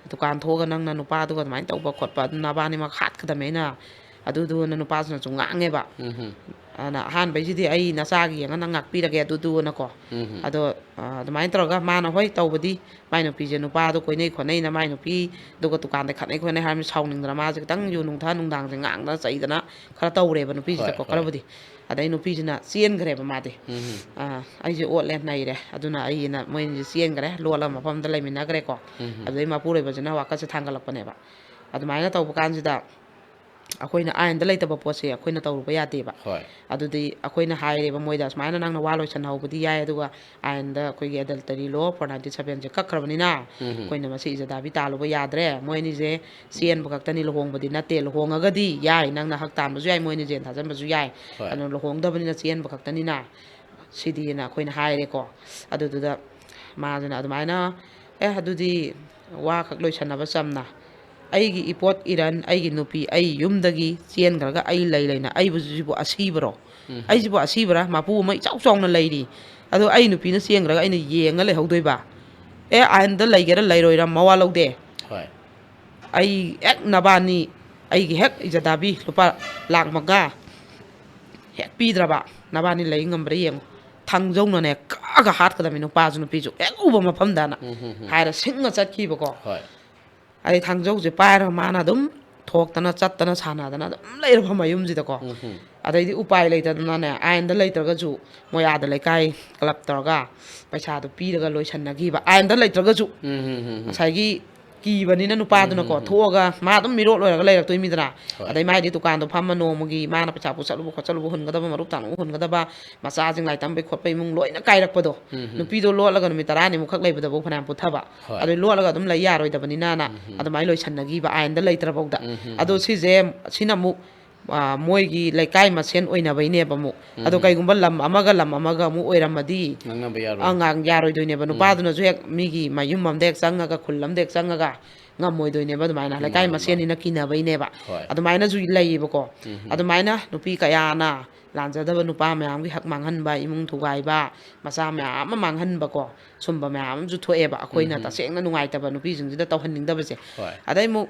ꯗꯨꯀꯥꯟ ꯊꯣꯛꯑꯒ ꯅꯪꯅ ꯅꯨꯄꯥꯗꯨꯒ ꯑꯗꯨꯃꯥꯏꯅ ꯇꯧꯕ ꯈꯣꯠꯄ, ꯑꯗꯨ ꯅꯕꯥꯅꯤꯃꯛ ꯍꯥꯠꯀꯗꯕꯅꯦ ꯑꯩꯅ", ꯑꯗꯨꯗꯨꯅ ꯅꯨꯄꯥꯁꯤꯅꯁꯨ ꯉꯥꯡꯉꯦꯕ꯫ ꯎꯝ꯫ ꯑꯗꯨꯅ ꯑꯍꯥꯟꯕꯩꯁꯤꯗꯤ "ꯑꯩ ꯅꯆꯥꯒꯤ ꯌꯦꯡꯉ ꯅꯪ ꯉꯥꯛꯄꯤꯔꯒꯦ" ꯑꯗꯨꯗꯨꯅꯀꯣ꯫ ꯎꯝ꯫ ꯑꯗꯣ ꯑ, ꯑꯗꯨꯃꯥꯏꯅ ꯇꯧꯔꯒ ꯃꯥꯅ ꯍꯣꯏ ꯇꯧꯕꯗꯤ ꯃꯥꯏ ꯅꯨꯄꯤꯁꯦ ꯅꯨꯄꯥꯗꯣ ꯀꯣꯏꯅꯩ ꯈꯣꯠꯅꯩꯅ, ꯃꯥꯏ ꯅꯨꯄꯤ ꯑꯗꯨꯒ ꯗꯨꯀꯥꯟꯗ ꯈꯠꯅꯩ ꯈꯣꯠꯅꯩ ꯍꯥꯏꯔꯃꯤ ꯁꯥꯎꯅꯤꯡꯗꯅ ꯃꯥꯁꯦ ꯈꯤꯇꯪ ꯌꯨ ꯅꯨꯡꯊꯛ ꯅꯨꯡꯗꯥꯡꯁꯦ ꯉꯥꯡꯗꯅ ꯆꯩꯗꯅ ꯈꯔ ꯇꯧꯔꯦꯕ ꯅꯨꯄꯤꯁꯤꯗꯀꯣ꯫ ꯍꯣꯏ, ꯍꯣꯏ꯫ ꯈꯔꯕꯨꯗꯤ꯫ ꯑꯗꯩ ꯅꯨꯄꯤꯁꯤꯅ ꯆꯦꯟꯈ꯭ꯔꯦꯕ ꯃꯥꯗꯤ꯫ ꯎꯝ꯫ "ꯑ, ꯑꯩꯁꯦ ꯑꯣꯠꯂꯦ ꯅꯩꯔꯦ, ꯑꯗꯨꯅ ꯑꯩꯅ", ꯃꯣꯏꯅꯤꯁꯦ ꯆꯦꯟꯈ꯭ꯔꯦ, ꯂꯣꯠꯂ ꯃꯐꯝꯗ ꯂꯩꯃꯤꯟꯅꯈ꯭ꯔꯦꯀꯣ꯫ ꯎꯝ꯫ ꯑꯗꯨꯗꯩ ꯃꯄꯨꯔꯣꯏꯕꯁꯤꯅ ꯋꯥꯀꯠꯁꯦ ꯊꯥꯡꯒꯠꯂꯛꯄꯅꯦꯕ꯫ ꯑꯗꯨꯃꯥꯏꯅ ꯇꯧꯕ ꯀꯥꯟꯁꯤꯗ ꯑꯩꯈꯣꯏꯅ ꯑꯥꯏꯟꯗ ꯂꯩꯇꯕ ꯄꯣꯠꯁꯦ ꯑꯩꯈꯣꯏꯅ ꯇꯧꯔꯨꯕ ꯌꯥꯗꯦꯕ꯫ ꯍꯣꯏ꯫ ꯑꯗꯨꯗꯤ ꯑꯩꯈꯣꯏꯅ ꯍꯥꯏꯔꯦꯕ ꯃꯣꯏꯗ, "ꯁꯨꯃꯥꯏꯅ ꯅꯪꯅ ꯋꯥ ꯂꯣꯏꯁꯟꯍꯧꯕꯗꯤ ꯌꯥꯏ, ꯑꯗꯨꯒ ꯑꯥꯏꯟꯗ ꯑꯩꯈꯣꯏꯒꯤ adultery law four ninety seven ꯁꯦ ꯀꯛꯈ꯭ꯔꯕꯅꯤꯅ ꯎꯝ꯫ ꯑꯩꯈꯣꯏꯅ ꯃꯁꯤ ꯏꯖꯗꯥꯕꯤ ꯇꯥꯜꯂꯨꯕ ꯌꯥꯗ꯭ꯔꯦ꯫ ꯃꯣꯏ ꯑꯅꯤꯁꯦ ꯆꯦꯟꯕ ꯈꯛꯇꯅꯤ, ꯂꯨꯍꯣꯡꯕꯗꯤ ꯅꯠꯇꯦ꯫ ꯂꯨꯍꯣꯡꯉꯒꯗꯤ ꯌꯥꯏ, ꯅꯪꯅ ꯍꯛ ꯇꯥꯟꯕꯁꯨ ꯌꯥꯏ, ꯃꯣꯏ ꯑꯅꯤꯁꯦ ꯊꯥꯖꯟꯕꯁꯨ ꯌꯥꯏ꯫ ꯍꯣꯏ꯫ ꯑꯗꯨꯅ ꯂꯨꯍꯣꯡꯗꯕꯅꯤꯅ ꯆꯦꯟꯕ ꯈꯛꯇꯅꯤꯅ ꯁꯤꯗꯤꯅ ꯑꯩꯈꯣꯏꯅ ꯍꯥꯏꯔꯦꯀꯣ꯫ ꯑꯗꯨꯗꯨꯗ ꯃꯥꯁꯤꯅ ꯑꯗꯨꯃꯥꯏꯅ, "ꯑꯦ, ꯑꯗꯨꯗꯤ ꯋꯥ ꯈꯛ ꯂꯣꯏꯁꯟꯅꯕ ꯆꯝꯅ, ꯑꯩꯒꯤ ꯏꯄꯣꯠ ꯏꯔꯟ, ꯑꯩꯒꯤ ꯅꯨꯄꯤ, ꯑꯩ ꯌꯨꯝꯗꯒꯤ ꯆꯦꯟꯈ꯭ꯔꯒ ꯑꯩ ꯂꯩ ꯂꯩꯅ ꯑꯩꯕꯨꯁꯤꯕꯨ ꯑꯁꯤꯕꯔꯣ? ꯎꯝ꯫ ꯑꯩꯁꯤꯕꯨ ꯑꯁꯤꯕ꯭ꯔꯥ? ꯃꯄꯨ ꯑꯃ ꯏꯆꯥꯎ ꯆꯥꯎꯅ ꯂꯩꯔꯤ꯫ ꯑꯗꯣ ꯑꯩ ꯅꯨꯄꯤꯅ ꯆꯦꯟꯈ꯭ꯔꯒ ꯑꯩꯅ ꯌꯦꯡꯉ ꯂꯩꯍꯧꯗꯣꯏꯕ? ꯑꯦ, ꯑꯥꯏꯟꯗ ꯂꯩꯒꯦꯔꯥ ꯂꯩꯔꯣꯏꯔꯥ ꯃꯋꯥ ꯂꯧꯗꯦ꯫ ꯍꯣꯏ꯫ ꯑꯩ ꯍꯦꯛ ꯅꯕꯥꯅꯤ, ꯑꯩꯒꯤ ꯍꯦꯛ ꯏꯖꯗꯥꯕꯤ ꯂꯨꯄꯥ ꯂꯥꯛ ꯃꯉꯥ ꯍꯦꯛ ꯄꯤꯗ꯭ꯔꯕ, ꯅꯕꯥꯅꯤ ꯂꯩ ꯉꯝꯕ꯭ꯔꯥ ꯌꯦꯡꯉꯣ꯫ ꯊꯥꯡꯖꯧꯅꯅꯦ ꯀꯛꯑꯒ ꯍꯥꯠꯀꯗꯕꯅꯤ, ꯅꯨꯄꯥꯁꯨ ꯅꯨꯄꯤꯁꯨ ꯍꯦꯛ ꯎꯕ ꯃꯐꯝꯗꯅ", ꯎꯝ, ꯎꯝ, ꯎꯝ꯫ ꯍꯥꯏꯔ ꯁꯤꯡꯉ ꯆꯠꯈꯤꯕꯀꯣ꯫ ꯍꯣꯏ꯫ ꯑꯗꯩ ꯊꯥꯡꯖꯧꯁꯦ ꯄꯥꯏꯔꯒ ꯃꯥꯅ ꯑꯗꯨꯝ ꯊꯣꯛꯇꯅ ꯆꯠꯇꯅ ꯁꯥꯟꯅꯗꯅ ꯑꯗꯨꯝ ꯂꯩꯔꯕ ꯃꯌꯨꯝꯁꯤꯗꯀꯣ꯫ ꯑꯗꯩꯗꯤ ꯎꯄꯥꯏ ꯂꯩꯇꯗꯅꯅꯦ, ꯑꯥꯏꯟꯗ ꯂꯩꯇ꯭ꯔꯒꯁꯨ ꯃꯣꯏ ꯑꯥꯗ ꯂꯩꯀꯥꯏ ꯀ꯭ꯂꯕ ꯇꯧꯔꯒ ꯄꯩꯁꯥꯗꯣ ꯄꯤꯔꯒ ꯂꯣꯏꯁꯟꯅꯈꯤꯕ, ꯑꯥꯏꯟꯗ ꯂꯩꯇ꯭ꯔꯒꯁꯨ꯫ ꯎꯝ, ꯎꯝ, ꯎꯝ, ꯎꯝ꯫ ꯉꯁꯥꯏꯒꯤ ꯀꯤꯕꯅꯤꯅ ꯅꯨꯄꯥꯗꯨꯅꯀꯣ, ꯎꯝ, ꯎꯝ, ꯎꯝ꯫ ꯊꯣꯛꯑꯒ ꯃꯥ ꯑꯗꯨꯝ ꯃꯤꯔꯣꯠ ꯑꯣꯏꯔꯒ ꯂꯩꯔꯛꯇꯣꯏ ꯃꯤꯗꯅ꯫ ꯍꯣꯏ꯫ ꯑꯗꯩ ꯃꯥꯏꯗꯤ ꯗꯨꯀꯥꯟꯗꯣ ꯐꯝꯃ ꯅꯣꯡꯃꯒꯤ ꯃꯥꯅ ꯄꯩꯁꯥ ꯄꯨꯁꯜꯂꯨꯕ ꯈꯣꯠꯆꯜꯂꯨꯕ ꯍꯨꯟꯒꯗꯕ, ꯃꯔꯨꯞ ꯇꯥꯅꯕ ꯍꯨꯟꯒꯗꯕ, ꯃꯆꯥꯁꯤꯡ ꯂꯥꯏꯔꯤꯛ ꯇꯝꯕꯩ ꯈꯣꯠꯄꯩ ꯏꯃꯨꯡ ꯂꯣꯏꯅ ꯀꯥꯏꯔꯛꯄꯗꯣ꯫ ꯎꯝ, ꯎꯝ꯫ ꯅꯨꯄꯤꯗꯣ ꯂꯣꯠꯂꯒ ꯅꯨꯃꯤꯠ ꯇꯔꯥꯅꯤꯃꯨꯛꯈꯛ ꯂꯩꯕꯗꯕꯨ ꯐꯅꯌꯥꯝ ꯄꯨꯊꯕ꯫ ꯍꯣꯏ꯫ ꯑꯗꯩ ꯂꯣꯠꯂꯒ ꯑꯗꯨꯝ ꯂꯩ ꯌꯥꯔꯣꯏꯗꯕꯅꯤꯅꯅ ꯎꯝ, ꯎꯝ꯫ ꯑꯗꯨꯃꯥꯏꯅ ꯂꯣꯏꯁꯟꯅꯈꯤꯕ, ꯑꯥꯏꯟꯗ ꯂꯩꯇ꯭ꯔꯐꯥꯎꯗ꯫ ꯎꯝ, ꯎꯝ, ꯑꯗꯣ ꯎꯝ꯫ ꯁꯤꯁꯦ, ꯁꯤꯅ ꯑꯃꯨꯛ, ꯑ, ꯃꯣꯏꯒꯤ ꯂꯩꯀꯥꯏ ꯃꯁꯦꯟ ꯑꯣꯏꯅꯕꯩꯅꯦꯕ ꯑꯃꯨꯛ꯫ ꯎꯝ, ꯑꯗꯣ ꯎꯝ꯫ ꯀꯩꯒꯨꯝꯕ ꯂꯝ ꯑꯃꯒ ꯂꯝ ꯑꯃꯒ ꯑꯃꯨꯛ ꯑꯣꯏꯔꯝꯃꯗꯤ ꯉꯥꯡꯅꯕ ꯌꯥꯔꯣꯏ꯫ ꯑꯉꯥꯡ ꯌꯥꯔꯣꯏꯗꯣꯏꯅꯦꯕ꯫ ꯎꯝ꯫ ꯅꯨꯄꯥꯗꯨꯅꯁꯨ ꯍꯦꯛ ꯃꯤꯒꯤ ꯃꯌꯨꯝ ꯑꯃꯗ ꯍꯦꯛ ꯆꯪꯉꯒ, ꯈꯨꯜ ꯑꯃꯗ ꯍꯦꯛ ꯆꯪꯉꯒ ꯉꯝꯃꯣꯏꯗꯣꯏꯅꯦꯕ, ꯑꯗꯨꯃꯥꯏꯅ ꯂꯩꯀꯥꯏ ꯃꯥꯅꯤ, ꯃꯁꯦꯟꯅꯤꯅ ꯃꯥꯅꯤ꯫ ꯀꯤꯅꯕꯩꯅꯦꯕ꯫ ꯍꯣꯏ꯫ ꯑꯗꯨꯃꯥꯏꯅꯁꯨ ꯂꯩꯌꯦꯕꯀꯣ꯫ ꯎꯝ, ꯎꯝ꯫ ꯑꯗꯨꯃꯥꯏꯅ ꯅꯨꯄꯤ ꯀꯌꯥꯅ ꯂꯥꯟꯖꯗꯕ ꯅꯨꯄꯥ ꯃꯌꯥꯝꯒꯤ ꯍꯛ ꯃꯥꯡꯍꯟꯕ, ꯏꯃꯨꯡ ꯊꯨꯒꯥꯏꯕ, ꯃꯆꯥ ꯃꯌꯥꯝ ꯑꯃ ꯃꯥꯡꯍꯟꯕꯀꯣ, ꯁꯨꯝꯕ ꯃꯌꯥꯝ ꯑꯃꯁꯨ ꯊꯣꯛꯑꯦꯕ, ꯑꯩꯈꯣꯏꯅ ꯎꯝ, ꯎꯝ꯫ ꯇꯁꯦꯡꯅ ꯅꯨꯡꯉꯥꯏꯇꯕ ꯅꯨꯄꯤꯁꯤꯡꯁꯤꯗ ꯇꯧꯍꯟꯅꯤꯡꯗꯕꯁꯦ꯫ ꯍꯣꯏ꯫ ꯑꯗꯩ ꯑꯃꯨꯛ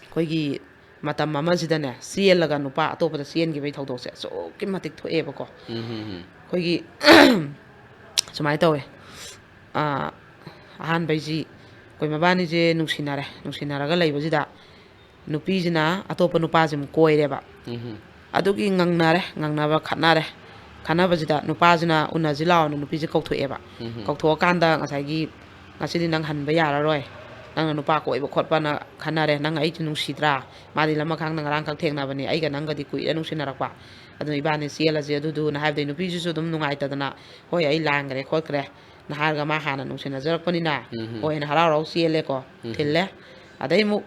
ꯑꯩꯈꯣꯏꯒꯤ ꯃꯇꯝ ꯑꯃꯁꯤꯗꯅꯦ, ꯆꯦꯜꯂꯒ ꯅꯨꯄꯥ ꯑꯇꯣꯞꯄꯗ ꯆꯦꯟꯈꯤꯕꯒꯤ ꯊꯧꯗꯣꯛꯁꯦ ꯑꯁꯨꯛꯀꯤ ꯃꯇꯤꯛ ꯊꯣꯛꯑꯦꯕꯀꯣ꯫ ꯎꯝ, ꯎꯝ, ꯎꯝ꯫ ꯑꯩꯈꯣꯏꯒꯤ ꯁꯨꯃꯥꯏꯅ ꯇꯧꯋꯦ꯫ ꯑꯥ, ꯑꯍꯥꯟꯕꯩꯁꯤ ꯑꯩꯈꯣꯏ ꯃꯕꯥꯅꯤꯁꯦ ꯅꯨꯡꯁꯤꯅꯔꯦ꯫ ꯅꯨꯡꯁꯤꯅꯔꯒ ꯂꯩꯕꯁꯤꯗ ꯅꯨꯄꯤꯁꯤꯅ ꯑꯇꯣꯞꯄ ꯅꯨꯄꯥꯁꯦ ꯑꯃꯨꯛ ꯀꯣꯏꯔꯦꯕ꯫ ꯎꯝ꯫ ꯑꯗꯨꯒꯤ ꯉꯪꯅꯔꯦ, ꯉꯪꯅꯕ ꯈꯠꯅꯔꯦ꯫ ꯈꯠꯅꯕꯁꯤꯗ ꯅꯨꯄꯥꯁꯤꯅ ꯎꯅꯁꯤ ꯂꯥꯛꯑꯣꯅ ꯅꯨꯄꯤꯁꯦ ꯀꯧꯊꯣꯛꯑꯦꯕ꯫ ꯎꯝ꯫ ꯀꯧꯊꯣꯛꯑꯀꯥꯟꯗ ꯉꯁꯥꯏꯒꯤ, "ꯉꯁꯤꯗꯤ ꯅꯪ ꯍꯟꯕ ꯌꯥꯔꯔꯣꯏ, ꯅꯪꯅ ꯅꯨꯄꯥ ꯀꯣꯏꯕ ꯈꯣꯠꯄꯅ ꯈꯟꯅꯔꯦ, ꯅꯪ ꯑꯩꯁꯨ ꯅꯨꯡꯁꯤꯗ꯭ꯔꯥ? ꯃꯥꯗꯤ ꯂꯃꯈꯥꯡꯗ ꯉꯔꯥꯡꯈꯛ ꯊꯦꯡꯅꯕꯅꯤ, ꯑꯩꯒ ꯅꯪꯒꯗꯤ ꯀꯨꯏꯔꯦ ꯅꯨꯡꯁꯤꯅꯔꯛꯄ, ꯑꯗꯨꯅ ꯏꯕꯥꯅꯤ ꯆꯦꯜꯂꯁꯦ ꯑꯗꯨꯗꯨꯅ" ꯍꯥꯏꯕꯗꯤ ꯅꯨꯄꯤꯁꯤꯁꯨ ꯑꯗꯨꯝ ꯅꯨꯡꯉꯥꯏꯇꯗꯅ, "ꯍꯣꯏ, ꯑꯩ ꯂꯥꯟꯈ꯭ꯔꯦ ꯈꯣꯠꯈ꯭ꯔꯦ" ꯅ ꯍꯥꯏꯔꯒ ꯃꯥ ꯍꯥꯟꯅ ꯅꯨꯡꯁꯤꯅꯖꯔꯛꯄꯅꯤꯅ, ꯎꯝ꯫ ꯍꯣꯏꯅ ꯍꯔꯥꯎ ꯍꯔꯥꯎ ꯆꯦꯜꯂꯦꯀꯣ, ꯎꯝ꯫ ꯊꯤꯜꯂꯦ꯫ ꯑꯗꯩ ꯑꯃꯨꯛ,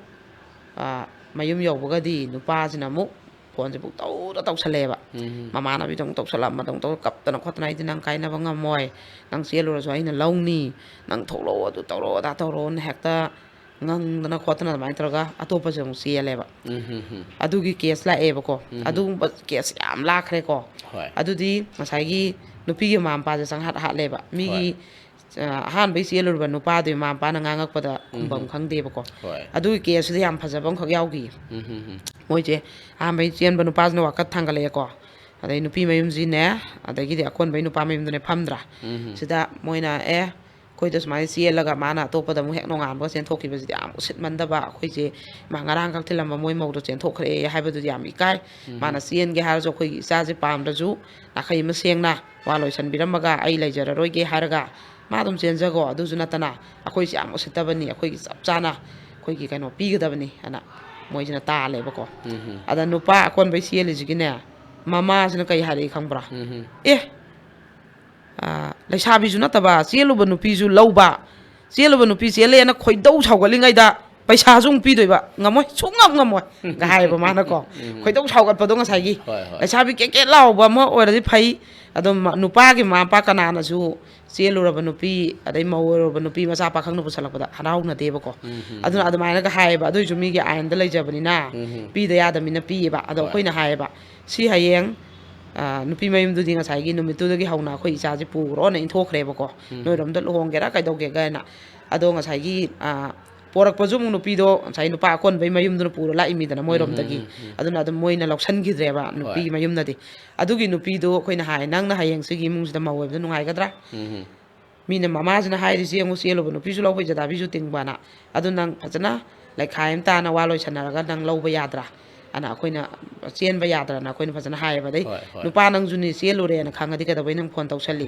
ꯑ, ꯃꯌꯨꯝ ꯌꯧꯕꯒꯗꯤ ꯅꯨꯄꯥꯁꯤꯅ ꯑꯃꯨꯛ ꯐꯣꯟꯁꯦ ꯄꯨꯡꯇꯧꯗ ꯇꯧꯁꯜꯂꯛꯑꯦꯕ꯫ ꯎꯝ꯫ ꯃꯃꯥꯟꯅꯕꯤꯗ ꯑꯃꯨꯛ ꯇꯧꯁꯜꯂꯛ, ꯑꯃꯗ ꯑꯃꯨꯛ ꯇꯧ, ꯀꯞꯇꯅ ꯈꯣꯠꯇꯅ, "ꯑꯩꯗꯤ ꯅꯪ ꯀꯥꯏꯅꯕ ꯉꯝꯃꯣꯏ, ꯅꯪ ꯆꯦꯜꯂꯨꯔꯁꯨ ꯑꯩꯅ ꯂꯧꯅꯤ, ꯅꯪ ꯊꯣꯛꯂꯛꯑꯣ, ꯑꯗꯨ ꯇꯧꯔꯣ, ꯑꯗꯥ ꯇꯧꯔꯣꯅ" ꯍꯦꯛꯇ ꯉꯪꯗꯅ ꯈꯣꯠꯇꯅ ꯑꯗꯨꯃꯥꯏꯅ ꯇꯧꯔꯒ ꯑꯇꯣꯞꯄꯁꯦ ꯑꯃꯨꯛ ꯆꯦꯜꯂꯦꯕ꯫ ꯎꯝ, ꯎꯝ, ꯎꯝ꯫ ꯑꯗꯨꯒꯤ ꯀꯦꯁ ꯂꯥꯛꯑꯦꯕꯀꯣ꯫ ꯎꯝ꯫ ꯑꯗꯨꯒꯨꯝꯕ ꯀꯦꯁ ꯌꯥꯝ ꯂꯥꯛꯈ꯭ꯔꯦꯀꯣ꯫ ꯍꯣꯏ꯫ ꯑꯗꯨꯗꯤ ꯉꯁꯥꯏꯒꯤ ꯅꯨꯄꯤꯒꯤ ꯃꯃꯥ ꯃꯄꯥꯁꯦ ꯆꯪꯍꯥꯠ ꯍꯥꯠꯂꯦꯕ꯫ ꯃꯤꯒꯤ, ꯍꯣꯏ꯫ ꯑ, ꯑꯍꯥꯟꯕꯩ ꯆꯦꯜꯂꯨꯔꯕ ꯅꯨꯄꯥꯗꯨꯒꯤ ꯃꯃꯥ ꯃꯄꯥꯅ ꯉꯥꯡꯉꯛꯄꯗ ꯎꯝ, ꯈꯨꯝꯕꯝ ꯎꯝ꯫ ꯈꯪꯗꯦꯕꯀꯣ꯫ ꯍꯣꯏ꯫ ꯑꯗꯨꯒꯤ ꯀꯦꯁꯇꯨꯗꯤ ꯌꯥꯝ ꯐꯖꯕ ꯑꯃꯈꯛ ꯌꯥꯎꯈꯤ꯫ ꯎꯝ, ꯎꯝ, ꯎꯝ꯫ ꯃꯣꯏꯁꯦ ꯑꯍꯥꯟꯕꯩ ꯆꯦꯟꯕ ꯅꯨꯄꯥꯁꯤꯅ ꯋꯥꯀꯠ ꯊꯥꯡꯒꯠꯂꯛꯑꯦꯀꯣ꯫ ꯑꯗꯩ ꯅꯨꯄꯤ ꯃꯌꯨꯝꯁꯤꯅꯦ, ꯑꯗꯒꯤꯗꯤ ꯑꯀꯣꯟꯕꯩ ꯅꯨꯄꯥ ꯃꯌꯨꯝꯗꯨꯅꯦ ꯐꯝꯗ꯭ꯔꯥ? ꯎꯝ, ꯎꯝ꯫ ꯁꯤꯗ ꯃꯣꯏꯅ, "ꯑꯦ, ꯑꯩꯈꯣꯏꯗ ꯁꯨꯃꯥꯏꯅ ꯆꯦꯜꯂꯒ ꯃꯥꯅ ꯑꯇꯣꯞꯄꯗ ꯑꯃꯨꯛ ꯍꯦꯛ ꯅꯣꯡꯉꯥꯟꯕꯒ ꯆꯦꯟꯊꯣꯛꯈꯤꯕꯁꯤꯗꯤ ꯌꯥꯝ ꯎꯁꯤꯠꯃꯟꯗꯕ꯫ ꯑꯩꯈꯣꯏꯁꯦ ꯃꯥ ꯉꯔꯥꯡꯈꯛ ꯊꯤꯜꯂꯝꯕ ꯃꯣꯏ ꯃꯧꯗꯣ ꯆꯦꯟꯊꯣꯛꯈ꯭ꯔꯦ ꯍꯥꯏꯕꯗꯨꯗꯤ ꯌꯥꯝ ꯏꯀꯥꯏ꯫ ꯃꯥꯅ ꯆꯦꯟꯒꯦ ꯍꯥꯏꯔꯁꯨ ꯑꯩꯈꯣꯏꯒꯤ ꯏꯆꯥꯁꯦ ꯄꯥꯝꯗ꯭ꯔꯁꯨ ꯅꯥꯈꯩ ꯑꯃ ꯁꯦꯡꯅ ꯋꯥ ꯂꯣꯏꯁꯟꯕꯤꯔꯝꯃꯒ ꯑꯩ ꯂꯩꯖꯔꯔꯣꯏꯒꯦ ꯍꯥꯏꯔꯒ ꯃꯥ ꯑꯗꯨꯝ ꯆꯦꯟꯖꯈꯣ꯫ ꯑꯗꯨꯁꯨ ꯅꯠꯇꯅ ꯑꯩꯈꯣꯏꯁꯦ ꯌꯥꯝ ꯎꯁꯤꯠꯇꯕꯅꯤ, ꯑꯩꯈꯣꯏꯒꯤ ꯆꯞ ꯆꯥꯅ ꯑꯩꯈꯣꯏꯒꯤ ꯀꯩꯅꯣ ꯄꯤꯒꯗꯕꯅꯤ ꯍꯥꯏꯅ ꯃꯣꯏꯁꯤꯅ ꯇꯥꯜꯂꯦꯕꯀꯣ꯫ ꯎꯝ꯫ ꯑꯗ ꯅꯨꯄꯥ ꯑꯀꯣꯟꯕꯩ ꯆꯦꯜꯂꯤꯁꯤꯒꯤꯅꯦ, ꯃꯃꯥꯁꯤꯅ ꯀꯩ ꯍꯥꯏꯔꯛꯏ ꯈꯪꯕ꯭ꯔꯥ? ꯎꯝ꯫ ꯑꯦ, ꯑ, ꯂꯩꯁꯥꯕꯤꯁꯨ ꯅꯠꯇꯕ, ꯆꯦꯜꯂꯨꯕ ꯅꯨꯄꯤꯁꯨ ꯂꯧꯕ, ꯆꯦꯜꯂꯨꯕ ꯅꯨꯄꯤ ꯆꯦꯜꯂꯦꯅ ꯈꯣꯏꯗꯧ ꯁꯥꯎꯒꯠꯂꯤꯉꯩꯗ ꯄꯩꯁꯥꯁꯨ ꯑꯃꯨꯛ ꯄꯤꯗꯣꯏꯕ, ꯉꯝꯃꯣꯏ, ꯁꯨꯡꯉꯝ ꯉꯝꯃꯣꯏ꯫ ꯒ ꯍꯥꯏꯌꯦꯕ ꯃꯥꯅꯀꯣ꯫ ꯎꯝ꯫ ꯈꯣꯏꯗꯧ ꯁꯥꯎꯒꯠꯄꯗꯣ ꯉꯁꯥꯏꯒꯤ ꯍꯣꯏ, ꯍꯣꯏ꯫ ꯂꯩꯁꯥꯕꯤ ꯀꯦꯠ ꯀꯦꯠ ꯂꯥꯎꯕ ꯑꯃ ꯑꯣꯏꯔꯗꯤ ꯐꯩ꯫ ꯑꯗꯣ ꯃ-, ꯅꯨꯄꯥꯒꯤ ꯃꯃꯥ ꯃꯄꯥ ꯀꯅꯥꯅꯁꯨ ꯆꯦꯜꯂꯨꯔꯕ ꯅꯨꯄꯤ, ꯑꯗꯩ ꯃꯧ ꯑꯣꯏꯔꯨꯔꯕ ꯅꯨꯄꯤ ꯃꯆꯥ ꯄꯥꯈꯪꯅ ꯄꯨꯁꯜꯂꯛꯄꯗ ꯍꯔꯥꯎꯅꯗꯦꯕꯀꯣ꯫ ꯎꯝ, ꯎꯝ, ꯑꯗꯨꯅ ꯎꯝ꯫ ꯑꯗꯨꯃꯥꯏꯅꯒ ꯍꯥꯏꯌꯦꯕ꯫ ꯑꯗꯨꯏꯁꯨ ꯃꯤꯒꯤ ꯑꯥꯏꯟꯗ ꯂꯩꯖꯕꯅꯤꯅ ꯎꯝ, ꯎꯝ꯫ ꯄꯤꯗ ꯌꯥꯗꯕꯅꯤꯅ ꯄꯤꯌꯦꯕ꯫ ꯑꯗꯣ ꯍꯣꯏ꯫ ꯑꯩꯈꯣꯏꯅ ꯍꯥꯏꯌꯦꯕ, ꯁꯤ ꯍꯌꯦꯡ, ꯑ, ꯅꯨꯄꯤ ꯃꯌꯨꯝꯗꯨꯗꯤ ꯉꯁꯥꯏꯒꯤ ꯅꯨꯃꯤꯠꯇꯨꯗꯒꯤ ꯍꯧꯅ ꯑꯩꯈꯣꯏ ꯏꯆꯥꯁꯦ ꯄꯨꯈ꯭ꯔꯣꯅ ꯏꯟꯊꯣꯛꯈ꯭ꯔꯦꯕꯀꯣ꯫ ꯎꯝ꯫ ꯅꯣꯏꯔꯣꯝꯗ ꯂꯨꯍꯣꯡꯒꯦꯔꯥ ꯀꯩꯗꯧꯒꯦꯒꯥꯏꯅ꯫ ꯑꯗꯣ ꯉꯁꯥꯏꯒꯤ, ꯑ, ꯄꯣꯔꯛꯄꯁꯨ ꯑꯃꯨꯛ ꯅꯨꯄꯤꯗꯣ ꯉꯁꯥꯏ ꯅꯨꯄꯥ ꯑꯀꯣꯟꯕꯩ ꯃꯌꯨꯝꯗꯨꯅ ꯄꯨꯔ ꯂꯥꯛꯏꯃꯤꯗꯅ ꯎꯝ, ꯎꯝ, ꯃꯣꯏꯔꯣꯝꯗꯒꯤ꯫ ꯎꯝ, ꯎꯝ꯫ ꯑꯗꯨꯅ ꯑꯗꯨꯝ ꯃꯣꯏꯅ ꯂꯧꯁꯟꯈꯤꯗ꯭ꯔꯦꯕ ꯅꯨꯄꯤꯒꯤ ꯍꯣꯏ꯫ ꯃꯌꯨꯝꯅꯗꯤ꯫ ꯑꯗꯨꯒꯤ ꯅꯨꯄꯤꯗꯣ ꯑꯩꯈꯣꯏꯅ ꯍꯥꯏ, "ꯅꯪꯅ ꯍꯌꯦꯡ ꯁꯤꯒꯤ ꯏꯃꯨꯡꯁꯤꯗ ꯃꯧ ꯑꯣꯏꯕꯗ ꯅꯨꯡꯉꯥꯏꯒꯗ꯭ꯔꯥ?" ꯎꯝ, ꯎꯝ꯫ ꯃꯤꯅ ꯃꯃꯥꯁꯤꯅ ꯍꯥꯏꯔꯤꯁꯤ ꯌꯦꯡꯉꯨ, ꯆꯦꯜꯂꯨꯕ ꯅꯨꯄꯤꯁꯨ ꯂꯧꯕ, ꯏꯖꯗꯥꯕꯤꯁꯨ ꯇꯤꯡꯕꯅ꯫ ꯑꯗꯨ ꯅꯪ ꯐꯖꯅ ꯂꯩꯈꯥꯏ ꯑꯃ ꯇꯥꯅ ꯋꯥ ꯂꯣꯏꯁꯟꯅꯔꯒ ꯅꯪ ꯂꯧꯕ ꯌꯥꯗ꯭ꯔꯥ? ꯑꯅ ꯑꯩꯈꯣꯏꯅ ꯆꯦꯟꯕ ꯌꯥꯗ꯭ꯔꯅ ꯑꯩꯈꯣꯏꯅ ꯐꯖꯅ ꯍꯥꯏꯌꯦꯕ꯫ ꯑꯗꯩ ꯍꯣꯏ, ꯍꯣꯏ꯫ ꯅꯨꯄꯥ ꯅꯪꯁꯨꯅꯤ ꯆꯦꯜꯂꯨꯔꯦꯅ ꯈꯪꯉꯗꯤ ꯀꯩꯗꯧꯕꯩ ꯅꯪ ꯐꯣꯟ ꯇꯧꯁꯜꯂꯤ?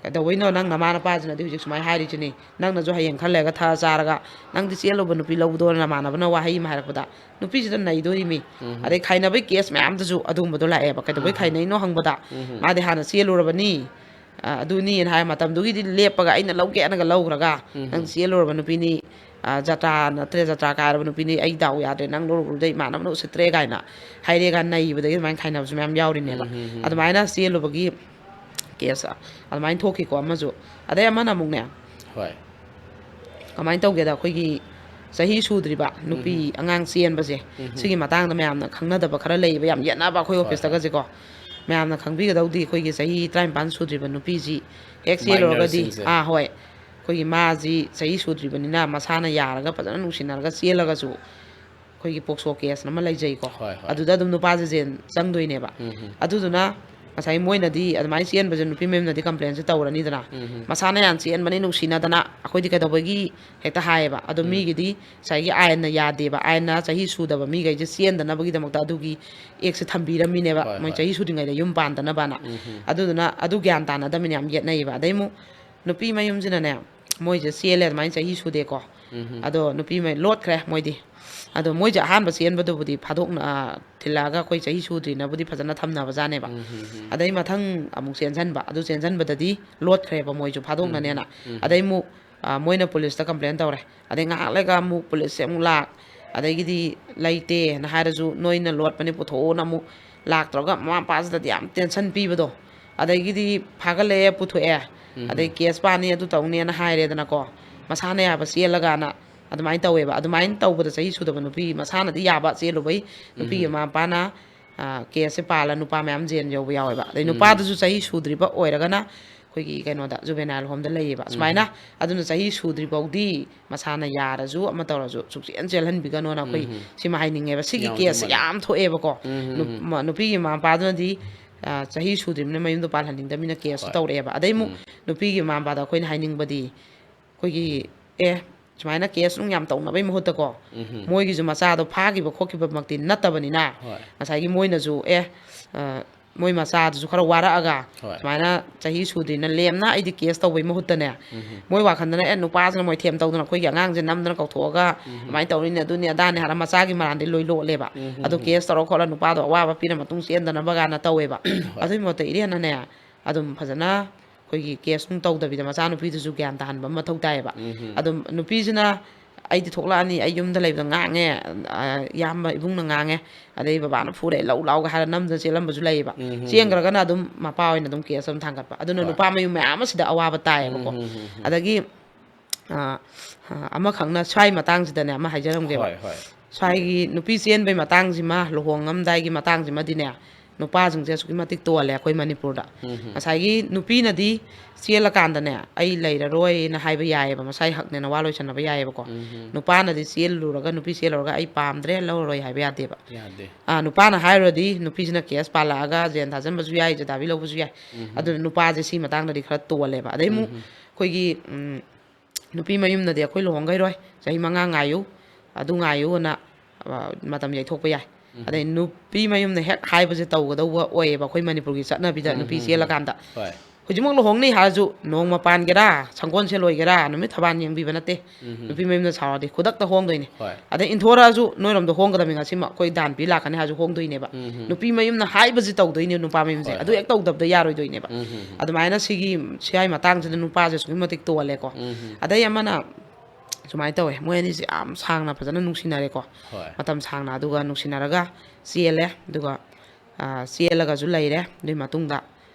ꯀꯩꯗꯧꯕꯩꯅꯣ ꯅꯪ ꯅꯃꯥ ꯅꯄꯥꯁꯤꯅꯗꯤ ꯍꯧꯖꯤꯛ ꯁꯨꯃꯥꯏꯅ ꯍꯥꯏꯔꯤꯁꯤꯅꯤ, ꯅꯪꯅꯁꯨ ꯍꯌꯦꯡ ꯈꯔ ꯂꯩꯔꯒ ꯊꯛꯑ ꯆꯥꯔꯒ ꯅꯪꯗꯤ ꯆꯦꯜꯂꯨꯕ ꯅꯨꯄꯤ ꯂꯧꯕꯗꯣ ꯅꯃꯥꯟꯅꯕꯅ ꯋꯥꯍꯩ ꯑꯃ ꯍꯥꯏꯔꯛꯄꯗ ꯅꯨꯄꯤꯁꯤꯗ ꯅꯩꯗꯣꯔꯤꯃꯤ꯫ ꯎꯝ꯫ ꯑꯗꯩ ꯈꯥꯏꯅꯕꯩ ꯀꯦꯁ ꯃꯌꯥꯝꯗꯁꯨ ꯑꯗꯨꯒꯨꯝꯕꯗꯣ ꯂꯥꯛꯑꯦꯕ꯫ ꯀꯩꯗꯧꯕꯩ ꯎꯝ꯫ ꯈꯥꯏꯅꯩꯅꯣ ꯍꯪꯕꯗ ꯎꯝ꯫ ꯃꯥꯗꯤ ꯍꯥꯟꯅ ꯆꯦꯜꯂꯨꯔꯕꯅꯤ, ꯑ, ꯑꯗꯨꯅꯤꯅ ꯍꯥꯏ ꯃꯇꯝꯗꯨꯒꯤꯗꯤ ꯂꯦꯞꯄꯒ ꯑꯩꯅ ꯂꯧꯒꯦꯅꯒ ꯂꯧꯈ꯭ꯔꯒ ꯎꯝ꯫ ꯅꯪ ꯆꯦꯜꯂꯨꯔꯕ ꯅꯨꯄꯤꯅꯤ, ꯑ, ꯖꯇ꯭ꯔꯥ ꯅꯠꯇ꯭ꯔꯦ, ꯖꯇ꯭ꯔꯥ ꯀꯥꯏꯔꯕ ꯅꯨꯄꯤꯅꯤ, ꯑꯩ ꯗꯥꯎ ꯌꯥꯗ꯭ꯔꯦ, ꯅꯪ ꯂꯧꯔꯨꯕꯗꯩ ꯏꯃꯥꯟꯅꯕꯅ ꯎꯁꯤꯠꯇ꯭ꯔꯦ ꯀꯥꯏꯅ ꯍꯥꯏꯔꯦꯒ ꯅꯩꯕꯗꯒꯤ ꯑꯗꯨꯃꯥꯏꯅ ꯈꯥꯏꯅꯕꯁꯨ ꯃꯌꯥꯝ ꯌꯥꯎꯔꯤꯅꯦꯕ꯫ ꯎꯝ, ꯎꯝ, ꯎꯝ꯫ ꯑꯗꯨꯃꯥꯏꯅ ꯆꯦꯜꯂꯨꯕꯒꯤ ꯀꯦꯁ ꯑꯗꯨꯃꯥꯏꯅ ꯊꯣꯛꯈꯤꯀꯣ ꯑꯃꯁꯨ꯫ ꯑꯗꯩ ꯑꯃꯅ ꯑꯃꯨꯛꯅꯦ, ꯍꯣꯏ꯫ ꯀꯃꯥꯏꯅ ꯇꯧꯒꯦꯗ, ꯑꯩꯈꯣꯏꯒꯤ ꯆꯍꯤ ꯁꯨꯗ꯭ꯔꯤꯕ ꯅꯨꯄꯤ ꯎꯝ꯫ ꯑꯉꯥꯡ ꯆꯦꯟꯕꯁꯦ, ꯎꯝ꯫ ꯁꯤꯒꯤ ꯃꯇꯥꯡꯗ ꯃꯌꯥꯝꯅ ꯈꯪꯅꯗꯕ ꯈꯔ ꯂꯩꯌꯦꯕ, ꯌꯥꯝ ꯌꯦꯠꯅꯕ ꯑꯩꯈꯣꯏ ꯍꯣꯏ, ꯍꯣꯏ꯫ ꯑꯣꯐꯤꯁꯇꯒꯁꯦꯀꯣ꯫ ꯃꯌꯥꯝꯅ ꯈꯪꯕꯤꯒꯗꯧꯗꯤ ꯑꯩꯈꯣꯏꯒꯤ ꯆꯍꯤ ꯇꯔꯥꯅꯤꯄꯥꯟ ꯁꯨꯗ꯭ꯔꯤꯕ ꯅꯨꯄꯤꯁꯤ ꯍꯦꯛ ꯆꯦꯜꯂꯨꯔꯒꯗꯤ, ꯃꯥꯏꯅꯔꯁꯤꯡꯁꯦ꯫ ꯑꯥ, ꯍꯣꯏ, ꯑꯩꯈꯣꯏꯒꯤ ꯃꯥꯁꯤ ꯆꯍꯤ ꯁꯨꯗ꯭ꯔꯤꯕꯅꯤꯅ ꯃꯁꯥꯅ ꯌꯥꯔꯒ ꯐꯖꯅ ꯅꯨꯡꯁꯤꯅꯔꯒ ꯆꯦꯜꯂꯒꯁꯨ ꯑꯩꯈꯣꯏꯒꯤ ꯄꯣꯛꯁꯣ ꯀꯦꯁ ꯑꯃ ꯂꯩꯖꯩꯀꯣ꯫ ꯍꯣꯏ, ꯍꯣꯏ꯫ ꯑꯗꯨꯗ ꯑꯗꯨꯝ ꯅꯨꯄꯥꯁꯦ ꯖꯦꯜ ꯆꯪꯗꯣꯏꯅꯦꯕ꯫ ꯎꯝ, ꯎꯝ꯫ ꯑꯗꯨꯗꯨꯅ ꯉꯁꯥꯏ ꯃꯣꯏꯅꯗꯤ ꯑꯗꯨꯃꯥꯏꯅ ꯆꯦꯟꯕꯁꯦ ꯅꯨꯄꯤ ꯃꯌꯨꯝꯅꯗꯤ complainꯁꯦ ꯇꯧꯔꯅꯤꯗꯅ꯫ ꯃꯁꯥꯅ ꯌꯥꯝ ꯆꯦꯟꯕꯅꯤ, ꯅꯨꯡꯁꯤꯅꯗꯅ ꯑꯩꯈꯣꯏꯗꯤ ꯀꯩꯗꯧꯕꯒꯤ ꯍꯦꯛꯇ ꯍꯥꯏꯌꯦꯕ꯫ ꯑꯗꯣ ꯃꯤꯒꯤꯗꯤ ꯉꯁꯥꯏꯒꯤ ꯑꯥꯏꯟꯅ ꯌꯥꯗꯦꯕ, ꯑꯥꯏꯟꯅ ꯆꯍꯤ ꯁꯨꯗꯕ ꯃꯤꯈꯩꯁꯦ ꯆꯦꯟꯗꯅꯕꯒꯤꯗꯃꯛꯇ ꯑꯗꯨꯒꯤ actꯁꯦ ꯊꯝꯕꯤꯔꯝꯃꯤꯅꯦꯕ, ꯍꯣꯏ, ꯃꯣꯏ ꯍꯣꯏ꯫ ꯆꯍꯤ ꯁꯨꯗ꯭ꯔꯤꯉꯩꯗ ꯌꯨꯝ ꯄꯥꯟꯗꯅꯕꯅ꯫ ꯑꯗꯨꯗꯨꯅ ꯑꯗꯨ ꯒ꯭ꯌꯥꯟ ꯇꯥꯅꯗꯕꯅꯤꯅ ꯌꯥꯝ ꯌꯦꯠꯅꯩꯌꯦꯕ꯫ ꯑꯗꯩ ꯑꯃꯨꯛ ꯅꯨꯄꯤ ꯃꯌꯨꯝꯁꯤꯅꯅꯦ, ꯃꯣꯏꯁꯦ ꯆꯦꯜꯂꯦ ꯑꯗꯨꯃꯥꯏꯅ ꯆꯍꯤ ꯁꯨꯗꯦꯀꯣ꯫ ꯑꯗꯣ ꯅꯨꯄꯤ ꯃꯌꯨꯝ ꯂꯣꯠꯈ꯭ꯔꯦ ꯃꯣꯏꯗꯤ꯫ ꯑꯗꯣ ꯃꯣꯏꯁꯦ ꯑꯍꯥꯟꯕ ꯆꯦꯟꯕꯗꯨꯕꯨꯗꯤ ꯐꯥꯗꯣꯛꯅ, ꯑ, ꯊꯤꯜꯂꯛꯑꯒ ꯑꯩꯈꯣꯏ ꯆꯍꯤ ꯁꯨꯗ꯭ꯔꯤꯅꯕꯨꯗꯤ ꯐꯖꯅ ꯊꯝꯅꯕꯖꯥꯠꯅꯦꯕ꯫ ꯑꯗꯩ ꯃꯊꯪ ꯑꯃꯨꯛ ꯆꯦꯟꯁꯤꯟꯕ, ꯑꯗꯨ ꯆꯦꯟꯁꯤꯟꯕꯗꯗꯤ ꯂꯣꯠꯈ꯭ꯔꯦꯕ ꯃꯣꯏꯁꯨ ꯐꯥꯗꯣꯛꯅꯅꯦꯅ꯫ ꯑꯗꯩ ꯑꯃꯨꯛ, ꯑ, ꯃꯣꯏꯅ ꯄꯨꯂꯤꯁꯇ complain ꯇꯧꯔꯦ꯫ ꯑꯗꯩ ꯉꯥꯏꯍꯥꯛ ꯂꯩꯒ ꯑꯃꯨꯛ ꯄꯨꯂꯤꯁꯁꯦ ꯑꯃꯨꯛ ꯂꯥꯛ, ꯑꯗꯒꯤꯗꯤ ꯂꯩꯇꯦꯅ ꯍꯥꯏꯔꯁꯨ ꯅꯣꯏꯅ ꯂꯣꯠꯄꯅꯤ ꯄꯨꯊꯣꯛꯎꯅ ꯑꯃꯨꯛ ꯂꯥꯛꯇ꯭ꯔꯒ ꯃꯃꯥ ꯃꯄꯥꯁꯤꯗꯗꯤ ꯌꯥꯝ tension ꯄꯤꯕꯗꯣ꯫ ꯑꯗꯒꯤꯗꯤ ꯐꯥꯒꯠꯂꯛꯑꯦ, ꯄꯨꯊꯣꯛꯑꯦ, ꯑꯗꯩ case ꯄꯥꯅꯤ ꯑꯗꯨ ꯇꯧꯅꯦꯅ ꯍꯥꯏꯔꯦꯗꯅꯀꯣ, ꯃꯁꯥꯅ ꯌꯥꯕ ꯆꯦꯜꯂꯒꯅ꯫ ꯑꯗꯨꯃꯥꯏꯅ ꯇꯧꯋꯦꯕ꯫ ꯑꯗꯨꯃꯥꯏꯅ ꯇꯧꯕꯗ ꯆꯍꯤ ꯁꯨꯗꯕ ꯅꯨꯄꯤ ꯃꯁꯥꯅꯗꯤ ꯌꯥꯕ ꯆꯦꯜꯂꯨꯕꯩ ꯅꯨꯄꯤꯒꯤ ꯃꯃꯥ ꯃꯄꯥꯅ, ꯑ, caseꯁꯦ ꯄꯥꯜꯂ ꯅꯨꯄꯥ ꯃꯌꯥꯝ jail ꯌꯧꯕ ꯌꯥꯎꯋꯦꯕ꯫ ꯑꯗꯩ ꯅꯨꯄꯥꯗꯨꯁꯨ ꯆꯍꯤ ꯁꯨꯗ꯭ꯔꯤꯕ ꯑꯣꯏꯔꯒꯅ ꯑꯩꯈꯣꯏꯒꯤ ꯀꯩꯅꯣꯗ, juvenile homeꯗ ꯂꯩꯌꯦꯕ ꯁꯨꯃꯥꯏꯅ꯫ ꯑꯗꯨꯅ ꯆꯍꯤ ꯁꯨꯗ꯭ꯔꯤ ꯐꯥꯎꯗꯤ ꯃꯁꯥꯅ ꯌꯥꯔꯁꯨ ꯑꯃ ꯇꯧꯔꯁꯨ ꯁꯨꯛꯆꯦꯟ ꯆꯦꯜꯍꯟꯕꯤꯒꯅꯣꯅ ꯑꯩꯈꯣꯏ ꯁꯤꯃ ꯍꯥꯏꯅꯤꯡꯉꯦꯕ꯫ ꯁꯤꯒꯤ caseꯁꯦ ꯌꯥꯝ ꯊꯣꯛꯑꯦꯕꯀꯣ꯫ ꯅꯨ-, ꯃ-, ꯅꯨꯄꯤꯒꯤ ꯃꯃꯥ ꯃꯄꯥꯗꯨꯅꯗꯤ, ꯑ, ꯆꯍꯤ ꯁꯨꯗ꯭ꯔꯤꯕꯅꯤꯅ ꯃꯌꯨꯝꯗꯣ ꯄꯥꯜꯍꯟꯅꯤꯡꯗꯕꯅꯤꯅ caseꯇꯣ ꯇꯧꯔꯛꯑꯦꯕ꯫ ꯑꯗꯩ ꯑꯃꯨꯛ ꯅꯨꯄꯤꯒꯤ ꯃꯃꯥ ꯃꯄꯥꯗ ꯑꯩꯈꯣꯏꯅ ꯍꯥꯏꯅꯤꯡꯕꯗꯤ, ꯑꯩꯈꯣꯏꯒꯤ, ꯑꯦ, ꯁꯨꯃꯥꯏꯅ case ꯅꯨꯡ ꯌꯥꯝ ꯇꯧꯅꯕꯩ ꯃꯍꯨꯠꯇꯀꯣ, ꯃꯣꯏꯒꯤꯁꯨ ꯃꯆꯥꯗꯣ ꯐꯥꯈꯤꯕ ꯈꯣꯠꯈꯤꯕꯃꯛꯇꯤ ꯅꯠꯇꯕꯅꯤꯅ, ꯍꯣꯏ꯫ ꯉꯁꯥꯏꯒꯤ ꯃꯣꯏꯅꯁꯨ, ꯑꯦ, ꯑ, ꯃꯣꯏ ꯃꯆꯥꯗꯨꯁꯨ ꯈꯔ ꯋꯥꯔꯛꯑꯒ, ꯍꯣꯏ꯫ ꯁꯨꯃꯥꯏꯅ ꯆꯍꯤ ꯁꯨꯗ꯭ꯔꯤꯅ ꯂꯦꯝꯅ ꯑꯩꯗꯤ case ꯇꯧꯕꯩ ꯃꯍꯨꯠꯇꯅꯦ, ꯃꯣꯏ ꯋꯥꯈꯟꯗꯅ, ꯑꯦ, ꯅꯨꯄꯥꯁꯤꯅ ꯃꯣꯏꯊꯦꯝ ꯇꯧꯗꯅ ꯑꯩꯈꯣꯏꯒꯤ ꯑꯉꯥꯡꯁꯦ ꯅꯝꯗꯅ ꯀꯧꯊꯣꯛꯑꯒ ꯑꯗꯨꯃꯥꯏꯅ ꯇꯧꯔꯤꯅꯦ, ꯑꯗꯨꯅꯤ ꯑꯗꯥꯅꯤ ꯍꯥꯏꯔ ꯃꯆꯥꯒꯤ ꯃꯔꯥꯟꯗꯤ ꯂꯣꯏ ꯂꯣꯠꯂꯦꯕ꯫ ꯑꯗꯣ case ꯇꯧꯔ ꯈꯣꯠꯂ ꯅꯨꯄꯥꯗꯣ ꯑꯋꯥꯕ ꯄꯤꯔ ꯃꯇꯨꯡ ꯆꯦꯟꯗꯅꯕ ꯀꯥꯏꯅ ꯇꯧꯋꯦꯕ꯫ ꯍꯣꯏ꯫ ꯑꯗꯨꯒꯤ ꯃꯍꯨꯠꯇ ꯏꯔꯦꯟꯅꯅꯦ, ꯑꯗꯨꯝ ꯐꯖꯅ ꯑꯩꯈꯣꯏꯒꯤ case ꯅꯨꯡ ꯇꯧꯗꯕꯤꯗ ꯃꯆꯥꯅꯨꯄꯤꯗꯨꯁꯨ ꯒ꯭ꯌꯥꯟ ꯇꯥꯍꯟꯕ ꯑꯃ ꯃꯊꯧ ꯇꯥꯏꯌꯦꯕ꯫ ꯑꯗꯨꯝ ꯅꯨꯄꯤꯁꯤꯅ, "ꯑꯩꯗꯤ ꯊꯣꯛꯂꯛꯑꯅꯤ, ꯑꯩ ꯌꯨꯝꯗ ꯂꯩꯕꯗ ꯉꯥꯡꯉꯦ, ꯑ, ꯏꯌꯥꯝꯕ ꯏꯕꯨꯡꯅ ꯉꯥꯡꯉꯦ, ꯑꯗꯩ ꯕꯕꯥꯅ ꯐꯨꯔꯦ, ꯂꯧ ꯂꯥꯎꯒ" ꯍꯥꯏꯔ ꯅꯝꯗꯅ ꯆꯦꯜꯂꯝꯕꯁꯨ ꯂꯩꯌꯦꯕ꯫ ꯆꯦꯟꯈ꯭ꯔꯒꯅ ꯑꯗꯨꯝ ꯃꯄꯥ ꯑꯣꯏꯅ ꯑꯗꯨꯝ case ꯑꯗꯨꯝ ꯊꯥꯡꯒꯠꯄ꯫ ꯑꯗꯨꯅ ꯍꯣꯏ꯫ ꯅꯨꯄꯥ ꯃꯌꯨꯝ ꯃꯌꯥꯝ ꯑꯁꯤꯗ ꯑꯋꯥꯕ ꯇꯥꯏꯌꯦꯕꯀꯣ꯫ ꯑꯗꯒꯤ, ꯑ, ꯑ, ꯑꯃꯈꯛꯅ ꯁ꯭ꯋꯥꯏ ꯃꯇꯥꯡꯁꯤꯗꯅꯦ ꯑꯃ ꯍꯥꯏꯖꯔꯝꯒꯦꯕ꯫ ꯍꯣꯏ, ꯍꯣꯏ꯫ ꯁ꯭ꯋꯥꯏꯒꯤ ꯅꯨꯄꯤ ꯆꯦꯟꯕꯩ ꯃꯇꯥꯡꯁꯤꯃ, ꯂꯨꯍꯣꯡꯉꯝꯗꯥꯏꯒꯤ ꯃꯇꯥꯡꯁꯤꯃꯗꯤꯅꯦ, ꯅꯨꯄꯥꯁꯤꯡꯁꯦ ꯑꯁꯨꯛꯀꯤ ꯃꯇꯤꯛ ꯇꯣꯜꯂꯦ ꯑꯩꯈꯣꯏ ꯃꯅꯤꯄꯨꯔꯗ꯫ ꯎꯝ ꯍꯝ꯫ ꯉꯁꯥꯏꯒꯤ ꯅꯨꯄꯤꯅꯗꯤ ꯆꯦꯜꯂꯀꯥꯟꯗꯅꯦ, ꯑꯩ ꯂꯩꯔꯔꯣꯏꯅ ꯍꯥꯏꯕ ꯌꯥꯏꯑꯕ, ꯃꯁꯥꯏ ꯍꯛꯅꯦꯅ ꯋꯥ ꯂꯣꯏꯁꯟꯅꯕ ꯌꯥꯏꯑꯕꯀꯣ꯫ ꯎꯝ ꯍꯝ꯫ ꯅꯨꯄꯥꯅꯗꯤ ꯆꯦꯜꯂꯨꯔꯒ, ꯅꯨꯄꯤ ꯆꯦꯜꯂꯨꯔꯒ "ꯑꯩ ꯄꯥꯝꯗ꯭ꯔꯦ, ꯂꯧꯔꯔꯣꯏ" ꯍꯥꯏꯕ ꯌꯥꯗꯦꯕ꯫ ꯌꯥꯗꯦ꯫ ꯑꯥ, ꯅꯨꯄꯥꯅ ꯍꯥꯏꯔꯨꯔꯗꯤ ꯅꯨꯄꯤꯁꯤꯅ ꯀꯦꯁ ꯄꯥꯜꯂꯛꯑꯒ ꯖꯦꯜ ꯊꯥꯖꯤꯟꯕꯁꯨ ꯌꯥꯏ, ꯖꯗꯥꯕꯤ ꯂꯧꯕꯁꯨ ꯌꯥꯏ꯫ ꯎꯝ ꯍꯝ꯫ ꯑꯗꯨꯅ ꯅꯨꯄꯥꯁꯦ ꯁꯤ ꯃꯇꯥꯡꯗꯗꯤ ꯈꯔ ꯇꯣꯜꯂꯦꯕ꯫ ꯑꯗꯩ ꯑꯃꯨꯛ ꯎꯝ ꯍꯝ꯫ ꯑꯩꯈꯣꯏꯒꯤ, ꯎꯝ, ꯅꯨꯄꯤ ꯃꯌꯨꯝꯅꯗꯤ "ꯑꯩꯈꯣꯏ ꯂꯨꯍꯣꯡꯈꯩꯔꯣꯏ, ꯆꯍꯤ ꯃꯉꯥ ꯉꯥꯏꯌꯨ, ꯑꯗꯨ ꯉꯥꯏꯌꯨꯅ", ꯑ, ꯃꯇꯝ ꯌꯩꯊꯣꯛꯄ ꯌꯥꯏ꯫ ꯎꯝ꯫ ꯑꯗꯩ ꯅꯨꯄꯤ ꯃꯌꯨꯝꯅ ꯍꯦꯛ ꯍꯥꯏꯕꯁꯦ ꯇꯧꯒꯗꯧꯕ ꯑꯣꯏꯌꯦꯕ ꯑꯩꯈꯣꯏ ꯃꯅꯤꯄꯨꯔꯒꯤ ꯆꯠꯅꯕꯤꯗ, ꯎꯝ, ꯅꯨꯄꯤ ꯎꯝ, ꯎꯝ꯫ ꯆꯦꯜꯂꯀꯥꯟꯗ꯫ ꯍꯣꯏ꯫ ꯍꯧꯖꯤꯛꯃꯛ ꯂꯨꯍꯣꯡꯅꯤ ꯍꯥꯏꯔꯁꯨ, ꯅꯣꯡꯃ ꯄꯥꯟꯒꯦꯔꯥ, ꯁꯪꯒꯣꯜꯁꯦꯜ ꯑꯣꯏꯒꯦꯔꯥ, ꯅꯨꯃꯤꯠ ꯊꯕꯥꯟ ꯌꯦꯡꯕꯤꯕ ꯅꯠꯇꯦ꯫ ꯎꯝ, ꯎꯝ꯫ ꯅꯨꯄꯤ ꯃꯌꯨꯝꯅ ꯁꯥꯎꯔꯗꯤ ꯈꯨꯗꯛꯇ ꯍꯣꯡꯗꯣꯏꯅꯦ꯫ ꯍꯣꯏ꯫ ꯑꯗꯩ ꯏꯟꯊꯣꯔꯛꯑꯁꯨ, "ꯅꯣꯏꯔꯣꯝꯗ ꯍꯣꯡꯒꯗꯕꯅꯤ ꯉꯁꯤꯃꯛ, ꯑꯩꯈꯣꯏ ꯗꯥꯟ ꯄꯤ ꯂꯥꯛꯀꯅꯤ" ꯍꯥꯏꯔꯁꯨ ꯍꯣꯡꯗꯣꯏꯅꯦꯕ꯫ ꯎꯝ, ꯎꯝ꯫ ꯅꯨꯄꯤ ꯃꯌꯨꯝꯅ ꯍꯥꯏꯕꯁꯤ ꯇꯧꯗꯣꯏꯅꯦ, ꯅꯨꯄꯥ ꯃꯌꯨꯝꯁꯦ꯫ ꯍꯣꯏ, ꯑꯗꯨ ꯍꯣꯏ꯫ ꯍꯦꯛ ꯇꯧꯗꯕꯗ ꯌꯥꯔꯣꯏꯗꯣꯏꯅꯦꯕ꯫ ꯎꯝ, ꯎꯝ, ꯎꯝ꯫ ꯑꯗꯨꯃꯥꯏꯅ ꯁꯤꯒꯤ, ꯁꯤ ꯍꯥꯏ ꯃꯇꯥꯡꯁꯤꯗ ꯅꯨꯄꯥꯁꯦ ꯑꯁꯨꯛꯀꯤ ꯃꯇꯤꯛ ꯇꯣꯜꯂꯦꯀꯣ꯫ ꯎꯝ, ꯎꯝ꯫ ꯑꯗꯩ ꯑꯃꯅ ꯁꯨꯃꯥꯏꯅ ꯇꯧꯋꯦ, ꯃꯣꯏ ꯑꯅꯤꯁꯦ ꯌꯥꯝ ꯁꯥꯡꯅ ꯐꯖꯅ ꯅꯨꯡꯁꯤꯅꯔꯦꯀꯣ꯫ ꯍꯣꯏ꯫ ꯃꯇꯝ ꯁꯥꯡꯅ, ꯑꯗꯨꯒ ꯅꯨꯡꯁꯤꯅꯔꯒ ꯆꯦꯜꯂꯦ, ꯑꯗꯨꯒ, ꯑ, ꯆꯦꯜꯂꯒꯁꯨ ꯂꯩꯔꯦ꯫ ꯑꯗꯨꯒꯤ ꯃꯇꯨꯡꯗ,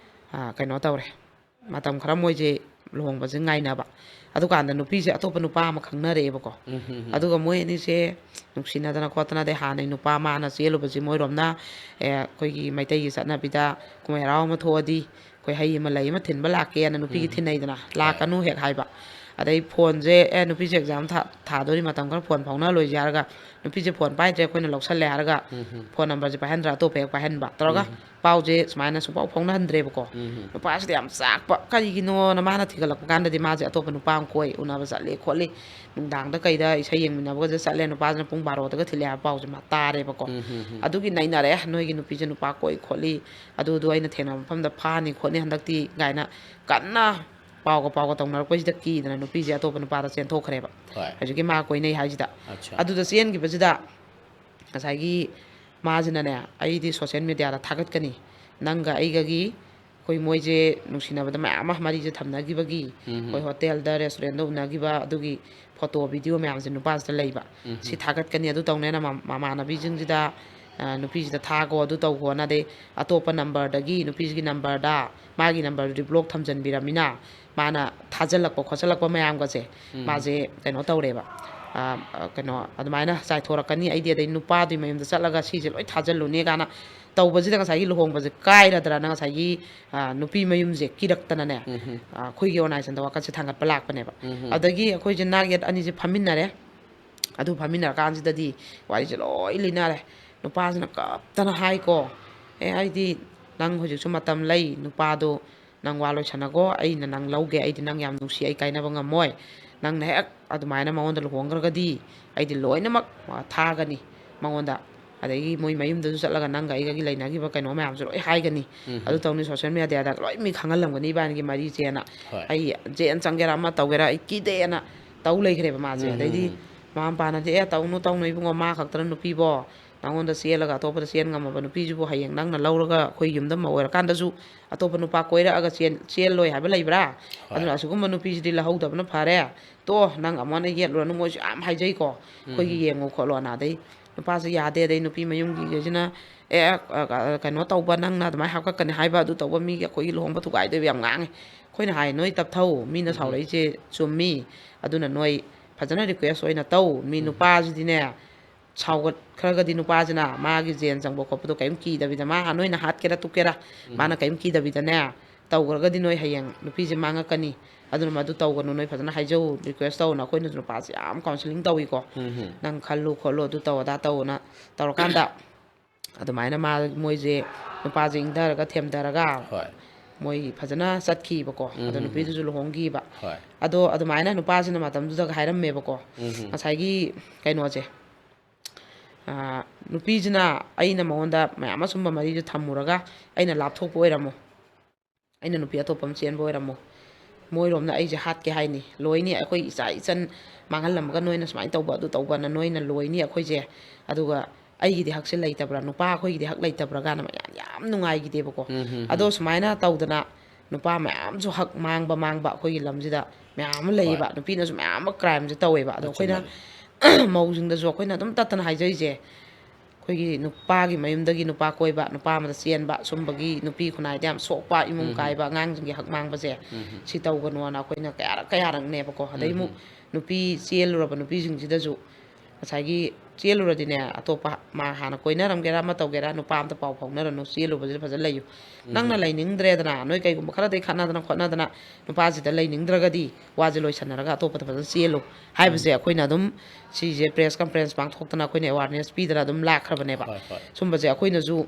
ꯑ, ꯀꯩꯅꯣ ꯇꯧꯔꯦ, ꯃꯇꯝ ꯈꯔ ꯃꯣꯏꯁꯦ ꯂꯨꯍꯣꯡꯕꯁꯦ ꯉꯥꯏꯅꯕ꯫ ꯑꯗꯨꯀꯥꯟꯗ ꯅꯨꯄꯤꯁꯦ ꯑꯇꯣꯞꯄ ꯅꯨꯄꯥ ꯑꯃ ꯈꯪꯅꯔꯛꯑꯦꯕꯀꯣ꯫ ꯎꯝ, ꯎꯝ, ꯎꯝ꯫ ꯑꯗꯨꯒ ꯃꯣꯏ ꯑꯅꯤꯁꯦ ꯅꯨꯡꯁꯤꯅꯗꯅ ꯈꯣꯠꯇꯅ, ꯑꯗꯩ ꯍꯥꯟꯅꯩ ꯅꯨꯄꯥ ꯃꯥꯅ ꯆꯦꯜꯂꯨꯕꯁꯦ ꯃꯣꯏꯔꯣꯝꯅ, ꯑꯦ, ꯑꯩꯈꯣꯏꯒꯤ ꯃꯩꯇꯩꯒꯤ ꯆꯠꯅꯕꯤꯗ ꯀꯨꯝꯍꯩ ꯍꯔꯥꯎ ꯑꯃ ꯊꯣꯛꯑꯗꯤ ꯑꯩꯈꯣꯏ ꯍꯩ ꯑꯃ ꯂꯩ ꯑꯃ ꯊꯤꯟꯕ ꯂꯥꯛꯀꯦꯅ ꯅꯨꯄꯤꯒꯤ ꯎꯝ꯫ ꯊꯤꯟꯅꯩꯗꯅ, ꯍꯣꯏ꯫ "ꯂꯥꯛꯀꯅꯨ" ꯍꯦꯛ ꯍꯥꯏꯕ꯫ ꯑꯗꯩ ꯐꯣꯟꯁꯦ, "ꯑꯦ, ꯅꯨꯄꯤꯁꯦ ꯑꯦꯛꯖꯥꯝ ꯊꯥ-, ꯊꯥꯗꯣꯔꯤ, ꯃꯇꯝ ꯈꯔ ꯐꯣꯟ ꯐꯥꯎꯅꯍꯜꯂꯣꯏꯁꯦ" ꯍꯥꯏꯔꯒ, ꯅꯨꯄꯤꯁꯦ ꯐꯣꯟ ꯄꯥꯏꯗ꯭ꯔꯦ, ꯑꯩꯈꯣꯏꯅ ꯂꯧꯁꯜꯂꯦ ꯍꯥꯏꯔꯒ, ꯎꯝ, ꯎꯝ꯫ ꯐꯣꯟ ꯅꯝꯕꯔꯁꯦ ꯄꯥꯏꯍꯟꯗ꯭ꯔꯥ, ꯑꯇꯣꯞꯄ ꯍꯦꯛ ꯄꯥꯏꯍꯟꯕ ꯇꯧꯔꯒ, ꯎꯝ꯫ ꯄꯥꯎꯁꯦ ꯁꯨꯃꯥꯏꯅ ꯁꯨꯡꯐꯥꯎ ꯐꯥꯎꯅꯍꯟꯗ꯭ꯔꯦꯕꯀꯣ꯫ ꯎꯝ꯫ ꯅꯨꯄꯥꯁꯤꯗ ꯌꯥꯝ ꯆꯥꯛꯄ꯫ ꯀꯔꯤꯒꯤꯅꯣꯅ ꯃꯥꯅ ꯊꯤꯒꯠꯂꯛꯄ ꯀꯥꯟꯗꯗꯤ ꯃꯥꯁꯦ ꯑꯇꯣꯞꯄ ꯅꯨꯄꯥ ꯑꯃ ꯀꯣꯏ, ꯎꯅꯕ ꯆꯠꯂꯦ ꯈꯣꯠꯂꯤ, ꯅꯨꯡꯗꯥꯡꯗ ꯀꯩꯗ ꯏꯁꯩ ꯌꯦꯡꯃꯤꯟꯅꯕꯒꯁꯦ ꯆꯠꯂꯦ, ꯅꯨꯄꯥꯁꯤꯅ ꯄꯨꯡ ꯕꯥꯔꯣꯗꯒ ꯊꯤꯜꯂꯦ ꯍꯥꯏꯕ ꯄꯥꯎꯁꯦ ꯃꯥ ꯇꯥꯔꯦꯕꯀꯣ꯫ ꯎꯝ, ꯎꯝ, ꯎꯝ꯫ ꯑꯗꯨꯒꯤ ꯅꯩꯅꯔꯦ, "ꯅꯣꯏꯒꯤ ꯅꯨꯄꯤꯁꯦ ꯅꯨꯄꯥ ꯀꯣꯏ ꯈꯣꯠꯂꯤ, ꯑꯗꯨꯗꯣ ꯑꯩꯅ ꯊꯦꯡꯅꯕ ꯃꯐꯝꯗ ꯐꯥꯅꯤ ꯈꯣꯠꯅꯤ ꯍꯟꯗꯛꯇꯤ" ꯀꯥꯏꯅ ꯀꯟꯅ ꯄꯥꯎꯒ ꯄꯥꯎꯒ ꯇꯧꯅꯔꯛꯄꯁꯤꯗ ꯀꯤꯗꯅ ꯅꯨꯄꯤꯁꯦ ꯑꯇꯣꯞꯄ ꯅꯨꯄꯥꯗ ꯆꯦꯟꯊꯣꯛꯈ꯭ꯔꯦꯕ꯫ ꯍꯣꯏ꯫ ꯍꯧꯖꯤꯛꯀꯤ ꯃꯥ ꯀꯣꯏꯅꯩ ꯍꯥꯏꯁꯤꯗ꯫ ꯑꯠꯆꯥ꯫ ꯑꯗꯨꯗ ꯆꯦꯟꯈꯤꯕꯁꯤꯗ ꯉꯁꯥꯏꯒꯤ ꯃꯥꯁꯤꯅꯅꯦ, "ꯑꯩꯗꯤ ꯁꯣꯁꯦꯜ ꯃꯦꯗꯤꯌꯥꯗ ꯊꯥꯒꯠꯀꯅꯤ, ꯅꯪꯒ ꯑꯩꯒꯒꯤ, ꯑꯩꯈꯣꯏ ꯃꯣꯏꯁꯦ ꯅꯨꯡꯁꯤꯅꯕꯗ ꯃꯌꯥꯝ ꯑꯃ ꯃꯔꯤꯁꯦ ꯊꯝꯅꯈꯤꯕꯒꯤ, ꯎꯝ꯫ ꯑꯩꯈꯣꯏ ꯍꯣꯇꯦꯜꯗ, ꯔꯦꯁꯇꯨꯔꯦꯟꯗ ꯎꯅꯈꯤꯕ ꯑꯗꯨꯒꯤ ꯐꯣꯇꯣ, ꯚꯤꯗꯤꯑꯣ ꯃꯌꯥꯝꯁꯦ ꯅꯨꯄꯥꯁꯤꯗ ꯂꯩꯕ꯫ ꯎꯝ꯫ ꯁꯤ ꯊꯥꯒꯠꯀꯅꯤ, ꯑꯗꯨ ꯇꯧꯅꯦꯅ ꯃ-, ꯃꯃꯥꯟꯅꯕꯤꯁꯤꯡꯁꯤꯗ, ꯑ, ꯅꯨꯄꯤꯁꯤꯗ ꯊꯥꯒꯣ, ꯑꯗꯨ ꯇꯧꯒꯣꯅ, ꯑꯗꯩ ꯑꯇꯣꯞꯄ ꯅꯝꯕꯔꯗꯒꯤ ꯅꯨꯄꯤꯁꯤꯒꯤ ꯅꯝꯕꯔꯗ, ꯃꯥꯒꯤ ꯅꯝꯕꯔꯗꯨꯗꯤ ꯕ꯭ꯂꯣꯛ ꯊꯝꯖꯤꯟꯕꯤꯔꯝꯃꯤꯅ, ꯃꯥꯅ ꯊꯥꯖꯤꯜꯂꯛꯄ ꯈꯣꯠꯆꯜꯂꯛꯄ ꯃꯌꯥꯝꯒꯁꯦ ꯎꯝ꯫ ꯃꯥꯁꯦ ꯀꯩꯅꯣ ꯇꯧꯔꯦꯕ, ꯑ, ꯑ, ꯀꯩꯅꯣ ꯑꯗꯨꯃꯥꯏꯅ ꯆꯥꯏꯊꯣꯔꯛꯀꯅꯤ, ꯑꯩꯗꯤ ꯑꯗꯩ ꯅꯨꯄꯥꯗꯨꯒꯤ ꯃꯌꯨꯝꯗ ꯆꯠꯂꯒ ꯁꯤꯁꯦ ꯂꯣꯏ ꯊꯥꯖꯤꯜꯂꯨꯅꯦ ꯀꯥꯏꯅ ꯇꯧꯕꯁꯤꯗ ꯉꯁꯥꯏꯒꯤ ꯂꯨꯍꯣꯡꯕꯁꯦ ꯀꯥꯏꯔꯗ꯭ꯔꯅ ꯉꯁꯥꯏꯒꯤ, ꯑ, ꯅꯨꯄꯤ ꯃꯌꯨꯝꯁꯦ ꯀꯤꯔꯛꯇꯅꯅꯦ, ꯎꯝ꯫ ꯑ, ꯑꯩꯈꯣꯏꯒꯤ ꯑꯣꯔꯒꯅꯥꯏꯖꯦꯁꯟꯗ ꯋꯥꯀꯠꯁꯦ ꯊꯥꯡꯒꯠꯄ ꯂꯥꯛꯄꯅꯦꯕ꯫ ꯎꯝ꯫ ꯑꯗꯒꯤ ꯑꯩꯈꯣꯏꯁꯦ ꯅꯥꯛ ꯌꯦꯠ ꯑꯅꯤꯁꯦ ꯐꯝꯃꯤꯟꯅꯔꯦ꯫ ꯑꯗꯨ ꯐꯝꯃꯤꯟꯅꯔꯀꯥꯟꯁꯤꯗꯗꯤ ꯋꯥꯔꯤꯁꯦ ꯂꯣꯏ ꯂꯤꯅꯔꯦ꯫ ꯅꯨꯄꯥꯁꯤꯅ ꯀꯞꯇꯅ ꯍꯥꯏꯀꯣ, "ꯑꯦ, ꯑꯩꯗꯤ ꯅꯪ ꯍꯧꯖꯤꯛꯁꯨ ꯃꯇꯝ ꯂꯩ, ꯅꯨꯄꯥꯗꯣ ꯅꯪ ꯋꯥ ꯂꯣꯏꯁꯟꯅꯒꯣ, ꯑꯩꯅ ꯅꯪ ꯂꯧꯒꯦ, ꯑꯩꯗꯤ ꯅꯪ ꯌꯥꯝ ꯅꯨꯡꯁꯤ, ꯑꯩ ꯀꯥꯏꯅꯕ ꯉꯝꯃꯣꯏ꯫ ꯅꯪꯅ ꯍꯦꯛ ꯑꯗꯨꯃꯥꯏꯅ ꯃꯉꯣꯟꯗ ꯂꯨꯍꯣꯡꯈ꯭ꯔꯒꯗꯤ ꯑꯩꯗꯤ ꯂꯣꯏꯅꯃꯛ, ꯑ, ꯊꯥꯒꯅꯤ ꯃꯉꯣꯟꯗ꯫ ꯑꯗꯒꯤ ꯃꯣꯏ ꯃꯌꯨꯝꯗꯁꯨ ꯆꯠꯂꯒ ꯅꯪꯒ ꯑꯩꯒꯒꯤ ꯂꯩꯅꯈꯤꯕ ꯀꯩꯅꯣ ꯃꯌꯥꯝꯁꯨ ꯂꯣꯏ ꯍꯥꯏꯒꯅꯤ꯫ ꯎꯝ꯫ ꯑꯗꯨ ꯇꯧꯅꯤ, ꯁꯣꯁꯦꯜ ꯃꯦꯗꯤꯌꯥꯗ ꯂꯣꯏ ꯃꯤ ꯈꯪꯍꯜꯂꯝꯒꯅꯤ ꯏꯕꯥꯅꯤꯒꯤ ꯃꯔꯤꯁꯦꯅ꯫ ꯍꯣꯏ꯫ ꯑꯩ ꯖꯦꯟ ꯆꯪꯒꯦꯔꯥ ꯑꯃ ꯇꯧꯒꯦꯔꯥ ꯑꯩ ꯀꯤꯗꯦꯅ ꯇꯧ ꯂꯩꯈ꯭ꯔꯦꯕ ꯃꯥꯁꯦ꯫ ꯎꯝ, ꯑꯗꯩꯗꯤ ꯎꯝ, ꯎꯝ꯫ ꯃꯃꯥ ꯃꯄꯥꯅꯗꯤ, "ꯑꯦ, ꯇꯧꯅꯨ, ꯇꯧꯅꯨ ꯏꯕꯨꯡꯉꯣ, ꯃꯥ ꯈꯛꯇꯅ ꯅꯨꯄꯤꯕꯣ, ꯅꯉꯣꯟꯗ ꯆꯦꯜꯂꯒ ꯑꯇꯣꯞꯄꯗ ꯆꯦꯟ ꯉꯝꯃꯕ ꯅꯨꯄꯤꯁꯤꯕꯨ ꯍꯌꯦꯡ ꯅꯪꯅ ꯂꯧꯔꯒ ꯑꯩꯈꯣꯏ ꯌꯨꯝꯗ ꯑꯃ ꯑꯣꯏꯔꯀꯥꯟꯗꯁꯨ ꯑꯇꯣꯞꯄ ꯅꯨꯄꯥ ꯀꯣꯏꯔꯛꯑꯒ ꯆꯦꯟ-, ꯆꯦꯜꯂꯣꯏ ꯍꯥꯏꯕ ꯂꯩꯕ꯭ꯔꯥ? ꯍꯣꯏ꯫ ꯑꯗꯨꯅ ꯑꯁꯤꯒꯨꯝꯕ ꯅꯨꯄꯤꯁꯤꯗꯤ ꯂꯧꯍꯧꯗꯕꯅ ꯐꯔꯦ꯫ ꯇꯣ, ꯅꯪ ꯑꯃꯨꯛ ꯍꯟꯅ ꯌꯦꯠꯂꯨꯔꯅꯨ", ꯃꯣꯏꯁꯨ ꯌꯥꯝ ꯍꯥꯏꯖꯩꯀꯣ, "ꯑꯩꯈꯣꯏꯒꯤ ꯌꯦꯡꯉꯨ ꯈꯣꯠꯂꯣꯅ"꯫ ꯑꯗꯩ ꯅꯨꯄꯥꯁꯦ ꯌꯥꯗꯦ, ꯑꯗꯩ ꯅꯨꯄꯤ ꯃꯌꯨꯝꯒꯤꯁꯤꯅ, "ꯑꯦ, ꯑ, ꯑ, ꯀꯩꯅꯣ ꯇꯧꯕ, ꯅꯪꯅ ꯑꯗꯨꯃꯥꯏꯅ ꯍꯥꯞꯀꯠꯀꯅꯤ ꯍꯥꯏꯕ, ꯑꯗꯨ ꯇꯧꯕ", ꯃꯤꯒꯤ ꯑꯩꯈꯣꯏꯒꯤ ꯂꯨꯍꯣꯡꯕ ꯊꯨꯒꯥꯏꯗꯣꯏꯕ ꯌꯥꯝ ꯉꯥꯡꯉꯦ꯫ ꯑꯩꯈꯣꯏꯅ ꯍꯥꯏ, "ꯅꯣꯏ ꯇꯞꯊꯧ, ꯃꯤꯅ ꯎꯝ꯫ ꯁꯥꯎꯔꯛꯏꯁꯦ ꯆꯨꯝꯃꯤ, ꯑꯗꯨꯅ ꯅꯣꯏ ꯐꯖꯅ ꯔꯤꯀ꯭ꯋꯦꯁ ꯑꯣꯏꯅ ꯇꯧ꯫ ꯃꯤ ꯎꯝ꯫ ꯅꯨꯄꯥꯁꯤꯗꯤꯅꯦ, ꯁꯥꯎꯒꯠꯈ꯭ꯔꯒꯗꯤ ꯅꯨꯄꯥꯁꯤꯅ ꯃꯥꯒꯤ ꯖꯦꯟ ꯆꯪꯕ ꯈꯣꯠꯄꯗꯣ ꯀꯔꯤꯝ ꯀꯤꯗꯕꯤꯗ, ꯃꯥ ꯅꯣꯏꯅ ꯍꯥꯠꯀꯦꯔꯥ ꯇꯨꯞꯀꯦꯔꯥ, ꯃꯥꯅ ꯀꯔꯤꯝ ꯀꯤꯗꯕꯤꯗꯅꯦ ꯇꯧꯈ꯭ꯔꯒꯗꯤ ꯅꯣꯏ ꯍꯌꯦꯡ ꯅꯨꯄꯤꯁꯦ ꯃꯥꯡꯉꯛꯀꯅꯤ꯫ ꯑꯗꯨꯅ ꯃꯗꯨ ꯇꯧꯒꯅꯨ, ꯅꯣꯏ ꯐꯖꯅ ꯍꯥꯏꯖꯧ, ꯔꯤꯀ꯭ꯋꯦꯁ ꯇꯧꯅ", ꯑꯩꯈꯣꯏꯅꯁꯨ ꯅꯨꯄꯥꯁꯦ ꯌꯥꯝ ꯀꯥꯎꯟꯁꯤꯂꯤꯡ ꯇꯧꯏꯀꯣ꯫ ꯎꯝ꯫ "ꯅꯪ ꯈꯜꯂꯨ ꯈꯣꯠꯂꯨ, ꯑꯗꯨ ꯇꯧ ꯑꯗꯥ ꯇꯧꯅ" ꯇꯧꯔꯀꯥꯟꯗ ꯑꯗꯨꯃꯥꯏꯅ ꯃꯥ, ꯃꯣꯏꯁꯦ, ꯅꯨꯄꯥꯁꯦ ꯏꯪꯊꯔꯒ ꯊꯦꯝꯊꯔꯒ ꯍꯣꯏ꯫ ꯃꯣꯏ ꯐꯖꯅ ꯆꯠꯈꯤꯕꯀꯣ꯫ ꯑꯗꯣ ꯎꯝ, ꯎꯝ, ꯅꯨꯄꯤꯗꯨꯁꯨ ꯎꯝ꯫ ꯂꯨꯍꯣꯡꯈꯤꯕ꯫ ꯍꯣꯏ꯫ ꯑꯗꯣ ꯑꯗꯨꯃꯥꯏꯅ ꯅꯨꯄꯥꯁꯤꯅ ꯃꯇꯝꯗꯨꯗꯒ ꯍꯥꯏꯔꯝꯃꯦꯕꯀꯣ, ꯎꯝ, ꯎꯝ꯫ ꯉꯁꯥꯏꯒꯤ ꯀꯩꯅꯣꯁꯦ, ꯑꯥ, ꯅꯨꯄꯤꯁꯤꯅ ꯑꯩꯅ ꯃꯉꯣꯟꯗ ꯃꯌꯥꯝ ꯑꯁꯨꯝꯕ ꯃꯔꯤꯁꯨ ꯊꯝꯃꯨꯔꯒ ꯑꯩꯅ ꯂꯥꯞꯊꯣꯛꯄ ꯑꯣꯏꯔꯝꯃꯣ, ꯑꯩꯅ ꯅꯨꯄꯤ ꯑꯇꯣꯞꯄ ꯑꯃ ꯆꯦꯟꯕ ꯑꯣꯏꯔꯝꯃꯣ, ꯃꯣꯏꯔꯣꯝꯅ ꯑꯩꯁꯦ ꯍꯥꯠꯀꯦ ꯍꯥꯏꯅꯤ, ꯂꯣꯏꯅꯤ, ꯑꯩꯈꯣꯏ ꯏꯆꯥ ꯏꯆꯟ ꯃꯥꯡꯍꯜꯂꯝꯃꯒ ꯅꯣꯏꯅ ꯁꯨꯃꯥꯏꯅ ꯇꯧꯕ ꯑꯗꯨ ꯇꯧꯕꯅ ꯅꯣꯏꯅ ꯂꯣꯏꯅꯤ ꯑꯩꯈꯣꯏꯁꯦ, ꯑꯗꯨꯒ ꯑꯩꯒꯤꯗꯤ ꯍꯛꯁꯦ ꯂꯩꯇꯕ꯭ꯔꯥ, ꯅꯨꯄꯥ ꯑꯩꯈꯣꯏꯒꯤꯗꯤ ꯍꯛ ꯂꯩꯇꯕ꯭ꯔꯥ ꯀꯥꯏꯅ ꯃꯌꯥꯝ ꯌꯥꯝ ꯅꯨꯡꯉꯥꯏꯈꯤꯗꯦꯕꯀꯣ꯫ ꯎꯝ, ꯎꯝ, ꯑꯗꯣ ꯎꯝ꯫ ꯁꯨꯃꯥꯏꯅ ꯇꯧꯗꯅ ꯅꯨꯄꯥ ꯃꯌꯥꯝꯁꯨ ꯍꯛ ꯃꯥꯡꯕ ꯃꯥꯡꯕ ꯑꯩꯈꯣꯏꯒꯤ ꯂꯝꯁꯤꯗ ꯃꯌꯥꯝ ꯑꯃ ꯂꯩꯌꯦꯕ꯫ ꯍꯣꯏ꯫ ꯅꯨꯄꯤꯅꯁꯨ ꯃꯌꯥꯝ ꯑꯃ ꯀ꯭ꯔꯥꯏꯝꯁꯦ ꯇꯧꯋꯦꯕ꯫ ꯑꯗꯣ ꯍꯣꯏ, ꯑꯩꯈꯣꯏꯅ ꯆꯨꯝꯃꯦ꯫ ꯃꯧꯁꯤꯡꯗꯁꯨ ꯑꯩꯈꯣꯏꯅ ꯑꯗꯨꯝ ꯇꯠꯇꯅ ꯍꯥꯏꯖꯔꯤꯁꯦ, ꯑꯩꯈꯣꯏꯒꯤ ꯅꯨꯄꯥꯒꯤ ꯃꯌꯨꯝꯗꯒꯤ ꯅꯨꯄꯥ ꯀꯣꯏꯕ, ꯅꯨꯄꯥ ꯑꯃꯗ ꯆꯦꯟꯕ, ꯁꯨꯝꯕꯒꯤ ꯅꯨꯄꯤ ꯈꯨꯟꯅꯥꯏꯗ ꯌꯥꯝ ꯁꯣꯛꯄ, ꯏꯃꯨꯡ ꯎꯝ ꯍꯝ꯫ ꯀꯥꯏꯕ, ꯑꯉꯥꯡꯁꯤꯡꯒꯤ ꯍꯛ ꯃꯥꯡꯕꯁꯦ, ꯎꯝ ꯍꯝ꯫ ꯁꯤ ꯇꯧꯒꯅꯣꯅ ꯑꯩꯈꯣꯏꯅ ꯀꯌꯥꯔꯛ ꯀꯌꯥꯔꯛꯅꯦꯕꯀꯣ꯫ ꯑꯗꯩ ꯎꯝ ꯑꯃꯨꯛ ꯍꯝ꯫ ꯅꯨꯄꯤ ꯆꯦꯜꯂꯨꯔꯕ ꯅꯨꯄꯤꯁꯤꯡꯁꯤꯗꯁꯨ ꯉꯁꯥꯏꯒꯤ ꯆꯦꯜꯂꯨꯔꯗꯤꯅꯦ, ꯑꯇꯣꯞꯄ ꯃꯥ ꯍꯥꯟꯅ ꯀꯣꯏꯅꯔꯝꯒꯦꯔꯥ ꯑꯃ ꯇꯧꯒꯦꯔꯥ, ꯅꯨꯄꯥ ꯑꯝꯇ ꯄꯥꯎ ꯐꯥꯎꯅꯔꯅꯨ, ꯆꯦꯜꯂꯨꯕꯁꯤꯗ ꯐꯖꯅ ꯂꯩꯌꯨ꯫ ꯎꯝ ꯅꯪꯅ ꯍꯝ꯫ ꯂꯩꯅꯤꯡꯗ꯭ꯔꯦꯗꯅ, ꯅꯣꯏ ꯀꯩꯒꯨꯝꯕ ꯈꯔꯗꯤ ꯈꯠꯅꯗꯅ ꯈꯣꯠꯅꯗꯅ ꯅꯨꯄꯥꯁꯤꯗ ꯂꯩꯅꯤꯡꯗ꯭ꯔꯒꯗꯤ ꯋꯥꯁꯦ ꯂꯣꯏꯁꯟꯅꯔꯒ ꯑꯇꯣꯞꯄꯗ ꯐꯖꯅ ꯆꯦꯜꯂꯨ ꯍꯥꯏꯕꯁꯦ ꯎꯝ꯫ ꯑꯩꯈꯣꯏꯅ ꯑꯗꯨꯝ ꯁꯤꯁꯦ press conference ꯄꯥꯡꯊꯣꯛꯇꯅ ꯑꯩꯈꯣꯏꯅ awareness ꯄꯤꯗꯅ ꯑꯗꯨꯝ ꯂꯥꯛꯈ꯭ꯔꯕꯅꯦꯕ꯫ ꯍꯣꯏ, ꯍꯣꯏ꯫ ꯁꯨꯝꯕꯁꯦ ꯑꯩꯈꯣꯏꯅꯁꯨ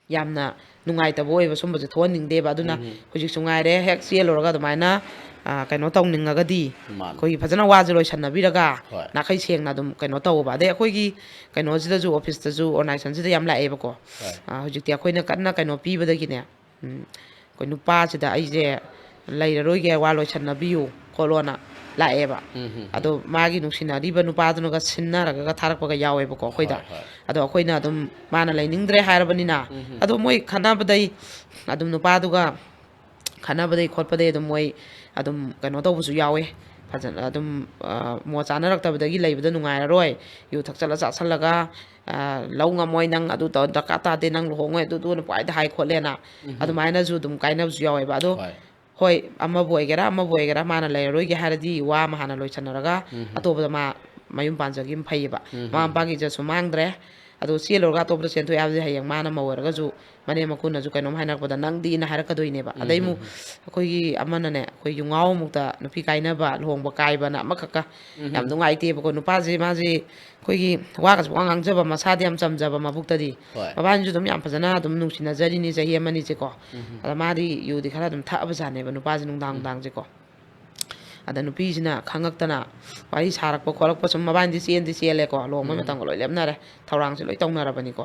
ꯌꯥꯝꯅ ꯅꯨꯡꯉꯥꯏꯇꯕ ꯑꯣꯏꯕ ꯁꯨꯝꯕꯁꯦ ꯊꯣꯛꯍꯟꯅꯤꯡꯗꯦꯕ꯫ ꯑꯗꯨꯅ ꯎꯝ ꯍꯝ꯫ ꯍꯧꯖꯤꯛꯁꯨ ꯉꯥꯏꯔꯦ, ꯍꯦꯛ ꯆꯦꯜꯂꯨꯔꯒ ꯑꯗꯨꯃꯥꯏꯅ, ꯑ, ꯀꯩꯅꯣ ꯇꯧꯅꯤꯡꯉꯒꯗꯤ, ꯃꯥꯅꯦ꯫ ꯑꯩꯈꯣꯏꯒꯤ ꯐꯖꯅ ꯋꯥꯁꯦ ꯂꯣꯏꯁꯟꯅꯕꯤꯔꯒ ꯍꯣꯏ꯫ ꯅꯥꯈꯩ ꯁꯦꯡꯅ ꯑꯗꯨꯝ ꯀꯩꯅꯣ ꯇꯧꯕ꯫ ꯑꯗꯩ ꯑꯩꯈꯣꯏꯒꯤ ꯀꯩꯅꯣꯁꯤꯗꯁꯨ, office ꯇꯁꯨ, organization ꯁꯤꯗ ꯌꯥꯝ ꯂꯥꯛꯑꯦꯕꯀꯣ꯫ ꯍꯣꯏ꯫ ꯑ, ꯍꯧꯖꯤꯛꯇꯤ ꯑꯩꯈꯣꯏꯅ ꯀꯟꯅ ꯀꯩꯅꯣ ꯄꯤꯕꯗꯒꯤꯅꯦ, ꯎꯝ, ꯑꯩꯈꯣꯏ ꯅꯨꯄꯥꯁꯤꯗ ꯑꯩꯁꯦ ꯂꯩꯔꯔꯣꯏꯒꯦ, ꯋꯥ ꯂꯣꯏꯁꯟꯅꯕꯤꯌꯨ ꯈꯣꯠꯂꯣꯅ ꯂꯥꯛꯑꯦꯕ꯫ ꯎꯝ ꯍꯝ ꯍꯝ꯫ ꯑꯗꯣ ꯃꯥꯒꯤ ꯅꯨꯡꯁꯤꯅꯔꯤꯕ ꯅꯨꯄꯥꯗꯨꯅꯒ ꯁꯤꯟꯅꯔꯒ ꯊꯥꯔꯛꯄꯒ ꯌꯥꯎꯋꯦꯕꯀꯣ ꯑꯩꯈꯣꯏꯗ꯫ ꯍꯣꯏ, ꯍꯣꯏ꯫ ꯑꯗꯣ ꯑꯩꯈꯣꯏꯅ ꯑꯗꯨꯝ ꯃꯥꯅ ꯂꯩꯅꯤꯡꯗ꯭ꯔꯦ ꯍꯥꯏꯔꯕꯅꯤꯅ, ꯎꯝ ꯍꯝ꯫ ꯑꯗꯣ ꯃꯣꯏ ꯈꯠꯅꯕꯗꯩ ꯑꯗꯨꯝ ꯅꯨꯄꯥꯗꯨꯒ ꯈꯠꯅꯕꯗꯩ ꯈꯣꯠꯄꯗꯩ ꯑꯗꯨꯝ ꯃꯣꯏ ꯑꯗꯨꯝ ꯀꯩꯅꯣ ꯇꯧꯕꯁꯨ ꯌꯥꯎꯋꯦ꯫ ꯐꯖꯅ ꯑꯗꯨꯝ, ꯑ, ꯃꯣꯠ ꯆꯥꯅꯔꯛꯇꯕꯗꯒꯤ ꯂꯩꯕꯗ ꯅꯨꯡꯉꯥꯏꯔꯔꯣꯏ, ꯌꯨ ꯊꯛꯆꯜꯂ ꯆꯥꯁꯜꯂꯒ, ꯑ, ꯂꯧ ꯉꯝꯃꯣꯏ, ꯅꯪ ꯑꯗꯨ ꯇꯧ-, ꯗꯔꯀꯥꯔ ꯇꯥꯗꯦ, ꯅꯪ ꯂꯨꯍꯣꯡꯉꯣꯏ, ꯑꯗꯨ ꯑꯗꯨꯅ ꯄꯨꯡꯍꯥꯏꯗ ꯍꯥꯏ ꯈꯣꯠꯂꯦꯅ ꯎꯝ ꯍꯝ꯫ ꯑꯗꯨꯃꯥꯏꯅꯁꯨ ꯑꯗꯨꯝ ꯀꯥꯏꯅꯕꯁꯨ ꯌꯥꯎꯋꯦꯕ꯫ ꯑꯗꯣ ꯍꯣꯏ꯫ ꯍꯣꯏ, ꯑꯃꯕꯨ ꯑꯣꯏꯒꯦꯔꯥ ꯑꯃꯕꯨ ꯑꯣꯏꯒꯦꯔꯥ, ꯃꯥꯅ ꯂꯩꯔꯔꯣꯏꯒꯦ ꯍꯥꯏꯔꯗꯤ ꯋꯥ ꯑꯃ ꯍꯥꯟꯅ ꯂꯣꯏꯁꯟꯅꯔꯒ ꯎꯝ ꯍꯝ꯫ ꯑꯇꯣꯞꯄꯗ ꯃꯥ ꯃꯌꯨꯝ ꯄꯥꯟꯖꯈꯤꯕꯅ ꯐꯩꯌꯦꯕ꯫ ꯎꯝ ꯃꯃꯥ ꯍꯝ꯫ ꯃꯄꯥꯒꯤ ꯏꯖꯠꯁꯨ ꯃꯥꯡꯗ꯭ꯔꯦ꯫ ꯑꯗꯣ ꯆꯦꯜꯂꯨꯔꯒ ꯑꯇꯣꯞꯄꯗ ꯆꯦꯟꯊꯣꯛꯑꯦ ꯍꯥꯏꯕꯗꯤ ꯍꯌꯦꯡ ꯃꯥꯅ ꯃꯧ ꯑꯣꯏꯔꯒꯁꯨ ꯃꯅꯦꯝ ꯃꯀꯨꯅꯁꯨ ꯀꯩꯅꯣꯝ ꯍꯥꯏꯅꯔꯛꯄꯗ ꯅꯪꯗꯤꯅ ꯍꯥꯏꯔꯛꯀꯗꯣꯏꯅꯦꯕ꯫ ꯎꯝ ꯑꯗꯩ ꯍꯝ ꯑꯃꯨꯛ ꯍꯝ꯫ ꯑꯩꯈꯣꯏꯒꯤ ꯑꯃꯅꯅꯦ, ꯑꯩꯈꯣꯏ ꯌꯨꯉꯥꯎ ꯑꯃꯨꯛꯇ ꯅꯨꯄꯤ ꯀꯥꯏꯅꯕ, ꯂꯨꯍꯣꯡꯕ ꯀꯥꯏꯕꯅ ꯑꯃꯈꯛꯀ ꯎꯝ ꯌꯥꯝ ꯍꯝ꯫ ꯅꯨꯡꯉꯥꯏꯇꯦꯕꯀꯣ꯫ ꯅꯨꯄꯥꯁꯦ ꯃꯥꯁꯦ ꯑꯩꯈꯣꯏꯒꯤ ꯋꯥꯒꯁꯨ ꯄꯪꯉꯥꯡ ꯉꯥꯡꯖꯕ, ꯃꯁꯥꯗꯤ ꯌꯥꯝ ꯆꯝꯖꯕ ꯃꯕꯨꯛꯇꯗꯤ꯫ ꯍꯣꯏ꯫ ꯃꯕꯥꯅꯤꯁꯨ ꯑꯗꯨꯝ ꯌꯥꯝ ꯐꯖꯅ ꯑꯗꯨꯝ ꯅꯨꯡꯁꯤꯅꯖꯔꯤꯅꯤ ꯆꯍꯤ ꯑꯃꯅꯤꯁꯦꯀꯣ꯫ ꯎꯝ ꯍꯝ꯫ ꯑꯗ ꯃꯥꯗꯤ ꯌꯨꯗꯤ ꯈꯔ ꯑꯗꯨꯝ ꯊꯛꯑꯕꯖꯥꯠꯅꯦꯕ ꯅꯨꯄꯥꯁꯦ ꯅꯨꯡꯗꯥꯡ ꯎꯝ꯫ ꯅꯨꯡꯗꯥꯡꯁꯦꯀꯣ꯫ ꯑꯗ ꯅꯨꯄꯤꯁꯤꯅ ꯈꯪꯉꯛꯇꯅ ꯋꯥꯔꯤ ꯁꯥꯔꯛꯄ ꯈꯣꯠꯂꯛꯄ ꯁꯨꯝ, ꯃꯕꯥꯅꯤꯗꯤ ꯆꯦꯟꯗꯤ ꯆꯦꯜꯂꯦꯀꯣ, ꯂꯨꯍꯣꯡꯕꯩ ꯎꯝ꯫ ꯃꯇꯝꯒ ꯂꯣꯏ ꯂꯦꯞꯅꯔꯦ, ꯊꯧꯔꯥꯡꯁꯦ ꯂꯣꯏ ꯇꯧꯅꯔꯕꯅꯤꯀꯣ꯫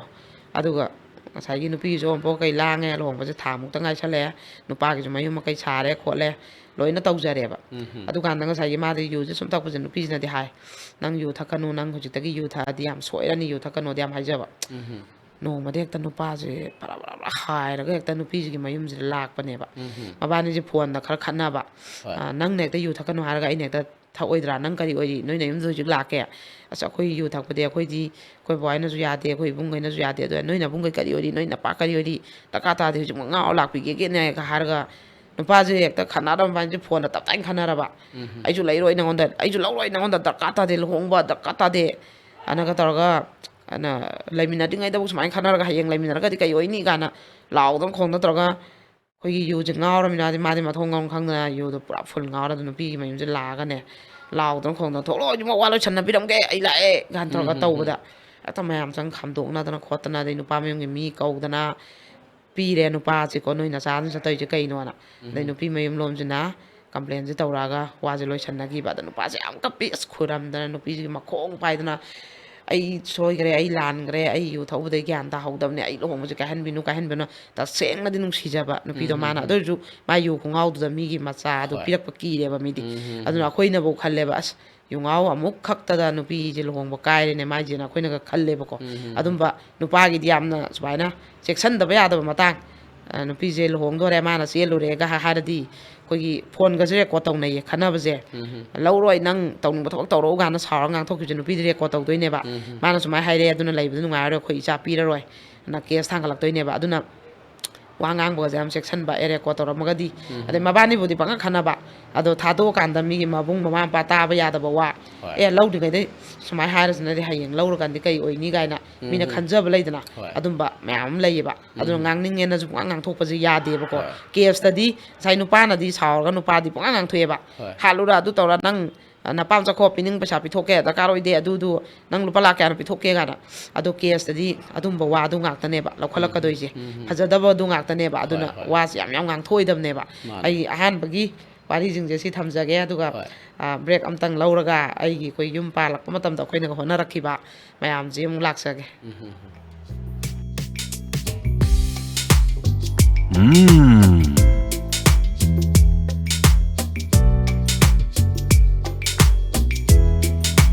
ꯑꯗꯨꯒ ꯉꯁꯥꯏꯒꯤ ꯅꯨꯄꯤꯒꯤꯁꯨ ꯑꯃꯨꯛ ꯀꯩ ꯂꯥꯡꯉꯦ, ꯂꯨꯍꯣꯡꯕꯁꯦ ꯊꯥ ꯃꯨꯛꯇ ꯉꯥꯏꯁꯜꯂꯛꯑꯦ, ꯅꯨꯄꯥꯒꯤꯁꯨ ꯃꯌꯨꯝ ꯃꯀꯩ ꯁꯥꯔꯦ ꯈꯣꯠꯂꯦ, ꯂꯣꯏꯅ ꯇꯧꯖꯔꯦꯕ꯫ ꯎꯝ ꯍꯝ꯫ ꯑꯗꯨꯀꯥꯟꯗ ꯉꯁꯥꯏꯒꯤ ꯃꯥꯗꯤ ꯌꯨꯁꯦ ꯁꯨꯝ ꯊꯛꯄꯁꯦ ꯅꯨꯄꯤꯁꯤꯅꯗꯤ ꯍꯥꯏ, "ꯅꯪ ꯌꯨ ꯊꯛꯀꯅꯨ, ꯅꯪ ꯍꯧꯖꯤꯛꯇꯒꯤ ꯌꯨ ꯊꯛꯑꯗꯤ ꯌꯥꯝ ꯁꯣꯏꯔꯅꯤ, ꯌꯨ ꯊꯛꯀꯅꯣꯗꯤ" ꯌꯥꯝ ꯍꯥꯏꯖꯕ꯫ ꯎꯝ ꯍꯝ꯫ ꯅꯣꯡꯃꯗꯤ ꯍꯦꯛꯇ ꯅꯨꯄꯥꯁꯦ ꯕꯔꯥ ꯕꯔꯥ ꯕꯔꯥ ꯍꯥꯏꯔꯒ ꯍꯦꯛꯇ ꯅꯨꯄꯤꯁꯤꯒꯤ ꯃꯌꯨꯝꯁꯤꯗ ꯂꯥꯛꯄꯅꯦꯕ꯫ ꯎꯝ ꯍꯝ꯫ ꯃꯕꯥꯅꯤꯁꯦ ꯐꯣꯟꯗ ꯈꯔ ꯈꯠꯅꯕ꯫ ꯍꯣꯏ꯫ ꯑ, ꯅꯪꯅ ꯍꯦꯛꯇ ꯌꯨ ꯊꯛꯀꯅꯨ ꯍꯥꯏꯔꯒ ꯑꯩꯅ ꯍꯦꯛꯇ ꯊꯛꯑꯣꯏꯗ꯭ꯔꯥ? ꯅꯪ ꯀꯔꯤ ꯑꯣꯏꯔꯤ? ꯅꯣꯏ ꯅꯌꯨꯝꯗ ꯍꯧꯖꯤꯛ ꯂꯥꯛꯀꯦ꯫ ꯑꯁ, ꯑꯩꯈꯣꯏ ꯌꯨ ꯊꯛꯄꯗꯤ ꯑꯩꯈꯣꯏꯗꯤ, ꯑꯩꯈꯣꯏ ꯕꯕꯥꯅꯁꯨ ꯌꯥꯗꯦ, ꯑꯩꯈꯣꯏ ꯏꯕꯨꯡꯈꯩꯅꯁꯨ ꯌꯥꯗꯦ꯫ ꯑꯗꯣ ꯅꯣꯏ ꯅꯕꯨꯡꯈꯩ ꯀꯔꯤ ꯑꯣꯏꯔꯤ? ꯅꯣꯏ ꯅꯄꯥ ꯀꯔꯤ ꯑꯣꯏꯔꯤ? ꯗꯔꯀꯥꯔ ꯇꯥꯗꯦ, ꯍꯧꯖꯤꯛꯃꯛ ꯉꯥꯎꯔ ꯂꯥꯛꯄꯤꯒꯦꯒꯦꯅꯦꯒ ꯍꯥꯏꯔꯒ, ꯅꯨꯄꯥꯁꯦ ꯍꯦꯛꯇ ꯈꯠꯅꯔꯝꯕ ꯍꯥꯏꯁꯦ, ꯐꯣꯟꯗ ꯇꯞ ꯇꯥꯏꯅ ꯈꯠꯅꯔꯕ꯫ "ꯑꯩꯁꯨ ꯂꯩꯔꯣꯏ ꯅꯉꯣꯟꯗ, ꯑꯩꯁꯨ ꯂꯧꯔꯣꯏ ꯅꯉꯣꯟꯗ, ꯗꯔꯀꯥꯔ ꯇꯥꯗꯦ, ꯂꯨꯍꯣꯡꯕ ꯗꯔꯀꯥꯔ ꯇꯥꯗꯦ", ꯑꯅꯒ ꯇꯧꯔꯒ, ꯑꯅ ꯂꯩꯃꯤꯟꯅꯗ꯭ꯔꯤꯉꯩꯗꯕꯨ ꯁꯨꯃꯥꯏꯅ ꯈꯠꯅꯔꯒ, ꯍꯌꯦꯡ ꯂꯩꯃꯤꯟꯅꯔꯒꯗꯤ ꯀꯩ ꯑꯣꯏꯅꯤ ꯀꯥꯏꯅ ꯂꯥꯎꯗꯅ ꯈꯣꯡꯗꯅ ꯇꯧꯔꯒ, ꯑꯩꯈꯣꯏꯒꯤ ꯌꯨꯁꯦ ꯉꯥꯎꯔꯃꯤꯅ, ꯃꯥꯗꯤ ꯃꯊꯣꯡ ꯃꯔꯝ ꯈꯪꯗꯅ ꯌꯨꯗꯣ ꯄꯨꯔꯥ ꯐꯨꯜ ꯉꯥꯎꯔ ꯑꯗꯨ ꯅꯨꯄꯤꯒꯤ ꯃꯌꯨꯝꯁꯦ ꯂꯥꯛꯑꯒꯅꯦ, ꯂꯥꯎꯗꯅ ꯈꯣꯡꯗꯅ, "ꯊꯣꯛꯂꯛꯑꯣ, ꯍꯧꯖꯤꯛꯃꯛ ꯋꯥ ꯂꯣꯏꯁꯟꯅꯕꯤꯔꯝꯒꯦ, ꯑꯩ ꯂꯥꯛꯑꯦ" ꯀꯥꯏꯅ ꯇꯧꯔꯒ ꯇꯧꯕꯗ, ꯍꯦꯛꯇ ꯃꯌꯥꯝ ꯆꯪ ꯈꯥꯝꯗꯣꯛꯅꯗꯅ ꯈꯣꯠꯇꯅ, ꯑꯗꯩ ꯅꯨꯄꯥ ꯃꯌꯨꯝꯒꯤ ꯃꯤ ꯀꯧꯗꯅ, ꯄꯤꯔꯦ ꯅꯨꯄꯥꯁꯤꯀꯣ, "ꯅꯣꯏ ꯅꯆꯥꯅ ꯆꯠꯇꯧꯔꯤꯁꯦ ꯀꯩꯅꯣꯅ?" ꯑꯗꯩ ꯅꯨꯄꯤ ꯃꯌꯨꯝ ꯂꯣꯝꯁꯤꯅ ꯀꯝꯄ꯭ꯂꯦꯟꯁꯦ ꯇꯧꯔꯛꯑꯒ ꯋꯥꯁꯦ ꯂꯣꯏꯁꯟꯅꯈꯤꯕ꯫ ꯑꯗ ꯅꯨꯄꯥꯁꯦ ꯌꯥꯝ ꯀꯞꯄꯤ, ꯑꯁ, ꯈꯨꯔꯝꯗꯅ ꯅꯨꯄꯤꯁꯤꯒꯤ ꯃꯈꯣꯡ ꯄꯥꯏꯗꯅ, "ꯑꯩ ꯁꯣꯏꯈ꯭ꯔꯦ, ꯑꯩ ꯂꯥꯟꯈ꯭ꯔꯦ, ꯑꯩ ꯌꯨ ꯊꯛꯎꯕꯗꯩ ꯒ꯭ꯌꯥꯟ ꯇꯥꯍꯧꯗꯕꯅꯦ, ꯑꯩ ꯂꯨꯍꯣꯡꯕꯁꯦ ꯀꯥꯏꯍꯟꯕꯤꯅꯨ, ꯀꯥꯏꯍꯟꯕꯤꯅꯨ"꯫ ꯇꯁꯦꯡꯅꯗꯤ ꯅꯨꯡꯁꯤꯖꯕ ꯅꯨꯄꯤꯗꯣ ꯃꯥꯅ꯫ ꯑꯗꯨ ꯑꯣꯏꯔꯁꯨ ꯃꯥ ꯌꯨ ꯈꯣꯡꯉꯥꯎꯗꯨꯗ ꯃꯤꯒꯤ ꯃꯆꯥꯗꯣ ꯄꯤꯔꯛꯄ ꯀꯤꯔꯦꯕ ꯃꯤꯗꯤ꯫ ꯑꯗꯨꯅ ꯑꯩꯈꯣꯏꯅꯐꯧ ꯈꯜꯂꯦꯕ, "ꯑꯁ, ꯌꯨꯉꯥꯎ ꯑꯃꯨꯛ ꯈꯛꯇꯗ ꯅꯨꯄꯤꯁꯦ ꯂꯨꯍꯣꯡꯕ ꯀꯥꯏꯔꯦꯅꯦ ꯃꯥꯏꯁꯦꯅ" ꯑꯩꯈꯣꯏꯅꯒ ꯈꯜꯂꯦꯕꯀꯣ꯫ ꯑꯗꯨꯝꯕ ꯅꯨꯄꯥꯒꯤꯗꯤ ꯌꯥꯝꯅ ꯁꯨꯃꯥꯏꯅ ꯆꯦꯛꯁꯤꯟꯗꯕ ꯌꯥꯗꯕ ꯃꯇꯥꯡ, ꯑ, ꯅꯨꯄꯤꯁꯦ ꯂꯨꯍꯣꯡꯗꯣꯔꯦ, ꯃꯥꯅ ꯆꯦꯜꯂꯨꯔꯦꯒ ꯍꯥꯏ-, ꯍꯥꯏꯔꯗꯤ, ꯑꯩꯈꯣꯏꯒꯤ ꯐꯣꯟꯒꯁꯦ ꯔꯦꯀꯣꯔꯠ ꯇꯧꯅꯩꯌꯦ ꯈꯟꯅꯕꯁꯦ꯫ "ꯂꯧꯔꯣꯏ, ꯅꯪ ꯇꯧꯅꯤꯡꯕ ꯊꯕꯛ ꯇꯧꯔꯛꯎ" ꯀꯥꯏꯅ ꯁꯥꯎꯔꯒ ꯉꯥꯡꯊꯣꯛꯈꯤꯕꯁꯦ ꯅꯨꯄꯤꯗꯤ ꯔꯦꯀꯣꯔꯠ ꯇꯧꯗꯣꯏꯅꯦꯕ꯫ "ꯃꯥꯅ ꯁꯨꯃꯥꯏꯅ ꯍꯥꯏꯔꯦ, ꯑꯗꯨꯅ ꯂꯩꯕꯗ ꯅꯨꯡꯉꯥꯏꯔꯔꯣꯏ, ꯑꯩꯈꯣꯏ ꯏꯆꯥ ꯄꯤꯔꯔꯣꯏ" ꯅ ꯀꯦꯁ ꯊꯥꯡꯒꯠꯂꯛꯇꯣꯏꯅꯦꯕ꯫ ꯑꯗꯨꯅ ꯋꯥ ꯉꯥꯡꯕꯒꯁꯦ ꯌꯥꯝ ꯆꯦꯛꯁꯤꯟꯕ, ꯑꯦ, ꯔꯦꯀꯣꯔꯠ ꯇꯧꯔꯝꯃꯒꯗꯤ꯫ ꯑꯗꯩ ꯃꯕꯥꯅꯤꯕꯨꯗꯤ ꯄꯪꯈꯠ ꯈꯟꯅꯕ, ꯑꯗꯣ ꯊꯥꯗꯣꯛꯑꯀꯥꯟꯗ ꯃꯤꯒꯤ ꯃꯕꯨꯡ ꯃꯃꯥ ꯃꯄꯥ ꯇꯥꯕ ꯌꯥꯗꯕ ꯋꯥ, "ꯑꯦ, ꯂꯧꯗ꯭ꯔꯤꯉꯩꯗꯩ ꯁꯨꯃꯥꯏꯅ ꯍꯥꯏꯔꯁꯤꯅꯗꯤ ꯍꯌꯦꯡ ꯂꯧꯔꯀꯥꯟꯗꯤ ꯀꯩ ꯑꯣꯏꯅꯤ?" ꯀꯥꯏꯅ ꯃꯤꯅ ꯈꯟꯖꯕ ꯂꯩꯗꯅ, ꯑꯗꯨꯝꯕ ꯃꯌꯥꯝ ꯑꯃ ꯂꯩꯌꯦꯕ꯫ ꯑꯗꯨꯅ ꯉꯥꯡꯅꯤꯡꯉꯦꯅꯁꯨ ꯄꯨꯡꯉꯥꯡ ꯉꯥꯡꯊꯣꯛꯄꯁꯦ ꯌꯥꯗꯦꯕꯀꯣ꯫ ꯀꯦꯁꯇꯗꯤ ꯉꯁꯥꯏ ꯅꯨꯄꯥꯅꯗꯤ ꯁꯥꯎꯔꯒ ꯅꯨꯄꯥꯗꯤ ꯄꯨꯡꯉꯥꯡ ꯉꯥꯡꯊꯣꯛꯑꯦꯕ꯫ "ꯍꯥꯠꯂꯨꯔ, ꯑꯗꯨ ꯇꯧꯔ, ꯅꯪ, ꯑ, ꯅꯄꯥꯝ ꯆꯠꯈꯣ, ꯄꯤꯅꯤꯡ ꯄꯩꯁꯥ ꯄꯤꯊꯣꯛꯀꯦ, ꯗꯔꯀꯥꯔ ꯑꯣꯏꯗꯦ, ꯑꯗꯨꯗꯨ ꯅꯪ ꯂꯨꯄꯥ ꯂꯥꯛ ꯀꯌꯥꯅꯣ ꯄꯤꯊꯣꯛꯀꯦ?" ꯀꯥꯏꯅ꯫ ꯑꯗꯣ ꯀꯦꯁꯇꯗꯤ ꯑꯗꯨꯝꯕ ꯋꯥꯗꯨ ꯉꯥꯛꯇꯅꯦꯕ ꯂꯧꯈꯠꯂꯛꯀꯗꯣꯏꯁꯦ꯫ ꯐꯖꯗꯕꯗꯨ ꯉꯥꯛꯇꯅꯦꯕ꯫ ꯑꯗꯨꯅ ꯋꯥꯁꯦ ꯌꯥꯝ ꯌꯥꯝ ꯉꯥꯡꯊꯣꯛꯑꯣꯏꯗꯕꯅꯦꯕ꯫ ꯑꯩ ꯑꯍꯥꯟꯕꯒꯤ ꯋꯥꯔꯤꯁꯤꯡꯁꯦ ꯁꯤ ꯊꯝꯖꯒꯦ, ꯑꯗꯨꯒ, ꯑ, ꯕ꯭ꯔꯦꯛ ꯑꯝꯇꯪ ꯂꯧꯔꯒ ꯑꯩꯒꯤ ꯑꯩꯈꯣꯏ ꯌꯨꯝ ꯄꯥꯜꯂꯛꯄ ꯃꯇꯝꯗ ꯑꯩꯈꯣꯏꯅꯒ ꯍꯣꯠꯅꯔꯛꯈꯤꯕ ꯃꯌꯥꯝꯁꯦ ꯑꯃꯨꯛ ꯂꯥꯛꯆꯒꯦ꯫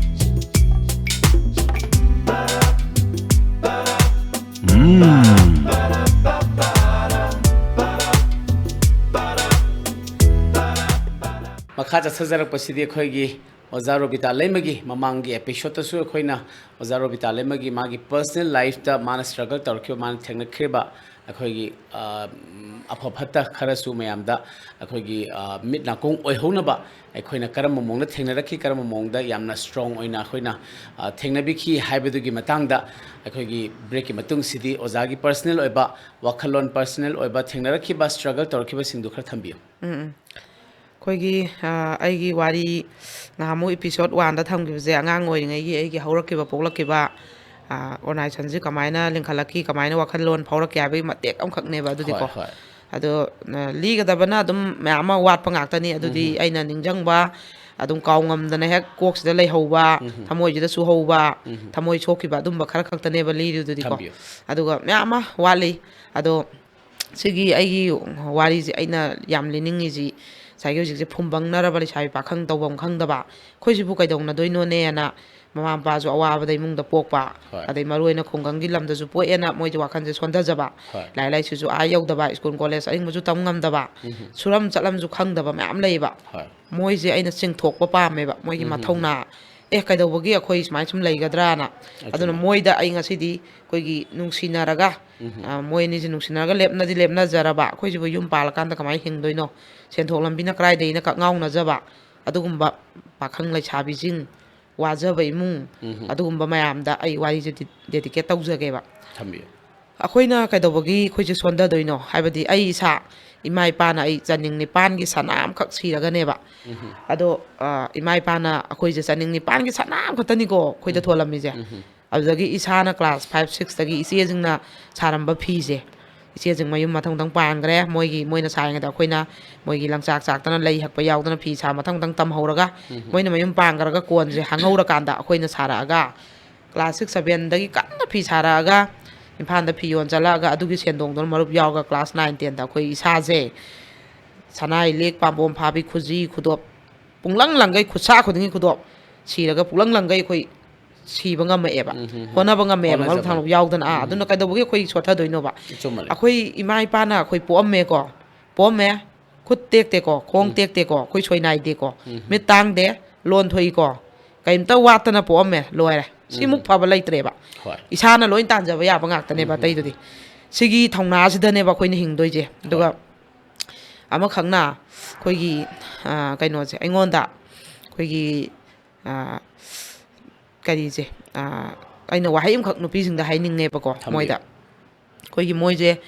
ꯃꯈꯥ ꯆꯠꯊꯖꯔꯛꯄꯁꯤꯗꯤ ꯑꯩꯈꯣꯏꯒꯤ ꯑꯣꯖꯥ ꯔꯣꯕꯤꯇꯥ ꯂꯩꯃꯒꯤ ꯃꯃꯥꯡꯒꯤ episode ꯇꯁꯨ ꯑꯩꯈꯣꯏꯅ ꯑꯣꯖꯥ ꯔꯣꯕꯤꯇꯥ ꯂꯩꯃꯒꯤ ꯃꯥꯒꯤ personal life ꯇ ꯃꯥꯅ struggle ꯇꯧꯔꯛꯈꯤꯕ, ꯃꯥꯅ ꯊꯦꯡꯅꯈ꯭ꯔꯤꯕ ꯑꯩꯈꯣꯏꯒꯤ, ꯑ, ꯎꯝ, ꯑꯐ ꯐꯠꯇ ꯈꯔꯁꯨ ꯃꯌꯥꯝꯗ ꯑꯩꯈꯣꯏꯒꯤ, ꯑ, ꯃꯤꯠ ꯅꯥꯀꯣꯡ ꯑꯣꯏꯍꯧꯅꯕ ꯑꯩꯈꯣꯏꯅ ꯀꯔꯝꯕ ꯃꯑꯣꯡꯗ ꯊꯦꯡꯅꯔꯛꯈꯤ, ꯀꯔꯝꯕ ꯃꯑꯣꯡꯗ ꯌꯥꯝꯅ strong ꯑꯣꯏꯅ ꯑꯩꯈꯣꯏꯅ, ꯑ, ꯊꯦꯡꯅꯕꯤꯈꯤ ꯍꯥꯏꯕꯗꯨꯒꯤ ꯃꯇꯥꯡꯗ ꯑꯩꯈꯣꯏꯒꯤ break ꯀꯤ ꯃꯇꯨꯡꯁꯤꯗꯤ ꯑꯣꯖꯥꯒꯤ personal ꯑꯣꯏꯕ ꯋꯥꯈꯜꯂꯣꯟ, personal ꯑꯣꯏꯕ ꯊꯦꯡꯅꯔꯛꯈꯤꯕ, struggle ꯇꯧꯔꯛꯈꯤꯕꯁꯤꯡꯗꯨ ꯈꯔ ꯊꯝꯕꯤꯌꯨ꯫ ꯎꯝ, ꯎꯝ꯫ ꯑꯩꯈꯣꯏꯒꯤ, ꯑ, ꯑꯩꯒꯤ ꯋꯥꯔꯤ ꯅꯍꯥꯟꯃꯨꯛ episode one ꯗ ꯊꯝꯈꯤꯕꯁꯦ, ꯑꯉꯥꯡ ꯑꯣꯏꯔꯤꯉꯩꯒꯤ ꯑꯩꯒꯤ ꯍꯧꯔꯛꯈꯤꯕ, ꯄꯣꯛꯂꯛꯈꯤꯕ, ꯑ, organization ꯁꯤ ꯀꯃꯥꯏꯅ ꯂꯤꯡꯈꯠꯂꯛꯈꯤ, ꯀꯃꯥꯏꯅ ꯋꯥꯈꯜꯂꯣꯟ ꯐꯥꯎꯔꯛꯈꯤ ꯍꯥꯏꯕꯒꯤ ꯃꯇꯦꯛ ꯑꯃꯈꯛꯅꯦꯕ ꯑꯗꯨꯗꯤꯀꯣ꯫ ꯍꯣꯏ, ꯍꯣꯏ꯫ ꯑꯗꯣ, ꯑ, ꯂꯤꯒꯗꯕꯅ ꯑꯗꯨꯝ ꯃꯌꯥꯝ ꯑꯃ ꯋꯥꯠꯄ ꯉꯥꯛꯇꯅꯤ꯫ ꯑꯗꯨꯗꯤ ꯎꯝ꯫ ꯑꯩꯅ ꯅꯤꯡꯁꯤꯡꯕ, ꯑꯗꯨꯝ ꯀꯥꯎ ꯉꯝꯗꯅ ꯍꯦꯛ ꯀꯣꯛꯁꯤꯗ ꯂꯩꯍꯧꯕ, ꯎꯝ꯫ ꯊꯃꯣꯏꯁꯤꯗ ꯆꯨꯍꯧꯕ, ꯎꯝ꯫ ꯊꯃꯣꯏ ꯁꯣꯛꯈꯤꯕ, ꯑꯗꯨꯝꯕ ꯈꯔ ꯈꯛꯇꯅꯦꯕ ꯂꯤꯔꯤꯗꯨꯗꯤꯀꯣ꯫ ꯊꯝꯕꯤꯌꯨ꯫ ꯑꯗꯨꯒ ꯃꯌꯥꯝ ꯑꯃ ꯋꯥꯠꯂꯤ꯫ ꯑꯗꯣ ꯁꯤꯒꯤ ꯑꯩꯒꯤ ꯋꯥꯔꯤꯁꯦ ꯑꯩꯅ ꯌꯥꯝ ꯂꯤꯅꯤꯡꯉꯤꯁꯤ, ꯉꯁꯥꯏꯒꯤ ꯍꯧꯖꯤꯛꯁꯦ ꯐꯨꯝꯕꯪꯅꯔꯕ ꯂꯩꯁꯥꯕꯤ ꯄꯥꯈꯪ ꯇꯧꯐꯝ ꯈꯪꯗꯕ, ꯑꯩꯈꯣꯏꯁꯤꯕꯨ ꯀꯩꯗꯧꯅꯗꯣꯏꯅꯣꯅꯦꯅ ꯃꯃꯥ ꯃꯄꯥꯁꯨ ꯑꯋꯥꯕꯗ ꯏꯃꯨꯡꯗ ꯄꯣꯛꯄ, ꯍꯣꯏ꯫ ꯑꯗꯩ ꯃꯔꯨ ꯑꯣꯏꯅ ꯈꯨꯡꯒꯪꯒꯤ ꯂꯝꯗꯁꯨ ꯄꯣꯛꯑꯦꯅ ꯃꯣꯏꯁꯦ ꯋꯥꯈꯜꯁꯦ ꯁꯣꯟꯊꯖꯕ, ꯍꯣꯏ꯫ ꯂꯥꯏꯔꯤꯛ ꯂꯥꯏꯁꯨꯁꯨ ꯑꯥ ꯌꯧꯗꯕ, ꯁ꯭ꯀꯨꯜ ꯀꯣꯂꯦꯖ ꯑꯔꯤꯡꯕꯁꯨ ꯇꯝ ꯉꯝꯗꯕ, ꯎꯝ꯫ ꯁꯨꯔꯝ ꯆꯠꯂꯝꯁꯨ ꯈꯪꯗꯕ ꯃꯌꯥꯝ ꯂꯩꯌꯦꯕ꯫ ꯍꯣꯏ꯫ ꯃꯣꯏꯁꯦ ꯑꯩꯅ ꯆꯤꯡꯊꯣꯛꯄ ꯄꯥꯝꯃꯦꯕ, ꯃꯣꯏꯒꯤ ꯎꯝ, ꯎꯝ, ꯃꯊꯧꯅꯥ꯫ ꯎꯝ꯫ ꯑꯦ, ꯀꯩꯗꯧꯕꯒꯤ ꯑꯩꯈꯣꯏ ꯁꯨꯃꯥꯏꯅ ꯁꯨꯝ ꯂꯩꯒꯗ꯭ꯔꯥꯅ꯫ ꯑꯗꯨꯅ ꯑꯗꯨꯅꯦ꯫ ꯃꯣꯏꯗ ꯑꯩ ꯉꯁꯤꯗꯤ ꯑꯩꯈꯣꯏꯒꯤ ꯅꯨꯡꯁꯤꯅꯔꯒ, ꯎꯝ꯫ ꯑ, ꯃꯣꯏ ꯑꯅꯤꯁꯦ ꯅꯨꯡꯁꯤꯅꯔꯒ ꯂꯦꯞꯅꯗꯤ ꯂꯦꯞꯅꯖꯔꯕ, ꯑꯩꯈꯣꯏꯁꯤꯕꯨ ꯌꯨꯝ ꯄꯥꯜꯂꯀꯥꯟꯗ ꯀꯃꯥꯏꯅ ꯍꯤꯡꯗꯣꯏꯅꯣ, ꯁꯦꯟꯊꯣꯛ ꯂꯝꯕꯤꯅ ꯀꯗꯥꯏꯗꯒꯤꯅ ꯀꯛ ꯉꯥꯎꯅꯖꯕ, ꯑꯗꯨꯒꯨꯝꯕ ꯄꯥꯈꯪ ꯂꯩꯁꯥꯕꯤꯁꯤꯡ, ꯋꯥꯖꯕ ꯏꯃꯨꯡ, ꯎꯝ꯫ ꯑꯗꯨꯒꯨꯝꯕ ꯃꯌꯥꯝꯗ ꯑꯩ ꯋꯥꯔꯤꯁꯦ ꯗꯤ-, dedicate ꯇꯧꯖꯒꯦꯕ꯫ ꯊꯝꯕꯤꯌꯨ꯫ ꯑꯩꯈꯣꯏꯅ ꯀꯩꯗꯧꯕꯒꯤ ꯑꯩꯈꯣꯏꯁꯦ ꯁꯣꯟꯊꯗꯣꯏꯅꯣ? ꯍꯥꯏꯕꯗꯤ ꯑꯩ ꯏꯁꯥ, ꯏꯃꯥ ꯏꯄꯥꯅ ꯑꯩ ꯆꯅꯤꯡ ꯅꯤꯄꯥꯟꯒꯤ ꯁꯅꯥ ꯑꯃꯈꯛ ꯁꯤꯔꯒꯅꯦꯕ꯫ ꯎꯝ꯫ ꯑꯗꯣ, ꯑ, ꯏꯃꯥ ꯏꯄꯥꯅ ꯑꯩꯈꯣꯏꯁꯦ ꯆꯅꯤꯡ ꯅꯤꯄꯥꯟꯒꯤ ꯁꯅꯥ ꯑꯃꯈꯛꯇꯅꯤꯀꯣ ꯑꯩꯈꯣꯏꯗ ꯎꯝ꯫ ꯊꯣꯜꯂꯝꯃꯤꯁꯦ꯫ ꯎꯝ꯫ ꯑꯗꯨꯗꯒꯤ ꯏꯁꯥꯅ class five, six ꯇꯒꯤ ꯏꯆꯦꯁꯤꯡꯅ ꯁꯥꯔꯝꯕ ꯐꯤꯁꯦ, ꯏꯆꯦꯁꯤꯡ ꯃꯌꯨꯝ ꯃꯊꯪ ꯃꯊꯪ ꯄꯥꯟꯈ꯭ꯔꯦ꯫ ꯃꯣꯏꯒꯤ, ꯃꯣꯏꯅ ꯁꯥꯔꯤꯉꯩꯗ ꯑꯩꯈꯣꯏꯅ ꯃꯣꯏꯒꯤ ꯂꯪꯆꯥꯛ ꯆꯥꯛꯇꯅ, ꯂꯩ ꯍꯛꯄ ꯌꯥꯎꯗꯅ ꯐꯤ ꯁꯥ ꯃꯊꯪ ꯃꯊꯪ ꯇꯝꯍꯧꯔꯒ, ꯎꯝ꯫ ꯃꯣꯏꯅ ꯃꯌꯨꯝ ꯄꯥꯟꯈ꯭ꯔꯒ ꯀꯣꯟꯁꯦ ꯍꯥꯡꯍꯧꯔꯀꯥꯟꯗ ꯑꯩꯈꯣꯏꯅ ꯁꯥꯔꯛꯑꯒ, class six, seven ꯗꯒꯤ ꯀꯟꯅ ꯐꯤ ꯁꯥꯔꯛꯑꯒ, ꯏꯝꯐꯥꯜꯗ ꯐꯤ ꯌꯣꯟ ꯆꯠꯂꯛꯑꯒ, ꯑꯗꯨꯒꯤ ꯁꯦꯟꯗꯣꯡꯗꯨꯅ ꯃꯔꯨꯞ ꯌꯥꯎꯔꯒ class nine, ten ꯗ ꯑꯩꯈꯣꯏ ꯏꯁꯥꯁꯦ ꯁꯅꯥꯏ ꯂꯤꯛ ꯄꯥꯝꯕꯣꯝ ꯐꯥꯕꯤ, ꯈꯨꯖꯤ ꯈꯨꯗꯣꯞ, ꯄꯨꯡꯂꯪ ꯂꯪꯒꯩ, ꯈꯨꯠꯁꯥ ꯈꯨꯗꯤꯡꯒꯤ ꯈꯨꯗꯣꯞ, ꯁꯤꯔꯒ ꯄꯨꯡꯂꯪ ꯂꯪꯒꯩ ꯑꯩꯈꯣꯏ ꯁꯤꯕ ꯉꯝꯃꯛꯑꯦꯕ꯫ ꯎꯝ, ꯎꯝ, ꯎꯝ꯫ ꯍꯣꯠꯅꯕ ꯉꯝꯃꯛꯑꯦꯕ, ꯃꯔꯨꯞ ꯍꯣꯠꯅꯖꯕ꯫ ꯊꯥꯡꯂꯨꯞ ꯌꯥꯎꯗꯅ꯫ ꯑꯥ, ꯎꯝ꯫ ꯑꯗꯨꯅ ꯀꯩꯗꯧꯕꯒꯤ ꯑꯩꯈꯣꯏ ꯁꯣꯠꯊꯗꯣꯏꯅꯣꯕ? ꯆꯨꯝꯃꯜꯂꯦ꯫ ꯑꯩꯈꯣꯏ ꯏꯃꯥ ꯏꯄꯥꯅ ꯑꯩꯈꯣꯏ ꯄꯣꯛꯑꯝꯃꯦꯀꯣ, ꯄꯣꯛꯑꯝꯃꯦ, ꯈꯨꯠ ꯇꯦꯛꯇꯦꯀꯣ, ꯈꯣꯡ ꯎꯝ꯫ ꯇꯦꯛꯇꯦꯀꯣ, ꯑꯩꯈꯣꯏ ꯁꯣꯏ ꯅꯥꯏꯗꯦꯀꯣ, ꯎꯝ꯫ ꯃꯤꯠ ꯇꯥꯡꯗꯦ, ꯂꯣꯟ ꯊꯣꯛꯏꯀꯣ, ꯀꯩꯝꯇ ꯋꯥꯠꯇꯅ ꯄꯣꯛꯑꯝꯃꯦ, ꯂꯣꯏꯔꯦ꯫ ꯁꯤꯃꯨꯛ ꯎꯝ꯫ ꯐꯕ ꯂꯩꯇ꯭ꯔꯦꯕ꯫ ꯍꯣꯏ꯫ ꯏꯁꯥꯅ ꯂꯣꯏ ꯇꯥꯟꯖꯕ ꯌꯥꯕ ꯉꯥꯛꯇꯅꯦꯕ ꯎꯝ꯫ ꯑꯇꯩꯗꯨꯗꯤ꯫ ꯁꯤꯒꯤ ꯊꯧꯅꯥꯁꯤꯗꯅꯦꯕ ꯑꯩꯈꯣꯏꯅ ꯍꯤꯡꯗꯣꯏꯁꯦ꯫ ꯑꯗꯨꯒ ꯍꯣꯏ꯫ ꯑꯃꯈꯛꯅ ꯑꯩꯈꯣꯏꯒꯤ, ꯑ, ꯀꯩꯅꯣꯁꯦ, ꯑꯩꯉꯣꯟꯗ ꯑꯩꯈꯣꯏꯒꯤ, ꯑ, ꯀꯔꯤꯁꯦ, ꯑ, ꯑꯩꯅ ꯋꯥꯍꯩ ꯑꯃꯈꯛ ꯅꯨꯄꯤꯁꯤꯡꯗ ꯍꯥꯏꯅꯤꯡꯉꯦꯕꯀꯣ, ꯊꯝꯕꯤꯌꯨ꯫ ꯃꯣꯏꯗ꯫ ꯑꯩꯈꯣꯏꯒꯤ ꯃꯣꯏꯁꯦ,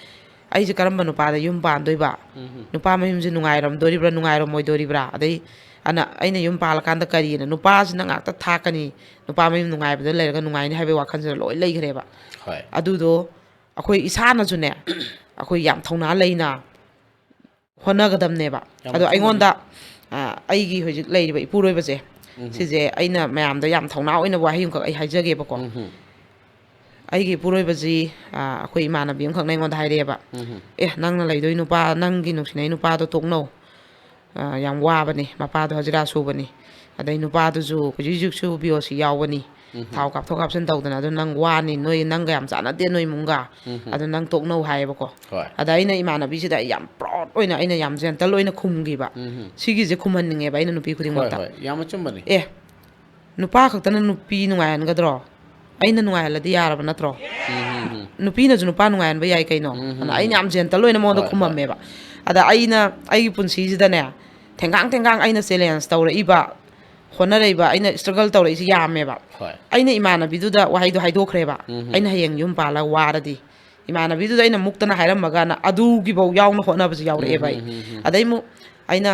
"ꯑꯩꯁꯦ ꯀꯔꯝꯕ ꯅꯨꯄꯥꯗ ꯌꯨꯝ ꯄꯥꯟꯗꯣꯏꯕ? ꯎꯝ꯫ ꯅꯨꯄꯥ ꯃꯌꯨꯝꯁꯦ ꯅꯨꯡꯉꯥꯏꯔꯝꯗꯣꯔꯤꯕ꯭ꯔꯥ, ꯅꯨꯡꯉꯥꯏꯔꯝꯃꯣꯏꯗꯣꯔꯤꯕ꯭ꯔꯥ? ꯑꯗꯩ ꯑꯅ, ꯑꯩꯅ ꯌꯨꯝ ꯄꯥꯜꯂꯀꯥꯟꯗ ꯀꯔꯤꯅ ꯅꯨꯄꯥꯁꯤꯅ ꯉꯥꯛꯇ ꯊꯥꯛꯀꯅꯤ, ꯅꯨꯄꯥ ꯃꯌꯨꯝ ꯅꯨꯡꯉꯥꯏꯕꯗ ꯂꯩꯔꯒ ꯅꯨꯡꯉꯥꯏꯅꯤ ꯍꯥꯏꯕꯒꯤ ꯋꯥꯈꯜꯁꯤꯗ ꯂꯣꯏ ꯂꯩꯈ꯭ꯔꯦꯕ"꯫ ꯍꯣꯏ꯫ ꯑꯗꯨꯗꯣ ꯑꯩꯈꯣꯏ ꯏꯁꯥꯅꯁꯨꯅꯦ, ꯑꯩꯈꯣꯏ ꯌꯥꯝ ꯊꯧꯅꯥ ꯂꯩꯅ ꯍꯣꯠꯅꯒꯗꯕꯅꯦꯕ꯫ ꯌꯥꯝ ꯑꯗꯣ ꯑꯆꯨꯝꯕꯅꯤ꯫ ꯑꯩꯉꯣꯟꯗ, ꯑ, ꯑꯩꯒꯤ ꯍꯧꯖꯤꯛ ꯂꯩꯔꯤꯕ ꯏꯄꯨꯔꯣꯏꯕꯁꯦ, ꯎꯝ꯫ ꯁꯤꯁꯦ ꯑꯩꯅ ꯃꯌꯥꯝꯗ ꯌꯥꯝ ꯊꯧꯅꯥ ꯑꯣꯏꯅ ꯋꯥꯍꯩ ꯑꯃꯈꯛ ꯑꯩ ꯍꯥꯏꯖꯒꯦꯕꯀꯣ꯫ ꯎꯝ꯫ ꯑꯩꯒꯤ ꯏꯄꯨꯔꯣꯏꯕꯁꯤ, ꯑ, ꯑꯩꯈꯣꯏ ꯏꯃꯥꯟꯅꯕꯤ ꯑꯃꯈꯛꯅ ꯑꯩꯉꯣꯟꯗ ꯍꯥꯏꯔꯛꯑꯦꯕ, ꯎꯝ꯫ "ꯑꯦ, ꯅꯪꯅ ꯂꯩꯗꯣꯏ ꯅꯨꯄꯥ, ꯅꯪꯒꯤ ꯅꯨꯡꯁꯤꯅꯩ ꯅꯨꯄꯥꯗꯣ ꯇꯣꯛꯅꯧ꯫ ꯑ, ꯌꯥꯝ ꯋꯥꯕꯅꯤ, ꯃꯄꯥꯗꯣ ꯍꯖꯤꯔꯥ ꯁꯨꯕꯅꯤ꯫ ꯑꯗꯩ ꯅꯨꯄꯥꯗꯨꯁꯨ ꯍꯧꯖꯤꯛ ꯍꯧꯖꯤꯛꯁꯨ ꯕꯤ ꯑꯣ ꯁꯤ ꯌꯥꯎꯕꯅꯤ꯫ ꯎꯝ꯫ ꯊꯥꯎ ꯀꯥꯞꯊꯣꯛ ꯀꯥꯞꯁꯤꯟ ꯇꯧꯗꯅ, ꯑꯗꯨ ꯅꯪ ꯋꯥꯅꯤ, ꯅꯣꯏ ꯅꯪꯒ ꯌꯥꯝ ꯆꯥꯟꯅꯗꯦ ꯅꯣꯏ ꯏꯃꯨꯡꯒ꯫ ꯎꯝ꯫ ꯑꯗꯨ ꯅꯪ ꯇꯣꯛꯅꯧ" ꯍꯥꯏꯌꯦꯕꯀꯣ꯫ ꯍꯣꯏ꯫ ꯑꯗ ꯑꯩꯅ ꯏꯃꯥꯟꯅꯕꯤꯁꯤꯗ ꯑꯩ ꯌꯥꯝ proud ꯑꯣꯏꯅ, ꯑꯩꯅ ꯌꯥꯝ gentle ꯑꯣꯏꯅ ꯈꯨꯝꯈꯤꯕ꯫ ꯎꯝ꯫ ꯁꯤꯒꯤꯁꯦ ꯈꯨꯝꯍꯟꯅꯤꯡꯉꯦꯕ ꯑꯩꯅ ꯅꯨꯄꯤ ꯈꯨꯗꯤꯡꯃꯛꯇ꯫ ꯍꯣꯏ, ꯍꯣꯏ, ꯌꯥꯝ ꯑꯆꯨꯝꯕꯅꯤ꯫ ꯑꯦ, ꯅꯨꯄꯥ ꯈꯛꯇꯅ ꯅꯨꯄꯤ ꯅꯨꯡꯉꯥꯏꯍꯟꯒꯗ꯭ꯔꯣ? ꯑꯩꯅ ꯅꯨꯡꯉꯥꯏꯍꯜꯂꯗꯤ ꯌꯥꯔꯕ ꯅꯠꯇ꯭ꯔꯣ? ꯎꯝ, ꯎꯝ, ꯎꯝ꯫ ꯅꯨꯄꯤꯅꯁꯨ ꯅꯨꯄꯥ ꯅꯨꯡꯉꯥꯏꯍꯟꯕ ꯌꯥꯏ ꯀꯩꯅꯣ? ꯎꯝ, ꯎꯝ, ꯑꯗ ꯑꯩꯅ ꯎꯝ꯫ ꯌꯥꯝ gentle ꯑꯣꯏꯅ ꯃꯉꯣꯟꯗ ꯍꯣꯏ, ꯍꯣꯏ꯫ ꯈꯨꯝꯃꯝꯃꯦꯕ꯫ ꯑꯗ ꯑꯩꯅ ꯑꯩꯒꯤ ꯄꯨꯟꯁꯤꯁꯤꯗꯅꯦ, ꯊꯦꯡꯒꯥꯡ ꯊꯦꯡꯒꯥꯡ ꯑꯩꯅ challenge ꯇꯧꯔꯛꯏꯕ, ꯍꯣꯠꯅꯔꯛꯏꯕ, ꯑꯩꯅ struggle ꯇꯧꯔꯛꯏꯁꯤ ꯌꯥꯝꯃꯦꯕ꯫ ꯍꯣꯏ꯫ ꯑꯩꯅ ꯏꯃꯥꯟꯅꯕꯤꯗꯨꯗ ꯋꯥꯍꯩꯗꯣ ꯍꯥꯏꯗꯣꯛꯈ꯭ꯔꯦꯕ, ꯎꯝ, ꯎꯝ꯫ "ꯑꯩꯅ ꯍꯌꯦꯡ ꯌꯨꯝ ꯄꯥꯜꯂꯒ ꯋꯥꯔꯗꯤ"꯫ ꯏꯃꯥꯟꯅꯕꯤꯗꯨꯗ ꯑꯩꯅ ꯃꯨꯛꯇꯅ ꯍꯥꯏꯔꯝꯃꯒꯅ ꯑꯗꯨꯒꯤꯐꯧ ꯌꯥꯎꯅ ꯍꯣꯠꯅꯕꯁꯨ ꯌꯥꯎꯔꯛꯑꯦꯕ ꯑꯩ꯫ ꯎꯝ, ꯎꯝ, ꯎꯝ, ꯎꯝ꯫ ꯑꯗꯩ ꯑꯃꯨꯛ ꯑꯩꯅ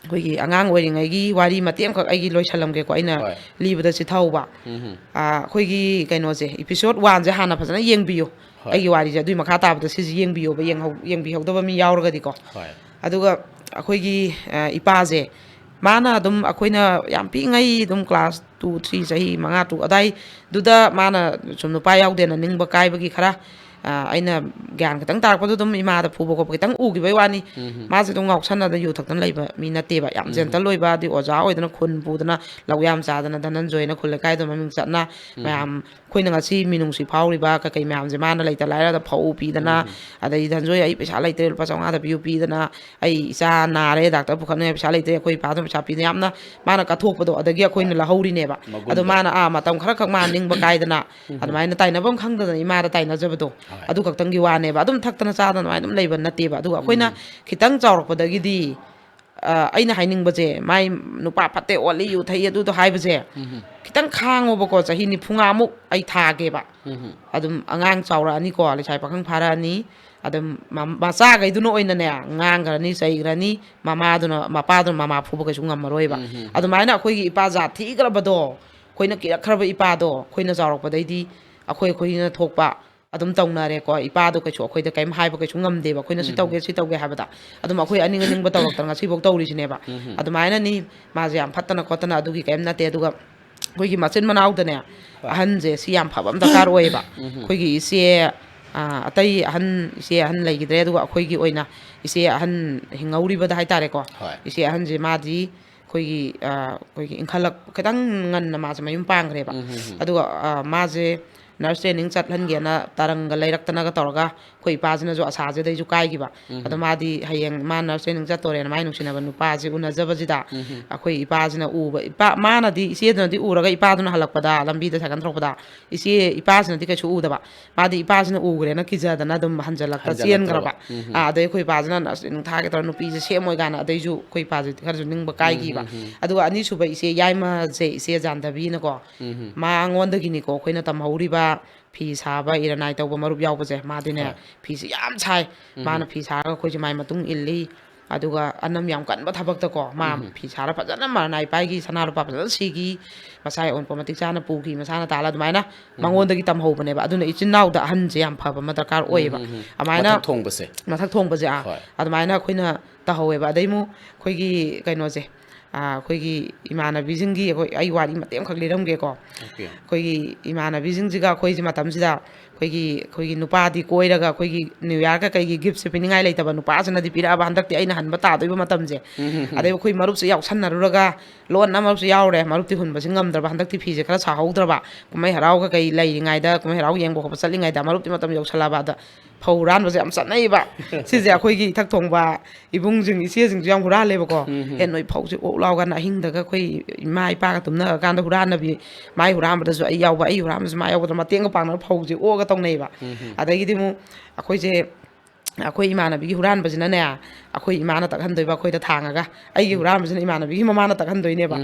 ꯑꯩꯈꯣꯏꯒꯤ ꯑꯉꯥꯡ ꯑꯣꯏꯔꯤꯉꯩꯒꯤ ꯋꯥꯔꯤ ꯃꯇꯦꯛ ꯑꯃꯈꯛ ꯑꯩꯒꯤ ꯂꯣꯏꯁꯜꯂꯝꯒꯦꯀꯣ꯫ ꯑꯩꯅ ꯍꯣꯏ꯫ ꯂꯤꯕꯗ ꯆꯤꯊꯍꯧꯕ꯫ ꯎꯝ꯫ ꯑꯥ, ꯑꯩꯈꯣꯏꯒꯤ ꯀꯩꯅꯣꯁꯦ, episode one ꯁꯦ ꯍꯥꯟꯅ ꯐꯖꯅ ꯌꯦꯡꯕꯤꯌꯨ꯫ ꯍꯣꯏ꯫ ꯑꯩꯒꯤ ꯋꯥꯔꯤꯁꯦ ꯑꯗꯨꯒꯤ ꯃꯈꯥ ꯇꯥꯕꯗ ꯁꯤꯁꯦ ꯌꯦꯡꯕꯤꯌꯣꯕ, ꯌꯦꯡꯍꯧ-, ꯌꯦꯡꯕꯤꯍꯧꯗꯕ ꯃꯤ ꯌꯥꯎꯔꯒꯗꯤꯀꯣ꯫ ꯍꯣꯏ꯫ ꯑꯗꯨꯒ ꯑꯩꯈꯣꯏꯒꯤ, ꯑ, ꯏꯄꯥꯁꯦ, ꯃꯥꯅ ꯑꯗꯨꯝ, ꯑꯩꯈꯣꯏꯅ ꯌꯥꯝ ꯄꯤꯛꯏꯉꯩ ꯑꯗꯨꯝ class two, three, ꯆꯍꯤ ꯃꯉꯥ, ꯇꯔꯨꯛ ꯑꯗꯥꯏꯗꯨꯗ ꯃꯥꯅ ꯁꯨꯝ ꯅꯨꯄꯥ ꯌꯥꯎꯗꯦꯅ ꯅꯤꯡꯕ ꯀꯥꯏꯕꯒꯤ ꯈꯔ ꯑ, ꯑꯩꯅ ꯒ꯭ꯌꯥꯟ ꯈꯤꯇꯪ ꯇꯥꯔꯛꯄꯗ ꯑꯗꯨꯝ ꯏꯃꯥꯗ ꯐꯨꯕ ꯈꯣꯠꯄ ꯈꯤꯇꯪ ꯎꯈꯤꯕꯩ ꯋꯥꯅꯤ꯫ ꯃꯥꯁꯦ ꯑꯗꯨꯝ ꯉꯥꯎꯁꯟꯅꯗꯅ ꯌꯨ ꯊꯛꯇꯅ ꯂꯩꯕ ꯃꯤ ꯅꯠꯇꯦꯕ꯫ ꯌꯥꯝ ꯖꯦꯟꯇꯜ ꯑꯣꯏꯕ, ꯑꯗꯩ ꯑꯣꯖꯥ ꯑꯣꯏꯗꯅ ꯈꯨꯟ ꯄꯨꯗꯅ ꯂꯧ ꯌꯥꯝ ꯆꯥꯗꯅ ꯙꯅꯟꯖꯣꯏꯅ ꯈꯨꯜ ꯂꯩꯀꯥꯏꯗ ꯃꯃꯤꯡ ꯆꯠꯅ ꯃꯌꯥꯝ ꯑꯩꯈꯣꯏꯅ ꯉꯁꯤ ꯃꯤꯅꯨꯡꯁꯤ ꯐꯥꯎꯔꯤꯕ ꯀꯩꯀꯩ ꯃꯌꯥꯝꯁꯦ ꯃꯥꯅ ꯂꯩꯇ ꯂꯥꯏꯔꯗ ꯐꯧ ꯄꯤꯗꯅ, ꯑꯗꯩ "ꯙꯅꯟꯖꯣꯏ, ꯑꯩ ꯄꯩꯁꯥ ꯂꯩꯇ꯭ꯔꯦ, ꯂꯨꯄꯥ ꯆꯥꯝꯃꯉꯥꯗ ꯄꯤꯌꯨ" ꯄꯤꯗꯅ, "ꯑꯩ ꯏꯆꯥ ꯅꯥꯔꯦ, ꯗꯥꯛꯇꯔ ꯄꯨꯈꯠꯅꯤꯡꯉꯥꯏ ꯄꯩꯁꯥ ꯂꯩꯇ꯭ꯔꯦ", ꯑꯩꯈꯣꯏ ꯏꯄꯥꯗꯣ ꯄꯩꯁꯥ ꯄꯤꯗꯅ ꯌꯥꯝꯅ ꯃꯥꯅ ꯀꯠꯊꯣꯛꯄꯗꯣ, ꯑꯗꯒꯤ ꯑꯩꯈꯣꯏꯅ ꯂꯧꯍꯧꯔꯤꯅꯦꯕ꯫ ꯑꯗꯣ ꯃꯥꯅ, ꯑꯥ, ꯃꯇꯝ ꯈꯔ ꯈꯛ ꯃꯥ ꯅꯤꯡꯕ ꯀꯥꯏꯗꯅ ꯑꯗꯨꯃꯥꯏꯅ ꯇꯥꯏꯅꯐꯝ ꯈꯪꯗꯗꯅ ꯏꯃꯥꯗ ꯇꯥꯏꯅꯖꯕꯗꯣ, ꯑꯗꯨ ꯈꯛꯇꯪꯒꯤ ꯋꯥꯅꯦꯕ꯫ ꯑꯗꯨꯝ ꯊꯛꯇꯅ ꯆꯥꯗꯅ ꯑꯗꯨꯃꯥꯏꯅ ꯑꯗꯨꯝ ꯂꯩꯕ ꯅꯠꯇꯦꯕ꯫ ꯑꯗꯨꯒ ꯑꯩꯈꯣꯏꯅ ꯈꯤꯇꯪ ꯆꯥꯎꯔꯛꯄꯗꯒꯤꯗꯤ, ꯑ, ꯑꯩꯅ ꯍꯥꯏꯅꯤꯡꯕꯁꯦ, "ꯃꯥꯏ ꯅꯨꯄꯥ ꯐꯠꯇꯦ, ꯑꯣꯠꯂꯤ, ꯌꯨ ꯊꯛꯏ", ꯑꯗꯨꯗꯣ ꯍꯥꯏꯕꯁꯦ ꯈꯤꯇꯪ ꯈꯥꯡꯉꯣꯕꯀꯣ꯫ ꯆꯍꯤ ꯅꯤꯐꯨꯃꯉꯥꯃꯨꯛ ꯑꯩ ꯊꯥꯒꯦꯕ꯫ ꯑꯗꯨꯝ ꯑꯉꯥꯡ ꯆꯥꯎꯔꯛꯑꯅꯤꯀꯣ, ꯂꯩꯁꯥꯕꯤ ꯄꯥꯈꯪ ꯐꯥꯔꯛꯑꯅꯤ꯫ ꯑꯗꯨꯝ ꯃ-, ꯃꯆꯥꯈꯩꯗꯨꯅ ꯑꯣꯏꯅꯅꯦ ꯉꯥꯡꯈ꯭ꯔꯅꯤ, ꯆꯩꯈ꯭ꯔꯅꯤ꯫ ꯃꯃꯥꯗꯨꯅ, ꯃꯄꯥꯗꯨꯅ ꯃꯃꯥ ꯐꯨꯕ ꯀꯩꯁꯨ ꯉꯝꯃꯔꯣꯏꯕ꯫ ꯑꯗꯨꯃꯥꯏꯅ ꯑꯩꯈꯣꯏꯒꯤ ꯏꯄꯥ ꯖꯥꯠ ꯊꯤꯈ꯭ꯔꯕꯗꯣ, ꯑꯩꯈꯣꯏꯅ ꯀꯤꯔꯛꯈ꯭ꯔꯕ ꯏꯄꯥꯗꯣ, ꯑꯩꯈꯣꯏꯅ ꯆꯥꯎꯔꯛꯄꯗꯩꯗꯤ ꯑꯩꯈꯣꯏ ꯑꯩꯈꯣꯏꯅ ꯊꯣꯛꯄ ꯑꯗꯨꯝ ꯇꯧꯅꯔꯦꯀꯣ꯫ ꯏꯄꯥꯗꯣ ꯀꯩꯁꯨ ꯑꯩꯈꯣꯏꯗ ꯀꯩꯝ ꯍꯥꯏꯕ ꯀꯩꯁꯨ ꯉꯝꯗꯦꯕ꯫ ꯑꯩꯈꯣꯏꯅ ꯁꯤ ꯇꯧꯒꯦ, ꯁꯤ ꯇꯧꯒꯦ ꯍꯥꯏꯕꯗ ꯑꯗꯨꯝ ꯑꯩꯈꯣꯏ ꯑꯅꯤꯡ ꯑꯅꯤꯡꯕ ꯇꯧꯔꯛꯇꯅ ꯉꯁꯤꯐꯥꯎ ꯇꯧꯔꯤꯁꯤꯅꯦꯕ꯫ ꯑꯗꯨꯃꯥꯏꯅꯅꯤ, ꯃꯥꯁꯦ ꯌꯥꯝ ꯐꯠꯇꯅ ꯈꯣꯠꯇꯅ ꯑꯗꯨꯒꯤ ꯀꯩꯝ ꯅꯠꯇꯦ꯫ ꯑꯗꯨꯒ ꯑꯩꯈꯣꯏꯒꯤ ꯃꯆꯤꯟ ꯃꯅꯥꯎꯗꯅꯦ, ꯑꯍꯟꯁꯦ ꯁꯤ ꯌꯥꯝ ꯐꯕ ꯑꯃ ꯗꯔꯀꯥꯔ ꯑꯣꯏꯌꯦꯕ꯫ ꯑꯩꯈꯣꯏꯒꯤ ꯏꯆꯦ, ꯑ, ꯑꯇꯩ ꯑꯍꯟ, ꯏꯆꯦ ꯑꯍꯟ ꯂꯩꯈꯤꯗ꯭ꯔꯦ, ꯑꯗꯨꯒ ꯑꯩꯈꯣꯏꯒꯤ ꯑꯣꯏꯅ ꯏꯆꯦ ꯑꯍꯟ ꯍꯤꯡꯍꯧꯔꯤꯕꯗ ꯍꯥꯏꯇꯥꯔꯦꯀꯣ꯫ ꯏꯆꯦ ꯑꯍꯟꯁꯦ ꯃꯥꯗꯤ ꯑꯩꯈꯣꯏꯒꯤ, ꯑ, ꯑꯩꯈꯣꯏꯒꯤ ꯏꯟꯈꯠꯂꯛ-, ꯈꯤꯇꯪ ꯉꯟꯅ ꯃꯥꯁꯦ ꯃꯌꯨꯝ ꯄꯥꯟꯈ꯭ꯔꯦꯕ꯫ ꯑꯗꯨꯒ, ꯑ, ꯃꯥꯁꯦ ꯅꯔꯁ ꯇ꯭ꯔꯦꯅꯤꯡ ꯆꯠꯍꯟꯒꯦꯅ ꯇꯔꯪꯒ ꯂꯩꯔꯛꯇꯅꯒ ꯇꯧꯔꯒ ꯑꯩꯈꯣꯏ ꯏꯄꯥꯁꯤꯅꯁꯨ ꯑꯁꯥꯁꯤꯗꯩꯁꯨ ꯀꯥꯏꯈꯤꯕ꯫ ꯑꯗꯣ ꯃꯥꯗꯤ ꯍꯌꯦꯡ ꯃꯥ ꯅꯔꯁ ꯇ꯭ꯔꯦꯅꯤꯡ ꯆꯠꯇꯣꯔꯦꯅ ꯃꯥꯏ ꯅꯨꯡꯁꯤꯅꯕ ꯅꯨꯄꯥꯁꯦ ꯎꯅꯖꯕꯁꯤꯗ ꯑꯩꯈꯣꯏ ꯏꯄꯥꯁꯤꯅ ꯎꯕ, ꯏꯄꯥ, ꯃꯥꯅꯗꯤ, ꯏꯆꯦꯗꯨꯅꯗꯤ ꯎꯔꯒ ꯏꯄꯥꯗꯨꯅ ꯍꯜꯂꯛꯄꯗ, ꯂꯝꯕꯤꯗ ꯁꯥꯏꯀꯜ ꯊꯧꯔꯛꯄꯗ, ꯏꯆꯦ ꯏꯄꯥꯁꯤꯅꯗꯤ ꯀꯩꯁꯨ ꯎꯗꯕ꯫ ꯃꯥꯗꯤ ꯏꯄꯥꯁꯤꯅ ꯎꯈ꯭ꯔꯦꯅ ꯀꯤꯖꯗꯅ ꯑꯗꯨꯝ ꯍꯟꯖꯜꯂꯛꯇ ꯍꯟꯖꯜꯂꯛꯇ꯭ꯔꯕ꯫ ꯆꯦꯟꯈ꯭ꯔꯕ꯫ ꯑꯥ, ꯑꯗꯩ ꯑꯩꯈꯣꯏ ꯏꯄꯥꯁꯤꯅ ꯅꯔꯁ ꯇ꯭ꯔꯦꯅꯤꯡ ꯊꯥꯒꯦ ꯇꯧꯔ ꯅꯨꯄꯤꯁꯦ ꯁꯦꯝꯃꯣꯏ ꯀꯥꯏꯅ ꯑꯗꯩꯁꯨ ꯑꯩꯈꯣꯏ ꯏꯄꯥꯁꯦ ꯈꯔꯁꯨ ꯅꯤꯡꯕ ꯀꯥꯏꯈꯤꯕ꯫ ꯑꯗꯨꯒ ꯑꯅꯤꯁꯨꯕ ꯏꯆꯦ ꯌꯥꯏꯃꯁꯦ, ꯏꯆꯦ ꯖꯥꯟꯗꯕꯤꯅꯀꯣ, ꯃꯉꯣꯟꯗꯒꯤꯅꯤꯀꯣ ꯑꯩꯈꯣꯏꯅ ꯇꯝꯍꯧꯔꯤꯕ ꯐꯤ ꯁꯥꯕ, ꯏꯔꯅꯥꯏ ꯇꯧꯕ ꯃꯔꯨꯞ ꯌꯥꯎꯕꯁꯦ꯫ ꯃꯥꯗꯤꯅꯦ, ꯐꯤꯁꯦ ꯌꯥꯝ ꯁꯥꯏ꯫ ꯃꯥꯅ ꯐꯤ ꯁꯥꯔꯒ ꯑꯩꯈꯣꯏꯁꯦ ꯃꯥꯏ ꯃꯇꯨꯡ ꯏꯜꯂꯤ꯫ ꯑꯗꯨꯒ ꯑꯅꯝ ꯌꯥꯝ ꯀꯟꯕ ꯊꯕꯛꯇꯀꯣ, ꯃꯥ ꯐꯤ ꯁꯥꯔ ꯐꯖꯅ ꯃꯔꯅꯥꯏ ꯄꯥꯏꯈꯤ, ꯁꯅꯥ ꯂꯨꯄꯥ ꯐꯖꯅ ꯁꯤꯈꯤ, ꯃꯁꯥꯒꯤ ꯑꯋꯨꯟꯄꯣꯠ ꯃꯇꯤꯛ ꯆꯥꯅ ꯄꯨꯈꯤ, ꯃꯁꯥꯅ ꯇꯥꯜꯂ ꯑꯗꯨꯃꯥꯏꯅ ꯃꯉꯣꯟꯗꯒꯤ ꯇꯝꯍꯧꯕꯅꯦꯕ꯫ ꯑꯗꯨꯅ ꯏꯆꯤꯟ ꯏꯅꯥꯎꯗ ꯑꯍꯟꯁꯦ ꯌꯥꯝ ꯐꯕ ꯑꯃ ꯗꯔꯀꯥꯔ ꯑꯣꯏꯌꯦꯕ꯫ ꯑꯗꯨꯃꯥꯏꯅ ꯃꯊꯛ ꯊꯣꯡꯕꯁꯦ꯫ ꯃꯊꯛ ꯊꯣꯡꯕꯁꯦ, ꯑꯥ, ꯍꯣꯏ꯫ ꯑꯗꯨꯃꯥꯏꯅ ꯑꯩꯈꯣꯏꯅ ꯇꯧꯍꯧꯋꯦꯕ꯫ ꯑꯗꯩ ꯑꯃꯨꯛ ꯑꯩꯈꯣꯏꯒꯤ ꯀꯩꯅꯣꯁꯦ, ꯑꯥ, ꯑꯩꯈꯣꯏꯒꯤ ꯏꯃꯥꯟꯅꯕꯤꯁꯤꯡꯒꯤ, ꯑꯩꯈꯣꯏ, ꯑꯩ ꯋꯥꯔꯤ ꯃꯇꯦꯛ ꯑꯃꯈꯛ ꯂꯤꯔꯝꯒꯦꯀꯣ꯫ ꯑꯣꯀꯦ꯫ ꯑꯩꯈꯣꯏꯒꯤ ꯏꯃꯥꯟꯅꯕꯤꯁꯤꯡꯁꯤꯒ ꯑꯩꯈꯣꯏꯁꯦ ꯃꯇꯝꯁꯤꯗ ꯑꯩꯈꯣꯏꯒꯤ ꯑꯩꯈꯣꯏꯒꯤ ꯅꯨꯄꯥꯗꯤ ꯀꯣꯏꯔꯒ ꯑꯩꯈꯣꯏꯒꯤ ꯅ꯭ꯌꯨ ꯌꯥꯔꯒ ꯀꯩꯒꯤ ꯒꯤꯐꯁꯦ ꯄꯤꯅꯤꯡꯉꯥꯏ ꯂꯩꯇꯕ ꯅꯨꯄꯥꯁꯤꯅꯗꯤ ꯄꯤꯔꯛꯑꯕ, ꯍꯟꯗꯛꯇꯤ ꯑꯩꯅ ꯍꯟꯕ ꯇꯥꯗꯣꯏꯕ ꯃꯇꯝꯁꯦ꯫ ꯑꯗꯩ ꯑꯩꯈꯣꯏ ꯃꯔꯨꯞꯁꯦ ꯌꯥꯎꯁꯟꯅꯔꯨꯔꯒ ꯂꯣꯟ ꯑꯃꯁꯨ ꯌꯥꯎꯔꯦ, ꯃꯔꯨꯞꯇꯤ ꯍꯨꯟꯕꯁꯦ ꯉꯝꯗ꯭ꯔꯕ, ꯍꯟꯗꯛꯇꯤ ꯐꯤꯁꯦ ꯈꯔ ꯁꯥꯍꯧꯗ꯭ꯔꯕ, ꯀꯨꯝꯍꯩ ꯍꯔꯥꯎꯒ ꯀꯩ ꯂꯩꯔꯤꯉꯩꯗ, ꯀꯨꯝꯍꯩ ꯍꯔꯥꯎ ꯌꯦꯡꯕ ꯈꯣꯠꯄ ꯆꯠꯂꯤꯉꯩꯗ ꯃꯔꯨꯞꯇꯤ ꯃꯇꯝ ꯌꯧꯁꯜꯂꯛꯑꯕ꯫ ꯑꯗ ꯐꯧ ꯍꯨꯔꯥꯟꯕꯁꯦ ꯌꯥꯝ ꯆꯠꯅꯩꯕ꯫ ꯁꯤꯁꯦ ꯑꯩꯈꯣꯏꯒꯤ ꯏꯊꯛ ꯊꯣꯡꯕ ꯏꯕꯨꯡꯁꯤꯡ, ꯏꯆꯦꯁꯤꯡꯁꯨ ꯌꯥꯝ ꯍꯨꯔꯥꯜꯂꯦꯕꯀꯣ꯫ "ꯑꯦ, ꯅꯣꯏ ꯐꯧꯁꯦ ꯑꯣꯛ ꯂꯥꯎꯒꯅ ꯑꯍꯤꯡꯗꯒ ꯑꯩꯈꯣꯏ ꯏꯃꯥ ꯏꯄꯥꯒ ꯇꯨꯝꯅꯔꯀꯥꯟꯗ ꯍꯨꯔꯥꯟꯅꯕꯤ, ꯃꯥꯏ ꯍꯨꯔꯥꯟꯕꯗꯁꯨ ꯑꯩ ꯌꯥꯎꯕ, ꯑꯩ ꯍꯨꯔꯥꯟꯕꯁꯨ ꯃꯥ ꯌꯥꯎꯕꯗ ꯃꯇꯦꯡꯒ ꯄꯥꯡꯅꯔ ꯐꯧꯁꯦ ꯑꯣꯛꯑꯒ ꯇꯧꯅꯩꯕ"꯫ ꯑꯗꯒꯤꯗꯤ ꯑꯃꯨꯛ ꯑꯩꯈꯣꯏꯁꯦ, ꯑꯩꯈꯣꯏ ꯏꯃꯥꯟꯅꯕꯤꯒꯤ ꯍꯨꯔꯥꯟꯕꯁꯤꯅꯅꯦ, ꯑꯩꯈꯣꯏ ꯏꯃꯥꯅ ꯇꯛꯍꯟꯗꯣꯏꯕ ꯑꯩꯈꯣꯏꯗ ꯊꯥꯡꯉꯒ, ꯑꯩꯒꯤ ꯍꯨꯔꯥꯟꯕꯁꯤꯅ ꯏꯃꯥꯟꯅꯕꯤꯒꯤ ꯃꯃꯥꯅ ꯇꯛꯍꯟꯗꯣꯏꯅꯦꯕ꯫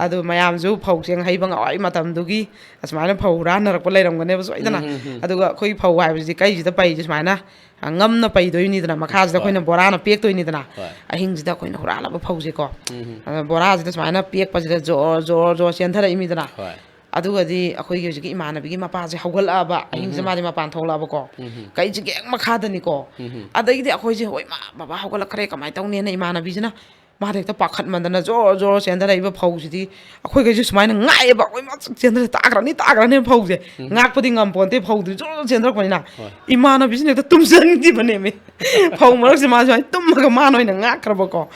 ꯑꯗꯨ ꯃꯌꯥꯝꯁꯨ ꯐꯧ ꯆꯦꯡ ꯍꯩꯕ ꯉꯥꯏ ꯃꯇꯝꯗꯨꯒꯤ ꯑꯁꯨꯃꯥꯏꯅ ꯐꯧ ꯍꯨꯔꯥꯟꯅꯔꯛꯄ ꯂꯩꯔꯝꯒꯅꯦꯕ ꯁꯣꯏꯗꯅ꯫ ꯑꯗꯨꯒ ꯑꯩꯈꯣꯏ ꯐꯧ ꯍꯥꯏꯕꯁꯤꯗꯤ ꯀꯩꯁꯤꯗ ꯄꯩꯁꯦ ꯁꯨꯃꯥꯏꯅ, ꯑ, ꯉꯝꯅ ꯄꯩꯗꯣꯏꯅꯤꯗꯅ, ꯃꯈꯥꯁꯤꯗ ꯑꯩꯈꯣꯏꯅ ꯕꯣꯔꯥꯅ ꯄꯦꯛꯇꯣꯏꯅꯤꯗꯅ꯫ ꯑꯍꯤꯡꯁꯤꯗ ꯑꯩꯈꯣꯏꯅ ꯍꯨꯔꯥꯜꯂꯕ ꯐꯧꯁꯦꯀꯣ, ꯑꯗ ꯕꯣꯔꯥꯁꯤꯗ ꯁꯨꯃꯥꯏꯅ ꯄꯦꯛꯄꯁꯤꯗ ꯖꯣꯔ ꯖꯣꯔ ꯖꯣꯔ ꯆꯦꯟꯊꯔꯛꯏꯃꯤꯗꯅ꯫ ꯑꯗꯨꯒꯗꯤ ꯑꯩꯈꯣꯏꯒꯤ ꯍꯧꯖꯤꯛꯀꯤ ꯏꯃꯥꯟꯅꯕꯤꯒꯤ ꯃꯄꯥꯁꯦ ꯍꯧꯒꯠꯂꯛꯑꯕ, ꯑꯍꯤꯡꯁꯤꯗ ꯃꯥꯗꯤ ꯃꯄꯥꯟ ꯊꯣꯛꯂꯛꯑꯕꯀꯣ꯫ ꯀꯩꯁꯤꯒꯤ ꯍꯦꯛ ꯃꯈꯥꯗꯅꯤꯀꯣ꯫ ꯑꯗꯒꯤꯗꯤ ꯑꯩꯈꯣꯏꯁꯦ, "ꯍꯣꯏ, ꯃꯥ, ꯕꯕꯥ ꯍꯧꯒꯠꯂꯛꯈ꯭ꯔꯦ, ꯀꯃꯥꯏꯅ ꯇꯧꯅꯤꯅ?" ꯏꯃꯥꯟꯅꯕꯤꯁꯤꯅ, ꯃꯥꯗꯤ ꯍꯦꯛꯇ ꯄꯥꯈꯠꯃꯟꯗꯅ ꯖꯣꯔ ꯖꯣꯔ ꯆꯦꯟꯊꯔꯛꯏꯕ ꯐꯧꯁꯤꯗꯤ ꯑꯩꯈꯣꯏꯈꯩꯁꯨ ꯁꯨꯃꯥꯏꯅ ꯉꯥꯛꯑꯦꯕ, ꯑꯩꯈꯣꯏ ꯃꯥ ꯆꯦꯟꯊꯔ ꯇꯥꯈ꯭ꯔꯅꯤ, ꯇꯥꯈ꯭ꯔꯅꯤ ꯐꯧꯁꯦ꯫ ꯉꯥꯛꯄꯗꯤ ꯉꯝꯄꯣꯟꯇꯦ, ꯐꯧꯗꯨ ꯖꯣꯔ ꯆꯦꯟꯊꯔꯛꯄꯅꯤꯅ꯫ ꯏꯃꯥꯟꯅꯕꯤꯁꯤꯅ ꯍꯦꯛꯇ ꯇꯨꯝꯁꯤꯟꯈꯤꯕꯅꯦꯃꯤ꯫ ꯐꯧ ꯃꯔꯛꯁꯦ ꯃꯥ ꯁꯨꯃꯥꯏꯅ ꯇꯨꯝꯃꯒ ꯃꯥꯅ ꯑꯣꯏꯅ ꯉꯥꯛꯈ꯭ꯔꯕꯀꯣ꯫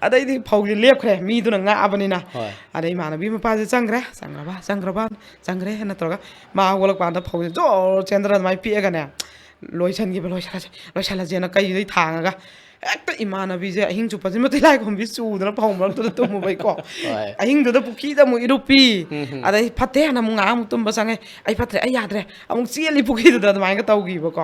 ꯑꯗꯩꯗꯤ ꯐꯧꯁꯦ ꯂꯦꯞꯈ꯭ꯔꯦ, ꯃꯤꯗꯨꯅ ꯉꯥꯛꯑꯕꯅꯤꯅ꯫ ꯑꯗꯩ ꯏꯃꯥꯟꯅꯕꯤ ꯃꯄꯥꯁꯦ ꯆꯪꯈ꯭ꯔꯦ, "ꯆꯪꯈ꯭ꯔꯕ, ꯆꯪꯈ꯭ꯔꯕ, ꯆꯪꯈ꯭ꯔꯦ" ꯅꯠꯇ꯭ꯔꯒ ꯃꯥ ꯍꯧꯒꯠꯂꯛꯄ ꯀꯥꯟꯗ ꯐꯧꯁꯦ ꯖꯣꯔ ꯆꯦꯟꯊꯔ ꯑꯗꯨꯃꯥꯏꯅ ꯄꯤꯛꯑꯒꯅꯦ, ꯂꯣꯏꯁꯟꯈꯤꯕ, "ꯂꯣꯏꯁꯜꯂꯁꯦ, ꯂꯣꯏꯁꯜꯂꯁꯦꯅ" ꯀꯩꯗꯩ ꯊꯥꯡꯉꯒ ꯍꯦꯛꯇ ꯏꯃꯥꯟꯅꯕꯤꯁꯦ ꯑꯍꯤꯡ ꯆꯨꯞꯄꯁꯤꯃ ꯇꯤꯜꯂꯥꯏꯈꯣꯝꯕꯤ ꯆꯨꯗꯅ ꯐꯧ ꯃꯔꯛꯇꯨꯗ ꯇꯨꯝꯃꯨꯕꯩꯀꯣ꯫ ꯑꯍꯤꯡꯗꯨꯗ ꯄꯨꯈ꯭ꯔꯤꯗ ꯑꯃꯨꯛ ꯏꯔꯨꯞꯄꯤ꯫ ꯑꯗꯩ ꯐꯠꯇꯦ ꯍꯥꯏꯅ ꯑꯃꯨꯛ ꯉꯥꯏꯍꯥꯛ ꯑꯃꯨꯛ ꯇꯨꯝꯕ ꯆꯪꯉꯦ꯫ "ꯑꯩ ꯐꯠꯇ꯭ꯔꯦ, ꯑꯩ ꯌꯥꯗ꯭ꯔꯦ", ꯑꯃꯨꯛ ꯆꯦꯜꯂꯤ ꯄꯨꯈ꯭ꯔꯤꯗꯨꯗ, ꯑꯗꯨꯃꯥꯏꯅꯒ ꯇꯧꯈꯤꯕꯀꯣ꯫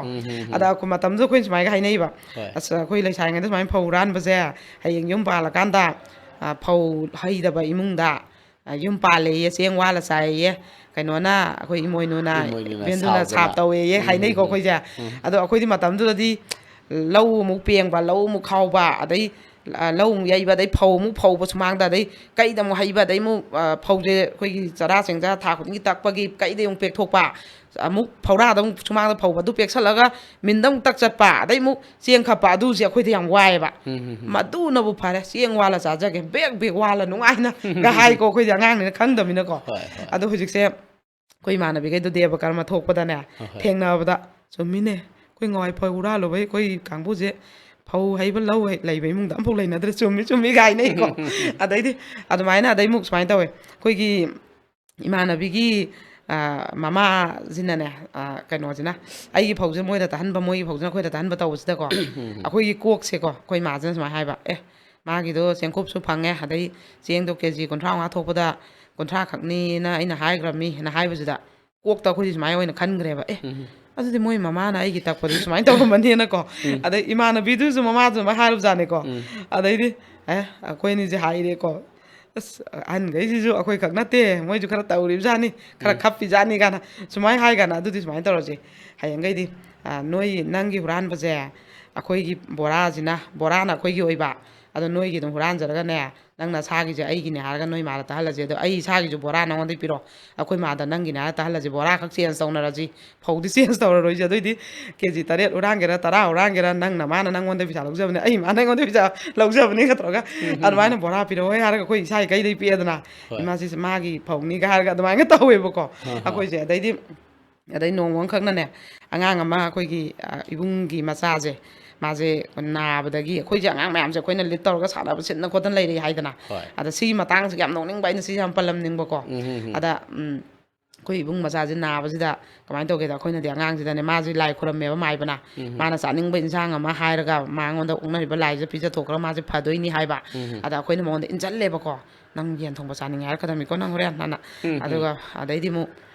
ꯑꯗ ꯑꯩꯈꯣꯏ ꯃꯇꯝꯗꯨꯗ ꯑꯩꯈꯣꯏꯅ ꯁꯨꯃꯥꯏꯅ ꯍꯥꯏꯅꯩꯕ, "ꯑꯁ, ꯑꯩꯈꯣꯏ ꯂꯩꯁꯥꯔꯤꯉꯩꯗ ꯁꯨꯃꯥꯏꯅ ꯐꯧ ꯍꯨꯔꯥꯟꯕꯁꯦ ꯍꯌꯦꯡ ꯌꯨꯝ ꯄꯥꯜꯂꯀꯥꯟꯗ, ꯑ, ꯐꯧ ꯍꯩꯗꯕ ꯏꯃꯨꯡꯗ, ꯑ, ꯌꯨꯝ ꯄꯥꯜꯂꯦꯌꯦ, ꯆꯦꯡ ꯋꯥꯜꯂ ꯆꯥꯏꯌꯦ, ꯀꯩꯅꯣꯅ, ꯑꯩꯈꯣꯏ ꯏꯃꯣꯏꯅꯨꯅ, ꯏꯃꯣꯏꯅꯨꯅ ꯏꯕꯦꯟꯗꯨꯅ ꯁꯥꯞ ꯁꯥꯞ ꯁꯥꯎꯗꯅ ꯇꯧꯋꯦꯌꯦ" ꯍꯥꯏꯅꯩꯀꯣ ꯑꯩꯈꯣꯏꯁꯦ꯫ ꯑꯗꯣ ꯑꯩꯈꯣꯏꯗꯤ ꯃꯇꯝꯗꯨꯗꯗꯤ ꯂꯧ ꯑꯃꯨꯛ ꯄꯦꯡꯕ, ꯂꯧ ꯑꯃꯨꯛ ꯈꯥꯎꯕ, ꯑꯗꯩ, ꯑ, ꯂꯧ ꯑꯃꯨꯛ ꯌꯩꯕ, ꯑꯗꯩ ꯐꯧ ꯑꯃꯨꯛ ꯐꯧꯕ ꯁꯨꯃꯥꯡꯗ, ꯑꯗꯩ ꯀꯩꯗ ꯑꯃꯨꯛ ꯍꯩꯕ, ꯑꯗꯩ ꯑꯃꯨꯛ, ꯑ, ꯐꯧꯁꯦ ꯑꯩꯈꯣꯏꯒꯤ ꯆꯔꯥ ꯆꯦꯡꯖꯥ ꯊꯥ ꯈꯨꯗꯤꯡꯒꯤ ꯇꯛꯄꯒꯤ ꯀꯩꯗ ꯑꯃꯨꯛ ꯄꯦꯛꯊꯣꯛꯄ, ꯑꯃꯨꯛ ꯐꯧꯔꯥꯗ ꯑꯃꯨꯛ ꯁꯨꯃꯥꯡꯗ ꯐꯧꯕ, ꯑꯗꯨ ꯄꯦꯛꯁꯜꯂꯒ ꯃꯤꯟꯗ ꯑꯃꯨꯛ ꯇꯛ ꯆꯠꯄ, ꯑꯗꯩ ꯑꯃꯨꯛ ꯆꯦꯡ ꯈꯞꯄ, ꯑꯗꯨꯁꯦ ꯑꯩꯈꯣꯏꯗ ꯌꯥꯝ ꯋꯥꯏꯑꯦꯕ꯫ ꯃꯗꯨꯅꯕꯨ ꯐꯔꯦ, ꯆꯦꯡ ꯋꯥꯜꯂ ꯆꯥꯖꯒꯦ, ꯕꯦꯛ ꯕꯦꯛ ꯋꯥꯜꯂ ꯅꯨꯡꯉꯥꯏꯅ ꯒ ꯍꯥꯏꯀꯣ, ꯑꯩꯈꯣꯏꯗꯤ ꯑꯉꯥꯡꯅꯤꯅ ꯈꯪꯗꯕꯅꯤꯅꯀꯣ꯫ ꯑꯗꯣ ꯍꯧꯖꯤꯛꯁꯦ ꯑꯩꯈꯣꯏ ꯏꯃꯥꯟꯅꯕꯤꯈꯩꯗꯣ ꯗꯦꯕ ꯀꯔꯃ ꯊꯣꯛꯄꯗꯅꯦ, ꯍꯣꯏ, ꯍꯣꯏ꯫ ꯊꯦꯡꯅꯕꯗ, "ꯆꯨꯝꯃꯤꯅꯦ, ꯑꯩꯈꯣꯏ ꯉꯋꯥꯏ ꯐꯧ ꯍꯨꯔꯥꯜꯂꯨꯕꯩ ꯑꯩꯈꯣꯏ ꯀꯥꯡꯕꯨꯁꯦ ꯐꯧ ꯍꯩꯕ, ꯂꯧ ꯍꯩ-, ꯂꯩꯕ ꯏꯃꯨꯡꯗ ꯑꯃꯐꯥꯎ ꯂꯩꯅꯗ꯭ꯔꯦ, ꯆꯨꯝꯃꯤ, ꯆꯨꯝꯃꯤ" ꯀꯥꯏꯅꯩꯀꯣ꯫ ꯑꯗꯩꯗꯤ ꯑꯗꯨꯃꯥꯏꯅ, ꯑꯗꯩ ꯑꯃꯨꯛ ꯁꯨꯃꯥꯏꯅ ꯇꯧꯋꯦ, ꯑꯩꯈꯣꯏꯒꯤ ꯏꯃꯥꯟꯅꯕꯤꯒꯤ, ꯑ, ꯃꯃꯥꯁꯤꯅꯅꯦ, ꯑ, ꯀꯩꯅꯣꯁꯤꯅ, ꯑꯩꯒꯤ ꯐꯧꯁꯤꯅ ꯃꯣꯏꯗ ꯇꯥꯍꯟꯕ, ꯃꯣꯏꯒꯤ ꯐꯧꯁꯤꯅ ꯑꯩꯈꯣꯏꯗ ꯇꯥꯍꯟꯕ ꯇꯧꯕꯁꯤꯗꯀꯣ, ꯑꯩꯈꯣꯏꯒꯤ ꯀꯣꯛꯁꯦꯀꯣ, ꯑꯩꯈꯣꯏ ꯏꯃꯥꯁꯤꯅ ꯁꯨꯃꯥꯏꯅ ꯍꯥꯏꯕ, "ꯑꯦ, ꯃꯥꯒꯤꯗꯣ ꯆꯦꯡꯀꯨꯞꯁꯨ ꯐꯪꯉꯦ, ꯑꯗꯩ ꯆꯦꯡꯗꯣ ꯀꯦ ꯖꯤ ꯀꯨꯟꯊ꯭ꯔꯥ ꯃꯉꯥ ꯊꯣꯛꯄꯗ ꯀꯨꯟꯊ꯭ꯔꯥ ꯈꯛꯅꯤꯅ ꯑꯩꯅ ꯍꯥꯏꯈ꯭ꯔꯕꯅꯤꯅ" ꯍꯥꯏꯕꯁꯤꯗ, ꯀꯣꯛꯇ ꯑꯩꯈꯣꯏꯗꯤ ꯁꯨꯃꯥꯏꯅ ꯑꯣꯏꯅ ꯈꯟꯈ꯭ꯔꯦꯕ, "ꯑꯦ, ꯎꯝ꯫ ꯑꯗꯨꯗꯤ ꯃꯣꯏ ꯃꯃꯥꯅ ꯑꯩꯒꯤ ꯇꯛꯄꯗꯨ ꯁꯨꯃꯥꯏꯅ ꯇꯧꯔꯝꯃꯅꯤꯅꯀꯣ"꯫ ꯎꯝ꯫ ꯑꯗꯩ ꯏꯃꯥꯟꯅꯕꯤꯗꯨꯁꯨ ꯃꯃꯥꯗꯨ ꯑꯗꯨꯃꯥꯏꯅ ꯍꯥꯏꯔꯨꯕꯖꯥꯠꯅꯤꯀꯣ꯫ ꯎꯝ꯫ ꯑꯗꯩꯗꯤ, "ꯑꯦ, ꯑꯩꯈꯣꯏ ꯑꯅꯤꯁꯦ ꯍꯥꯏꯔꯦꯀꯣ, ꯑꯁ, ꯑꯍꯟꯈꯩꯁꯤꯁꯨ ꯑꯩꯈꯣꯏ ꯈꯛ ꯅꯠꯇꯦ, ꯃꯣꯏꯁꯨ ꯈꯔ ꯇꯧꯔꯤꯕꯖꯥꯠꯅꯤ, ꯈꯔ ꯎꯝ꯫ ꯈꯞꯄꯤꯖꯥꯠꯅꯤ" ꯀꯥꯏꯅ ꯁꯨꯃꯥꯏꯅ ꯍꯥꯏ ꯀꯥꯟꯗ, "ꯑꯗꯨꯗꯤ ꯁꯨꯃꯥꯏꯅ ꯇꯧꯔꯁꯦ, ꯍꯌꯦꯡꯈꯩꯗꯤ, ꯑ, ꯅꯣꯏ, ꯅꯪꯒꯤ ꯍꯨꯔꯥꯟꯕꯁꯦ ꯑꯩꯈꯣꯏꯒꯤ ꯕꯣꯔꯥꯁꯤꯅ, ꯕꯣꯔꯥꯅ ꯑꯩꯈꯣꯏꯒꯤ ꯑꯣꯏꯕ, ꯑꯗꯣ ꯅꯣꯏꯒꯤ ꯑꯗꯨꯝ ꯍꯨꯔꯥꯟꯖꯔꯒꯅꯦ, ꯅꯪ ꯅꯁꯥꯒꯤꯁꯦ ꯑꯩꯒꯤꯅꯦ ꯍꯥꯏꯔꯒ ꯅꯣꯏ ꯃꯥꯗ ꯇꯥꯍꯜꯂꯁꯦ, ꯑꯗꯣ ꯑꯩ ꯏꯁꯥꯒꯤꯁꯨ ꯕꯣꯔꯥ ꯅꯉꯣꯟꯗ ꯄꯤꯔꯣ, ꯑꯩꯈꯣꯏ ꯃꯥꯗ ꯅꯪꯒꯤꯅꯦ ꯍꯥꯏꯔ ꯇꯥꯍꯜꯂꯁꯤ, ꯕꯣꯔꯥ ꯈꯛ ꯆꯦꯟꯖ ꯇꯧꯅꯔꯁꯤ, ꯐꯧꯗꯤ ꯆꯦꯟꯖ ꯇꯧꯔꯔꯣꯏꯁꯦ, ꯑꯗꯨꯑꯣꯏꯗꯤ ꯀꯦ ꯖꯤ ꯇꯔꯦꯠ ꯍꯨꯔꯥꯟꯒꯦꯔꯥ, ꯇꯔꯥ ꯍꯨꯔꯥꯟꯒꯦꯔꯥ, ꯅꯪ ꯅꯃꯥꯅ ꯅꯪꯉꯣꯟꯗ ꯄꯩꯁꯥ ꯂꯧꯖꯕꯅꯦ, ꯑꯩ ꯏꯃꯥꯅ ꯑꯩꯉꯣꯟꯗ ꯄꯩꯁꯥ ꯂꯧꯖꯕꯅꯦꯒ ꯇꯧꯔꯒ ꯎꯝ, ꯎꯝ, ꯑꯗꯨꯃꯥꯏꯅ ꯎꯝ꯫ ꯕꯣꯔꯥ ꯄꯤꯔꯛꯑꯣ ꯍꯥꯏꯔꯒ ꯑꯩꯈꯣꯏ ꯏꯁꯥꯒꯤ ꯀꯩꯗꯩ ꯄꯤꯛꯑꯦꯗꯅ, ꯍꯣꯏ꯫ ꯏꯃꯥꯁꯤꯁꯦ ꯃꯥꯒꯤ ꯐꯧꯅꯤꯒ ꯍꯥꯏꯔꯒ ꯑꯗꯨꯃꯥꯏꯅ ꯇꯧꯋꯦꯕꯀꯣ꯫ ꯍꯣꯏ, ꯍꯣꯏ꯫ ꯑꯩꯈꯣꯏꯁꯦ, ꯑꯗꯩꯗꯤ, ꯑꯗꯩ ꯅꯣꯡꯃ ꯑꯃꯈꯛꯅꯅꯦ, ꯑꯉꯥꯡ ꯑꯃ ꯑꯩꯈꯣꯏꯒꯤ, ꯑ, ꯏꯕꯨꯡꯒꯤ ꯃꯆꯥꯁꯦ, ꯃꯥꯁꯦ ꯅꯥꯕꯗꯒꯤ, ꯑꯩꯈꯣꯏꯁꯦ ꯑꯉꯥꯡ ꯃꯌꯥꯝꯁꯦ ꯑꯩꯈꯣꯏꯅ ꯂꯤꯠ ꯇꯧꯔꯒ ꯁꯥꯟꯅꯕ ꯁꯤꯠꯅ ꯈꯣꯠꯇꯅ ꯂꯩꯔꯛꯏ ꯍꯥꯏꯗꯅ꯫ ꯍꯣꯏ꯫ ꯑꯗ ꯁꯤꯒꯤ ꯃꯇꯥꯡꯁꯤꯒ ꯌꯥꯝ ꯅꯣꯛꯅꯤꯡꯕ, ꯑꯩꯅ ꯁꯤꯁꯦ ꯌꯥꯝ ꯄꯜꯂꯝꯅꯤꯡꯕꯀꯣ꯫ ꯎꯝ, ꯎꯝ, ꯎꯝ꯫ ꯑꯗ, ꯎꯝ, ꯑꯩꯈꯣꯏ ꯏꯕꯨꯡ ꯃꯆꯥꯁꯦ ꯅꯥꯕꯁꯤꯗ ꯀꯃꯥꯏꯅ ꯇꯧꯒꯦꯗ, ꯑꯩꯈꯣꯏꯅꯗꯤ ꯑꯉꯥꯡꯁꯤꯗꯅꯦ, ꯃꯥꯁꯦ ꯂꯥꯏ ꯈꯨꯔꯝꯃꯦꯕ ꯃꯥꯏꯕꯅ꯫ ꯎꯝ꯫ ꯃꯥꯅ ꯆꯥꯅꯤꯡꯕ ꯏꯟꯁꯥꯡ ꯑꯃ ꯍꯥꯏꯔꯒ ꯃꯉꯣꯟꯗ ꯑꯣꯛꯅꯔꯤꯕ ꯂꯥꯏꯁꯦ ꯄꯤꯖꯊꯣꯛꯈ꯭ꯔꯒ ꯃꯥꯁꯦ ꯐꯗꯣꯏꯅꯤ ꯍꯥꯏꯕ꯫ ꯎꯝ꯫ ꯑꯗ ꯑꯩꯈꯣꯏꯅ ꯃꯉꯣꯟꯗ ꯏꯟꯁꯤꯜꯂꯦꯕꯀꯣ, "ꯅꯪ ꯌꯦꯟ ꯊꯣꯡꯕ ꯆꯥꯅꯤꯡꯉꯦ ꯍꯥꯏꯔꯛꯀꯗꯕꯅꯤꯀꯣ ꯅꯪ ꯍꯣꯔꯦꯟ" ꯍꯥꯏꯅ꯫ ꯎꯝ, ꯎꯝ꯫ ꯑꯗꯨꯒ ꯑꯗꯩꯗꯤ ꯑꯃꯨꯛ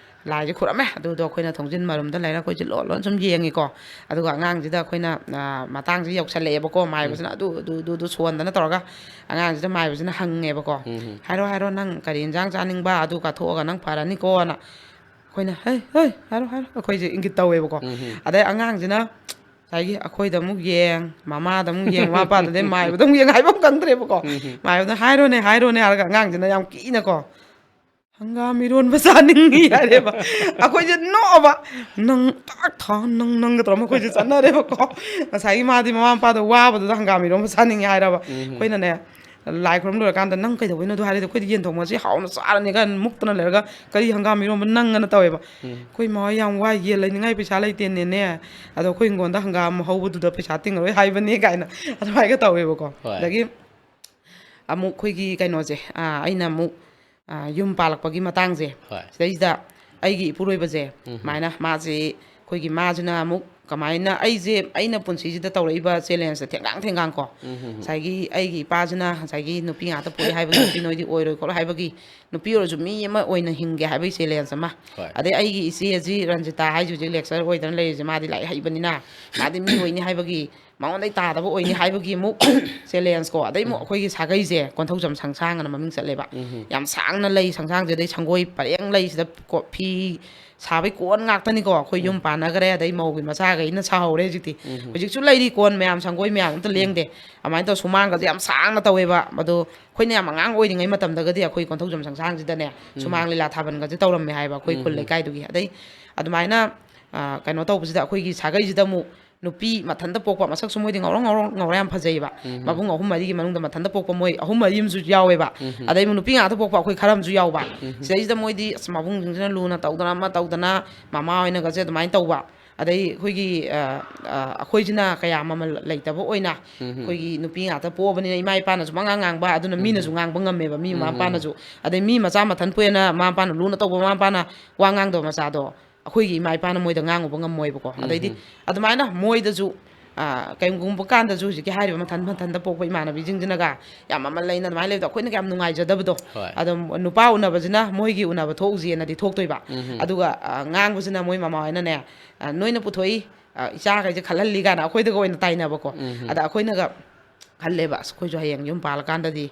ꯂꯥꯏꯁꯦ ꯈꯨꯔꯝꯃꯦ꯫ ꯑꯗꯨꯗꯣ ꯑꯩꯈꯣꯏꯅ ꯊꯣꯡꯖꯤꯟ ꯃꯔꯨꯝꯗ ꯂꯩꯔ ꯑꯩꯈꯣꯏꯁꯦ ꯂꯣꯟ ꯂꯣꯟ ꯁꯨꯝ ꯌꯦꯡꯉꯤꯀꯣ꯫ ꯑꯗꯨꯒ ꯑꯉꯥꯡꯁꯤꯗ ꯑꯩꯈꯣꯏꯅ, ꯑ, ꯃꯇꯥꯡꯁꯤ ꯌꯧꯁꯜꯂꯛꯑꯦꯕꯀꯣ, ꯎꯝ꯫ ꯃꯥꯏꯕꯁꯤꯅ ꯑꯗꯨ, ꯑꯗꯨ, ꯑꯗꯨ, ꯑꯗꯨ ꯁꯣꯟꯗꯅ ꯇꯧꯔꯒ ꯑꯉꯥꯡꯁꯤꯗ ꯃꯥꯏꯕꯁꯤꯅ ꯍꯪꯉꯦꯕꯀꯣ꯫ ꯎꯝ, ꯎꯝ꯫ "ꯍꯥꯏꯔꯣ, ꯍꯥꯏꯔꯣ, ꯅꯪ ꯀꯔꯤ ꯏꯟꯁꯥꯡ ꯆꯥꯅꯤꯡꯕ? ꯑꯗꯨ ꯀꯠꯊꯣꯛꯑꯒ ꯅꯪ ꯐꯔꯅꯤꯀꯣꯅ" ꯑꯩꯈꯣꯏꯅ, "ꯍꯩ, ꯍꯩ, ꯍꯥꯏꯔꯣ, ꯍꯥꯏꯔꯣ", ꯑꯩꯈꯣꯏꯁꯦ ꯏꯪꯒꯤꯠ ꯇꯧꯋꯦꯕꯀꯣ꯫ ꯎꯝ, ꯎꯝ꯫ ꯑꯗꯩ ꯑꯉꯥꯡꯁꯤꯅ ꯉꯁꯥꯏꯒꯤ ꯑꯩꯈꯣꯏꯗ ꯑꯃꯨꯛ ꯌꯦꯡ, ꯃꯃꯥꯗ ꯑꯃꯨꯛ ꯌꯦꯡ, ꯃꯃꯥ ꯃꯄꯥꯗꯨꯗꯩ ꯃꯥꯏꯕꯗ ꯑꯃꯨꯛ ꯌꯦꯡ ꯍꯥꯏꯕ ꯑꯃ ꯈꯪꯗ꯭ꯔꯦꯕꯀꯣ꯫ ꯎꯝ, ꯎꯝ꯫ ꯃꯥꯏꯕꯗ, "ꯍꯥꯏꯔꯣꯅꯦ, ꯍꯥꯏꯔꯣꯅꯦ" ꯍꯥꯏꯔꯒ ꯑꯉꯥꯡꯁꯤꯅ ꯌꯥꯝ ꯀꯤꯅꯀꯣ, "ꯍꯪꯒꯥꯝ ꯏꯔꯣꯟꯕ ꯆꯥꯅꯤꯡꯉꯤ" ꯍꯥꯏꯔꯦꯕ꯫ ꯑꯩꯈꯣꯏꯁꯦ ꯅꯣꯛꯑꯕ, "ꯅꯪ ꯇꯥꯛ ꯊꯥ ꯅꯪ ꯅꯪꯒ" ꯇꯧꯔ ꯃꯈꯣꯏꯁꯦ ꯆꯠꯅꯔꯦꯕꯀꯣ꯫ ꯉꯁꯥꯏꯒꯤ ꯃꯥꯗꯤ ꯃꯃꯥ ꯃꯄꯥꯗꯣ ꯋꯥꯕꯗꯨꯗ ꯍꯪꯒꯥꯝ ꯏꯔꯣꯟꯕ ꯆꯥꯅꯤꯡꯉꯤ ꯍꯥꯏꯔꯕ꯫ ꯎꯝ꯫ ꯑꯩꯈꯣꯏꯅꯅꯦ, ꯂꯥꯏ ꯈꯨꯔꯨꯝ ꯂꯣꯏꯔꯀꯥꯟꯗ, "ꯅꯪ ꯀꯩꯗꯧꯕꯩꯅꯣ ꯑꯗꯨ ꯍꯥꯏꯔꯗꯤ?" "ꯑꯩꯈꯣꯏꯗꯤ ꯌꯦꯟ ꯊꯣꯡꯕꯁꯦ ꯍꯥꯎꯅ ꯆꯥꯔꯅꯤ" ꯀꯥꯏꯅ ꯃꯨꯛꯇꯅ ꯂꯩꯔꯒ, "ꯀꯔꯤ ꯍꯪꯒꯥꯝ ꯏꯔꯣꯟꯕ ꯅꯪ?" ꯑꯅ ꯇꯧꯋꯦꯕ꯫ "ꯑꯩꯈꯣꯏ ꯃꯥ ꯍꯣꯏ ꯌꯥꯝ ꯋꯥꯏ, ꯌꯦꯟ ꯂꯩꯅꯤꯡꯉꯥꯏ ꯄꯩꯁꯥ ꯂꯩꯇꯦꯅꯦꯅꯦ, ꯑꯗꯣ ꯑꯩꯈꯣꯏ ꯍꯤꯡꯒꯣꯜꯗ ꯍꯪꯒꯥꯝ ꯍꯧꯕꯗꯨꯗ ꯄꯩꯁꯥ ꯇꯤꯡꯉꯔꯣꯏ ꯍꯥꯏꯕꯅꯦ" ꯀꯥꯏꯅ ꯑꯗꯨꯃꯥꯏꯅ ꯇꯧꯋꯦꯕꯀꯣ꯫ ꯍꯣꯏ꯫ ꯑꯗꯒꯤ ꯑꯃꯨꯛ ꯑꯩꯈꯣꯏꯒꯤ ꯀꯩꯅꯣꯁꯦ, ꯑꯥ, ꯑꯩꯅ ꯑꯃꯨꯛ, ꯑꯥ, ꯌꯨꯝ ꯄꯥꯜꯂꯛꯄꯒꯤ ꯃꯇꯥꯡꯁꯦ, ꯍꯣꯏ꯫ ꯁꯤꯗꯩꯁꯤꯗ ꯑꯩꯒꯤ ꯏꯄꯨꯔꯣꯏꯕꯁꯦ, ꯎꯝ꯫ ꯁꯨꯃꯥꯏꯅ ꯃꯥꯁꯦ, ꯑꯩꯈꯣꯏꯒꯤ ꯃꯥꯁꯤꯅ ꯑꯃꯨꯛ ꯀꯃꯥꯏꯅ, ꯑꯩꯁꯦ, ꯑꯩꯅ ꯄꯨꯟꯁꯤꯁꯤꯗ ꯇꯧꯔꯛꯏꯕ challengeꯁꯦ ꯊꯦꯡꯒꯥꯡ ꯊꯦꯡꯒꯥꯡ ꯀꯣ, ꯎꯝ, ꯎꯝ, ꯎꯝ꯫ ꯉꯁꯥꯏꯒꯤ ꯑꯩꯒꯤ ꯏꯄꯥꯁꯤꯅ ꯉꯁꯥꯏꯒꯤ ꯅꯨꯄꯤ ꯉꯥꯛꯇ ꯄꯣꯛꯏ ꯍꯥꯏꯕꯒꯤ, ꯅꯨꯄꯤ ꯅꯣꯏꯗꯤ ꯑꯣꯏꯔꯣꯏ ꯈꯣꯠꯂꯣꯏ ꯍꯥꯏꯕꯒꯤ, ꯅꯨꯄꯤ ꯑꯣꯏꯔꯁꯨ ꯃꯤ ꯑꯃ ꯑꯣꯏꯅ ꯍꯤꯡꯒꯦ ꯍꯥꯏꯕꯒꯤ challenge ꯑꯃ, ꯍꯣꯏ꯫ ꯑꯗꯩ ꯑꯩꯒꯤ ꯏꯆꯦ ꯑꯁꯤ ꯔꯟꯖꯤꯇꯥ ꯍꯥꯏꯁꯤ ꯍꯧꯖꯤꯛ lecturer ꯑꯣꯏꯗꯅ ꯂꯩꯔꯤꯁꯦ, ꯃꯥꯗꯤ ꯂꯥꯏꯔꯤꯛ ꯍꯩꯕꯅꯤꯅ, ꯃꯥꯗꯤ ꯃꯤ ꯑꯣꯏꯅꯤ ꯍꯥꯏꯕꯒꯤ, ꯃꯉꯣꯟꯗꯩ ꯇꯥꯗꯕ ꯑꯣꯏꯅꯤ ꯍꯥꯏꯕꯒꯤ ꯑꯃꯨꯛ challenge ꯀꯣ꯫ ꯑꯗꯩ ꯑꯃꯨꯛ ꯎꯝ꯫ ꯑꯩꯈꯣꯏꯒꯤ ꯁꯥꯒꯩꯁꯦ ꯀꯣꯟꯊꯧꯖꯝ ꯁꯪꯁꯥꯡ ꯑꯅ ꯃꯃꯤꯡ ꯆꯠꯂꯦꯕ꯫ ꯎꯝ꯫ ꯌꯥꯝ ꯁꯥꯡꯅ ꯂꯩ ꯁꯪꯁꯥꯡꯁꯦ, ꯑꯗꯩ ꯁꯪꯒꯣꯏ ꯄꯔꯦꯡ ꯂꯩꯁꯤꯗ ꯀꯣ-, ꯐꯤ ꯁꯥꯕꯩ ꯀꯣꯟ ꯉꯥꯛꯇꯅꯤꯀꯣ꯫ ꯑꯩꯈꯣꯏ ꯌꯨꯝ ꯎꯝ꯫ ꯄꯥꯟꯅꯈ꯭ꯔꯦ, ꯑꯗꯩ ꯃꯧꯒꯤ ꯃꯆꯥꯈꯩꯅ ꯁꯥꯍꯧꯔꯦ ꯍꯧꯖꯤꯛꯇꯤ꯫ ꯎꯝ꯫ ꯍꯧꯖꯤꯛꯁꯨ ꯂꯩꯔꯤ ꯀꯣꯟ ꯃꯌꯥꯝ, ꯁꯪꯒꯣꯏ ꯃꯌꯥꯝ ꯑꯝꯇ ꯎꯝ꯫ ꯂꯦꯡꯗꯦ꯫ ꯑꯗꯨꯃꯥꯏꯅ ꯇꯧ ꯁꯨꯃꯥꯡꯒꯁꯦ ꯌꯥꯝ ꯁꯥꯡꯅ ꯇꯧꯋꯦꯕ꯫ ꯑꯗꯣ ꯑꯩꯈꯣꯏꯅ ꯌꯥꯝ ꯑꯉꯥꯡ ꯑꯣꯏꯔꯤꯉꯩ ꯃꯇꯝꯗꯒꯗꯤ ꯑꯩꯈꯣꯏ ꯀꯣꯟꯊꯧꯖꯝ ꯁꯪꯁꯥꯡꯁꯤꯗꯅꯦ, ꯎꯝ꯫ ꯁꯨꯃꯥꯡ ꯂꯤꯂꯥ ꯊꯥꯕꯜꯒꯁꯦ ꯇꯧꯔꯝꯃꯦ ꯍꯥꯏꯕ ꯑꯩꯈꯣꯏ ꯎꯝ, ꯈꯨꯜ ꯎꯝ꯫ ꯂꯩꯀꯥꯏꯗꯨꯒꯤ꯫ ꯑꯗꯩ ꯑꯗꯨꯃꯥꯏꯅ, ꯑ, ꯀꯩꯅꯣ ꯇꯧꯕꯁꯤꯗ ꯑꯩꯈꯣꯏꯒꯤ ꯁꯥꯒꯩꯁꯤꯗ ꯑꯃꯨꯛ ꯅꯨꯄꯤ ꯃꯊꯟꯇ ꯄꯣꯛꯄ, ꯃꯁꯛꯁꯨ ꯃꯣꯏꯗꯤ ꯉꯧꯔꯣꯛ ꯉꯧꯔꯣꯛ ꯉꯧꯔ ꯌꯥꯝ ꯐꯖꯩꯕ꯫ ꯎꯝ꯫ ꯃꯕꯨꯡ ꯑꯍꯨꯝ ꯃꯔꯤꯒꯤ ꯃꯅꯨꯡꯗ ꯃꯊꯟꯇ ꯄꯣꯛꯄ ꯃꯣꯏ ꯑꯍꯨꯝ ꯃꯔꯤ ꯑꯃꯁꯨ ꯌꯥꯎꯋꯦꯕ꯫ ꯎꯝ꯫ ꯑꯗꯩ ꯅꯨꯄꯤ ꯉꯥꯛꯇ ꯄꯣꯛꯄ ꯑꯩꯈꯣꯏ ꯈꯔ ꯑꯃꯁꯨ ꯌꯥꯎꯕ꯫ ꯎꯝ꯫ ꯁꯤꯗꯩꯁꯤꯗ ꯃꯣꯏꯗꯤ, ꯑꯁ, ꯃꯕꯨꯡꯁꯤꯡꯁꯤꯅ ꯂꯨꯅ ꯇꯧꯗꯅ ꯑꯃ ꯇꯧꯗꯅ, ꯃꯃꯥ ꯍꯣꯏꯅꯒꯁꯦ ꯑꯗꯨꯃꯥꯏꯅ ꯇꯧꯕ꯫ ꯑꯗꯩ ꯑꯩꯈꯣꯏꯒꯤ, ꯑ, ꯑ, ꯑꯩꯈꯣꯏꯁꯤꯅ ꯀꯌꯥ ꯃꯃꯜ ꯂꯩꯇꯕ ꯑꯣꯏꯅ, ꯎꯝ꯫ ꯑꯩꯈꯣꯏꯒꯤ ꯅꯨꯄꯤ ꯉꯥꯛꯇ ꯄꯣꯛꯑꯕꯅꯤꯅ ꯏꯃꯥ ꯏꯄꯥꯅꯁꯨ ꯄꯉꯥꯡ ꯉꯥꯡꯕ, ꯑꯗꯨꯅ ꯎꯝ꯫ ꯃꯤꯅꯁꯨ ꯉꯥꯡꯕ ꯉꯝꯃꯦꯕ, ꯃꯤ ꯃꯃꯥ ꯎꯝ꯫ ꯃꯄꯥꯅꯁꯨ꯫ ꯑꯗꯩ ꯃꯤ ꯃꯆꯥ ꯃꯊꯟ ꯄꯣꯛꯑꯦꯅ ꯃꯃꯥ ꯃꯄꯥꯅ ꯂꯨꯅ ꯇꯧꯕ ꯃꯃꯥ ꯃꯄꯥꯅ ꯋꯥ ꯉꯥꯡꯗꯕ ꯃꯆꯥꯗꯣ ꯑꯩꯈꯣꯏꯒꯤ ꯏꯃꯥ ꯏꯄꯥꯅ ꯃꯣꯏꯗ ꯉꯥꯡꯉꯨꯕ ꯉꯝꯃꯣꯏꯕꯀꯣ꯫ ꯑꯗꯩꯗꯤ ꯎꯝ꯫ ꯑꯗꯨꯃꯥꯏꯅ ꯃꯣꯏꯗꯁꯨ, ꯑ, ꯀꯩꯒꯨꯝꯕ ꯀꯥꯟꯗꯁꯨ ꯍꯧꯖꯤꯛꯀꯤ ꯍꯥꯏꯔꯤꯕ ꯃꯊꯟ ꯃꯊꯟꯇ ꯄꯣꯛꯄ ꯏꯃꯥꯟꯅꯕꯤꯁꯤꯡꯁꯤꯅꯒ ꯌꯥꯝ ꯃꯃꯜ ꯂꯩꯅ ꯑꯗꯨꯃꯥꯏꯅ ꯂꯩꯕꯗꯣ ꯑꯩꯈꯣꯏꯅ ꯀꯌꯥꯝ ꯅꯨꯡꯉꯥꯏꯖꯗꯕꯗꯣ꯫ ꯍꯣꯏ꯫ ꯑꯗꯣ ꯅꯨꯄꯥ ꯎꯅꯕꯁꯤꯅ ꯃꯣꯏꯒꯤ ꯎꯅꯕ ꯊꯣꯛꯎꯁꯦꯅꯗꯤ ꯊꯣꯛꯇꯣꯏꯕ꯫ ꯎꯝ꯫ ꯑꯗꯨꯒ, ꯑ, ꯉꯥꯡꯕꯁꯤꯅ ꯃꯣꯏ ꯃꯃꯥ ꯍꯣꯏꯅꯅꯦ, ꯑ, "ꯅꯣꯏꯅ ꯄꯨꯊꯣꯛꯏ, ꯑ, ꯏꯆꯥꯈꯩꯁꯦ ꯈꯜꯍꯜꯂꯤ" ꯀꯥꯏꯅ ꯑꯩꯈꯣꯏꯗꯒ ꯑꯣꯏꯅ ꯇꯥꯏꯅꯕꯀꯣ꯫ ꯎꯝ꯫ ꯑꯗ ꯑꯩꯈꯣꯏꯅꯒ ꯈꯜꯂꯦꯕ, "ꯑꯁ, ꯑꯩꯈꯣꯏꯁꯨ ꯍꯌꯦꯡ ꯌꯨꯝ ꯄꯥꯜꯂꯀꯥꯟꯗꯗꯤ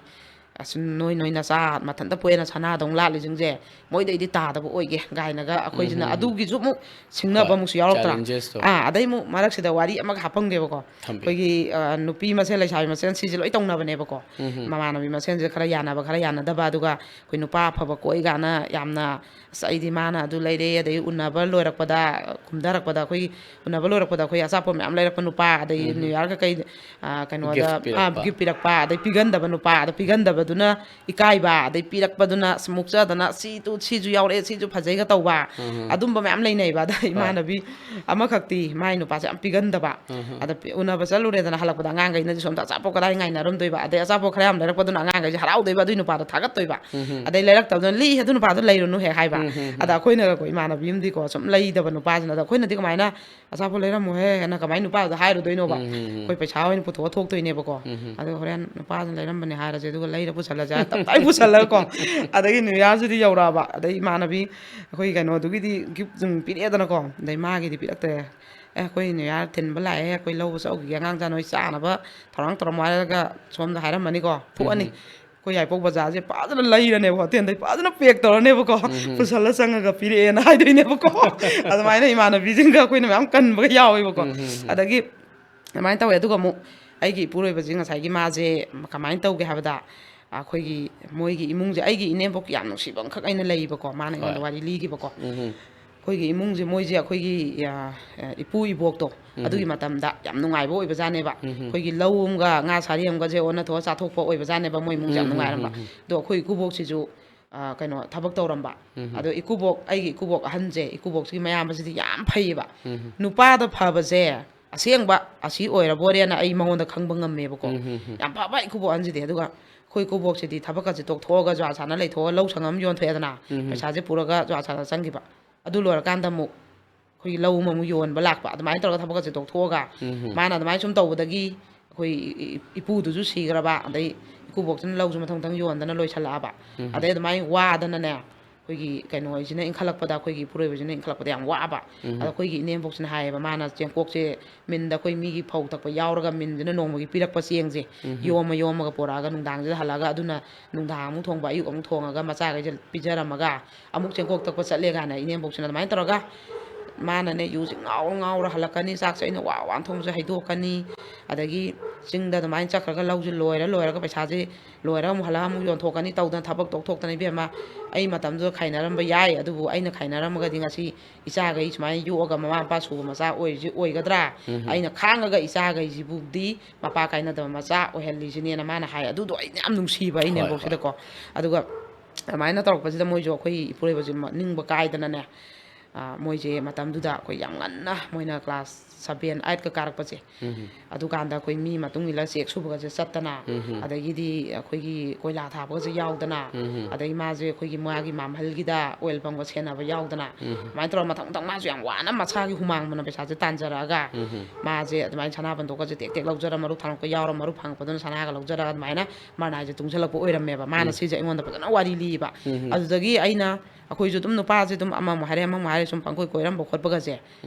ꯑꯁ, ꯅꯣꯏ ꯅꯣꯏ ꯅꯆꯥ ꯃꯊꯟꯇ ꯄꯣꯛꯑꯦꯅ ꯁꯅꯥꯗꯧ ꯂꯥꯠꯂꯤꯁꯤꯡꯁꯦ ꯃꯣꯏꯗꯩꯗꯤ ꯇꯥꯗꯕ ꯑꯣꯏꯒꯦ ꯀꯥꯏꯅꯒ ꯑꯩꯈꯣꯏꯁꯤꯅ ꯎꯝ, ꯎꯝ, ꯎꯝ꯫ ꯑꯗꯨꯒꯤꯁꯨ ꯑꯃꯨꯛ ꯁꯤꯡꯅꯕ ꯍꯣꯏ, ꯑꯃꯨꯛꯁꯨ ꯌꯥꯎꯔꯛꯇ꯭ꯔꯥ? Challenges ꯇꯣ꯫ ꯑꯥ, ꯑꯗꯩ ꯑꯃꯨꯛ ꯃꯔꯛꯁꯤꯗ ꯋꯥꯔꯤ ꯑꯃꯒ ꯍꯥꯞꯄꯝꯒꯦꯕꯀꯣ꯫ ꯊꯝꯕꯤꯌꯨ꯫ ꯑꯩꯈꯣꯏꯒꯤ, ꯑ, ꯅꯨꯄꯤ ꯃꯁꯦꯟ, ꯂꯩꯁꯥꯕꯤ ꯃꯁꯦꯟ ꯁꯤꯁꯦ ꯂꯣꯏ ꯇꯧꯅꯕꯅꯦꯕꯀꯣ꯫ ꯎꯝ, ꯎꯝ꯫ ꯃꯃꯥꯟꯅꯕꯤ ꯃꯁꯦꯟꯁꯦ ꯈꯔ ꯌꯥꯅꯕ, ꯈꯔ ꯌꯥꯅꯗꯕ, ꯑꯗꯨꯒ ꯑꯩꯈꯣꯏ ꯅꯨꯄꯥ ꯑꯐꯕ ꯀꯣꯏ ꯀꯥꯏꯅ ꯌꯥꯝꯅ, "ꯑꯁ, ꯑꯩꯗꯤ ꯃꯥꯅ ꯑꯗꯨ ꯂꯩꯔꯦ", ꯑꯗꯩ ꯎꯅꯕ ꯂꯣꯏꯔꯛꯄꯗ, ꯀꯨꯝꯊꯔꯛꯄꯗ ꯑꯩꯈꯣꯏꯒꯤ ꯎꯅꯕ ꯂꯣꯏꯔꯛꯄꯗ ꯑꯩꯈꯣꯏ ꯑꯆꯥꯄꯣꯠ ꯃꯌꯥꯝ ꯂꯩꯔꯛꯄ ꯅꯨꯄꯥ, ꯑꯗꯩ ꯎꯝ, ꯎꯝ꯫ New Year ꯀꯩꯀꯩ, ꯑ, ꯀꯩꯅꯣꯗ, gift ꯑ, ꯄꯤꯔꯛꯄ꯫ Gift ꯄꯤꯔꯛꯄ, ꯑꯗꯩ ꯄꯤꯒꯟꯗꯕ ꯅꯨꯄꯥ, ꯑꯗꯩ ꯄꯤꯒꯟꯗꯕꯗꯨꯅ ꯏꯀꯥꯏꯕ, ꯑꯗꯩ ꯄꯤꯔꯛꯄꯗꯨꯅ ꯑꯁ ꯃꯨꯛꯆꯗꯅ, "ꯁꯤ ꯇꯨ, ꯁꯤꯁꯨ ꯌꯥꯎꯔꯛꯑꯦ, ꯁꯤꯁꯨ ꯐꯖꯩꯒ" ꯇꯧꯕ, ꯎꯝ, ꯎꯝ꯫ ꯑꯗꯨꯝꯕ ꯃꯌꯥꯝ ꯂꯩꯅꯩꯕ꯫ ꯑꯗ ꯍꯣꯏ꯫ ꯏꯃꯥꯟꯅꯕꯤ ꯑꯃꯈꯛꯇꯤ ꯃꯥꯏ ꯅꯨꯄꯥꯁꯦ ꯌꯥꯝ ꯄꯤꯒꯟꯗꯕ꯫ ꯎꯝ, ꯎꯝ꯫ ꯑꯗ ꯄꯤ-, ꯎꯅꯕ ꯆꯠꯂꯨꯔꯦꯗꯅ, ꯍꯜꯂꯛꯄꯗ ꯑꯉꯥꯡꯈꯩꯅꯁꯨ ꯁꯣꯝꯗ ꯑꯆꯥꯄꯣꯠ ꯀꯗꯥꯏ ꯉꯥꯏꯅꯔꯝꯗꯣꯏꯕ, ꯑꯗꯩ ꯑꯆꯥꯄꯣꯠ ꯈꯔ ꯌꯥꯝ ꯂꯩꯔꯛꯄꯗꯨꯅ ꯑꯉꯥꯡꯈꯩꯁꯦ ꯍꯔꯥꯎꯗꯣꯏꯕ, ꯑꯗꯨꯏ ꯅꯨꯄꯥꯗꯣ ꯊꯥꯒꯠꯇꯣꯏꯕ꯫ ꯎꯝ, ꯎꯝ꯫ ꯑꯗꯩ ꯂꯩꯔꯛꯇꯕꯗꯨꯅ, "ꯂꯤ, ꯑꯗꯨ ꯅꯨꯄꯥꯗꯣ ꯂꯩꯔꯨꯅꯨ" ꯍꯦꯛ ꯍꯥꯏꯕ꯫ ꯎꯝ, ꯎꯝ, ꯑꯗ ꯎꯝ꯫ ꯑꯩꯈꯣꯏꯅꯒꯀꯣ, ꯏꯃꯥꯟꯅꯕꯤ ꯑꯃꯗꯤꯀꯣ, ꯁꯨꯝ ꯂꯩꯗꯕ ꯅꯨꯄꯥꯁꯤꯅ, ꯑꯗ ꯑꯩꯈꯣꯏꯅꯗꯤ ꯀꯃꯥꯏꯅ "ꯑꯆꯥꯄꯣꯠ ꯂꯩꯔꯝꯃꯨꯍꯦ" ꯍꯥꯏꯅ ꯀꯃꯥꯏꯅ ꯅꯨꯄꯥꯗꯨꯗ ꯍꯥꯏꯔꯨꯗꯣꯏꯅꯣꯕ? ꯎꯝ, ꯎꯝ, ꯎꯝ꯫ ꯑꯩꯈꯣꯏ ꯄꯩꯁꯥ ꯑꯣꯏꯅ ꯄꯨꯊꯣꯛꯑ ꯊꯣꯛꯇꯣꯏꯅꯦꯕꯀꯣ꯫ ꯎꯝ, ꯎꯝ꯫ ꯑꯗꯣ ꯍꯣꯔꯦꯟ ꯅꯨꯄꯥꯗꯨꯅ ꯂꯩꯔꯝꯕꯅꯦ ꯍꯥꯏꯔꯁꯦ, ꯑꯗꯨꯒ ꯂꯩꯔ ꯄꯨꯁꯜꯂꯁꯦ ꯍꯥꯏꯔ ꯇꯞ ꯇꯥꯏ ꯄꯨꯁꯜꯂꯒꯀꯣ꯫ ꯑꯗꯒꯤ New Yearꯁꯤꯗꯤ ꯌꯧꯔꯛꯑꯕ, ꯑꯗꯩ ꯏꯃꯥꯟꯅꯕꯤ ꯑꯩꯈꯣꯏ ꯀꯩꯅꯣꯗꯨꯒꯤꯗꯤ gift ꯁꯨꯝ ꯄꯤꯔꯛꯑꯦꯗꯅꯀꯣ, ꯑꯗꯩ ꯃꯥꯒꯤꯗꯤ ꯄꯤꯔꯛꯇ꯭ꯔꯦ꯫ "ꯑꯦ, ꯑꯩꯈꯣꯏ New Year ꯊꯤꯟꯕ ꯂꯥꯛꯑꯦ, ꯑꯩꯈꯣꯏ ꯂꯧꯕ ꯆꯠꯂꯨꯈꯤꯒꯦ, ꯑꯉꯥꯡꯁꯥ ꯅꯣꯏ ꯆꯥꯅꯕ ꯊꯧꯔꯥꯡ ꯇꯧꯔꯝꯃꯣ" ꯍꯥꯏꯔꯒ ꯁꯣꯝꯗ ꯍꯥꯏꯔꯝꯃꯅꯤꯀꯣ, ꯊꯣꯛꯑꯅꯤ꯫ ꯎꯝ, ꯎꯝ꯫ ꯑꯩꯈꯣꯏ ꯌꯥꯏꯄꯣꯛ ꯕꯖꯥꯔꯁꯦ ꯐꯖꯅ ꯂꯩꯔꯅꯦꯕ, ꯍꯣꯇꯦꯜꯗꯩ ꯐꯖꯅ pack ꯇꯧꯔꯅꯦꯕꯀꯣ꯫ ꯎꯝ, ꯎꯝ꯫ "ꯄꯨꯁꯜꯂ ꯆꯪꯉꯒ ꯄꯤꯔꯛꯑꯦꯅ" ꯍꯥꯏꯗꯣꯏꯅꯦꯕꯀꯣ꯫ ꯑꯗꯨꯃꯥꯏꯅ ꯏꯃꯥꯟꯅꯕꯤꯁꯤꯡꯒ ꯑꯩꯈꯣꯏꯅ ꯃꯌꯥꯝ ꯀꯟꯕꯒ ꯌꯥꯎꯋꯦꯕꯀꯣ꯫ ꯎꯝ, ꯎꯝ, ꯎꯝ꯫ ꯑꯗꯒꯤ ꯑꯗꯨꯃꯥꯏꯅ ꯇꯧꯋꯦ꯫ ꯑꯗꯨꯒ ꯑꯃꯨꯛ ꯑꯩꯒꯤ ꯏꯄꯨꯔꯣꯏꯕꯁꯦ ꯉꯁꯥꯏꯒꯤ ꯃꯥꯁꯦ ꯀꯃꯥꯏꯅ ꯇꯧꯒꯦ ꯍꯥꯏꯕꯗ, ꯑꯩꯈꯣꯏꯒꯤ, ꯃꯣꯏꯒꯤ ꯏꯃꯨꯡꯁꯦ, ꯑꯩꯒꯤ ꯏꯅꯦꯝꯕꯣꯛ ꯌꯥꯝ ꯅꯨꯡꯁꯤꯕ ꯑꯃꯈꯛ ꯑꯩꯅ ꯂꯩꯌꯦꯕꯀꯣ, ꯃꯥꯅ ꯑꯩꯉꯣꯟꯗ ꯍꯣꯏ꯫ ꯋꯥꯔꯤ ꯂꯤꯈꯤꯕꯀꯣ꯫ ꯎꯝ, ꯎꯝ꯫ ꯑꯩꯈꯣꯏꯒꯤ ꯏꯃꯨꯡꯁꯦ, ꯃꯣꯏꯁꯦ ꯑꯩꯈꯣꯏꯒꯤ, ꯑ, ꯑ, ꯏꯄꯨ ꯏꯕꯣꯛꯇꯣ, ꯎꯝ, ꯑꯗꯨꯒꯤ ꯎꯝ꯫ ꯃꯇꯝꯗ ꯌꯥꯝ ꯅꯨꯡꯉꯥꯏꯕ ꯑꯣꯏꯕꯖꯥꯠꯅꯦꯕ꯫ ꯎꯝ, ꯎꯝ꯫ ꯑꯩꯈꯣꯏꯒꯤ ꯂꯧ ꯑꯃꯒ ꯉꯥ ꯁꯥꯔꯤ ꯑꯃꯒꯁꯦ ꯑꯣꯟꯅ ꯊꯣꯛꯑ ꯆꯥꯊꯣꯛꯄ ꯑꯣꯏꯕꯖꯥꯠꯅꯦꯕ ꯃꯣꯏ ꯏꯃꯨꯡꯁꯦ ꯌꯥꯝ ꯎꯝ, ꯎꯝ, ꯅꯨꯡꯉꯥꯏꯔꯝꯕ꯫ ꯎꯝ, ꯎꯝ꯫ ꯑꯗꯣ ꯑꯩꯈꯣꯏ ꯏꯀꯨꯕꯣꯛꯁꯤꯁꯨ, ꯑ, ꯀꯩꯅꯣ, ꯊꯕꯛ ꯇꯧꯔꯝꯕ꯫ ꯎꯝ, ꯎꯝ꯫ ꯑꯗꯣ ꯏꯀꯨꯕꯣꯛ, ꯑꯩꯒꯤ ꯏꯀꯨꯕꯣꯛ ꯑꯍꯟꯁꯦ, ꯏꯀꯨꯕꯣꯛꯁꯤꯒꯤ ꯃꯌꯥꯝꯕꯁꯤꯗꯤ ꯌꯥꯝ ꯐꯩꯌꯦꯕ꯫ ꯎꯝ, ꯎꯝ꯫ ꯅꯨꯄꯥꯗ ꯐꯕꯁꯦ ꯑꯁꯦꯡꯕ ꯑꯁꯤ ꯑꯣꯏꯔꯕꯣꯔꯦꯅ ꯑꯩ ꯃꯉꯣꯟꯗ ꯈꯪꯕ ꯉꯝꯃꯦꯕꯀꯣ꯫ ꯎꯝ, ꯎꯝ, ꯎꯝ꯫ ꯌꯥꯝ ꯐꯕ ꯏꯀꯨꯕꯣꯛ ꯑꯍꯟꯁꯤꯗꯤ꯫ ꯑꯗꯨꯒ ꯑꯩꯈꯣꯏ ꯏꯀꯨꯕꯣꯛꯁꯤꯗꯤ ꯊꯕꯛꯀꯁꯦ ꯇꯣꯛꯊꯣꯛꯑꯒ ꯖꯨꯋꯥ ꯁꯥꯟꯅ ꯂꯩꯊꯣꯛꯑꯒ ꯂꯧ ꯁꯪꯉꯝ ꯌꯣꯟꯊꯣꯛꯑꯦꯗꯅ, ꯎꯝ, ꯎꯝ꯫ ꯄꯩꯁꯥꯁꯦ ꯄꯨꯔꯒ ꯖꯨꯋꯥ ꯁꯥꯟꯅ ꯆꯪꯈꯤꯕ꯫ ꯑꯗꯨ ꯂꯣꯏꯔꯀꯥꯟꯗ ꯑꯃꯨꯛ ꯑꯩꯈꯣꯏꯒꯤ ꯂꯧ ꯑꯃꯃꯨꯛ ꯌꯣꯟꯕ ꯂꯥꯛꯄ, ꯑꯗꯨꯃꯥꯏꯅ ꯇꯧꯔꯒ ꯊꯕꯛꯀꯁꯦ ꯇꯣꯛꯊꯣꯛꯑꯒ ꯎꯝ, ꯎꯝ꯫ ꯃꯥꯅ ꯑꯗꯨꯃꯥꯏꯅ ꯁꯨꯝ ꯇꯧꯕꯗꯒꯤ ꯑꯩꯈꯣꯏ ꯏ-, ꯏ-, ꯏꯄꯨꯗꯨꯁꯨ ꯁꯤꯈ꯭ꯔꯕ, ꯑꯗꯩ ꯏꯀꯨꯕꯣꯛꯁꯤꯅ ꯂꯧꯁꯨ ꯃꯊꯪ ꯃꯊꯪ ꯌꯣꯟꯗꯅ ꯂꯣꯏꯁꯜꯂꯛꯑꯕ꯫ ꯎꯝ, ꯎꯝ꯫ ꯑꯗꯩ ꯑꯗꯨꯃꯥꯏꯅ ꯋꯥꯗꯅꯅꯦ, ꯑꯩꯈꯣꯏꯒꯤ ꯀꯩꯅꯣꯁꯤꯅ ꯏꯟꯈꯠꯂꯛꯄꯗ, ꯑꯩꯈꯣꯏꯒꯤ ꯏꯄꯨꯔꯣꯏꯕꯁꯤꯅ ꯏꯟꯈꯠꯂꯛꯄꯗ ꯌꯥꯝ ꯋꯥꯕ꯫ ꯑꯗꯣ ꯑꯩꯈꯣꯏꯒꯤ ꯏꯅꯦꯝꯕꯣꯛꯁꯤꯅ ꯍꯥꯏꯌꯦꯕ, ꯃꯥꯅ ꯆꯦꯡꯀꯣꯛꯁꯦ ꯃꯤꯟꯗ ꯑꯩꯈꯣꯏ ꯃꯤꯒꯤ ꯐꯧ ꯇꯛꯄ ꯌꯥꯎꯔꯒ ꯃꯤꯟꯁꯤꯅ ꯅꯣꯡꯃꯒꯤ ꯄꯤꯔꯛꯄ ꯆꯦꯡꯁꯦ ꯌꯣꯝꯃ ꯌꯣꯝꯃꯒ ꯄꯣꯔꯛꯑꯒ ꯅꯨꯡꯗꯥꯡꯁꯤꯗ ꯍꯜꯂꯛꯑꯒ ꯑꯗꯨꯅ ꯅꯨꯡꯗꯥꯡ ꯑꯃꯨꯛ ꯊꯣꯡꯕ, ꯑꯌꯨꯛ ꯑꯃꯨꯛ ꯊꯣꯡꯉꯒ ꯃꯆꯥꯈꯩꯁꯦ ꯄꯤꯖꯔꯝꯃꯒ ꯑꯃꯨꯛ ꯆꯦꯡꯀꯣꯛ ꯇꯛꯄ ꯆꯠꯂꯦ ꯀꯥꯏꯅ ꯏꯅꯦꯝꯕꯣꯛꯁꯤꯅ ꯑꯗꯨꯃꯥꯏꯅ ꯇꯧꯔꯒ ꯃꯥꯅꯅꯦ ꯌꯨꯁꯦ ꯉꯥꯎꯔ ꯉꯥꯎꯔ ꯍꯜꯂꯛꯀꯅꯤ, ꯆꯥꯛꯁꯦ ꯑꯩꯅ ꯋꯥ ꯋꯥꯅ ꯊꯣꯡꯕꯁꯦ ꯍꯩꯗꯣꯛꯀꯅꯤ, ꯑꯗꯒꯤ ꯆꯤꯡꯗ ꯑꯗꯨꯃꯥꯏꯅ ꯆꯠꯈ꯭ꯔꯒ ꯂꯧꯁꯦ ꯂꯣꯏꯔ ꯂꯣꯏꯔꯒ ꯄꯩꯁꯥꯁꯦ ꯂꯣꯏꯔꯒ ꯑꯃꯨꯛ ꯍꯜꯂꯛꯑꯒ ꯑꯃꯨꯛ ꯌꯣꯟꯊꯣꯛꯀꯅꯤ ꯇꯧꯗꯅ ꯊꯕꯛ ꯇꯧꯊꯣꯛꯇꯅ ꯏꯕꯦꯝꯃ꯫ ꯑꯩ ꯃꯇꯝꯗꯨꯗ ꯈꯥꯏꯅꯔꯝꯕ ꯌꯥꯏ, ꯑꯗꯨꯕꯨ ꯑꯩꯅ ꯈꯥꯏꯅꯔꯝꯃꯒꯗꯤ ꯉꯁꯤ ꯏꯆꯥꯈꯩ ꯁꯨꯃꯥꯏꯅ ꯌꯣꯛꯑꯒ ꯃꯃꯥ ꯃꯄꯥ ꯁꯨꯕ ꯃꯆꯥ ꯑꯣꯏꯔꯤꯁꯤ ꯑꯣꯏꯒꯗ꯭ꯔꯥ? ꯑꯩꯅ ꯈꯥꯡꯉꯒ ꯏꯆꯥꯈꯩꯁꯤꯕꯨꯗꯤ ꯃꯄꯥ ꯀꯥꯏꯅꯗꯕ ꯃꯆꯥ ꯑꯣꯏꯍꯜꯂꯤꯁꯤꯅꯦꯅ ꯃꯥꯅ ꯍꯥꯏ꯫ ꯑꯗꯨꯗꯣ ꯑꯩꯅ ꯌꯥꯝ ꯅꯨꯡꯁꯤꯕ ꯍꯣꯏ, ꯍꯣꯏ꯫ ꯏꯅꯦꯝꯕꯣꯛꯁꯤꯗꯀꯣ꯫ ꯑꯗꯨꯒ ꯑꯗꯨꯃꯥꯏꯅ ꯇꯧꯔꯛꯄꯁꯤꯗ ꯃꯣꯏꯁꯨ ꯑꯩꯈꯣꯏ ꯏꯄꯨꯔꯣꯏꯕꯁꯦ ꯃ-, ꯅꯤꯡꯕ ꯀꯥꯏꯗꯅꯅꯦ, ꯑ, ꯃꯣꯏꯁꯦ ꯃꯇꯝꯗꯨꯗ ꯑꯩꯈꯣꯏ ꯌꯥꯝ ꯉꯟꯅ ꯃꯣꯏꯅ class seven, eight ꯀꯥꯔꯛꯄꯁꯦ, ꯑꯗꯨꯀꯥꯟꯗ ꯑꯩꯈꯣꯏ ꯃꯤ ꯃꯇꯨꯡ ꯏꯜꯂ ꯆꯦꯛ ꯁꯨꯕꯒꯁꯦ ꯆꯠꯇꯅ, ꯑꯗꯒꯤꯗꯤ ꯑꯩꯈꯣꯏꯒꯤ ꯀꯣꯏꯂꯥ ꯊꯥꯕꯒꯁꯦ ꯌꯥꯎꯗꯅ, ꯑꯗꯩ ꯃꯥꯁꯦ ꯑꯩꯈꯣꯏꯒꯤ ꯃꯥꯒꯤ ꯃꯥꯝꯍꯜꯒꯤꯗ oil pumpꯀ ꯁꯦꯟꯅꯕ ꯌꯥꯎꯗꯅ, ꯑꯗꯨꯃꯥꯏꯅ ꯇꯧꯔꯒ ꯃꯊꯪ ꯃꯊꯪ ꯃꯥꯁꯨ ꯌꯥꯝ ꯋꯥꯅ ꯃꯁꯥꯒꯤ ꯍꯨꯃꯥꯡꯗꯨꯅ ꯄꯩꯁꯥꯁꯦ ꯇꯥꯟꯖꯔꯛꯑꯒ, ꯃꯥꯁꯦ ꯑꯗꯨꯃꯥꯏꯅ ꯁꯅꯥꯕꯟꯗꯣꯛꯀꯁꯦ ꯇꯦꯛ ꯇꯦꯛ ꯂꯧꯖꯔ, ꯃꯔꯨꯞ ꯊꯥꯡꯂꯛꯄ ꯌꯥꯎꯔ, ꯃꯔꯨꯞ ꯐꯪꯉꯛꯄꯗꯨꯅ ꯁꯅꯥꯒ ꯂꯧꯖꯔꯒ ꯑꯗꯨꯃꯥꯏꯅ ꯃꯔꯅꯥꯏꯁꯦ ꯇꯨꯡꯁꯤꯜꯂꯛꯄ ꯑꯣꯏꯔꯝꯃꯦꯕ꯫ ꯃꯥꯅ ꯁꯤꯁꯦ ꯑꯩꯉꯣꯟꯗ ꯐꯖꯅ ꯋꯥꯔꯤ ꯂꯤꯕ꯫ ꯑꯗꯨꯗꯒꯤ ꯑꯩꯅ, ꯑꯩꯈꯣꯏꯁꯨ ꯑꯗꯨꯝ ꯅꯨꯄꯥꯁꯦ ꯑꯗꯨꯝ ꯑꯃꯃꯨꯛ ꯍꯥꯏꯔꯦ, ꯑꯃꯃꯨꯛ ꯍꯥꯏꯔꯦ, ꯁꯨꯝ ꯄꯪꯀꯣꯏ ꯀꯣꯏꯔꯝꯕ ꯈꯣꯠꯄꯒꯁꯦ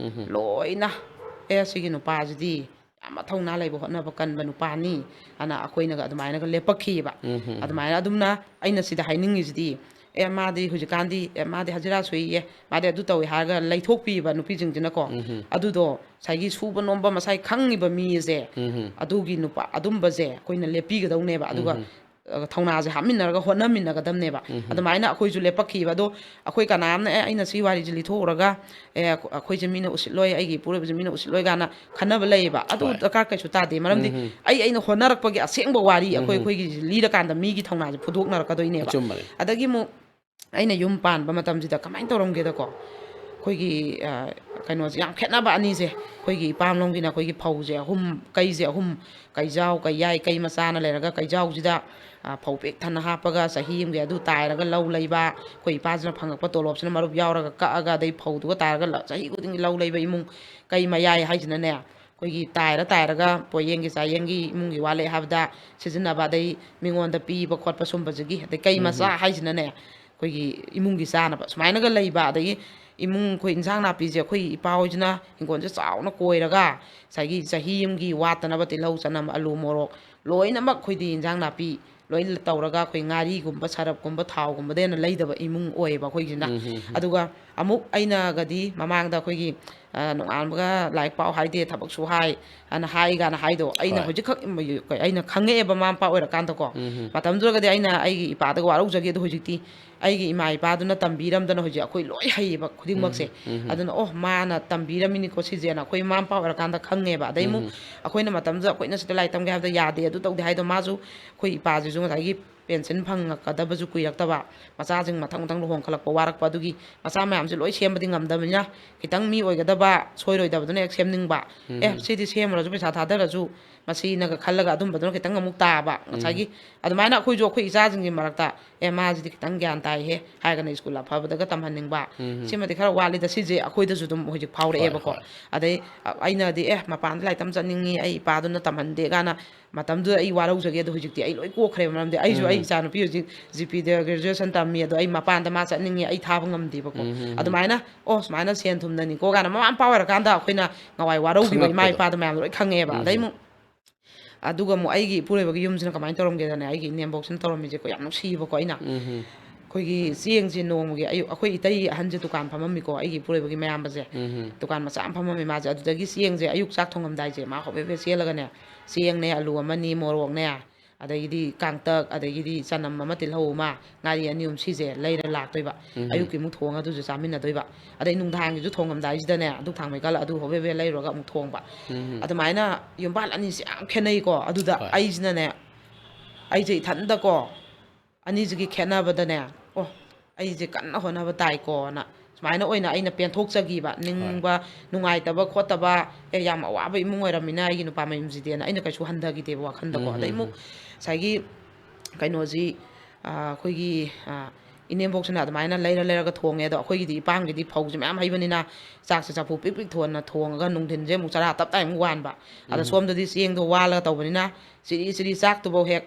ꯂꯣꯏꯅ, "ꯑꯦ, ꯁꯤꯒꯤ ꯅꯨꯄꯥꯁꯤꯗꯤ ꯌꯥꯝ ꯃꯊꯧꯅꯥ ꯂꯩꯕ, ꯍꯣꯠꯅꯕ ꯀꯟꯕ ꯅꯨꯄꯥꯅꯤ" ꯑꯅ ꯑꯩꯈꯣꯏꯅꯒ ꯑꯗꯨꯃꯥꯏꯅꯒ ꯂꯦꯞꯄꯛꯈꯤꯕ꯫ ꯑꯗꯨꯃꯥꯏꯅ ꯑꯗꯨꯝꯅ ꯑꯩꯅ ꯁꯤꯗ ꯍꯥꯏꯅꯤꯡꯉꯤꯁꯤꯗꯤ, ꯑꯦ, ꯃꯥꯗꯤ ꯍꯧꯖꯤꯛꯀꯥꯟꯗꯤ, ꯑꯦ, ꯃꯥꯗꯤ ꯍꯖꯤꯔꯥ ꯁꯨꯏꯌꯦ, ꯃꯥꯗꯤ ꯑꯗꯨ ꯇꯧꯏ ꯍꯥꯏꯔꯒ ꯂꯩꯊꯣꯛꯄꯤꯕ ꯅꯨꯄꯤꯁꯤꯡꯁꯤꯅꯀꯣ꯫ ꯑꯗꯨꯗꯣ ꯉꯁꯥꯏꯒꯤ ꯁꯨꯕ ꯅꯣꯝꯕ ꯃꯁꯥꯏ ꯈꯪꯉꯤꯕ ꯃꯤ ꯑꯁꯦ, ꯑꯗꯨꯒꯤ ꯅꯨꯄꯥ ꯑꯗꯨꯝꯕꯁꯦ ꯑꯩꯈꯣꯏꯅ ꯂꯦꯞꯄꯤꯒꯗꯧꯅꯦꯕ꯫ ꯑꯗꯨꯒ, ꯑ, ꯊꯧꯅꯥꯁꯦ ꯍꯥꯞꯃꯤꯟꯅꯔꯒ ꯍꯣꯠꯅꯃꯤꯟꯅꯒꯗꯕꯅꯦꯕ꯫ ꯑꯗꯨꯃꯥꯏꯅ ꯑꯩꯈꯣꯏꯁꯨ ꯂꯦꯞꯄꯛꯈꯤꯕ꯫ ꯑꯗꯣ ꯑꯩꯈꯣꯏ ꯀꯅꯥꯝꯅ, "ꯑꯦ, ꯑꯩꯅ ꯁꯤ ꯋꯥꯔꯤꯁꯦ ꯂꯤꯊꯣꯛꯎꯔꯒ, ꯑꯦ, ꯑꯩꯈꯣꯏꯁꯦ ꯃꯤꯅ ꯎꯁꯤꯠꯂꯣꯏ, ꯑꯩꯒꯤ ꯏꯄꯨꯔꯣꯏꯕꯁꯦ ꯃꯤꯅ ꯎꯁꯤꯠꯂꯣꯏ" ꯀꯥꯏꯅ ꯈꯟꯅꯕ ꯂꯩꯌꯦꯕ꯫ ꯑꯗꯨ ꯍꯣꯏ꯫ ꯗꯔꯀꯥꯔ ꯀꯩꯁꯨ ꯇꯥꯗꯦ꯫ ꯃꯔꯝꯗꯤ ꯑꯩ, ꯑꯩꯅ ꯍꯣꯠꯅꯔꯛꯄꯒꯤ ꯑꯁꯦꯡꯕ ꯋꯥꯔꯤ ꯑꯩꯈꯣꯏ, ꯑꯩꯈꯣꯏꯒꯤ ꯂꯤꯔꯀꯥꯟꯗ ꯃꯤꯒꯤ ꯊꯧꯅꯥꯁꯦ ꯐꯨꯗꯣꯛꯅꯔꯛꯀꯗꯣꯏꯅꯦꯕ꯫ ꯑꯆꯨꯝꯕꯅꯦ꯫ ꯑꯗꯒꯤ ꯑꯃꯨꯛ ꯑꯩꯅ ꯌꯨꯝ ꯄꯥꯟꯕ ꯃꯇꯝꯁꯤꯗ ꯀꯃꯥꯏꯅ ꯇꯧꯔꯝꯒꯦꯗꯀꯣ, ꯑꯩꯈꯣꯏꯒꯤ, ꯑ, ꯀꯩꯅꯣꯁꯦ ꯌꯥꯝ ꯈꯦꯠꯅꯕ ꯑꯅꯤꯁꯦ, ꯑꯩꯈꯣꯏꯒꯤ ꯏꯄꯥꯝꯂꯣꯝꯒꯤꯅ ꯑꯩꯈꯣꯏꯒꯤ ꯐꯧꯁꯦ ꯑꯍꯨꯝ, ꯀꯩꯁꯦ ꯑꯍꯨꯝ, ꯀꯩꯖꯥꯎ, ꯀꯩꯌꯥꯏ, ꯀꯩ ꯃꯆꯥꯅ ꯂꯩꯔꯒ ꯀꯩꯖꯥꯎꯁꯤꯗ, ꯑ, ꯐꯧ ꯄꯤꯛ ꯊꯟꯅ ꯍꯥꯞꯄꯒ ꯆꯍꯤ ꯑꯃꯒꯤ ꯑꯗꯨ ꯇꯥꯏꯔꯒ ꯂꯧ ꯂꯩꯕ, ꯑꯩꯈꯣꯏ ꯏꯄꯥꯁꯤꯅ ꯐꯪꯉꯛꯄ ꯇꯣꯂꯣꯞꯁꯤꯅ ꯃꯔꯨꯞ ꯌꯥꯎꯔꯒ ꯀꯛꯑꯒ ꯑꯗꯩ ꯐꯧꯗꯨꯒ ꯇꯥꯏꯔꯒ ꯂ-, ꯆꯍꯤ ꯈꯨꯗꯤꯡꯒꯤ ꯂꯧ ꯂꯩꯕ ꯏꯃꯨꯡ, ꯀꯩ ꯃꯌꯥꯏ ꯍꯥꯏꯁꯤꯅꯅꯦ, ꯑꯩꯈꯣꯏꯒꯤ ꯇꯥꯏꯔ ꯇꯥꯏꯔꯒ ꯄꯣꯌꯦꯡꯒꯤ ꯆꯥꯌꯦꯡꯒꯤ ꯏꯃꯨꯡꯒꯤ ꯋꯥꯠꯂꯦ ꯍꯥꯏꯕꯗ ꯁꯤꯖꯤꯟꯅꯕ, ꯑꯗꯩ ꯃꯤꯉꯣꯟꯗ ꯄꯤꯕ ꯈꯣꯠꯄ ꯁꯨꯝꯕꯁꯤꯒꯤ, ꯑꯗꯩ ꯀꯩ ꯃꯆꯥ ꯍꯥꯏꯁꯤꯅꯅꯦ, ꯑꯩꯈꯣꯏꯒꯤ ꯏꯃꯨꯡꯒꯤ ꯆꯥꯅꯕ ꯁꯨꯃꯥꯏꯅꯒ ꯂꯩꯕ꯫ ꯑꯗꯒꯤ ꯏꯃꯨꯡ ꯑꯩꯈꯣꯏ ꯏꯟꯁꯥꯡ ꯅꯥꯄꯤꯁꯦ ꯑꯩꯈꯣꯏ ꯏꯄꯥ ꯍꯣꯏꯁꯤꯅ ꯍꯤꯡꯒꯣꯜꯁꯦ ꯆꯥꯎꯅ ꯀꯣꯏꯔꯒ ꯉꯁꯥꯏꯒꯤ ꯆꯍꯤ ꯑꯃꯒꯤ ꯋꯥꯠꯇꯅꯕ ꯇꯤꯜꯍꯧ, ꯆꯅꯝ, ꯑꯂꯨ, ꯃꯣꯔꯣꯛ ꯂꯣꯏꯅꯃꯛ ꯑꯩꯈꯣꯏꯗꯤ ꯏꯟꯁꯥꯡ ꯅꯥꯄꯤ ꯂꯣꯏ ꯇꯧꯔꯒ ꯑꯩꯈꯣꯏ ꯉꯥꯔꯤꯒꯨꯝꯕ, ꯁꯔꯞꯀꯨꯝꯕ, ꯊꯥꯎꯒꯨꯝꯕꯗ ꯍꯦꯟꯅ ꯂꯩꯗꯕ ꯏꯃꯨꯡ ꯑꯣꯏꯌꯦꯕ ꯑꯩꯈꯣꯏꯒꯤꯁꯤꯅ꯫ ꯎꯝ, ꯎꯝ, ꯎꯝ꯫ ꯑꯗꯨꯒ ꯑꯃꯨꯛ ꯑꯩꯅꯒꯗꯤ ꯃꯃꯥꯡꯗ ꯑꯩꯈꯣꯏꯒꯤ, ꯑ, "ꯅꯣꯡꯉꯥꯟꯕꯒ ꯂꯥꯏꯔꯤꯛ ꯄꯥꯎ ꯍꯥꯏꯗꯦ, ꯊꯕꯛꯁꯨ ꯍꯥꯏ" ꯑꯅ ꯍꯥꯏ ꯀꯥꯏꯅ ꯍꯥꯏꯗꯣ ꯑꯩꯅ ꯍꯣꯏ꯫ ꯍꯧꯖꯤꯛꯈꯛ ꯑꯩꯅ ꯈꯪꯉꯛꯑꯦꯕ, ꯃꯃꯥ ꯃꯄꯥ ꯑꯣꯏꯔꯀꯥꯟꯗꯀꯣ꯫ ꯎꯝ, ꯎꯝ꯫ ꯃꯇꯝꯗꯨꯗꯒꯗꯤ ꯑꯩꯅ ꯑꯩꯒꯤ ꯏꯄꯥꯗꯒ ꯋꯥꯔꯧꯖꯒꯦ꯫ ꯑꯗꯣ ꯍꯧꯖꯤꯛꯇꯤ ꯑꯩꯒꯤ ꯏꯃꯥ ꯏꯄꯥꯗꯨꯅ ꯇꯝꯕꯤꯔꯝꯗꯅ ꯍꯧꯖꯤꯛ ꯑꯩꯈꯣꯏ ꯂꯣꯏ ꯍꯩꯌꯦꯕ ꯈꯨꯗꯤꯡꯃꯛꯁꯦ꯫ ꯎꯝ, ꯎꯝ, ꯎꯝ꯫ ꯑꯗꯨꯅ, "ꯑꯣ, ꯃꯥꯅ ꯇꯝꯕꯤꯔꯝꯃꯤꯅꯤꯀꯣ ꯁꯤꯁꯦꯅ" ꯑꯩꯈꯣꯏ ꯃꯃꯥ ꯃꯄꯥ ꯑꯣꯏꯔꯀꯥꯟꯗ ꯈꯪꯉꯦꯕ꯫ ꯑꯗꯩ ꯑꯃꯨꯛ ꯎꯝ, ꯎꯝ꯫ ꯑꯩꯈꯣꯏꯅ ꯃꯇꯝꯗꯨꯗ ꯑꯩꯈꯣꯏꯅ ꯁꯤꯗ ꯂꯥꯏꯔꯤꯛ ꯇꯝꯒꯦ ꯍꯥꯏꯕꯗ ꯌꯥꯗꯦ, ꯑꯗꯨ ꯇꯧꯗꯦ ꯍꯥꯏꯗꯣ, ꯃꯥꯁꯨ, ꯑꯩꯈꯣꯏ ꯏꯄꯥꯁꯤꯁꯨ ꯉꯁꯥꯏꯒꯤ ꯄꯦꯟꯁꯤꯟ ꯐꯪꯉꯛꯀꯗꯕꯁꯨ ꯀꯨꯏꯔꯛꯇꯕ, ꯃꯆꯥꯁꯤꯡ ꯃꯊꯪ ꯃꯊꯪ ꯂꯨꯍꯣꯡꯈꯠꯂꯛꯄ, ꯋꯥꯔꯛꯄ, ꯑꯗꯨꯒꯤ ꯃꯆꯥ ꯃꯌꯥꯝꯁꯦ ꯂꯣꯏ ꯁꯦꯝꯕꯗꯤ ꯉꯝꯗꯕꯅꯤꯅ, ꯈꯤꯇꯪ ꯃꯤ ꯑꯣꯏꯒꯗꯕ, ꯁꯣꯏꯔꯣꯏꯗꯕꯗꯨꯅ ꯍꯦꯛ ꯁꯦꯝꯅꯤꯡꯕ꯫ ꯎꯝ, "ꯑꯦ, ꯎꯝ꯫ ꯁꯤꯗꯤ ꯁꯦꯝꯃꯨꯔꯁꯨ ꯄꯩꯁꯥ ꯊꯥꯗꯔꯁꯨ", ꯃꯁꯤꯅꯒ ꯈꯜꯂꯒ ꯑꯗꯨꯝꯕꯗꯨꯅ ꯈꯤꯇꯪ ꯑꯃꯨꯛ ꯇꯥꯕ꯫ ꯎꯝ꯫ ꯉꯁꯥꯏꯒꯤ ꯑꯗꯨꯃꯥꯏꯅ ꯑꯩꯈꯣꯏꯁꯨ ꯑꯩꯈꯣꯏ ꯏꯆꯥꯁꯤꯡꯒꯤ ꯃꯔꯛꯇ, "ꯑꯦ, ꯃꯥꯁꯤꯗꯤ ꯈꯤꯇꯪ ꯒ꯭ꯌꯥꯟ ꯇꯥꯏꯍꯦ" ꯍꯥꯏꯔꯒꯅ ꯁ꯭ꯀꯨꯜ ꯑꯐꯕꯗꯒ ꯇꯝꯍꯟꯅꯤꯡꯕ꯫ ꯎꯝ, ꯎꯝ꯫ "ꯁꯤꯃꯗꯤ ꯈꯔ ꯋꯥꯠꯂꯤꯗ", ꯁꯤꯁꯦ ꯑꯩꯈꯣꯏꯗꯁꯨ ꯑꯗꯨꯝ ꯍꯧꯖꯤꯛ ꯍꯣꯏ, ꯐꯥꯎꯔꯛꯑꯦꯕꯀꯣ꯫ ꯍꯣꯏ꯫ ꯑꯗꯩ, ꯑ, ꯑꯩꯅꯗꯤ, "ꯑꯦ, ꯃꯄꯥꯟꯗ ꯂꯥꯏꯔꯤꯛ ꯇꯝ ꯆꯠꯅꯤꯡꯉꯤ, ꯑꯩ ꯏꯄꯥꯗꯨꯅ ꯇꯝꯍꯟꯗꯦ" ꯀꯥꯏꯅ ꯃꯇꯝꯗꯨꯗ ꯑꯩ ꯋꯥꯔꯧꯖꯒꯦ꯫ ꯑꯗꯣ ꯍꯧꯖꯤꯛꯇꯤ ꯑꯩ ꯂꯣꯏ ꯀꯣꯛꯈ꯭ꯔꯦꯕ, ꯃꯔꯝꯗꯤ ꯑꯩꯁꯨ ꯎꯝ, ꯑꯩ ꯎꯝ꯫ ꯏꯆꯥꯅꯨꯄꯤ ꯍꯧꯖꯤꯛ ꯖꯤ ꯄꯤꯗ ꯒ꯭ꯔꯦꯖꯨꯑꯦꯁꯟ ꯇꯝꯃꯤ, ꯑꯗꯣ ꯑꯩ ꯃꯄꯥꯟꯗ ꯃꯥ ꯆꯠꯅꯤꯡꯉꯤ, ꯑꯩ ꯊꯥꯕ ꯉꯝꯗꯦꯕꯀꯣ꯫ ꯎꯝ, ꯎꯝ, ꯎꯝ꯫ ꯑꯗꯨꯃꯥꯏꯅ, ꯑꯣ, ꯁꯨꯃꯥꯏꯅ ꯁꯦꯟ ꯊꯨꯝꯅꯅꯤꯀꯣ ꯀꯥꯏꯅ ꯃꯃꯥ ꯃꯄꯥ ꯑꯣꯏꯔꯀꯥꯟꯗ ꯑꯩꯈꯣꯏꯅ ꯅꯍꯥꯟꯋꯥꯏ ꯋꯥꯔꯧꯈꯤꯕ ꯏꯃꯥ ꯈꯪꯉꯛꯄꯗꯣ꯫ ꯏꯄꯥꯗꯣ ꯃꯌꯥꯝꯗꯣ ꯂꯣꯏ ꯈꯪꯉꯛꯑꯦꯕ꯫ ꯎꯝ, ꯑꯗꯩ ꯎꯝ꯫ ꯑꯃꯨꯛ ꯑꯗꯨꯒ ꯑꯃꯨꯛ ꯑꯩꯒꯤ ꯏꯄꯨꯔꯣꯏꯕꯒꯤ ꯌꯨꯝꯁꯤꯅ ꯀꯃꯥꯏꯅ ꯇꯧꯔꯝꯒꯦꯗꯅꯦ, ꯑꯩꯒꯤ ꯏꯅꯦꯝꯕꯣꯛꯁꯤꯅ ꯇꯧꯔꯝꯃꯤꯁꯦꯀꯣ, ꯌꯥꯝ ꯅꯨꯡꯁꯤꯕꯀꯣ ꯑꯩꯅ꯫ ꯎꯝ, ꯎꯝ꯫ ꯑꯩꯈꯣꯏꯒꯤ ꯆꯦꯡꯁꯦ ꯅꯣꯡꯃꯒꯤ ꯑꯌꯨꯛ, ꯑꯩꯈꯣꯏ ꯏꯇꯩ ꯑꯍꯟꯁꯦ ꯗꯨꯀꯥꯟ ꯐꯝꯃꯝꯃꯤꯀꯣ, ꯑꯩꯒꯤ ꯏꯄꯨꯔꯣꯏꯕꯒꯤ ꯃꯌꯥꯝꯕꯁꯦ꯫ ꯎꯝ, ꯎꯝ꯫ ꯗꯨꯀꯥꯟ ꯃꯆꯥ ꯑꯃ ꯐꯝꯃꯝꯃꯤ ꯃꯥꯁꯦ꯫ ꯑꯗꯨꯗꯒꯤ ꯆꯦꯡꯁꯦ ꯑꯌꯨꯛ ꯆꯥꯛ ꯊꯣꯡꯉꯝꯗꯥꯏꯁꯦ ꯃꯥ ꯍꯣꯕꯦ ꯍꯣꯕꯦ ꯆꯦꯜꯂꯒꯅꯦ, ꯆꯦꯡꯅꯦ, ꯑꯂꯨ ꯑꯃꯅꯤ, ꯃꯣꯔꯣꯛꯅꯦ, ꯑꯗꯒꯤꯗꯤ ꯀꯥꯡꯇꯛ, ꯑꯗꯒꯤꯗꯤ ꯆꯅꯝ ꯑꯃ, ꯇꯤꯜꯍꯧ ꯑꯃ, ꯉꯥꯔꯤ ꯑꯅꯤ ꯑꯍꯨꯝ, ꯁꯤꯁꯦ ꯂꯩꯔ ꯂꯥꯛꯇꯣꯏꯕ꯫ ꯎꯝ, ꯎꯝ꯫ ꯑꯌꯨꯛꯀꯤ ꯑꯃꯨꯛ ꯊꯣꯡꯉ ꯑꯗꯨꯁꯨ ꯆꯥꯃꯤꯟꯅꯗꯣꯏꯕ꯫ ꯑꯗꯩ ꯅꯨꯡꯗꯥꯡꯒꯤꯁꯨ ꯊꯣꯡꯉꯝꯗꯥꯏꯁꯤꯗꯅꯦ, ꯙꯨꯛ ꯊꯥꯡꯃꯩ ꯀꯜꯂ ꯑꯗꯨ ꯍꯣꯕꯦ ꯍꯣꯕꯦ ꯂꯩꯔꯨꯔꯒ ꯑꯃꯨꯛ ꯊꯣꯡꯕ꯫ ꯎꯝ, ꯎꯝ꯫ ꯑꯗꯨꯃꯥꯏꯅ ꯌꯨꯝꯕꯥꯜ ꯑꯅꯤꯁꯦ ꯌꯥꯝ ꯈꯦꯠꯅꯩꯀꯣ꯫ ꯑꯗꯨꯗ ꯍꯣꯏ꯫ ꯑꯩꯁꯤꯅꯅꯦ, ꯑꯩꯁꯦ ꯏꯊꯟꯗꯀꯣ, ꯑꯅꯤꯁꯤꯒꯤ ꯈꯦꯠꯅꯕꯗꯅꯦ, "ꯑꯣ, ꯑꯩꯁꯦ ꯀꯟꯅ ꯍꯣꯠꯅꯕ ꯇꯥꯏꯀꯣꯅ", ꯁꯨꯃꯥꯏꯅ ꯑꯣꯏꯅ ꯑꯩꯅ ꯄꯦꯟꯊꯣꯛꯆꯈꯤꯕ꯫ ꯍꯣꯏ꯫ ꯅꯤꯡꯕ ꯅꯨꯡꯉꯥꯏꯇꯕ ꯈꯣꯠꯇꯕ, "ꯑꯦ, ꯌꯥꯝ ꯑꯋꯥꯕ ꯏꯃꯨꯡ ꯑꯣꯏꯔꯝꯃꯤꯅ ꯑꯩꯒꯤ ꯅꯨꯄꯥ ꯃꯌꯨꯝꯁꯤꯗꯤꯅ" ꯑꯩꯅ ꯀꯩꯁꯨ ꯍꯟꯊꯈꯤꯗꯦꯕ ꯋꯥꯈꯟꯗꯀꯣ꯫ ꯎꯝ, ꯑꯗꯩ ꯎꯝ, ꯑꯃꯨꯛ ꯎꯝ꯫ ꯉꯁꯥꯏꯒꯤ ꯀꯩꯅꯣꯁꯤ, ꯑ, ꯑꯩꯈꯣꯏꯒꯤ, ꯑ, ꯏꯅꯦꯝꯕꯣꯛꯁꯤꯅ ꯑꯗꯨꯃꯥꯏꯅ ꯂꯩꯔ ꯂꯩꯔꯒ ꯊꯣꯡꯉꯦ꯫ ꯑꯗꯣ ꯑꯩꯈꯣꯏꯒꯤꯗꯤ ꯏꯄꯥꯝꯒꯤꯗꯤ ꯐꯧꯁꯦ ꯃꯌꯥꯝ ꯍꯩꯕꯅꯤꯅ ꯆꯥꯛꯁꯦ ꯆꯐꯨ ꯄꯤꯛ ꯄꯤꯛ ꯊꯣꯟꯅ ꯊꯣꯡꯉꯒ ꯅꯨꯡꯊꯤꯟꯁꯦ ꯑꯃꯨꯛ ꯆꯔꯥ ꯇꯞ ꯇꯥꯏ ꯑꯃꯨꯛ ꯋꯥꯟꯕ꯫ ꯑꯗ ꯎꯝ꯫ ꯁꯣꯝꯗꯗꯤ ꯆꯦꯡꯗꯣ ꯋꯥꯜꯂꯒ ꯇꯧꯕꯅꯤꯅ ꯆꯤꯔꯤ ꯆꯤꯔꯤ ꯆꯥꯛꯇꯨꯐꯥꯎ ꯍꯦꯛ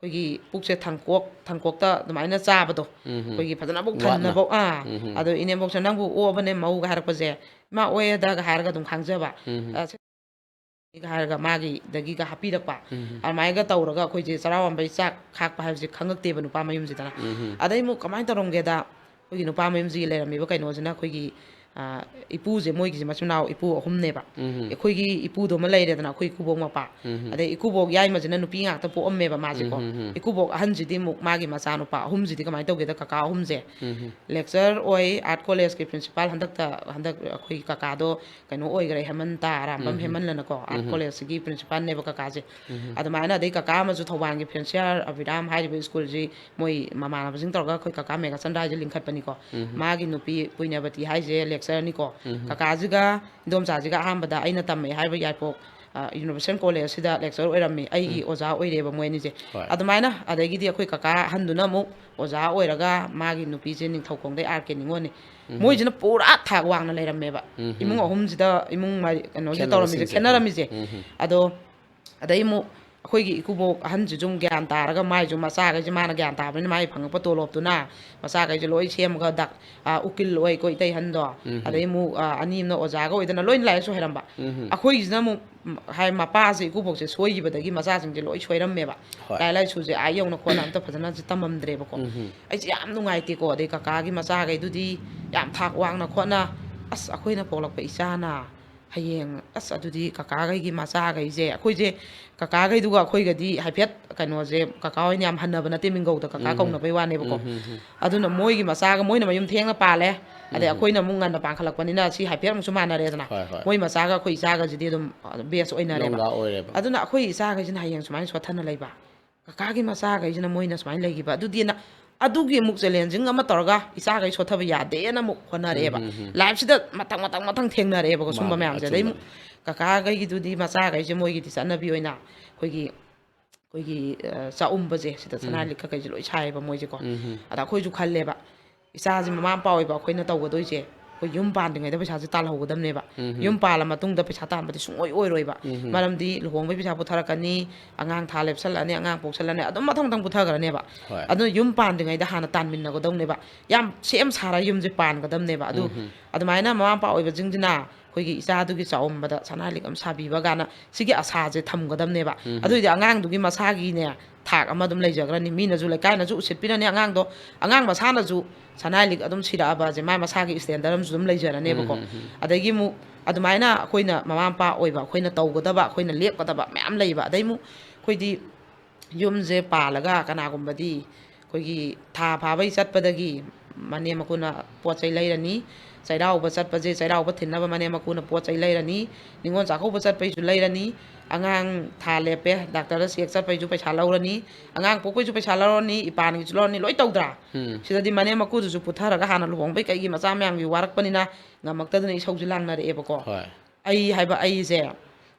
ꯑꯩꯈꯣꯏꯒꯤ ꯄꯨꯛꯁꯦ ꯊꯥꯡꯀꯣꯛ ꯊꯥꯡꯀꯣꯛꯇ ꯑꯗꯨꯃꯥꯏꯅ ꯆꯥꯕꯗꯣ, ꯎꯝ ꯍꯝ. ꯑꯩꯈꯣꯏꯒꯤ ꯐꯖꯅꯐꯥꯎ ꯋꯥꯠꯅ. ꯊꯟꯅꯐꯥꯎ, ꯑꯥ, ꯎꯝ ꯍꯝ. ꯑꯗꯣ ꯏꯅꯦꯝꯕꯣꯛꯁꯦ "ꯅꯪꯕꯨ ꯑꯣꯕꯅꯦ ꯃꯧꯒ" ꯍꯥꯏꯔꯛꯄꯁꯦ, "ꯏꯃꯥ ꯑꯣꯏꯌꯦꯗꯒ" ꯍꯥꯏꯔꯒ ꯑꯗꯨꯝ ꯈꯥꯡꯖꯕ, ꯎꯝ ꯍꯝ. ꯑ, ꯁꯦ-, ꯒ ꯍꯥꯏꯔꯒ ꯃꯥꯒꯤꯗꯒꯤꯒ ꯍꯥꯞꯄꯤꯔꯛꯄ, ꯎꯝ ꯍꯝ. ꯑꯗꯨꯃꯥꯏꯅꯒ ꯇꯧꯔꯒ ꯑꯩꯈꯣꯏꯁꯦ ꯆꯔꯥ ꯋꯥꯟꯕꯩ ꯆꯥꯛ ꯈꯥꯛꯄ ꯍꯥꯏꯕꯁꯦ ꯈꯪꯉꯛꯇꯦꯕ ꯅꯨꯄꯥ ꯃꯌꯨꯝꯁꯤꯗꯅ꯫ ꯎꯝ ꯍꯝ. ꯑꯗꯩ ꯑꯃꯨꯛ ꯀꯃꯥꯏꯅ ꯇꯧꯔꯝꯒꯦꯗ, ꯑꯩꯈꯣꯏꯒꯤ ꯅꯨꯄꯥ ꯃꯌꯨꯝꯁꯤꯒꯤ ꯂꯩꯔꯝꯃꯤꯕ ꯀꯩꯅꯣꯁꯤꯅ ꯑꯩꯈꯣꯏꯒꯤ, ꯑ, ꯏꯄꯨꯁꯦ, ꯃꯣꯏꯒꯤꯁꯦ ꯃꯆꯤꯟ ꯃꯅꯥꯎ ꯏꯄꯨ ꯑꯍꯨꯝꯅꯦꯕ꯫ ꯎꯝ ꯍꯝ. ꯑꯩꯈꯣꯏꯒꯤ ꯏꯄꯨꯗꯨꯃ ꯂꯩꯔꯦꯗꯅ, ꯑꯩꯈꯣꯏ ꯏꯀꯨꯕꯣꯛ ꯃꯄꯥ, ꯎꯝ ꯍꯝ. ꯑꯗꯩ ꯏꯀꯨꯕꯣꯛ ꯌꯥꯏꯃꯁꯤꯅ ꯅꯨꯄꯤ ꯉꯥꯛꯇ ꯄꯣꯛꯑꯝꯃꯦꯕ ꯃꯥꯁꯦꯀꯣ꯫ ꯎꯝ ꯍꯝ. ꯏꯀꯨꯕꯣꯛ ꯑꯍꯟꯁꯤꯗꯤ ꯑꯃꯨꯛ ꯃꯥꯒꯤ ꯃꯆꯥꯅꯨꯄꯥ ꯑꯍꯨꯝꯁꯤꯗꯤ ꯀꯃꯥꯏꯅ ꯇꯧꯒꯦꯗ, ꯀꯀꯥ ꯑꯍꯨꯝꯁꯦ ꯎꯝ ꯍꯝ. lecturer ꯑꯣꯏ, art collegeꯀꯤ principal, ꯍꯟꯗꯛꯇ, ꯍꯟꯗꯛ ꯑꯩꯈꯣꯏꯒꯤ ꯀꯀꯥꯗꯣ ꯀꯩꯅꯣ ꯑꯣꯏꯈ꯭ꯔꯦ, ꯍꯦꯃꯟꯇꯥ ꯑꯔꯥꯝꯕꯝ ꯎꯝ ꯍꯝ. ꯍꯦꯃꯟꯂꯅꯀꯣ, ꯎꯝ art ꯍꯝ. collegeꯀꯤ principalꯅꯦꯕ ꯀꯀꯥꯁꯦ꯫ ꯎꯝ ꯍꯝ. ꯑꯗꯨꯃꯥꯏꯅ, ꯑꯗꯩ ꯀꯀꯥ ꯑꯃꯁꯨ ꯊꯧꯕꯥꯜꯒꯤ ꯐꯦꯟꯁꯤꯌꯥꯔ ꯑꯕꯤꯔꯥꯝ ꯍꯥꯏꯔꯤꯕ ꯁ꯭ꯀꯨꯜꯁꯤ ꯃꯣꯏ ꯃꯃꯥꯟꯅꯕꯁꯤꯡ ꯇꯧꯔꯒ ꯑꯩꯈꯣꯏ ꯀꯀꯥ ꯃꯦꯘꯆꯟꯗ꯭ꯔ ꯍꯥꯏꯁꯦ ꯂꯤꯡꯈꯠꯄꯅꯤꯀꯣ꯫ ꯎꯝ ꯍꯝ. ꯃꯥꯒꯤ ꯅꯨꯄꯤ ꯄꯨꯏꯅꯕꯇꯤ ꯍꯥꯏꯁꯦ lecturerꯅꯤꯀꯣ꯫ ꯎꯝ ꯍꯝ. ꯀꯀꯥꯁꯤꯒ ꯏꯟꯗꯣꯝꯆꯥꯁꯤꯒ ꯑꯍꯥꯟꯕꯗ ꯑꯩꯅ ꯇꯝꯃꯛꯑꯦ ꯍꯥꯏꯕ ꯌꯥꯏꯄꯣꯛ, ꯑ, Universal Collegeꯁꯤꯗ lecturer ꯑꯣꯏꯔꯝꯃꯤ, ꯑꯩꯒꯤ ꯎꯝ. ꯑꯣꯖꯥ ꯑꯣꯏꯔꯦꯕ ꯃꯣꯏ ꯑꯅꯤꯁꯦ꯫ ꯍꯣꯏ. ꯑꯗꯨꯃꯥꯏꯅ, ꯑꯗꯒꯤꯗꯤ ꯑꯩꯈꯣꯏ ꯀꯀꯥ ꯑꯍꯟꯗꯨꯅ ꯑꯃꯨꯛ ꯑꯣꯖꯥ ꯑꯣꯏꯔꯒ ꯃꯥꯒꯤ ꯅꯨꯄꯤꯁꯦ ꯅꯤꯡꯊꯧꯈꯣꯡꯗꯩ ꯑꯥꯔ ꯀꯦ ꯅꯤꯉꯣꯜꯅꯤ꯫ ꯎꯝ. ꯃꯣꯏꯁꯤꯅ ꯄꯨꯔꯥ ꯊꯥꯛ ꯋꯥꯡꯅ ꯂꯩꯔꯝꯃꯦꯕ꯫ ꯎꯝ. ꯏꯃꯨꯡ ꯑꯍꯨꯝꯁꯤꯗ, ꯏꯃꯨꯡ ꯃꯔꯤ-, ꯀꯩꯅꯣꯁꯦ ꯇꯧꯔꯝꯃꯤꯁꯦ, ꯈꯦꯠꯅꯕꯁꯤꯡꯁꯦ. ꯈꯦꯠꯅꯔꯝꯃꯤꯁꯦ꯫ ꯎꯝ. ꯑꯗꯣ ꯑꯗꯩ ꯑꯃꯨꯛ ꯑꯩꯈꯣꯏꯒꯤ ꯏꯀꯨꯕꯣꯛ ꯑꯍꯟꯁꯤꯁꯨ ꯑꯃꯨꯛ ꯒ꯭ꯌꯥꯟ ꯇꯥꯔꯒ, ꯃꯥꯏꯁꯨ ꯃꯆꯥꯈꯩꯁꯦ ꯃꯥꯅ ꯒ꯭ꯌꯥꯟ ꯇꯥꯕꯅꯤꯅ, ꯃꯥꯒꯤ ꯐꯪꯉꯛꯄ ꯇꯣꯂꯣꯞꯇꯨꯅ ꯃꯆꯥꯈꯩꯁꯦ ꯂꯣꯏ ꯁꯦꯝꯃꯒ ꯗꯥꯛ-, ꯑ, ꯎꯀꯤꯜ ꯑꯣꯏꯀꯣ, ꯏꯇꯩ ꯑꯍꯟꯗꯣ꯫ ꯎꯝ. ꯑꯗꯩ ꯑꯃꯨꯛ, ꯑ, ꯑꯅꯤ ꯑꯃꯅ ꯑꯣꯖꯥꯒ ꯑꯣꯏꯗꯅ ꯂꯣꯏꯅ ꯂꯥꯏꯔꯤꯛꯁꯨ ꯍꯩꯔꯝꯕ꯫ ꯎꯝ. ꯑꯩꯈꯣꯏꯒꯤꯁꯤꯅ ꯑꯃꯨꯛ, ꯎꯝ, ꯍꯥꯏ, ꯃꯄꯥꯁꯦ, ꯏꯀꯨꯕꯣꯛꯁꯦ ꯁꯣꯏꯈꯤꯕꯗꯒꯤ ꯃꯆꯥꯁꯤꯡꯁꯦ ꯂꯣꯏ ꯁꯣꯏꯔꯝꯃꯦꯕ꯫ ꯍꯣꯏ. ꯂꯥꯏꯔꯤꯛ ꯂꯥꯏꯁꯨꯁꯦ ꯑꯥ ꯌꯧꯅ ꯈꯣꯠꯅ ꯑꯝꯇ ꯐꯖꯅꯁꯨ ꯇꯝꯃꯝꯗ꯭ꯔꯦꯕꯀꯣ꯫ ꯎꯝ. ꯑꯩꯁꯦ ꯌꯥꯝ ꯅꯨꯡꯉꯥꯏꯇꯦꯀꯣ꯫ ꯑꯗꯩ ꯀꯀꯥꯒꯤ ꯃꯆꯥꯈꯩꯗꯨꯗꯤ ꯌꯥꯝ ꯊꯥꯛ ꯋꯥꯡꯅ ꯈꯣꯠꯅ, ꯑꯁ, ꯑꯩꯈꯣꯏꯅ ꯄꯣꯛꯂꯛꯄ ꯏꯆꯥꯅ ꯍꯌꯦꯡ, ꯑꯁ, ꯑꯗꯨꯗꯤ ꯀꯀꯥꯈꯩꯒꯤ ꯃꯆꯥꯈꯩꯁꯦ, ꯑꯩꯈꯣꯏꯁꯦ ꯀꯀꯥꯈꯩꯗꯨꯒ ꯑꯩꯈꯣꯏꯒꯗꯤ ꯍꯥꯏꯐꯦꯠ ꯀꯩꯅꯣꯁꯦ, ꯀꯀꯥ ꯍꯣꯏꯅ ꯌꯥꯝ ꯍꯟꯅꯕ ꯅꯠꯇꯦ, ꯃꯤꯡꯒꯧꯗ ꯀꯀꯥ ꯎꯝ. ꯀꯧꯅꯕꯩ ꯋꯥꯅꯦꯕꯀꯣ꯫ ꯎꯝ, ꯎꯝ, ꯎꯝ. ꯑꯗꯨꯅ ꯃꯣꯏꯒꯤ ꯃꯆꯥꯒ, ꯃꯣꯏꯅ ꯃꯌꯨꯝ ꯊꯦꯡꯅ ꯄꯥꯜꯂꯦ, ꯑꯗꯩ ꯎꯝ. ꯑꯩꯈꯣꯏꯅ ꯑꯃꯨꯛ ꯉꯟꯅ ꯄꯥꯟꯈꯠꯂꯛꯄꯅꯤꯅ ꯁꯤ ꯍꯥꯏꯐꯦꯠ ꯑꯃꯨꯛꯁꯨ ꯃꯥꯟꯅꯔꯦꯗꯅ꯫ ꯍꯣꯏ, ꯍꯣꯏ. ꯃꯣꯏ ꯃꯆꯥꯒ ꯑꯩꯈꯣꯏ ꯏꯆꯥꯒꯁꯤꯗꯤ ꯑꯗꯨꯝ, ꯑ, batch ꯑꯣꯏꯅꯔꯦꯕ꯫ ꯂꯣꯡꯒꯥ ꯑꯣꯏꯔꯦꯕ. ꯑꯗꯨꯅ ꯑꯩꯈꯣꯏ ꯏꯆꯥꯈꯩꯁꯤꯅ ꯍꯌꯦꯡ ꯁꯨꯃꯥꯏꯅ ꯁꯣꯠꯊꯅ ꯂꯩꯕ, ꯀꯀꯥꯒꯤ ꯃꯆꯥꯈꯩꯁꯤꯅ ꯃꯣꯏꯅ ꯁꯨꯃꯥꯏꯅ ꯂꯩꯈꯤꯕ, ꯑꯗꯨꯗꯤꯅ ꯑꯗꯨꯒꯤ ꯑꯃꯨꯛ challenging ꯑꯃ ꯇꯧꯔꯒ ꯏꯆꯥꯒꯩ ꯁꯣꯠꯊꯕ ꯌꯥꯗꯦꯅ ꯑꯃꯨꯛ ꯍꯣꯠꯅꯔꯛꯑꯦꯕ꯫ ꯎꯝ, ꯎꯝ, ꯎꯝ. Lifeꯁꯤꯗ ꯃꯊꯪ, ꯃꯊꯪ, ꯃꯊꯪ ꯊꯦꯡꯅꯔꯛꯑꯦꯕꯀꯣ ꯁꯨꯝꯕ ꯃꯥꯅꯦ, ꯃꯌꯥꯝꯁꯦ꯫ ꯑꯗꯩ ꯑꯆꯨꯝꯕ. ꯑꯃꯨꯛ ꯀꯀꯥꯈꯩꯒꯤꯗꯨꯗꯤ, ꯃꯆꯥꯈꯩꯁꯦ, ꯃꯣꯏꯒꯤꯗꯤ ꯆꯠꯅꯕꯤ ꯑꯣꯏꯅ ꯑꯩꯈꯣꯏꯒꯤ, ꯑꯩꯈꯣꯏꯒꯤ, ꯑ, ꯆꯥꯛꯎꯝꯕꯁꯦ, ꯁꯤꯗ ꯁꯅꯥ ꯎꯝ. ꯂꯤꯛ ꯀꯩꯀꯩꯁꯦ ꯂꯣꯏ ꯁꯥꯏꯌꯦꯕ ꯃꯣꯏꯁꯦꯀꯣ꯫ ꯎꯝ, ꯎꯝ. ꯑꯗ ꯑꯩꯈꯣꯏꯁꯨ ꯈꯜꯂꯦꯕ, ꯏꯆꯥꯁꯦ ꯃꯃꯥ ꯃꯄꯥ ꯑꯣꯏꯕ ꯑꯩꯈꯣꯏꯅ ꯇꯧꯒꯗꯣꯏꯁꯦ, ꯑꯩꯈꯣꯏ ꯌꯨꯝ ꯄꯥꯟꯗ꯭ꯔꯤꯉꯩꯗ ꯄꯩꯁꯥꯁꯦ ꯇꯥꯜꯍꯧꯒꯗꯕꯅꯦꯕ꯫ ꯎꯝ꯫ ꯌꯨꯝ ꯄꯥꯜꯂ ꯃꯇꯨꯡꯗ ꯄꯩꯁꯥ ꯇꯥꯟꯕꯗꯤ ꯁꯨꯡꯑꯣꯏ ꯑꯣꯏꯔꯣꯏꯕ꯫ ꯎꯝ꯫ ꯃꯔꯝꯗꯤ ꯂꯨꯍꯣꯡꯕꯒꯤ ꯄꯩꯁꯥ ꯄꯨꯊꯔꯛꯀꯅꯤ, ꯑꯉꯥꯡ ꯊꯥ ꯂꯦꯞꯁꯜꯂꯛꯑꯅꯤ, ꯑꯉꯥꯡ ꯄꯣꯛꯁꯜꯂꯅꯤ, ꯑꯗꯨꯝ ꯃꯊꯪ ꯃꯊꯪ ꯄꯨꯊꯈ꯭ꯔꯅꯦꯕ꯫ ꯍꯣꯏ꯫ ꯑꯗꯨꯅ ꯌꯨꯝ ꯄꯥꯟꯗ꯭ꯔꯤꯉꯩꯗ ꯍꯥꯟꯅ ꯇꯥꯟꯃꯤꯟꯅꯒꯗꯧꯅꯦꯕ꯫ ꯌꯥꯝ ꯁꯦꯝ ꯁꯥꯔ ꯌꯨꯝꯁꯦ ꯄꯥꯟꯒꯗꯕꯅꯦꯕ꯫ ꯑꯗꯨ ꯎꯝ꯫ ꯑꯗꯨꯃꯥꯏꯅ ꯃꯃꯥ ꯃꯄꯥ ꯑꯣꯏꯕꯁꯤꯡꯁꯤꯅ ꯑꯩꯈꯣꯏꯒꯤ ꯏꯆꯥꯗꯨꯒꯤ ꯆꯥꯎꯝꯕꯗ ꯁꯅꯥ ꯂꯤꯛ ꯑꯃ ꯁꯥꯕꯤꯕ ꯀꯥꯏꯅ ꯁꯤꯒꯤ ꯑꯁꯥꯁꯦ ꯊꯝꯒꯗꯕꯅꯦꯕ꯫ ꯎꯝ꯫ ꯑꯗꯨꯑꯣꯏꯗꯤ ꯑꯉꯥꯡꯗꯨꯒꯤ ꯃꯁꯥꯒꯤꯅꯦ ꯊꯥꯛ ꯑꯃ ꯑꯗꯨꯝ ꯂꯩꯖꯈ꯭ꯔꯅꯤ꯫ ꯃꯤꯅꯁꯨ, ꯂꯩꯀꯥꯏꯅꯁꯨ ꯎꯁꯤꯠꯄꯤꯔꯅꯤ ꯑꯉꯥꯡꯗꯣ꯫ ꯑꯉꯥꯡ ꯃꯁꯥꯅꯁꯨ ꯁꯅꯥ ꯂꯤꯛ ꯑꯗꯨꯝ ꯁꯤꯔꯛꯑꯕꯁꯦ ꯃꯥ ꯃꯁꯥꯒꯤ standard ꯑꯃꯁꯨ ꯑꯗꯨꯝ ꯂꯩꯖꯔꯅꯦꯕꯀꯣ꯫ ꯎꯝ, ꯎꯝ, ꯎꯝ꯫ ꯑꯗꯒꯤ ꯑꯃꯨꯛ ꯑꯗꯨꯃꯥꯏꯅ ꯑꯩꯈꯣꯏꯅ ꯃꯃꯥ ꯃꯄꯥ ꯑꯣꯏꯕ ꯑꯩꯈꯣꯏꯅ ꯇꯧꯒꯗꯕ, ꯑꯩꯈꯣꯏꯅ ꯂꯦꯞꯀꯗꯕ ꯃꯌꯥꯝ ꯂꯩꯕ꯫ ꯑꯗꯩ ꯑꯃꯨꯛ ꯑꯩꯈꯣꯏꯗꯤ ꯌꯨꯝꯁꯦ ꯄꯥꯜꯂꯒ ꯀꯅꯥꯒꯨꯝꯕꯗꯤ ꯑꯩꯈꯣꯏꯒꯤ ꯊꯥ ꯐꯥꯕꯩ ꯆꯠꯄꯗꯒꯤ ꯃꯅꯦꯝ ꯃꯀꯨꯅ ꯄꯣꯠ ꯆꯩ ꯂꯩꯔꯅꯤ, ꯆꯩꯔꯥꯎꯕ ꯆꯠꯄꯁꯦ, ꯆꯩꯔꯥꯎꯕ ꯊꯤꯟꯅꯕ ꯃꯅꯦꯝ ꯃꯀꯨꯅ ꯄꯣꯠ ꯆꯩ ꯂꯩꯔꯅꯤ, ꯅꯤꯉꯣꯜ ꯆꯥꯛꯀꯧꯕ ꯆꯠꯄꯩꯁꯨ ꯂꯩꯔꯅꯤ, ꯑꯉꯥꯡ ꯊꯥ ꯂꯦꯞꯄꯦ, ꯗꯥꯛꯇꯔꯗ ꯆꯦꯛ ꯆꯠꯄꯩꯁꯨ ꯄꯩꯁꯥ ꯂꯧꯔꯅꯤ, ꯑꯉꯥꯡ ꯄꯣꯛꯄꯩꯁꯨ ꯄꯩꯁꯥ ꯂꯧꯔꯅꯤ, ꯏꯄꯥꯟꯒꯤꯁꯨ ꯂꯧꯔꯅꯤ, ꯂꯣꯏ ꯇꯧꯗ꯭ꯔꯥ? ꯎꯝ꯫ ꯁꯤꯗꯗꯤ ꯃꯅꯦꯝ ꯃꯀꯨꯗꯨꯁꯨ ꯄꯨꯊꯔꯒ ꯍꯥꯟꯅ ꯂꯨꯍꯣꯡꯕꯩ ꯀꯩꯒꯤ ꯃꯆꯥ ꯃꯌꯥꯝꯒꯤ ꯋꯥꯔꯛꯄꯅꯤꯅ ꯉꯝꯃꯛꯇꯗꯅ ꯏꯁꯧꯁꯦ ꯂꯥꯡꯅꯔꯛꯑꯦꯕꯀꯣ꯫ ꯍꯣꯏ꯫ ꯑꯩ ꯍꯥꯏꯕ ꯑꯩꯁꯦ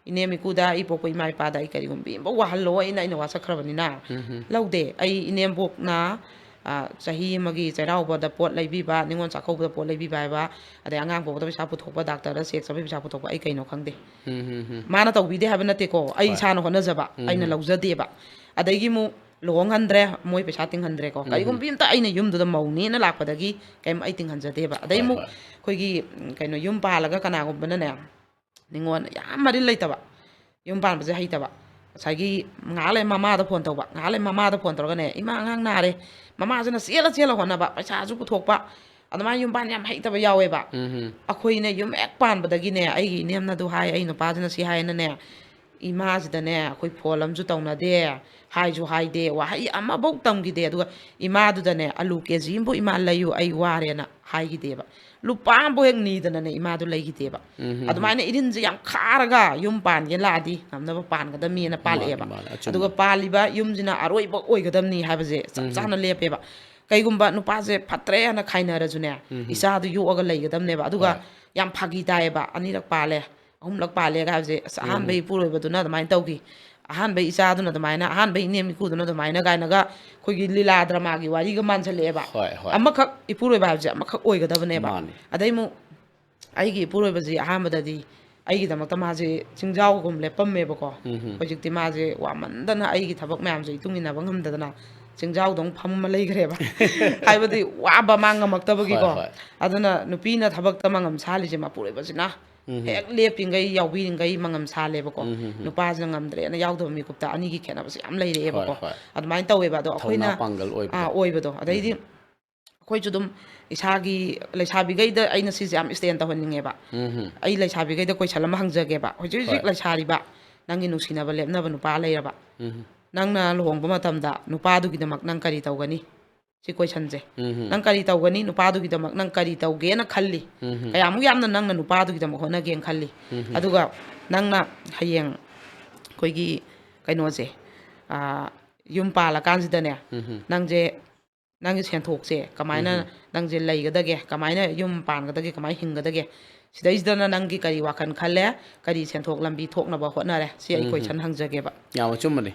ꯏꯅꯦꯝ ꯏꯀꯨꯗ, ꯑꯩ ꯄꯣꯛꯄ ꯏꯃꯥ ꯏꯄꯥꯗ ꯑꯩ ꯀꯔꯤꯒꯨꯝꯕꯤ ꯑꯃꯐꯥꯎ ꯋꯥꯍꯜꯂꯣꯏꯅ ꯑꯩꯅ ꯋꯥꯁꯛꯈ꯭ꯔꯕꯅꯤꯅ, ꯎꯝ, ꯎꯝ꯫ ꯂꯧꯗꯦ꯫ ꯑꯩ ꯏꯅꯦꯝꯕꯣꯛꯅ, ꯑ, ꯆꯍꯤ ꯑꯃꯒꯤ ꯆꯩꯔꯥꯎꯕꯗ ꯄꯣꯠ ꯂꯩꯕꯤꯕ, ꯅꯤꯉꯣꯜ ꯆꯥꯛꯀꯧꯕꯗ ꯄꯣꯠ ꯂꯩꯕꯤꯕ ꯍꯥꯏꯕ, ꯑꯗꯩ ꯑꯉꯥꯡ ꯄꯣꯛꯄꯗ ꯄꯩꯁꯥ ꯄꯨꯊꯣꯛꯄ, ꯗꯥꯛꯇꯔꯗ ꯆꯦꯛ ꯆꯠꯄꯒꯤ ꯄꯩꯁꯥ ꯄꯨꯊꯣꯛꯄ, ꯑꯩ ꯀꯩꯅꯣ ꯈꯪꯗꯦ꯫ ꯎꯝ, ꯎꯝ, ꯎꯝ꯫ ꯃꯥꯅ ꯇꯧꯕꯤꯗꯦ ꯍꯥꯏꯕ ꯅꯠꯇꯦꯀꯣ, ꯑꯩ ꯍꯣꯏ꯫ ꯏꯁꯥꯅ ꯍꯣꯠꯅꯖꯕ, ꯎꯝ, ꯑꯩꯅ ꯎꯝ꯫ ꯂꯧꯖꯗꯦꯕ꯫ ꯑꯗꯒꯤ ꯑꯃꯨꯛ ꯂꯨꯍꯣꯡꯍꯟꯗ꯭ꯔꯦ, ꯃꯣꯏ ꯄꯩꯁꯥ ꯇꯤꯡꯍꯟꯗ꯭ꯔꯦꯀꯣ꯫ ꯎꯝ, ꯎꯝ꯫ ꯀꯔꯤꯒꯨꯝꯕꯤ ꯑꯝꯇ ꯑꯩꯅ ꯌꯨꯝꯗꯨꯗ ꯃꯧꯅꯦꯅ ꯂꯥꯛꯄꯗꯒꯤ ꯀꯩꯝ ꯑꯩ ꯇꯤꯡꯍꯟꯖꯗꯦꯕ꯫ ꯑꯗꯩ ꯍꯣꯏ, ꯑꯃꯨꯛ ꯍꯣꯏ꯫ ꯑꯩꯈꯣꯏꯒꯤ, ꯎꯝ, ꯀꯩꯅꯣ, ꯌꯨꯝ ꯄꯥꯜꯂꯒ ꯀꯅꯥꯒꯨꯝꯕꯅꯅꯦ, ꯅꯤꯉꯣꯜ ꯌꯥꯝ ꯃꯔꯤꯜ ꯂꯩꯇꯕ, ꯌꯨꯝ ꯄꯥꯟꯕꯁꯦ ꯍꯩꯇꯕ, ꯉꯁꯥꯏꯒꯤ ꯉꯥꯏꯍꯥꯛ ꯂꯩ ꯃꯃꯥꯗ ꯐꯣꯟ ꯇꯧꯕ, ꯉꯥꯏꯍꯥꯛ ꯂꯩ ꯃꯃꯥꯗ ꯐꯣꯟ ꯇꯧꯔꯒꯅꯦ, "ꯏꯃꯥ, ꯑꯉꯥꯡ ꯅꯥꯔꯦ"꯫ ꯃꯃꯥꯁꯤꯅ ꯆꯦꯜꯂ ꯆꯦꯜꯂ ꯍꯣꯠꯅꯕ, ꯄꯩꯁꯥꯁꯨ ꯄꯨꯊꯣꯛꯄ, ꯑꯗꯨꯃꯥꯏꯅ ꯌꯨꯝ ꯄꯥꯟ ꯌꯥꯝ ꯍꯩꯇꯕ ꯌꯥꯎꯋꯦꯕ꯫ ꯎꯝ, ꯎꯝ꯫ ꯑꯩꯈꯣꯏꯅ ꯌꯨꯝ ꯍꯦꯛ ꯄꯥꯟꯕꯗꯒꯤꯅꯦ, ꯑꯩꯒꯤ ꯏꯅꯦꯝꯅ ꯑꯗꯨ ꯍꯥꯏ, ꯑꯩ ꯅꯨꯄꯥꯁꯤꯅ ꯁꯤ ꯍꯥꯏꯅꯅꯦ, ꯏꯃꯥꯁꯤꯗꯅꯦ ꯑꯩꯈꯣꯏ ꯐꯣꯟ ꯑꯃꯁꯨ ꯇꯧꯅꯗꯦ, ꯍꯥꯏꯁꯨ ꯍꯥꯏꯗꯦ, ꯋꯥꯍꯩ ꯑꯃꯐꯧ ꯇꯝꯈꯤꯗꯦ꯫ ꯑꯗꯨꯒ ꯏꯃꯥꯗꯨꯗꯅꯦ, "ꯑꯂꯨ ꯀꯦ ꯖꯤ ꯑꯃꯕꯨ ꯏꯃꯥ ꯂꯩꯌꯨ, ꯑꯩ ꯋꯥꯔꯦꯅ" ꯍꯥꯏꯈꯤꯗꯦꯕ꯫ ꯂꯨꯄꯥ ꯑꯃꯕꯨ ꯍꯦꯛ ꯅꯤꯗꯅꯅꯦ ꯏꯃꯥꯗꯨ ꯂꯩꯈꯤꯗꯦꯕ꯫ ꯎꯝ, ꯎꯝ, ꯎꯝ꯫ ꯑꯗꯨꯃꯥꯏꯅ ꯏꯔꯤꯟꯁꯦ ꯌꯥꯝ ꯈꯥꯔꯒ ꯌꯨꯝ ꯄꯥꯟꯒꯦ ꯂꯥꯛꯑꯗꯤ ꯉꯝꯅꯕ ꯄꯥꯟꯒꯗꯕꯅꯤꯅ ꯄꯥꯜꯂꯛꯑꯦꯕ꯫ ꯃꯥꯅꯤ, ꯃꯥꯅꯤ, ꯑꯆꯨꯝꯕ꯫ ꯑꯗꯨꯒ ꯄꯥꯜꯂꯤꯕ ꯌꯨꯝꯁꯤꯅ ꯑꯔꯣꯏꯕ ꯑꯣꯏꯒꯗꯕꯅꯤ ꯍꯥꯏꯕꯁꯦ ꯆꯞ ꯎꯝ, ꯎꯝ꯫ ꯆꯥꯅ ꯂꯦꯞꯄꯦꯕ꯫ ꯀꯩꯒꯨꯝꯕ ꯅꯨꯄꯥꯁꯦ ꯐꯠꯇ꯭ꯔꯦ ꯍꯥꯏꯅ ꯈꯥꯏꯅꯔꯁꯨꯅꯦ, ꯎꯝ, ꯎꯝ꯫ ꯏꯆꯥꯗꯨ ꯌꯣꯛꯑꯒ ꯂꯩꯒꯗꯕꯅꯦꯕ꯫ ꯑꯗꯨꯒ ꯍꯣꯏ꯫ ꯌꯥꯝ ꯐꯥꯒꯤ ꯇꯥꯏꯌꯦꯕ, ꯑꯅꯤꯔꯛ ꯄꯥꯜꯂꯦ, ꯑꯍꯨꯝꯂꯛ ꯄꯥꯜꯂꯦꯒ ꯍꯥꯏꯕꯁꯦ꯫ ꯑꯁ, ꯎꯝ, ꯑꯍꯥꯟꯕ ꯎꯝ꯫ ꯏꯄꯨꯔꯣꯏꯕꯗꯨꯅ ꯑꯗꯨꯃꯥꯏꯅ ꯇꯧꯈꯤ, ꯑꯍꯥꯟꯕꯩ ꯏꯆꯥꯗꯨꯅ ꯑꯗꯨꯃꯥꯏꯅ, ꯑꯍꯥꯟꯕꯩ ꯏꯅꯦꯝ ꯏꯀꯨꯗꯨꯅ ꯑꯗꯨꯃꯥꯏꯅ ꯀꯥꯏꯅꯒ ꯑꯩꯈꯣꯏꯒꯤ ꯂꯤꯂꯥ ꯗ꯭ꯔꯃꯥꯒꯤ ꯋꯥꯔꯤꯒ ꯃꯥꯟꯁꯜꯂꯛꯑꯦꯕ꯫ ꯍꯣꯏ, ꯍꯣꯏ꯫ ꯑꯃꯈꯛ ꯏꯄꯨꯔꯣꯏꯕ ꯍꯥꯏꯕꯁꯦ ꯑꯃꯈꯛ ꯑꯣꯏꯒꯗꯕꯅꯦꯕ꯫ ꯃꯥꯅꯤ꯫ ꯑꯗꯩ ꯑꯃꯨꯛ ꯑꯩꯒꯤ ꯏꯄꯨꯔꯣꯏꯕꯁꯤ ꯑꯍꯥꯟꯕꯗꯗꯤ ꯑꯩꯒꯤꯗꯃꯛꯇ ꯃꯥꯁꯦ ꯆꯤꯡꯖꯥꯎꯒꯨꯝ ꯂꯦꯞꯄꯝꯃꯦꯕꯀꯣ꯫ ꯎꯝ ꯍꯝ꯫ ꯍꯧꯖꯤꯛꯇꯤ ꯃꯥꯁꯦ ꯋꯥꯃꯟꯗꯅ ꯑꯩꯒꯤ ꯊꯕꯛ ꯃꯌꯥꯝꯁꯦ ꯏꯇꯨꯡ ꯏꯟꯅꯕ ꯉꯝꯗꯗꯅ ꯆꯤꯡꯖꯥꯎꯗꯧ ꯐꯝꯃ ꯂꯩꯈ꯭ꯔꯦꯕ꯫ ꯍꯥꯏꯕꯗꯤ ꯋꯥꯕ ꯃꯥ ꯉꯝꯃꯛꯇꯕꯒꯤꯀꯣ꯫ ꯍꯣꯏ, ꯍꯣꯏ꯫ ꯑꯗꯨꯅ ꯅꯨꯄꯤꯅ ꯊꯕꯛꯇ ꯃꯉꯝ ꯁꯥꯜꯂꯤꯁꯦ ꯃꯄꯨꯔꯣꯏꯕꯁꯤꯅ ꯎꯝ ꯍꯝ꯫ ꯍꯦꯛ ꯂꯦꯞꯄꯤꯉꯩ ꯌꯥꯎꯕꯤꯔꯤꯉꯩ ꯃꯉꯝ ꯁꯥꯜꯂꯦꯕꯀꯣ꯫ ꯎꯝ ꯍꯝ ꯍꯝ꯫ ꯅꯨꯄꯥꯁꯤꯅ ꯉꯝꯗ꯭ꯔꯦꯅ ꯌꯥꯎꯗꯕ ꯃꯤꯀꯨꯞꯇ ꯑꯅꯤꯒꯤ ꯈꯦꯠꯅꯕꯁꯦ ꯌꯥꯝ ꯂꯩꯔꯛꯑꯦꯕꯀꯣ꯫ ꯍꯣꯏ, ꯍꯣꯏ꯫ ꯑꯗꯨꯃꯥꯏꯅ ꯇꯧꯋꯦꯕ꯫ ꯑꯗꯣ ꯊꯧꯅꯥ ꯑꯩꯈꯣꯏꯅ ꯄꯥꯡꯒꯜ ꯑꯣꯏꯕꯗꯣ꯫ ꯑꯥ, ꯑꯣꯏꯕꯗꯣ꯫ ꯑꯗꯩꯗꯤ ꯎꯝ꯫ ꯑꯩꯈꯣꯏꯁꯨ ꯑꯗꯨꯝ ꯏꯁꯥꯒꯤ ꯂꯩꯁꯥꯕꯤꯈꯩꯗ ꯑꯩꯅ ꯁꯤꯁꯦ ꯌꯥꯝ ꯏꯁꯇꯦꯟ ꯇꯧꯍꯟꯅꯤꯡꯉꯦꯕ꯫ ꯎꯝ ꯍꯝ꯫ ꯑꯩ ꯂꯩꯁꯥꯕꯤꯈꯩꯗ ꯀꯣꯏꯁꯟ ꯑꯃ ꯍꯪꯖꯒꯦꯕ꯫ ꯍꯧꯖꯤꯛ ꯍꯧꯖꯤꯛ ꯍꯣꯏ꯫ ꯂꯩꯁꯥꯔꯤꯕ ꯅꯪꯒꯤ ꯅꯨꯡꯁꯤꯅꯕ ꯂꯦꯞꯅꯕ ꯅꯨꯄꯥ ꯂꯩꯔꯕ, ꯎꯝ ꯍꯝ꯫ ꯅꯪꯅ ꯂꯨꯍꯣꯡꯕ ꯃꯇꯝꯗ ꯅꯨꯄꯥꯗꯨꯒꯤꯗꯃꯛ ꯅꯪ ꯀꯔꯤ ꯇꯧꯒꯅꯤ? ꯁꯤ ꯀꯣꯏꯁꯟꯁꯦ꯫ ꯎꯝ ꯍꯝ꯫ ꯅꯪ ꯀꯔꯤ ꯇꯧꯒꯅꯤ? ꯅꯨꯄꯥꯗꯨꯒꯤꯗꯃꯛ ꯅꯪ ꯀꯔꯤ ꯇꯧꯒꯦꯅ ꯈꯜꯂꯤ? ꯎꯝ ꯍꯝ꯫ ꯀꯌꯥꯃꯨꯛ ꯌꯥꯝꯅ ꯅꯪꯅ ꯅꯨꯄꯥꯗꯨꯒꯤꯗꯃꯛ ꯍꯣꯠꯅꯒꯦꯅ ꯈꯜꯂꯤ? ꯎꯝ ꯍꯝ꯫ ꯑꯗꯨꯒ ꯅꯪꯅ ꯍꯌꯦꯡ ꯑꯩꯈꯣꯏꯒꯤ ꯀꯩꯅꯣꯁꯦ, ꯑꯥ, ꯌꯨꯝ ꯄꯥꯜꯂꯀꯥꯟꯁꯤꯗꯅꯦ, ꯎꯝ ꯍꯝ꯫ ꯅꯪꯁꯦ, ꯅꯪꯒꯤ ꯁꯦꯟꯊꯣꯛꯁꯦ ꯀꯃꯥꯏꯅ ꯎꯝ ꯍꯝ꯫ ꯅꯪꯁꯦ ꯂꯩꯒꯗꯒꯦ, ꯀꯃꯥꯏꯅ ꯌꯨꯝ ꯄꯥꯟꯒꯗꯒꯦ, ꯀꯃꯥꯏꯅ ꯍꯤꯡꯒꯗꯒꯦ, ꯁꯤꯗꯩꯁꯤꯗꯅ ꯅꯪꯒꯤ ꯀꯔꯤ ꯋꯥꯈꯜ ꯈꯜꯂꯦ, ꯀꯔꯤ ꯁꯦꯟꯊꯣꯛ ꯂꯝꯕꯤ ꯊꯣꯛꯅꯕ ꯍꯣꯠꯅꯔꯦ, ꯁꯤ ꯑꯩ ꯎꯝ ꯍꯝ꯫ ꯀꯣꯏꯁꯟ ꯍꯪꯖꯒꯦꯕ꯫ ꯌꯥꯝ ꯑꯆꯨꯝꯕꯅꯤ꯫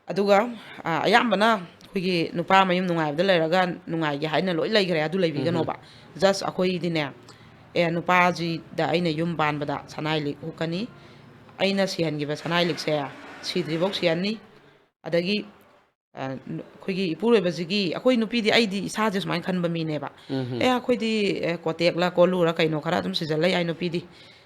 ꯑꯗꯨꯒ, ꯑ, ꯑꯌꯥꯝꯕꯅ ꯑꯩꯈꯣꯏꯒꯤ ꯅꯨꯄꯥ ꯃꯌꯨꯝ ꯅꯨꯡꯉꯥꯏꯕꯗ ꯂꯩꯔꯒ ꯅꯨꯡꯉꯥꯏꯒꯦ ꯍꯥꯏꯅ ꯂꯣꯏ ꯂꯩꯈ꯭ꯔꯦ, ꯑꯗꯨ ꯂꯩꯕꯤꯒꯅꯣꯕ꯫ Just ꯑꯩꯈꯣꯏꯗꯤꯅꯦ, ꯑꯦ, ꯅꯨꯄꯥꯁꯤꯗ ꯑꯩꯅ ꯌꯨꯝ ꯄꯥꯟꯕꯗ ꯁꯅꯥꯏ ꯂꯤꯛ ꯍꯨꯛꯀꯅꯤ, ꯑꯩꯅ ꯁꯤꯍꯟꯈꯤꯕ ꯁꯅꯥꯏ ꯂꯤꯛꯁꯦ ꯁꯤꯗ꯭ꯔꯤꯐꯧ ꯁꯤꯍꯟꯅꯤ, ꯑꯗꯒꯤ, ꯑ, ꯅꯨ-, ꯑꯩꯈꯣꯏꯒꯤ ꯏꯄꯨꯔꯣꯏꯕꯁꯤꯒꯤ, ꯑꯩꯈꯣꯏ ꯅꯨꯄꯤꯗꯤ, ꯑꯩꯗꯤ ꯏꯁꯥꯁꯦ ꯁꯨꯃꯥꯏꯅ ꯈꯟꯕ ꯃꯤꯅꯦꯕ꯫ ꯎꯝ ꯍꯝ꯫ ꯑꯦ, ꯑꯩꯈꯣꯏꯗꯤ, ꯑꯦ, ꯀꯣꯇꯦꯛꯂ ꯀꯣꯂꯨꯔ ꯀꯩꯅꯣ ꯈꯔ ꯑꯗꯨꯝ ꯁꯤꯖꯜꯂ ꯌꯥꯏ ꯅꯨꯄꯤꯗꯤ꯫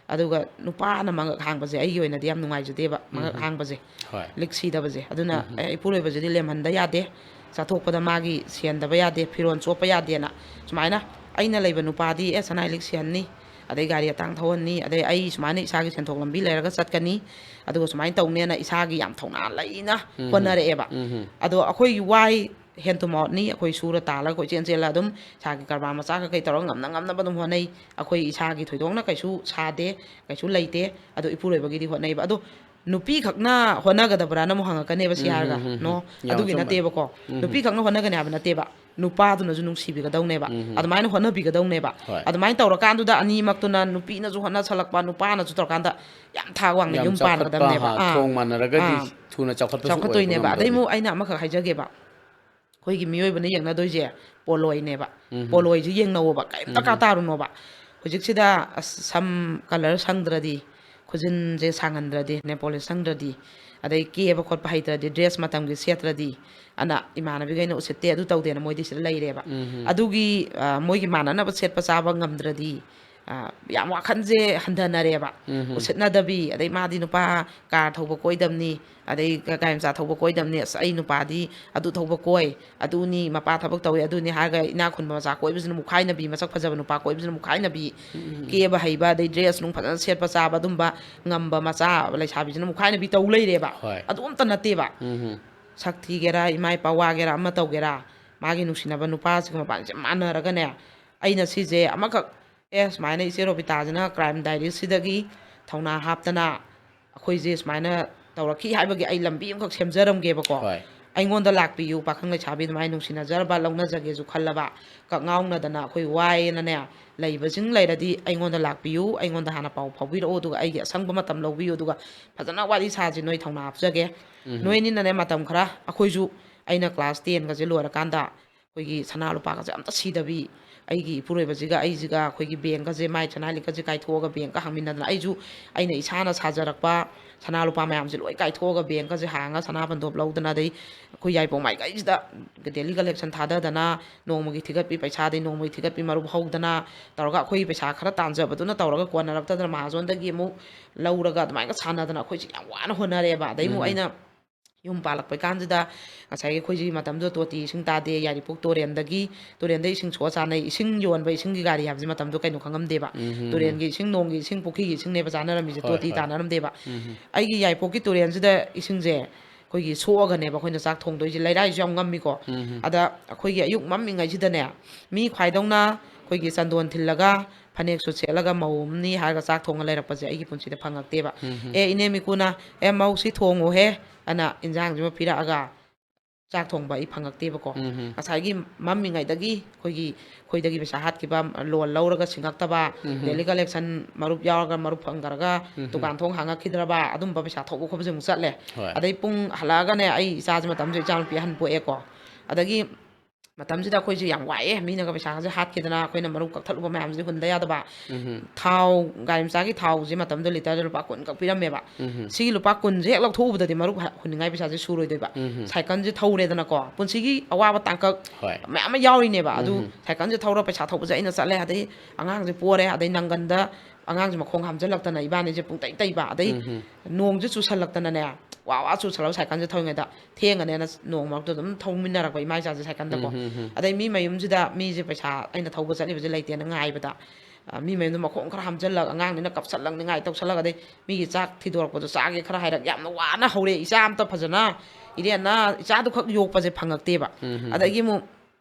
ꯑꯗꯨꯒ ꯅꯨꯄꯥꯅ ꯃꯉꯛ ꯍꯥꯡꯕꯁꯦ ꯑꯩꯒꯤ ꯑꯣꯏꯅꯗꯤ ꯌꯥꯝ ꯅꯨꯡꯉꯥꯏꯖꯗꯦꯕ, ꯃꯉꯛ ꯎꯝ꯫ ꯍꯥꯡꯕꯁꯦ, ꯍꯣꯏ꯫ ꯂꯤꯛ ꯁꯤꯗꯕꯁꯦ꯫ ꯑꯗꯨꯅ, ꯎꯝ꯫ ꯑꯦ, ꯏꯄꯨꯔꯣꯏꯕꯁꯤꯗꯤ ꯂꯦꯝꯍꯟꯗ ꯌꯥꯗꯦ, ꯆꯠꯊꯣꯛꯄꯗ ꯃꯥꯒꯤ ꯁꯦꯟꯗꯕ ꯌꯥꯗꯦ, ꯐꯤꯔꯣꯜ ꯆꯣꯠꯄ ꯌꯥꯗꯦꯅ꯫ ꯁꯨꯃꯥꯏꯅ ꯑꯩꯅ ꯂꯩꯕ ꯅꯨꯄꯥꯗꯤ, ꯑꯦ, ꯁꯅꯥꯏ ꯂꯤꯛ ꯁꯤꯍꯟꯅꯤ, ꯑꯗꯩ ꯒꯥꯔꯤ ꯑꯇꯥꯡ ꯊꯧꯍꯟꯅꯤ, ꯑꯗꯩ ꯑꯩ ꯁꯨꯃꯥꯏꯅ ꯏꯁꯥꯒꯤ ꯁꯦꯟꯊꯣꯛ ꯂꯝꯕꯤ ꯂꯩꯔꯒ ꯆꯠꯀꯅꯤ, ꯑꯗꯨꯒ ꯁꯨꯃꯥꯏꯅ ꯇꯧꯅꯦꯅ ꯏꯁꯥꯒꯤ ꯌꯥꯝ ꯊꯧꯅꯥ ꯂꯩꯅ ꯎꯝ꯫ ꯍꯣꯠꯅꯔꯛꯑꯦꯕ꯫ ꯎꯝ꯫ ꯑꯗꯣ ꯑꯩꯈꯣꯏꯒꯤ ꯋꯥꯏ ꯍꯦꯟ ꯇꯨ ꯃꯥꯎꯠꯅꯤ, ꯑꯩꯈꯣꯏ ꯁꯨꯔ ꯇꯥꯜꯂꯒ ꯀꯣꯏꯆꯦꯟ ꯆꯦꯜꯂ ꯑꯗꯨꯝ ꯏꯁꯥꯒꯤ ꯀꯔꯕꯥꯔ ꯃꯆꯥ ꯀꯩꯀꯩ ꯇꯧꯔꯒ ꯉꯝꯅ ꯉꯝꯅꯕ ꯑꯗꯨꯝ ꯍꯣꯠꯅꯩ꯫ ꯑꯩꯈꯣꯏ ꯏꯁꯥꯒꯤ ꯊꯣꯏꯗꯣꯛꯅ ꯀꯩꯁꯨ ꯁꯥꯗꯦ, ꯀꯩꯁꯨ ꯂꯩꯇꯦ, ꯑꯗꯣ ꯏꯄꯨꯔꯣꯏꯕꯒꯤꯗꯤ ꯍꯣꯠꯅꯩꯕ꯫ ꯑꯗꯣ ꯅꯨꯄꯤ ꯈꯛꯅ ꯍꯣꯠꯅꯒꯗꯕ꯭ꯔꯥꯅ ꯑꯃꯨꯛ ꯍꯪꯉꯛꯀꯅꯦꯕ ꯁꯤ ꯎꯝ, ꯍꯥꯏꯔꯒ꯫ ꯎꯝ, ꯎꯝ, ꯅꯣ, ꯎꯝ꯫ ꯌꯥꯝ ꯑꯗꯨꯒꯤ ꯑꯆꯨꯝꯕꯅꯤ꯫ ꯅꯠꯇꯦꯕꯀꯣ꯫ ꯎꯝ, ꯎꯝ꯫ ꯅꯨꯄꯤ ꯈꯛꯅ ꯍꯣꯠꯅꯒꯅꯤ ꯍꯥꯏꯕ ꯅꯠꯇꯦꯕ꯫ ꯅꯨꯄꯥꯗꯨꯅꯁꯨ ꯅꯨꯡꯁꯤꯕꯤꯒꯗꯧꯅꯦꯕ꯫ ꯎꯝ, ꯎꯝ꯫ ꯑꯗꯨꯃꯥꯏꯅ ꯍꯣꯠꯅꯕꯤꯒꯗꯧꯅꯦꯕ꯫ ꯍꯣꯏ꯫ ꯑꯗꯨꯃꯥꯏꯅ ꯇꯧꯔꯀꯥꯟꯗꯨꯗ ꯑꯅꯤꯃꯛꯇꯨꯅ, ꯅꯨꯄꯤꯅꯁꯨ ꯍꯣꯠꯅꯁꯜꯂꯛꯄ, ꯅꯨꯄꯥꯅ ꯁꯨ ꯇꯧꯔꯀꯥꯟꯗ ꯌꯥꯝ ꯊꯥꯛ ꯋꯥꯡꯅ ꯌꯥꯝ ꯌꯨꯝ ꯆꯥꯎꯈꯠꯄ, ꯄꯥꯟꯒꯗꯕꯅꯦꯕ꯫ ꯍꯥ, ꯑꯥ꯫ ꯊꯣꯡ ꯃꯥꯟꯅꯔꯒꯗꯤ ꯑꯥ꯫ ꯊꯨꯅ ꯆꯥꯎꯈꯠꯄꯁꯨ ꯑꯣꯏꯕ ꯆꯥꯎꯈꯠꯇꯣꯏꯅꯦꯕ꯫ ꯑꯗꯩ ꯉꯝꯗꯣꯏꯅꯤ꯫ ꯑꯃꯨꯛ ꯑꯩꯅ ꯑꯃꯈꯛ ꯍꯥꯏꯖꯒꯦꯕ꯫ ꯑꯩꯈꯣꯏꯒꯤ ꯃꯤꯑꯣꯏꯕꯅ ꯌꯦꯡꯅꯗꯣꯏꯁꯦ ꯄꯣꯂꯣꯏꯅꯦꯕ꯫ ꯎꯝ꯫ ꯄꯣꯂꯣꯏꯁꯦ ꯌꯦꯡꯅꯧꯑꯣꯕ, ꯀꯔꯤꯝ ꯗꯔꯀꯥꯔ ꯎꯝ꯫ ꯇꯥꯔꯨꯅꯣꯕ꯫ ꯍꯧꯖꯤꯛꯁꯤꯗ ꯑꯁ, ꯁꯝ colour ꯁꯪꯗ꯭ꯔꯗꯤ, ꯈꯨꯖꯤꯟꯁꯦ ꯁꯥꯡꯍꯟꯗ꯭ꯔꯗꯤ, nail polish ꯁꯪꯗ꯭ꯔꯗꯤ, ꯑꯗꯩ ꯀꯦꯕ ꯈꯣꯠꯄ ꯍꯩꯇ꯭ꯔꯗꯤ, dress ꯃꯇꯝꯒꯤ ꯁꯦꯠꯇ꯭ꯔꯗꯤ, ꯑꯅ ꯏꯃꯥꯟꯅꯕꯤꯈꯩꯅ ꯎꯁꯤꯠꯇꯦ, ꯑꯗꯨ ꯇꯧꯗꯦꯅ ꯃꯣꯏꯗꯤ ꯁꯤꯗ ꯂꯩꯔꯦꯕ꯫ ꯎꯝ꯫ ꯑꯗꯨꯒꯤ, ꯑ, ꯃꯣꯏꯒꯤ ꯃꯥꯟꯅꯅꯕ ꯁꯦꯠꯄ ꯆꯥꯕ ꯉꯝꯗ꯭ꯔꯗꯤ, ꯑ, ꯌꯥꯝ ꯋꯥꯈꯜꯁꯦ ꯍꯟꯊꯅꯔꯦꯕ꯫ ꯎꯝ꯫ ꯎꯁꯤꯠꯅꯗꯕꯤ, ꯑꯗꯩ ꯃꯥꯗꯤ ꯅꯨꯄꯥ car ꯊꯧꯕ ꯀꯣꯏꯗꯕꯅꯤ, ꯑꯗꯩ ꯒꯥꯔꯤ ꯃꯆꯥ ꯊꯧꯕ ꯀꯣꯏꯗꯕꯅꯤ, ꯑꯁ, ꯑꯩ ꯅꯨꯄꯥꯗꯤ ꯑꯗꯨ ꯊꯧꯕ ꯀꯣꯏ, ꯑꯗꯨꯅꯤ, ꯃꯄꯥ ꯊꯕꯛ ꯇꯧꯋꯤ, ꯑꯗꯨꯅꯤ ꯍꯥꯏꯔꯒ ꯏꯅꯥꯛ ꯈꯨꯟꯕ ꯃꯆꯥ ꯀꯣꯏꯕꯁꯤꯅ ꯃꯨꯛꯈꯥꯏꯅꯕꯤ, ꯃꯁꯛ ꯐꯖꯕ ꯅꯨꯄꯥ ꯀꯣꯏꯕꯁꯤꯅ ꯃꯨꯛꯈꯥꯏꯅꯕꯤ, ꯎꯝ꯫ ꯀꯦꯕ ꯍꯩꯕ, ꯑꯗꯩ dress ꯅꯨꯡ ꯐꯖꯅ ꯁꯦꯠꯄ ꯆꯥꯕ ꯑꯗꯨꯝꯕ ꯉꯝꯕ ꯃꯆꯥ ꯂꯩꯁꯥꯕꯤꯁꯤꯅ ꯃꯨꯛꯈꯥꯏꯅꯕꯤ ꯇꯧ ꯂꯩꯔꯦꯕ꯫ ꯍꯣꯏ꯫ ꯑꯗꯨ ꯑꯝꯇ ꯅꯠꯇꯦꯕ꯫ ꯎꯝ꯫ ꯁꯛ ꯊꯤꯒꯦꯔꯥ, ꯏꯃꯥ ꯏꯄꯥ ꯋꯥꯒꯦꯔꯥ, ꯑꯃ ꯇꯧꯒꯦꯔꯥ, ꯃꯥꯒꯤ ꯅꯨꯡꯁꯤꯅꯕ ꯅꯨꯄꯥꯁꯤꯒ ꯃꯕꯥꯅꯤꯁꯦ ꯃꯥꯟꯅꯔꯒꯅꯦ, ꯑꯩꯅ ꯁꯤꯁꯦ ꯑꯃꯈꯛ, ꯑꯦ, ꯁꯨꯃꯥꯏꯅ ꯏꯆꯦ ꯔꯣꯕꯤꯇꯥꯁꯤꯅ Crime Diaries ꯁꯤꯗꯒꯤ ꯊꯧꯅꯥ ꯍꯥꯞꯇꯅ ꯑꯩꯈꯣꯏꯁꯦ ꯁꯨꯃꯥꯏꯅ ꯇꯧꯔꯛꯈꯤ ꯍꯥꯏꯕꯒꯤ ꯑꯩ ꯂꯝꯕꯤ ꯑꯃꯈꯛ ꯁꯦꯝꯖꯔꯝꯒꯦꯕꯀꯣ꯫ ꯍꯣꯏ꯫ ꯑꯩꯉꯣꯟꯗ ꯂꯥꯛꯄꯤꯌꯨ, ꯄꯥꯈꯪ ꯂꯩꯁꯥꯕꯤ ꯑꯗꯨꯃꯥꯏꯅ ꯅꯨꯡꯁꯤꯅꯖꯔꯕ, ꯂꯧꯅꯖꯒꯦꯁꯨ ꯈꯜꯂꯕ, ꯀꯛꯉꯥꯎꯅꯗꯅ ꯑꯩꯈꯣꯏ ꯋꯥꯏꯌꯦꯅꯅꯦ ꯂꯩꯕꯁꯤꯡ ꯂꯩꯔꯗꯤ ꯑꯩꯉꯣꯟꯗ ꯂꯥꯛꯄꯤꯌꯨ, ꯑꯩꯉꯣꯟꯗ ꯍꯥꯟꯅ ꯄꯥꯎ ꯐꯥꯎꯕꯤꯔꯛꯑꯣ, ꯑꯗꯨꯒ ꯑꯩꯒꯤ ꯑꯁꯪꯕ ꯃꯇꯝ ꯂꯧꯕꯤꯌꯨ, ꯑꯗꯨꯒ ꯐꯖꯅ ꯋꯥꯔꯤ ꯁꯥꯁꯤ, ꯅꯣꯏ ꯊꯧꯅꯥ ꯍꯥꯞꯆꯒꯦ꯫ ꯎꯝ꯫ ꯅꯣꯏ ꯑꯅꯤꯅꯅꯦ ꯃꯇꯝ ꯈꯔ, ꯑꯩꯈꯣꯏꯁꯨ, ꯑꯩꯅ class ten ꯒꯁꯦ ꯂꯣꯏꯔꯀꯥꯟꯗ ꯑꯩꯈꯣꯏꯒꯤ ꯁꯅꯥ ꯂꯨꯄꯥꯒꯁꯦ ꯑꯝꯇ ꯁꯤꯗꯕꯤ, ꯑꯩꯒꯤ ꯏꯄꯨꯔꯣꯏꯕꯁꯤꯒ ꯑꯩꯁꯤꯒ ꯑꯩꯈꯣꯏꯒꯤ bankꯀꯁꯦ, ꯃꯥꯏ ꯁꯅꯥ ꯂꯤꯛꯀꯁꯦ ꯀꯥꯏꯊꯣꯛꯑꯒ bankꯀ ꯍꯥꯡꯃꯤꯟꯅꯗꯅ, ꯑꯩꯁꯨ ꯑꯩꯅ ꯏꯁꯥꯅ ꯁꯥꯖꯔꯛꯄ ꯁꯅꯥ ꯂꯨꯄꯥ ꯃꯌꯥꯝꯁꯦ ꯂꯣꯏ ꯀꯥꯏꯊꯣꯛꯑꯒ bankꯀꯁꯦ ꯍꯥꯡꯉꯒ ꯁꯅꯥ ꯕꯟꯗꯣꯞ ꯂꯧꯗꯅ, ꯑꯗꯩ ꯑꯩꯈꯣꯏ ꯌꯥꯏꯄꯣꯛ ꯃꯥꯏꯀꯩꯁꯤꯗ daily collection ꯊꯥꯗꯗꯅ, ꯅꯣꯡꯃꯒꯤ ꯊꯤꯒꯠꯄꯤ ꯄꯩꯁꯥꯗꯩ ꯅꯣꯡꯃꯒꯤ ꯊꯤꯒꯠꯄꯤ ꯃꯔꯨꯞ ꯍꯧꯗꯅ ꯇꯧꯔꯒ, ꯑꯩꯈꯣꯏꯒꯤ ꯄꯩꯁꯥ ꯈꯔ ꯇꯥꯟꯖꯕꯗꯨꯅ ꯇꯧꯔꯒ ꯀꯣꯟꯅꯔꯛꯇꯗꯅ ꯃꯍꯥꯖꯣꯟꯗꯒꯤ ꯑꯃꯨꯛ ꯂꯧꯔꯒ ꯑꯗꯨꯃꯥꯏꯅ ꯁꯥꯟꯅꯗꯅ ꯑꯩꯈꯣꯏꯁꯦ ꯌꯥꯝ ꯋꯥꯅ ꯍꯣꯠꯅꯔꯦꯕ꯫ ꯑꯗꯩ ꯑꯃꯨꯛ ꯎꯝ꯫ ꯑꯩꯅ ꯌꯨꯝ ꯄꯥꯜꯂꯛꯄꯩ ꯀꯥꯟꯁꯤꯗ ꯉꯁꯥꯏꯒꯤ ꯑꯩꯈꯣꯏꯁꯤ ꯃꯇꯝꯗꯨꯗ ꯇꯣꯇꯤ ꯏꯁꯤꯡ ꯇꯥꯗꯦ, ꯌꯥꯏꯔꯤꯄꯣꯛ ꯇꯨꯔꯦꯟꯗꯒꯤ, ꯇꯨꯔꯦꯟꯗ ꯏꯁꯤꯡ ꯁꯣꯛꯑ ꯆꯥꯅꯩ, ꯏꯁꯤꯡ ꯌꯣꯟꯕ ꯏꯁꯤꯡꯒꯤ ꯒꯥꯔꯤ ꯍꯥꯏꯕꯁꯤ ꯃꯇꯝꯗꯨꯗ ꯀꯩꯅꯣ ꯈꯪꯉꯝꯗꯦꯕ꯫ ꯎꯝ, ꯎꯝ, ꯎꯝ꯫ ꯇꯨꯔꯦꯟꯒꯤ ꯏꯁꯤꯡ, ꯅꯣꯡꯒꯤ ꯏꯁꯤꯡ, ꯄꯨꯈ꯭ꯔꯤꯒꯤ ꯏꯁꯤꯡꯅꯦꯕ ꯍꯣꯏ, ꯆꯥꯅꯔꯝꯃꯤꯁꯦ, ꯍꯣꯏ꯫ ꯇꯣꯇꯤ ꯎꯝ, ꯎꯝ꯫ ꯇꯥꯅꯔꯝꯗꯦꯕ꯫ ꯎꯝ, ꯎꯝ꯫ ꯑꯩꯒꯤ ꯌꯥꯏꯄꯣꯛꯀꯤ ꯇꯨꯔꯦꯟꯁꯤꯗ ꯏꯁꯤꯡꯁꯦ ꯑꯩꯈꯣꯏꯒꯤ ꯁꯣꯛꯑꯒꯅꯦꯕ ꯑꯩꯈꯣꯏꯅ ꯆꯥꯛ ꯊꯣꯡꯗꯣꯏꯁꯦ, ꯂꯩꯔꯥꯏꯁꯨ ꯌꯥꯝ ꯉꯝꯃꯤꯀꯣ꯫ ꯎꯝ, ꯎꯝ꯫ ꯑꯗ ꯑꯩꯈꯣꯏꯒꯤ ꯑꯌꯨꯛ ꯃꯝꯃꯤꯉꯩꯁꯤꯗꯅꯦ, ꯃꯤ ꯈ꯭ꯋꯥꯏꯗꯧꯅ ꯑꯩꯈꯣꯏꯒꯤ ꯆꯟꯗꯣꯟ ꯊꯤꯜꯂꯒ ꯐꯅꯦꯛ ꯁꯨꯠ ꯁꯦꯠꯂꯒ ꯃꯧ ꯑꯃꯅꯤ ꯍꯥꯏꯔꯒ ꯆꯥꯛ ꯊꯣꯡꯉ ꯂꯩꯔꯛꯄꯁꯦ ꯑꯩꯒꯤ ꯄꯨꯟꯁꯤꯗ ꯐꯪꯉꯛꯇꯦꯕ꯫ ꯑꯦ, ꯏꯅꯦ ꯃꯤꯀꯨꯅ, "ꯑꯦ, ꯃꯧꯁꯤ ꯊꯣꯡꯉꯨꯍꯦ" ꯑꯅ ꯏꯟꯖꯥꯡꯁꯤꯃ ꯄꯤꯔꯛꯑꯒ ꯆꯥꯛ ꯊꯣꯡꯕ ꯑꯩ ꯐꯪꯉꯛꯇꯦꯕꯀꯣ꯫ ꯉꯁꯥꯏꯒꯤ ꯃꯝꯃꯤꯉꯩꯗꯒꯤ ꯑꯩꯈꯣꯏꯒꯤ, ꯑꯩꯈꯣꯏꯗꯒꯤ ꯄꯩꯁꯥ ꯍꯥꯠꯈꯤꯕ, ꯂꯣꯟ ꯂꯧꯔꯒ ꯁꯤꯡꯉꯛꯇꯕ, ꯗꯦꯂꯤ ꯀꯂꯦꯛꯁꯟ ꯃꯔꯨꯞ ꯌꯥꯎꯔꯒ ꯃꯔꯨꯞ ꯐꯪꯈ꯭ꯔꯒ ꯗꯨꯀꯥꯟ ꯊꯣꯡ ꯍꯥꯡꯉꯛꯈꯤꯗ꯭ꯔꯕ, ꯑꯗꯨꯝꯕ ꯄꯩꯁꯥ ꯊꯧꯕ ꯈꯣꯠꯄꯁꯦ ꯑꯃꯨꯛ ꯆꯠꯂꯦ꯫ ꯍꯣꯏ꯫ ꯑꯗꯩ ꯄꯨꯡ ꯍꯜꯂꯛꯑꯒꯅꯦ, ꯑꯩ ꯏꯆꯥꯁꯦ ꯃꯇꯝꯁꯤꯗ ꯏꯆꯥꯅꯨꯄꯤ ꯑꯍꯟ ꯄꯣꯛꯑꯦꯀꯣ꯫ ꯑꯗꯒꯤ ꯃꯇꯝꯁꯤꯗ ꯑꯩꯈꯣꯏꯁꯦ ꯌꯥꯝ ꯋꯥꯏꯑꯦ, ꯃꯤꯅꯒ ꯄꯩꯁꯥꯒꯁꯦ ꯍꯥꯠꯈꯤꯗꯅ ꯑꯩꯈꯣꯏꯅ ꯃꯔꯨꯞ ꯀꯛꯊꯠꯂꯨꯕ ꯃꯌꯥꯝꯁꯤꯗꯤ ꯍꯨꯟꯗ ꯌꯥꯗꯕ꯫ ꯊꯥꯎ, ꯒꯥꯔꯤ ꯃꯆꯥꯒꯤ ꯊꯥꯎꯁꯦ ꯃꯇꯝꯗꯨꯗ ꯂꯤꯇꯔꯗ ꯂꯨꯄꯥ ꯀꯨꯟ ꯈꯛ ꯄꯤꯔꯝꯃꯦꯕ꯫ ꯁꯤꯒꯤ ꯂꯨꯄꯥ ꯀꯨꯟꯁꯦ ꯍꯦꯛ ꯂꯧꯊꯣꯛꯎꯕꯗꯗꯤ ꯃꯔꯨꯞ ꯍ-, ꯍꯨꯟꯅꯤꯡꯉꯥꯏ ꯄꯩꯁꯥꯁꯦ ꯁꯨꯔꯣꯏꯗꯣꯏꯕ꯫ ꯁꯥꯏꯀꯜꯁꯦ ꯊꯧꯔꯦꯗꯅꯀꯣ, ꯄꯨꯟꯁꯤꯒꯤ ꯑꯋꯥꯕ ꯇꯥꯡꯀꯛ ꯍꯣꯏ꯫ ꯃꯌꯥꯝ ꯑꯃ ꯌꯥꯎꯔꯤꯅꯦꯕ꯫ ꯑꯗꯨ ꯁꯥꯏꯀꯜꯁꯦ ꯊꯧꯔ ꯄꯩꯁꯥ ꯊꯧꯕꯁꯦ ꯑꯩꯅ ꯆꯠꯂꯦ, ꯑꯗꯩ ꯑꯉꯥꯡꯁꯦ ꯄꯣꯔꯦ, ꯑꯗꯩ ꯅꯪꯒꯟꯗ ꯑꯉꯥꯡꯁꯦ ꯃꯈꯣꯡ ꯍꯥꯝꯖꯜꯂꯛꯇꯅ ꯏꯕꯥꯅꯤꯁꯦ ꯄꯨꯡꯇꯩ ꯇꯩꯕ, ꯑꯗꯩ ꯅꯣꯡꯁꯦ ꯆꯨꯁꯜꯂꯛꯇꯅꯅꯦ, ꯋꯥ ꯋꯥ ꯆꯨꯁꯜꯂꯛꯑ ꯁꯥꯏꯀꯜꯁꯦ ꯊꯧꯔꯤꯉꯩꯗ ꯊꯦꯡꯉꯅꯦꯅ ꯅꯣꯡ ꯃꯔꯛꯇ ꯑꯗꯨꯝ ꯊꯧꯃꯤꯟꯅꯔꯛꯄ ꯏꯃꯥ ꯏꯆꯥꯁꯦ ꯁꯥꯏꯀꯜꯗꯀꯣ꯫ ꯑꯗꯩ ꯃꯤ ꯃꯌꯨꯝꯁꯤꯗ ꯃꯤꯁꯦ ꯄꯩꯁꯥ ꯑꯩꯅ ꯊꯧꯕ ꯆꯠꯂꯤꯕꯁꯦ ꯂꯩꯇꯦꯅ ꯉꯥꯏꯕꯗ, ꯑ, ꯃꯤ ꯃꯌꯨꯝꯗ ꯃꯈꯣꯡ ꯈꯔ ꯍꯥꯝꯖꯜꯂꯛ, ꯑꯉꯥꯡꯅꯤꯅ ꯀꯞꯁꯜꯂꯛ, ꯅꯤꯡꯉꯥꯏ ꯇꯧꯁꯜꯂꯛ, ꯑꯗꯩ ꯃꯤꯒꯤ ꯆꯥꯛ ꯊꯤꯗꯣꯔꯛꯄꯗꯣ ꯆꯥꯒꯦ ꯈꯔ ꯍꯥꯏꯔꯛ, ꯌꯥꯝꯅ ꯋꯥꯅ ꯍꯧꯔꯦ꯫ ꯏꯆꯥ ꯑꯝꯇ ꯐꯖꯅ ꯏꯔꯦꯟꯅ ꯏꯆꯥꯗꯨꯈꯛ ꯌꯣꯛꯄꯁꯦ ꯐꯪꯉꯛꯇꯦꯕ꯫ ꯑꯗꯒꯤ ꯑꯃꯨꯛ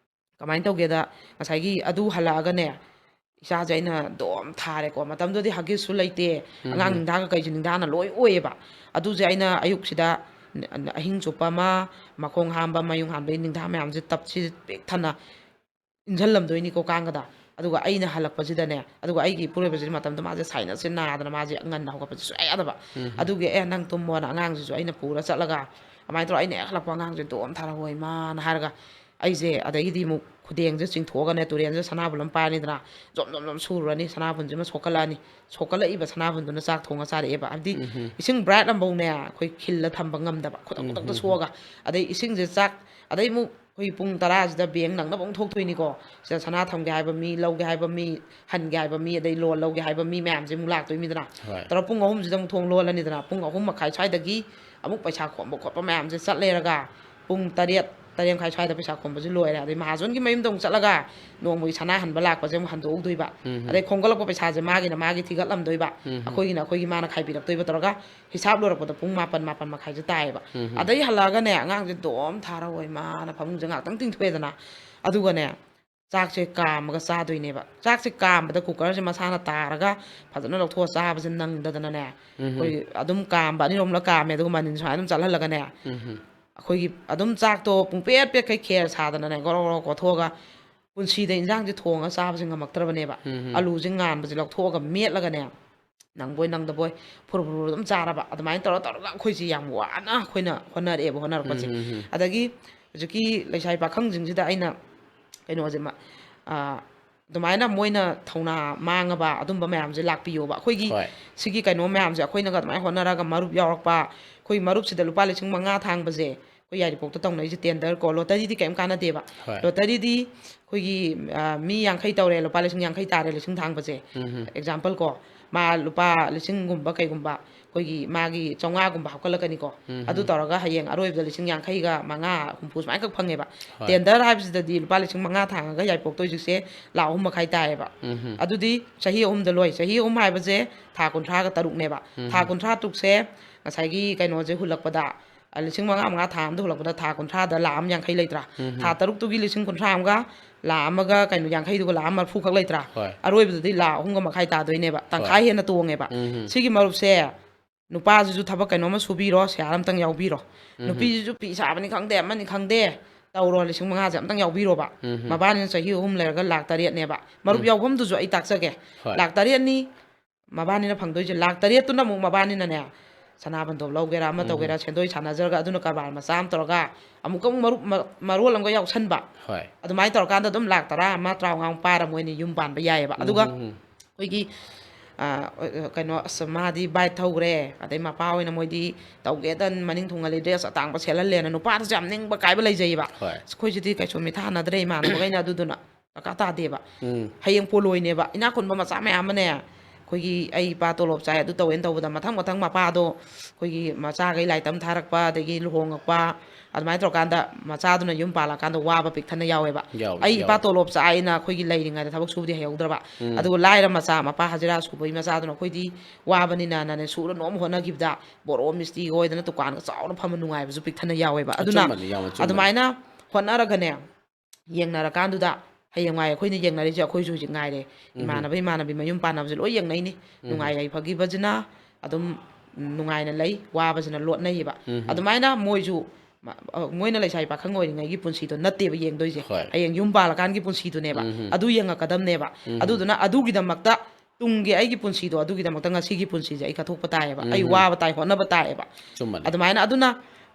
ꯀꯃꯥꯏꯅ ꯇꯧꯒꯦꯗ, ꯉꯁꯥꯏꯒꯤ ꯑꯗꯨ ꯍꯜꯂꯛꯑꯒꯅꯦ, ꯏꯆꯥꯁꯦ ꯑꯩꯅ ꯗꯣꯝ ꯊꯥꯔꯦꯀꯣ꯫ ꯃꯇꯝꯗꯨꯗꯗꯤ ꯍꯒꯤꯁꯁꯨ ꯂꯩꯇꯦ, ꯑꯉꯥꯡ ꯅꯤꯡꯊꯥꯒ ꯀꯩꯁꯨ ꯅꯤꯡꯊꯥꯅ ꯂꯣꯏ ꯑꯣꯏꯌꯦꯕ꯫ ꯑꯗꯨꯁꯦ ꯑꯩꯅ ꯑꯌꯨꯛꯁꯤꯗ, ꯑꯍꯤꯡ ꯆꯨꯞꯄ ꯑꯃ ꯃꯈꯣꯡ ꯍꯥꯝꯕ, ꯃꯌꯨꯡ ꯍꯥꯟꯕꯒꯤ ꯅꯤꯡꯊꯥ ꯃꯌꯥꯝꯁꯦ ꯇꯞꯁꯤ ꯄꯤꯛ ꯊꯟꯅ ꯏꯟꯁꯤꯜꯂꯝꯗꯣꯏꯅꯤꯀꯣ ꯀꯥꯡꯒꯗ꯫ ꯑꯗꯨꯒ ꯑꯩꯅ ꯍꯜꯂꯛꯄꯁꯤꯗꯅꯦ, ꯑꯗꯨꯒ ꯑꯩꯒꯤ ꯏꯄꯨꯔꯣꯏꯕꯁꯤꯗꯤ ꯃꯇꯝꯗꯨ ꯃꯥꯁꯦ sinus ꯁꯦ ꯅꯥꯗꯅ ꯃꯥꯁꯦ ꯉꯟꯅ ꯍꯧꯒꯠꯄꯁꯦ ꯁꯨꯡꯌꯥ ꯌꯥꯗꯕ꯫ ꯑꯗꯨꯒꯤ "ꯑꯦ, ꯅꯪ ꯇꯨꯝꯃꯣꯅ" ꯑꯉꯥꯡꯁꯤꯁꯨ ꯑꯩꯅ ꯄꯨꯔ ꯆꯠꯂꯒ, ꯑꯗꯨꯃꯥꯏꯅ ꯇꯧꯔꯒ ꯑꯩꯅ ꯍꯦꯛ ꯍꯜꯂꯛꯄ ꯑꯉꯥꯡꯁꯦ ꯗꯣꯝ ꯊꯥꯔꯛꯑꯣ ꯏꯃꯥꯅ ꯍꯥꯏꯔꯒ, ꯑꯩꯁꯦ ꯑꯗꯒꯤꯗꯤ ꯑꯃꯨꯛ ꯈꯨꯗꯦꯡꯁꯦ ꯆꯤꯡꯊꯣꯛꯑꯒꯅꯦ, ꯇꯨꯔꯦꯟꯁꯦ ꯁꯅꯥꯕꯨꯜ ꯑꯃ ꯄꯥꯏꯔꯅꯤꯗꯅ, ꯖꯣꯝ ꯖꯣꯝ ꯖꯣꯝ ꯁꯨꯔꯨꯔꯅꯤ, ꯁꯅꯥꯕꯨꯟꯁꯤꯃ ꯁꯣꯛꯀꯠꯂꯛꯑꯅꯤ꯫ ꯁꯣꯛꯀꯠꯂꯛꯏꯕ ꯁꯅꯥꯕꯨꯟꯗꯨꯅ ꯆꯥꯛ ꯊꯣꯡꯉ ꯆꯥꯔꯛꯑꯦꯕ꯫ ꯍꯥꯏꯕꯗꯤ ꯏꯁꯤꯡ bright ꯑꯃꯐꯧꯅꯦ ꯑꯩꯈꯣꯏ ꯈꯤꯜꯂ ꯊꯝꯕ ꯉꯝꯗꯕ, ꯈꯨꯗꯛ ꯈꯨꯗꯛꯇ ꯁꯣꯛꯑꯒ꯫ ꯑꯗꯩ ꯏꯁꯤꯡꯁꯦ ꯆꯥꯛ, ꯑꯗꯩ ꯑꯃꯨꯛ ꯑꯩꯈꯣꯏ ꯄꯨꯡ ꯇꯔꯥꯁꯤꯗ ꯕꯦꯡ ꯅꯪꯅꯕ ꯑꯃꯨꯛ ꯊꯣꯛꯇꯣꯏꯅꯤꯀꯣ꯫ ꯁꯤꯗ ꯁꯅꯥ ꯊꯝꯒꯦ ꯍꯥꯏꯕ ꯃꯤ, ꯂꯧꯒꯦ ꯍꯥꯏꯕ ꯃꯤ, ꯍꯟꯒꯦ ꯍꯥꯏꯕ ꯃꯤ, ꯑꯗꯩ ꯂꯣꯟ ꯂꯧꯒꯦ ꯍꯥꯏꯕ ꯃꯤ ꯃꯌꯥꯝꯁꯦ ꯑꯃꯨꯛ ꯂꯥꯛꯇꯣꯏꯅꯤꯗꯅ꯫ ꯍꯣꯏ꯫ ꯇꯧꯔ ꯄꯨꯡ ꯑꯍꯨꯝꯁꯤꯗ ꯑꯃꯨꯛ ꯊꯣꯡ ꯂꯣꯜꯂꯅꯤꯗꯅ, ꯄꯨꯡ ꯑꯍꯨꯝ ꯃꯈꯥꯏ ꯁ꯭ꯋꯥꯏꯗꯒꯤ ꯑꯃꯨꯛ ꯄꯩꯁꯥ ꯈꯣꯝꯕ ꯈꯣꯠꯄ ꯃꯌꯥꯝꯁꯦ ꯆꯠ ꯂꯩꯔꯒ ꯄꯨꯡ ꯇꯔꯦꯠ, ꯇꯔꯦꯠ ꯃꯈꯥꯏ ꯁ꯭ꯋꯥꯏꯗ ꯄꯩꯁꯥ ꯈꯣꯝꯕꯁꯦ ꯂꯣꯏꯔꯦ꯫ ꯑꯗꯩ ꯃꯍꯥꯖꯣꯟꯒꯤ ꯃꯌꯨꯝꯗ ꯑꯃꯨꯛ ꯆꯠꯂꯒ ꯅꯣꯡꯃꯒꯤ ꯁꯅꯥ ꯍꯟꯕ ꯂꯥꯛꯄꯁꯦ ꯑꯃꯨꯛ ꯍꯟꯗꯣꯛꯎꯗꯣꯏꯕ꯫ ꯑꯗꯩ ꯈꯣꯝꯒꯠꯂꯛꯄ ꯄꯩꯁꯥꯁꯦ ꯃꯥꯒꯤꯅ ꯃꯥꯒꯤ ꯊꯤꯒꯠꯂꯝꯗꯣꯏꯕ, ꯑꯩꯈꯣꯏꯒꯤꯅ ꯑꯩꯈꯣꯏꯒꯤ ꯃꯥꯅ ꯈꯥꯏꯕꯤꯔꯛꯇꯣꯏꯕ ꯇꯧꯔꯒ ꯍꯤꯁꯥꯞ ꯂꯣꯏꯔꯛꯄꯗ ꯄꯨꯡ ꯃꯥꯄꯟ, ꯃꯥꯄꯟ ꯃꯈꯥꯏꯁꯦ ꯇꯥꯏꯌꯦꯕ꯫ ꯑꯗꯩ ꯍꯜꯂꯛꯑꯒꯅꯦ ꯑꯉꯥꯡꯁꯦ ꯗꯣꯝ ꯊꯥꯔꯒ ꯏꯃꯥꯅ ꯐꯃꯨꯡꯁꯦ ꯉꯥꯛꯇꯪ ꯇꯤꯡꯊꯣꯛꯑꯦꯗꯅ, ꯑꯗꯨꯒꯅꯦ ꯆꯥꯛꯁꯦ ꯀꯥꯝꯃꯒ ꯆꯥꯗꯣꯏꯅꯦꯕ꯫ ꯆꯥꯛꯁꯦ ꯀꯥꯝꯕꯗ cooker ꯁꯦ ꯃꯁꯥꯅ ꯇꯥꯔꯒ ꯐꯖꯅ ꯂꯧꯊꯣꯛꯑ ꯆꯥꯕꯁꯦ ꯅꯪꯗꯗꯅꯅꯦ, ꯎꯝ꯫ ꯑꯩꯈꯣꯏ ꯑꯗꯨꯝ ꯀꯥꯝꯕ, ꯑꯅꯤꯔꯣꯝꯂ ꯀꯥꯝꯃꯦ, ꯑꯗꯨꯒ ꯃꯅꯤꯟ ꯁꯨꯃꯥꯏꯅ ꯑꯗꯨꯝ ꯆꯠꯍꯜꯂꯒꯅꯦ, ꯎꯝ꯫ ꯑꯩꯈꯣꯏꯒꯤ ꯑꯗꯨꯝ ꯆꯥꯛꯇꯣ ꯄꯨꯡꯄꯦꯠ ꯄꯦꯠꯈꯩ ꯈꯦꯔ ꯁꯥꯗꯅꯅꯦ, ꯒꯣꯔꯣ ꯒꯣꯔꯣ ꯀꯣꯠꯊꯣꯛꯑꯒ ꯄꯨꯟꯁꯤꯗ ꯏꯟꯖꯥꯡꯁꯦ ꯊꯣꯡꯉ ꯆꯥꯕꯁꯦ ꯉꯝꯃꯛꯇ꯭ꯔꯕꯅꯦꯕ꯫ ꯎꯝ꯫ ꯑꯂꯨꯁꯦ ꯉꯥꯟꯕꯁꯦ ꯂꯧꯊꯣꯛꯑꯒ ꯃꯦꯠꯂꯒꯅꯦ, ꯅꯪꯕꯣꯏ ꯅꯪꯗꯕꯣꯏ ꯐꯨꯔꯨ ꯐꯨꯔꯨ ꯑꯗꯨꯝ ꯆꯥꯔꯕ꯫ ꯑꯗꯨꯃꯥꯏꯅ ꯇꯧꯔ ꯇꯧꯔꯒ ꯑꯩꯈꯣꯏꯁꯦ ꯌꯥꯝ ꯋꯥꯅ ꯑꯩꯈꯣꯏꯅ ꯍꯣꯠꯅꯔꯛꯑꯦꯕ, ꯍꯣꯠꯅꯔꯛꯄꯁꯦ꯫ ꯎꯝ, ꯎꯝ, ꯎꯝ꯫ ꯑꯗꯒꯤ ꯍꯧꯖꯤꯛꯀꯤ ꯂꯩꯁꯥꯕꯤ ꯄꯥꯈꯪꯁꯤꯡꯁꯤꯗ ꯑꯩꯅ ꯀꯩꯅꯣꯁꯦ ꯃ-, ꯑ, ꯑꯗꯨꯃꯥꯏꯅ ꯃꯣꯏꯅ ꯊꯧꯅꯥ ꯃꯥꯡꯉꯕ ꯑꯗꯨꯝꯕ ꯃꯌꯥꯝꯁꯦ ꯂꯥꯛꯄꯤꯌꯣꯕ꯫ ꯑꯩꯈꯣꯏꯒꯤ ꯍꯣꯏ꯫ ꯁꯤꯒꯤ ꯀꯩꯅꯣ ꯃꯌꯥꯝꯁꯦ ꯑꯩꯈꯣꯏꯅꯒ ꯑꯗꯨꯃꯥꯏꯅ ꯍꯣꯠꯅꯔꯒ ꯃꯔꯨꯞ ꯌꯥꯎꯔꯛꯄ, ꯑꯩꯈꯣꯏ ꯃꯔꯨꯞꯁꯤꯗ ꯂꯨꯄꯥ ꯂꯤꯁꯤꯡ ꯃꯉꯥ ꯊꯥꯡꯕꯁꯦ ꯑꯩꯈꯣꯏ ꯌꯥꯏꯔꯤꯄꯣꯛꯇ ꯇꯧꯅꯔꯤꯁꯦ tender ꯀꯣ, lottery ꯗꯤ ꯀꯩꯝ ꯀꯥꯟꯅꯗꯦꯕ꯫ ꯍꯣꯏ꯫ Lottery ꯗꯤ ꯑꯩꯈꯣꯏꯒꯤ, ꯑ, ꯃꯤ ꯌꯥꯡꯈꯩ ꯇꯧꯔꯦ, ꯂꯨꯄꯥ ꯂꯤꯁꯤꯡ ꯌꯥꯡꯈꯩ ꯇꯥꯔꯦ ꯂꯤꯁꯤꯡ ꯊꯥꯡꯕꯁꯦ꯫ ꯎꯝ, ꯎꯝ꯫ Example ꯀꯣ, ꯃꯥ ꯂꯨꯄꯥ ꯂꯤꯁꯤꯡꯒꯨꯝꯕ ꯀꯩꯒꯨꯝꯕ ꯑꯩꯈꯣꯏꯒꯤ ꯃꯥꯒꯤ ꯆꯥꯝꯃꯉꯥꯒꯨꯝꯕ ꯍꯥꯞꯀꯠꯂꯛꯀꯅꯤꯀꯣ꯫ ꯎꯝ, ꯑꯗꯨ ꯎꯝ꯫ ꯇꯧꯔꯒ ꯍꯌꯦꯡ ꯑꯔꯣꯏꯕꯗ ꯂꯤꯁꯤꯡ ꯌꯥꯡꯈꯩꯒ ꯃꯉꯥ, ꯍꯨꯝꯐꯨ ꯁꯨꯃꯥꯏꯅ ꯈꯛ ꯐꯪꯉꯦꯕ꯫ ꯍꯣꯏ꯫ Tender ꯍꯥꯏꯕꯁꯤꯗꯗꯤ ꯂꯨꯄꯥ ꯂꯤꯁꯤꯡ ꯃꯉꯥ ꯊꯥꯡꯉꯒ ꯌꯥꯏꯄꯣꯛꯇ ꯍꯧꯖꯤꯛꯁꯦ ꯂꯥꯈ ꯑꯍꯨꯝ ꯃꯈꯥꯏ ꯇꯥꯏꯌꯦꯕ꯫ ꯎꯝ, ꯎꯝ꯫ ꯑꯗꯨꯗꯤ ꯆꯍꯤ ꯑꯍꯨꯝꯗ ꯂꯣꯏ꯫ ꯆꯍꯤ ꯑꯍꯨꯝ ꯍꯥꯏꯕꯁꯦ ꯊꯥ ꯀꯨꯟꯊ꯭ꯔꯥꯒ ꯇꯔꯨꯛꯅꯦꯕ꯫ ꯎꯝ, ꯊꯥ ꯎꯝ꯫ ꯀꯨꯟꯊ꯭ꯔꯥ ꯇꯔꯨꯛꯁꯦ ꯉꯁꯥꯏꯒꯤ ꯀꯩꯅꯣꯁꯦ ꯍꯨꯜꯂꯛꯄꯗ, ꯑ, ꯂꯤꯁꯤꯡ ꯃꯉꯥ ꯃꯉꯥ ꯊꯥ ꯑꯃꯗ ꯍꯨꯜꯂꯛꯄꯗ ꯊꯥ ꯀꯨꯟꯊ꯭ꯔꯥꯗ ꯂꯥꯈ ꯑꯃ ꯌꯥꯡꯈꯩ ꯂꯩꯇ꯭ꯔꯥ? ꯎꯝ, ꯎꯝ꯫ ꯊꯥ ꯇꯔꯨꯛꯇꯨꯒꯤ ꯂꯤꯁꯤꯡ ꯀꯨꯟꯊ꯭ꯔꯥ ꯑꯃꯒ ꯂꯥꯈ ꯑꯃꯒ ꯀꯩꯅꯣ ꯌꯥꯡꯈꯩꯗꯨꯒ ꯂꯥꯈ ꯑꯃ ꯃꯔꯤꯐꯨ ꯈꯛ ꯂꯩꯇ꯭ꯔꯥ? ꯍꯣꯏ꯫ ꯑꯔꯣꯏꯕꯗꯗꯤ ꯂꯥꯈ ꯑꯍꯨꯝꯒ ꯃꯈꯥꯏ ꯇꯥꯗꯣꯏꯅꯦꯕ꯫ ꯍꯣꯏ꯫ ꯇꯪꯈꯥꯏ ꯍꯦꯟꯅ ꯇꯣꯡꯉꯦꯕ꯫ ꯎꯝ, ꯎꯝ꯫ ꯁꯤꯒꯤ ꯃꯔꯨꯞꯁꯦ ꯅꯨꯄꯥꯁꯤꯁꯨ ꯊꯕꯛ ꯀꯩꯅꯣꯝꯃ ꯁꯨꯕꯤꯔꯣ, ꯁꯤꯌꯥꯔ ꯑꯝꯇꯪ ꯌꯥꯎꯕꯤꯔꯣ꯫ ꯎꯝ, ꯎꯝ꯫ ꯅꯨꯄꯤꯁꯤꯁꯨ ꯐꯤ ꯁꯥꯕꯅꯤ ꯈꯪꯗꯦ, ꯑꯃꯅꯤ ꯈꯪꯗꯦ, ꯇꯧꯔꯣ, ꯂꯤꯁꯤꯡ ꯃꯉꯥꯁꯦ ꯑꯝꯇꯪ ꯌꯥꯎꯕꯤꯔꯣꯕ꯫ ꯎꯝ, ꯎꯝ꯫ ꯃꯕꯥꯅꯤꯅ ꯆꯍꯤ ꯑꯍꯨꯝ ꯂꯩꯔꯒ ꯂꯥꯈ ꯇꯔꯦꯠꯅꯦꯕ꯫ ꯃꯔꯨꯞ ꯎꯝ꯫ ꯌꯥꯎꯐꯝꯗꯨꯁꯨ ꯑꯩ ꯇꯥꯛꯆꯒꯦ꯫ ꯍꯣꯏ꯫ ꯂꯥꯈ ꯇꯔꯦꯠꯅꯤ ꯃꯕꯥꯅꯤꯅ ꯐꯪꯗꯣꯏꯁꯦ꯫ ꯂꯥꯈ ꯇꯔꯦꯠꯇꯨꯅ ꯑꯃꯨꯛ ꯃꯕꯥꯅꯤꯅꯅꯦ, ꯁꯅꯥ ꯕꯟꯗꯣꯞ ꯂꯧꯒꯦꯔꯥ, ꯑꯃ ꯎꯝ꯫ ꯇꯧꯒꯦꯔꯥ, ꯁꯦꯟꯗꯣꯏ ꯁꯥꯟꯅꯖꯔꯒ ꯑꯗꯨꯅ ꯀꯔꯕꯥꯔ ꯃꯆꯥ ꯑꯃ ꯇꯧꯔꯒ ꯑꯃꯨꯛꯀ ꯑꯃꯨꯛ ꯃꯔꯨꯞ ꯃ-, ꯃꯔꯣꯜ ꯑꯃꯒ ꯌꯥꯎꯁꯟꯕ꯫ ꯍꯣꯏ꯫ ꯑꯗꯨꯃꯥꯏꯅ ꯇꯧꯔꯀꯥꯟꯗ ꯑꯗꯨꯝ ꯂꯥꯈ ꯇꯔꯥ ꯑꯃ, ꯇꯔꯥꯃꯉꯥ ꯑꯃ ꯄꯥꯔ ꯃꯣꯏꯅ ꯌꯨꯝ ꯄꯥꯟꯕ ꯌꯥꯏꯌꯦꯕ꯫ ꯑꯗꯨꯒ ꯎꯝ, ꯎꯝ, ꯎꯝ꯫ ꯑꯩꯈꯣꯏꯒꯤ, ꯑ, ꯑ, ꯀꯩꯅꯣ, ꯑꯁ, ꯃꯥꯗꯤ bike ꯊꯧꯈ꯭ꯔꯦ, ꯑꯗꯩ ꯃꯄꯥ ꯑꯣꯏꯅ ꯃꯣꯏꯗꯤ ꯇꯧꯒꯦꯗ ꯃꯅꯤꯡ ꯊꯨꯡꯍꯜꯂꯤ, dress ꯑꯇꯥꯡꯕ ꯁꯦꯠꯍꯜꯂꯦꯅ ꯅꯨꯄꯥꯗꯁꯨ ꯌꯥꯝ ꯅꯤꯡꯕ ꯀꯥꯏꯕ ꯂꯩꯖꯩꯌꯦꯕ꯫ ꯍꯣꯏ꯫ ꯑꯁ, ꯑꯩꯈꯣꯏꯁꯤꯗꯤ ꯀꯩꯁꯨ ꯃꯤꯊꯥꯅꯗ꯭ꯔꯦ ꯏꯃꯥꯟꯅꯕꯈꯩꯅ, ꯑꯗꯨꯗꯨꯅ ꯗꯔꯀꯥꯔ ꯇꯥꯗꯦꯕ꯫ ꯎꯝ꯫ ꯍꯌꯦꯡ ꯄꯣꯂꯣꯏꯅꯦꯕ, ꯏꯅꯥꯛ ꯈꯨꯟꯕ ꯃꯆꯥ ꯃꯌꯥꯝ ꯑꯃꯅꯦ, ꯑꯩꯈꯣꯏꯒꯤ ꯑꯩ ꯏꯄꯥ ꯇꯣꯂꯣꯞ ꯆꯥꯏ ꯑꯗꯨ ꯇꯧꯋꯦꯅ ꯇꯧꯕꯗ ꯃꯊꯪ ꯃꯊꯪ ꯃꯄꯥꯗꯣ ꯑꯩꯈꯣꯏꯒꯤ ꯃꯆꯥꯈꯩ ꯂꯥꯏꯔꯤꯛ ꯇꯝ ꯊꯥꯔꯛꯄ, ꯑꯗꯒꯤ ꯂꯨꯍꯣꯡꯉꯛꯄ, ꯑꯗꯨꯃꯥꯏꯅ ꯇꯧꯔꯀꯥꯟꯗ ꯃꯆꯥꯗꯨꯅ ꯌꯨꯝ ꯄꯥꯜꯂꯛꯀꯥꯟꯗ ꯋꯥꯕ ꯄꯤꯛ ꯊꯟꯅ ꯌꯥꯎꯋꯦꯕ꯫ ꯌꯥꯎꯋꯦ, ꯑꯩ ꯏꯄꯥ ꯌꯥꯎꯋꯦ꯫ ꯇꯣꯂꯣꯞ ꯆꯥꯏꯅ ꯑꯩꯈꯣꯏꯒꯤ ꯂꯩꯔꯤꯉꯩꯗ ꯊꯕꯛ ꯁꯨꯕꯗꯤ ꯍꯩꯍꯧꯗ꯭ꯔꯕ꯫ ꯎꯝ꯫ ꯑꯗꯨꯒ ꯂꯥꯏꯔ ꯃꯆꯥ, ꯃꯄꯥ ꯍꯖꯤꯔꯥ ꯁꯨꯕꯒꯤ ꯃꯆꯥꯗꯨꯅ ꯑꯩꯈꯣꯏꯗꯤ ꯋꯥꯕꯅꯤꯅꯅꯅꯦ ꯁꯨꯔ ꯅꯣꯝ ꯍꯣꯠꯅꯈꯤꯕꯗ ꯕꯣꯔꯣ ꯃꯤꯁꯇ꯭ꯔꯤꯒ ꯑꯣꯏꯗꯅ ꯗꯨꯀꯥꯟꯒ ꯆꯥꯎꯅ ꯐꯝꯕ ꯅꯨꯡꯉꯥꯏꯕꯁꯨ ꯄꯤꯛ ꯊꯟꯅ ꯌꯥꯎꯋꯦꯕ꯫ ꯑꯗꯨꯅ ꯑꯆꯨꯝꯕꯅꯤ, ꯌꯥꯝ ꯑꯆꯨꯝꯕꯅꯤ꯫ ꯑꯗꯨꯃꯥꯏꯅ ꯍꯣꯠꯅꯔꯒꯅꯦ, ꯌꯦꯡꯅꯔꯀꯥꯟꯗꯨꯗ ꯍꯌꯦꯡꯋꯥꯏ ꯑꯩꯈꯣꯏꯅ ꯌꯦꯡꯅꯔꯤꯁꯦ ꯑꯩꯈꯣꯏꯁꯨ ꯍꯧꯖꯤꯛ ꯉꯥꯏꯔꯦ꯫ ꯏꯃꯥꯟꯅꯕ ꯏꯃꯥꯟꯅꯕꯤ ꯃꯌꯨꯝ ꯄꯥꯟꯅꯕꯁꯦ ꯂꯣꯏ ꯌꯦꯡꯅꯩꯅꯤ꯫ ꯅꯨꯡꯉꯥꯏ ꯌꯥꯏꯐꯈꯤꯕꯁꯤꯅ ꯑꯗꯨꯝ ꯅꯨꯡꯉꯥꯏꯅ ꯂꯩ, ꯋꯥꯕꯁꯤꯅ ꯂꯣꯠꯅꯩꯌꯦꯕ꯫ ꯑꯗꯨꯃꯥꯏꯅ ꯃꯣꯏꯁꯨ ꯃ-, ꯑ, ꯃꯣꯏꯅ ꯂꯩꯁꯥꯕꯤ ꯄꯥꯈꯪ ꯑꯣꯏꯔꯤꯉꯩꯒꯤ ꯄꯨꯟꯁꯤꯗꯣ ꯅꯠꯇꯦꯕ ꯌꯦꯡꯗꯣꯏꯁꯦ꯫ ꯍꯣꯏ꯫ ꯍꯌꯦꯡ ꯌꯨꯝ ꯄꯥꯜꯂꯀꯥꯟꯒꯤ ꯄꯨꯟꯁꯤꯗꯨꯅꯦꯕ꯫ ꯑꯗꯨ ꯌꯦꯡꯉꯛꯀꯗꯕꯅꯦꯕ꯫ ꯑꯗꯨꯗꯨꯅ ꯑꯗꯨꯒꯤꯗꯃꯛꯇ ꯇꯨꯡꯒꯤ ꯑꯩꯒꯤ ꯄꯨꯟꯁꯤꯗꯣ ꯑꯗꯨꯒꯤꯗꯃꯛꯇ ꯉꯁꯤꯒꯤ ꯄꯨꯟꯁꯤꯁꯦ ꯑꯩ ꯀꯠꯊꯣꯛꯄ ꯇꯥꯏꯌꯦꯕ꯫ ꯑꯩ ꯋꯥꯕ ꯇꯥꯏ, ꯍꯣꯠꯅꯕ ꯇꯥꯏꯌꯦꯕ꯫ ꯆꯨꯝꯕꯅꯦ꯫ ꯑꯗꯨꯃꯥꯏꯅ ꯑꯗꯨꯅ,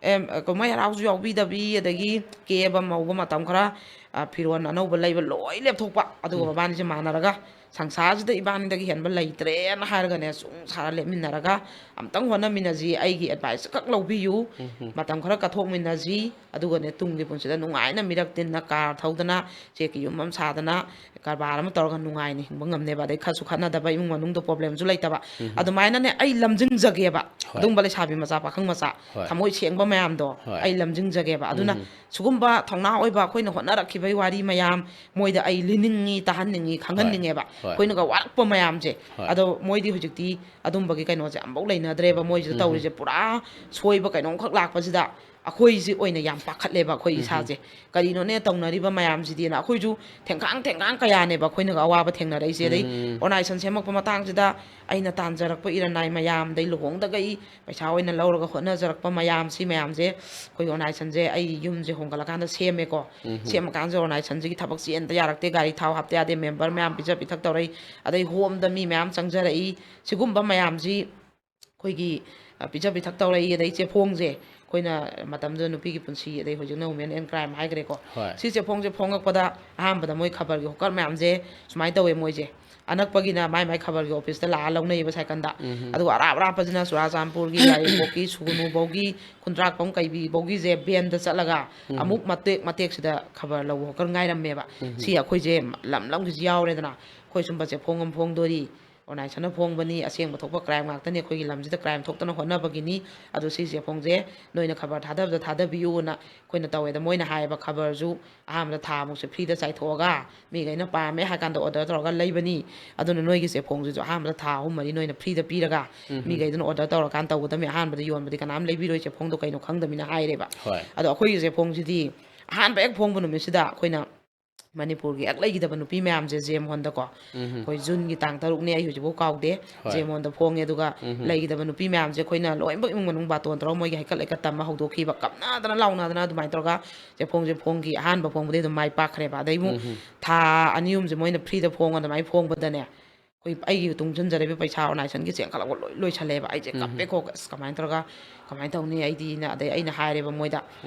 ꯑꯦꯝ, ꯀꯨꯝꯍꯩ ꯍꯔꯥꯎꯁꯨ ꯌꯥꯎꯕꯤꯗꯕꯤ, ꯑꯗꯒꯤ ꯀꯦꯕ ꯃꯧꯕ ꯃꯇꯝ ꯈꯔ, ꯑ, ꯐꯤꯔꯣꯜ ꯑꯅꯧꯕ ꯂꯩꯕ ꯂꯣꯏ ꯂꯦꯞꯊꯣꯛꯄ꯫ ꯑꯗꯨꯒ ꯃꯕꯥꯅꯤꯁꯦ ꯃꯥꯟꯅꯔꯒ ꯁꯪꯁꯥꯔꯁꯤꯗ ꯏꯕꯥꯅꯤꯗꯒꯤ ꯍꯦꯟꯕ ꯂꯩꯇ꯭ꯔꯦꯅ ꯍꯥꯏꯔꯒꯅꯦ, ꯁꯨꯝ ꯁꯥꯔ ꯂꯦꯞꯃꯤꯟꯅꯔꯒ ꯑꯝꯇꯪ ꯍꯣꯠꯅꯃꯤꯟꯅꯁꯤ, ꯑꯩꯒꯤ advice ꯈꯛ ꯂꯧꯕꯤꯌꯨ, ꯃꯇꯝ ꯈꯔ ꯀꯠꯊꯣꯛꯃꯤꯟꯅꯁꯤ, ꯑꯗꯨꯒꯅꯦ ꯇꯨꯡꯒꯤ ꯄꯨꯟꯁꯤꯗ ꯅꯨꯡꯉꯥꯏꯅ ꯃꯤꯔꯛ ꯇꯤꯟꯅ car ꯊꯧꯗꯅ, ꯆꯦꯛꯀꯤ ꯌꯨꯝ ꯑꯃ ꯁꯥꯗꯅ, ꯀꯔꯕꯥꯔ ꯑꯃ ꯇꯧꯔꯒ ꯅꯨꯡꯉꯥꯏꯅ ꯍꯤꯡꯕ ꯉꯝꯅꯦꯕ꯫ ꯑꯗꯩ ꯈꯠꯁꯨ ꯈꯠꯅꯗꯕ, ꯏꯃꯨꯡ ꯃꯅꯨꯡꯗ problemꯁꯨ ꯂꯩꯇꯕ꯫ ꯑꯗꯨꯃꯥꯏꯅꯅꯦ ꯑꯩ ꯂꯝꯖꯤꯡꯖꯒꯦꯕ꯫ ꯍꯣꯏ꯫ ꯑꯗꯨꯒꯨꯝꯕ ꯂꯩꯁꯥꯕꯤ ꯃꯆꯥ, ꯄꯥꯈꯪ ꯃꯆꯥ, ꯍꯣꯏ꯫ ꯊꯃꯣꯏ ꯁꯦꯡꯕ ꯃꯌꯥꯝꯗꯣ ꯍꯣꯏ꯫ ꯑꯩ ꯂꯝꯖꯤꯡꯖꯒꯦꯕ꯫ ꯑꯗꯨꯅ ꯁꯤꯒꯨꯝꯕ ꯊꯧꯅꯥ ꯑꯣꯏꯕ ꯑꯩꯈꯣꯏꯅ ꯍꯣꯠꯅꯔꯛꯈꯤꯕꯒꯤ ꯋꯥꯔꯤ ꯃꯌꯥꯝ, ꯃꯣꯏꯗ ꯑꯩ ꯂꯤꯅꯤꯡꯉꯤ, ꯇꯥꯍꯟꯅꯤꯡꯉꯤ, ꯈꯪꯍꯟꯅꯤꯡꯉꯦꯕ꯫ ꯍꯣꯏ꯫ ꯑꯩꯈꯣꯏꯅꯒ ꯋꯥꯔꯛꯄ ꯃꯌꯥꯝꯁꯦ꯫ ꯍꯣꯏ꯫ ꯑꯗꯣ ꯃꯣꯏꯗꯤ ꯍꯧꯖꯤꯛꯇꯤ ꯑꯗꯨꯝꯕꯒꯤ ꯀꯩꯅꯣꯁꯦ ꯑꯝꯐꯥꯎ ꯂꯩꯅꯗ꯭ꯔꯦꯕ꯫ ꯃꯣꯏꯁꯤꯗ ꯇꯧꯔꯤꯁꯦ ꯄꯨꯔꯥ ꯁꯣꯏꯕ ꯀꯩꯅꯣꯝꯈꯛ ꯂꯥꯛꯄꯁꯤꯗ ꯑꯩꯈꯣꯏꯁꯦ ꯑꯣꯏꯅ ꯌꯥꯝ ꯄꯥꯈꯠꯂꯦꯕ, ꯑꯩꯈꯣꯏ ꯏꯁꯥꯁꯦ꯫ ꯀꯔꯤꯅꯣꯅꯦ ꯇꯧꯅꯔꯤꯕ ꯃꯌꯥꯝꯁꯤꯗꯤꯅ꯫ ꯑꯩꯈꯣꯏꯁꯨ ꯊꯦꯡꯈꯥꯡ ꯊꯦꯡꯈꯥꯡ ꯀꯌꯥꯅꯦꯕ ꯑꯩꯈꯣꯏꯅꯒ ꯑꯋꯥꯕ ꯊꯦꯡꯅꯔꯛꯏꯁꯦ꯫ ꯑꯗꯩ organization ꯁꯦꯝꯃꯛꯄ ꯃꯇꯥꯡꯁꯤꯗ ꯑꯩꯅ ꯇꯥꯟꯖꯔꯛꯄ ꯏꯔꯟꯅꯥꯏ ꯃꯌꯥꯝ, ꯑꯗꯩ ꯂꯨꯍꯣꯡꯗꯒꯩ ꯄꯩꯁꯥ ꯑꯣꯏꯅ ꯂꯧꯔꯒ ꯍꯣꯠꯅꯖꯔꯛꯄ ꯃꯌꯥꯝ, ꯁꯤ ꯃꯌꯥꯝꯁꯦ ꯑꯩꯈꯣꯏ organizationꯁꯦ ꯑꯩ ꯌꯨꯝꯁꯦ ꯍꯣꯡꯒꯠꯂꯀꯥꯟꯗ ꯁꯦꯝꯃꯦꯀꯣ꯫ ꯁꯦꯝꯃꯀꯥꯟꯁꯤꯗ organizationꯁꯤꯒꯤ ꯊꯕꯛ ꯆꯦꯟꯗ ꯌꯥꯔꯛꯇꯦ, ꯒꯥꯔꯤ ꯊꯥꯎ ꯍꯥꯞꯇ ꯌꯥꯗꯦ, member ꯃꯌꯥꯝ ꯄꯤꯖ ꯄꯤꯊꯛ ꯇꯧꯔꯛꯏ, ꯑꯗꯩ ꯍꯣꯝꯗ ꯃꯤ ꯃꯌꯥꯝ ꯆꯪꯖꯔꯛꯏ꯫ ꯁꯤꯒꯨꯝꯕ ꯃꯌꯥꯝꯁꯤ ꯑꯩꯈꯣꯏꯒꯤ, ꯑ, ꯄꯤꯖ ꯄꯤꯊꯛ ꯇꯧꯔꯛꯏ, ꯑꯗꯩ ꯆꯦꯐꯣꯡꯁꯦ ꯑꯩꯈꯣꯏꯅ ꯃꯇꯝꯗꯨꯗ ꯅꯨꯄꯤꯒꯤ ꯄꯨꯟꯁꯤ, ꯑꯗꯩ ꯍꯧꯖꯤꯛꯅ Women and Crime ꯍꯥꯏꯈ꯭ꯔꯦꯀꯣ꯫ ꯍꯣꯏ꯫ ꯁꯤ ꯆꯦꯐꯣꯡꯁꯦ ꯐꯣꯡꯉꯛꯄꯗ ꯑꯍꯥꯟꯕꯗ ꯃꯣꯏ ꯈꯕꯔꯒꯤ hawker ꯃꯌꯥꯝꯁꯦ ꯁꯨꯃꯥꯏꯅ ꯇꯧꯋꯦ, ꯃꯣꯏꯁꯦ ꯑꯅꯛꯄꯒꯤꯅ ꯃꯥꯏ ꯃꯥꯏ ꯈꯕꯔꯒꯤ officeꯇ ꯂꯥꯛꯑ ꯂꯧꯅꯩꯌꯦꯕ cycleꯗ꯫ ꯑꯗꯨꯒ ꯑꯔꯥꯞ ꯑꯔꯥꯞꯄꯁꯤꯅ ꯆꯨꯔꯥꯆꯥꯟꯄꯨꯔꯒꯤ, ꯌꯥꯏꯔꯤꯄꯣꯛꯀꯤ, ꯁꯨꯒꯨꯅꯨꯐꯧꯒꯤ, ꯈꯨꯟꯗ꯭ꯔꯥꯛꯄꯝ ꯀꯩꯕꯤꯐꯧꯒꯤꯁꯦ vanꯗ ꯆꯠꯂꯒ ꯑꯃꯨꯛ ꯃꯇꯦꯛ ꯃꯇꯦꯛꯁꯤꯗ ꯈꯕꯔ ꯂꯧꯕ hawker ꯉꯥꯏꯔꯝꯃꯦꯕ꯫ ꯁꯤ ꯑꯩꯈꯣꯏꯁꯦ ꯂꯝ ꯂꯝꯒꯤꯁꯨ ꯌꯥꯎꯔꯦꯗꯅ, ꯑꯩꯈꯣꯏ ꯁꯨꯝꯕ ꯆꯦꯐꯣꯡ ꯑꯃ ꯐꯣꯡꯗꯣꯔꯤ, organizationꯅ ꯐꯣꯡꯕꯅꯤ, ꯑꯁꯦꯡꯕ ꯊꯣꯛꯄ crime ꯉꯥꯛꯇꯅꯤ, ꯑꯩꯈꯣꯏꯒꯤ ꯂꯝꯁꯤꯗ crime ꯊꯣꯛꯇꯅ ꯍꯣꯠꯅꯕꯒꯤꯅꯤ꯫ ꯑꯗꯣ ꯁꯤ ꯆꯦꯐꯣꯡꯁꯦ ꯅꯣꯏꯅ ꯈꯕꯔ ꯊꯥꯗꯕꯗ ꯊꯥꯗꯕꯤꯌꯨꯅ ꯑꯩꯈꯣꯏꯅ ꯇꯧꯋꯦꯗ꯫ ꯃꯣꯏꯅ ꯍꯥꯏꯌꯦꯕ, ꯈꯕꯔꯁꯨ ꯑꯍꯥꯟꯕꯗ ꯊꯥ ꯑꯃꯨꯛꯁꯦ freeꯗ ꯆꯥꯏꯊꯣꯛꯑꯒ ꯃꯤꯈꯩꯅ ꯄꯥꯝꯃꯦ ꯍꯥꯏ ꯀꯥꯟꯗ order ꯇꯧꯔꯒ ꯂꯩꯕꯅꯤ꯫ ꯑꯗꯨꯅ ꯅꯣꯏꯒꯤ ꯆꯦꯐꯣꯡꯁꯤꯁꯨ ꯑꯍꯥꯟꯕꯗ ꯊꯥ ꯑꯍꯨꯝ ꯃꯔꯤ ꯅꯣꯏꯅ freeꯗ ꯄꯤꯔꯒ ꯃꯤꯈꯩꯗꯨꯅ order ꯇꯧꯔꯀꯥꯟꯗ ꯇꯧꯒꯗꯕꯅꯤ꯫ ꯑꯍꯥꯟꯕꯗ ꯌꯣꯟꯕꯗꯤ ꯀꯅꯥꯝ ꯂꯩꯕꯤꯔꯣꯏ, ꯆꯦꯐꯣꯡꯗꯣ ꯀꯩꯅꯣ ꯈꯪꯗꯕꯅꯤꯅ ꯍꯥꯏꯔꯦꯕ꯫ ꯍꯣꯏ꯫ ꯑꯗꯣ ꯑꯩꯈꯣꯏꯒꯤ ꯆꯦꯐꯣꯡꯁꯤꯗꯤ ꯑꯍꯥꯟꯕ ꯍꯦꯛ ꯐꯣꯡꯕ ꯅꯨꯃꯤꯠꯁꯤꯗ ꯑꯩꯈꯣꯏꯅ ꯃꯅꯤꯄꯨꯔꯒꯤ ꯍꯦꯛ ꯂꯩꯈꯤꯗꯕ ꯅꯨꯄꯤ ꯃꯌꯥꯝꯁꯦ ꯖꯦꯝ ꯍꯣꯟꯗꯀꯣ, ꯑꯩꯈꯣꯏ ꯖꯨꯟꯒꯤ ꯇꯥꯡ ꯇꯔꯨꯛꯅꯤ, ꯑꯩ ꯍꯧꯖꯤꯛꯐꯥꯎ ꯀꯥꯎꯗꯦ, ꯖꯦꯝ ꯍꯣꯟꯗ ꯐꯣꯡꯉꯦ꯫ ꯑꯗꯨꯒ ꯂꯩꯈꯤꯗꯕ ꯅꯨꯄꯤ ꯃꯌꯥꯝꯁꯦ ꯑꯩꯈꯣꯏꯅ ꯂꯣꯏꯅꯃꯛ ꯏꯃꯨꯡ ꯃꯅꯨꯡ ꯕꯥꯇꯣꯟ ꯇꯧꯔꯒ ꯃꯣꯏꯒꯤ ꯍꯩꯀꯠ ꯂꯩꯀꯠ ꯇꯝꯃ ꯍꯧꯗꯣꯛꯈꯤꯕ, ꯀꯞꯅꯗꯅ ꯂꯥꯎꯅꯗꯅ ꯑꯗꯨꯃꯥꯏꯅ ꯇꯧꯔꯒ ꯆꯦꯐꯣꯡꯁꯦ ꯐꯣꯡꯈꯤ꯫ ꯑꯍꯥꯟꯕ ꯐꯣꯡꯕꯗꯤ ꯑꯗꯨꯝ ꯃꯥꯏ ꯄꯥꯛꯈ꯭ꯔꯦꯕ꯫ ꯑꯗꯩ ꯑꯃꯨꯛ ꯊꯥ ꯑꯅꯤ ꯑꯍꯨꯝꯁꯦ ꯃꯣꯏꯅ ꯐ꯭ꯔꯤꯗ ꯐꯣꯡꯉ ꯑꯗꯨꯃꯥꯏꯅ ꯐꯣꯡꯕꯗꯅꯦ, ꯑꯩꯈꯣꯏ ꯑꯩꯒꯤ ꯇꯨꯡꯁꯤꯟꯖꯔꯤꯕ ꯄꯩꯁꯥ ꯑꯣꯔꯒꯅꯥꯏꯖꯦꯁꯟꯒꯤ ꯆꯦꯡ ꯈꯜꯂꯛꯄ ꯂꯣꯏ ꯂꯣꯏꯁꯜꯂꯦꯕ꯫ ꯑꯩꯁꯦ ꯀꯞꯄꯦꯀꯣ, "ꯑꯁ, ꯀꯃꯥꯏꯅ ꯇꯧꯔꯒ, ꯀꯃꯥꯏꯅ ꯇꯧꯅꯤ?" ꯑꯩꯗꯤꯅ, ꯑꯗꯩ ꯑꯩꯅ ꯍꯥꯏꯔꯦꯕ ꯃꯣꯏꯗ,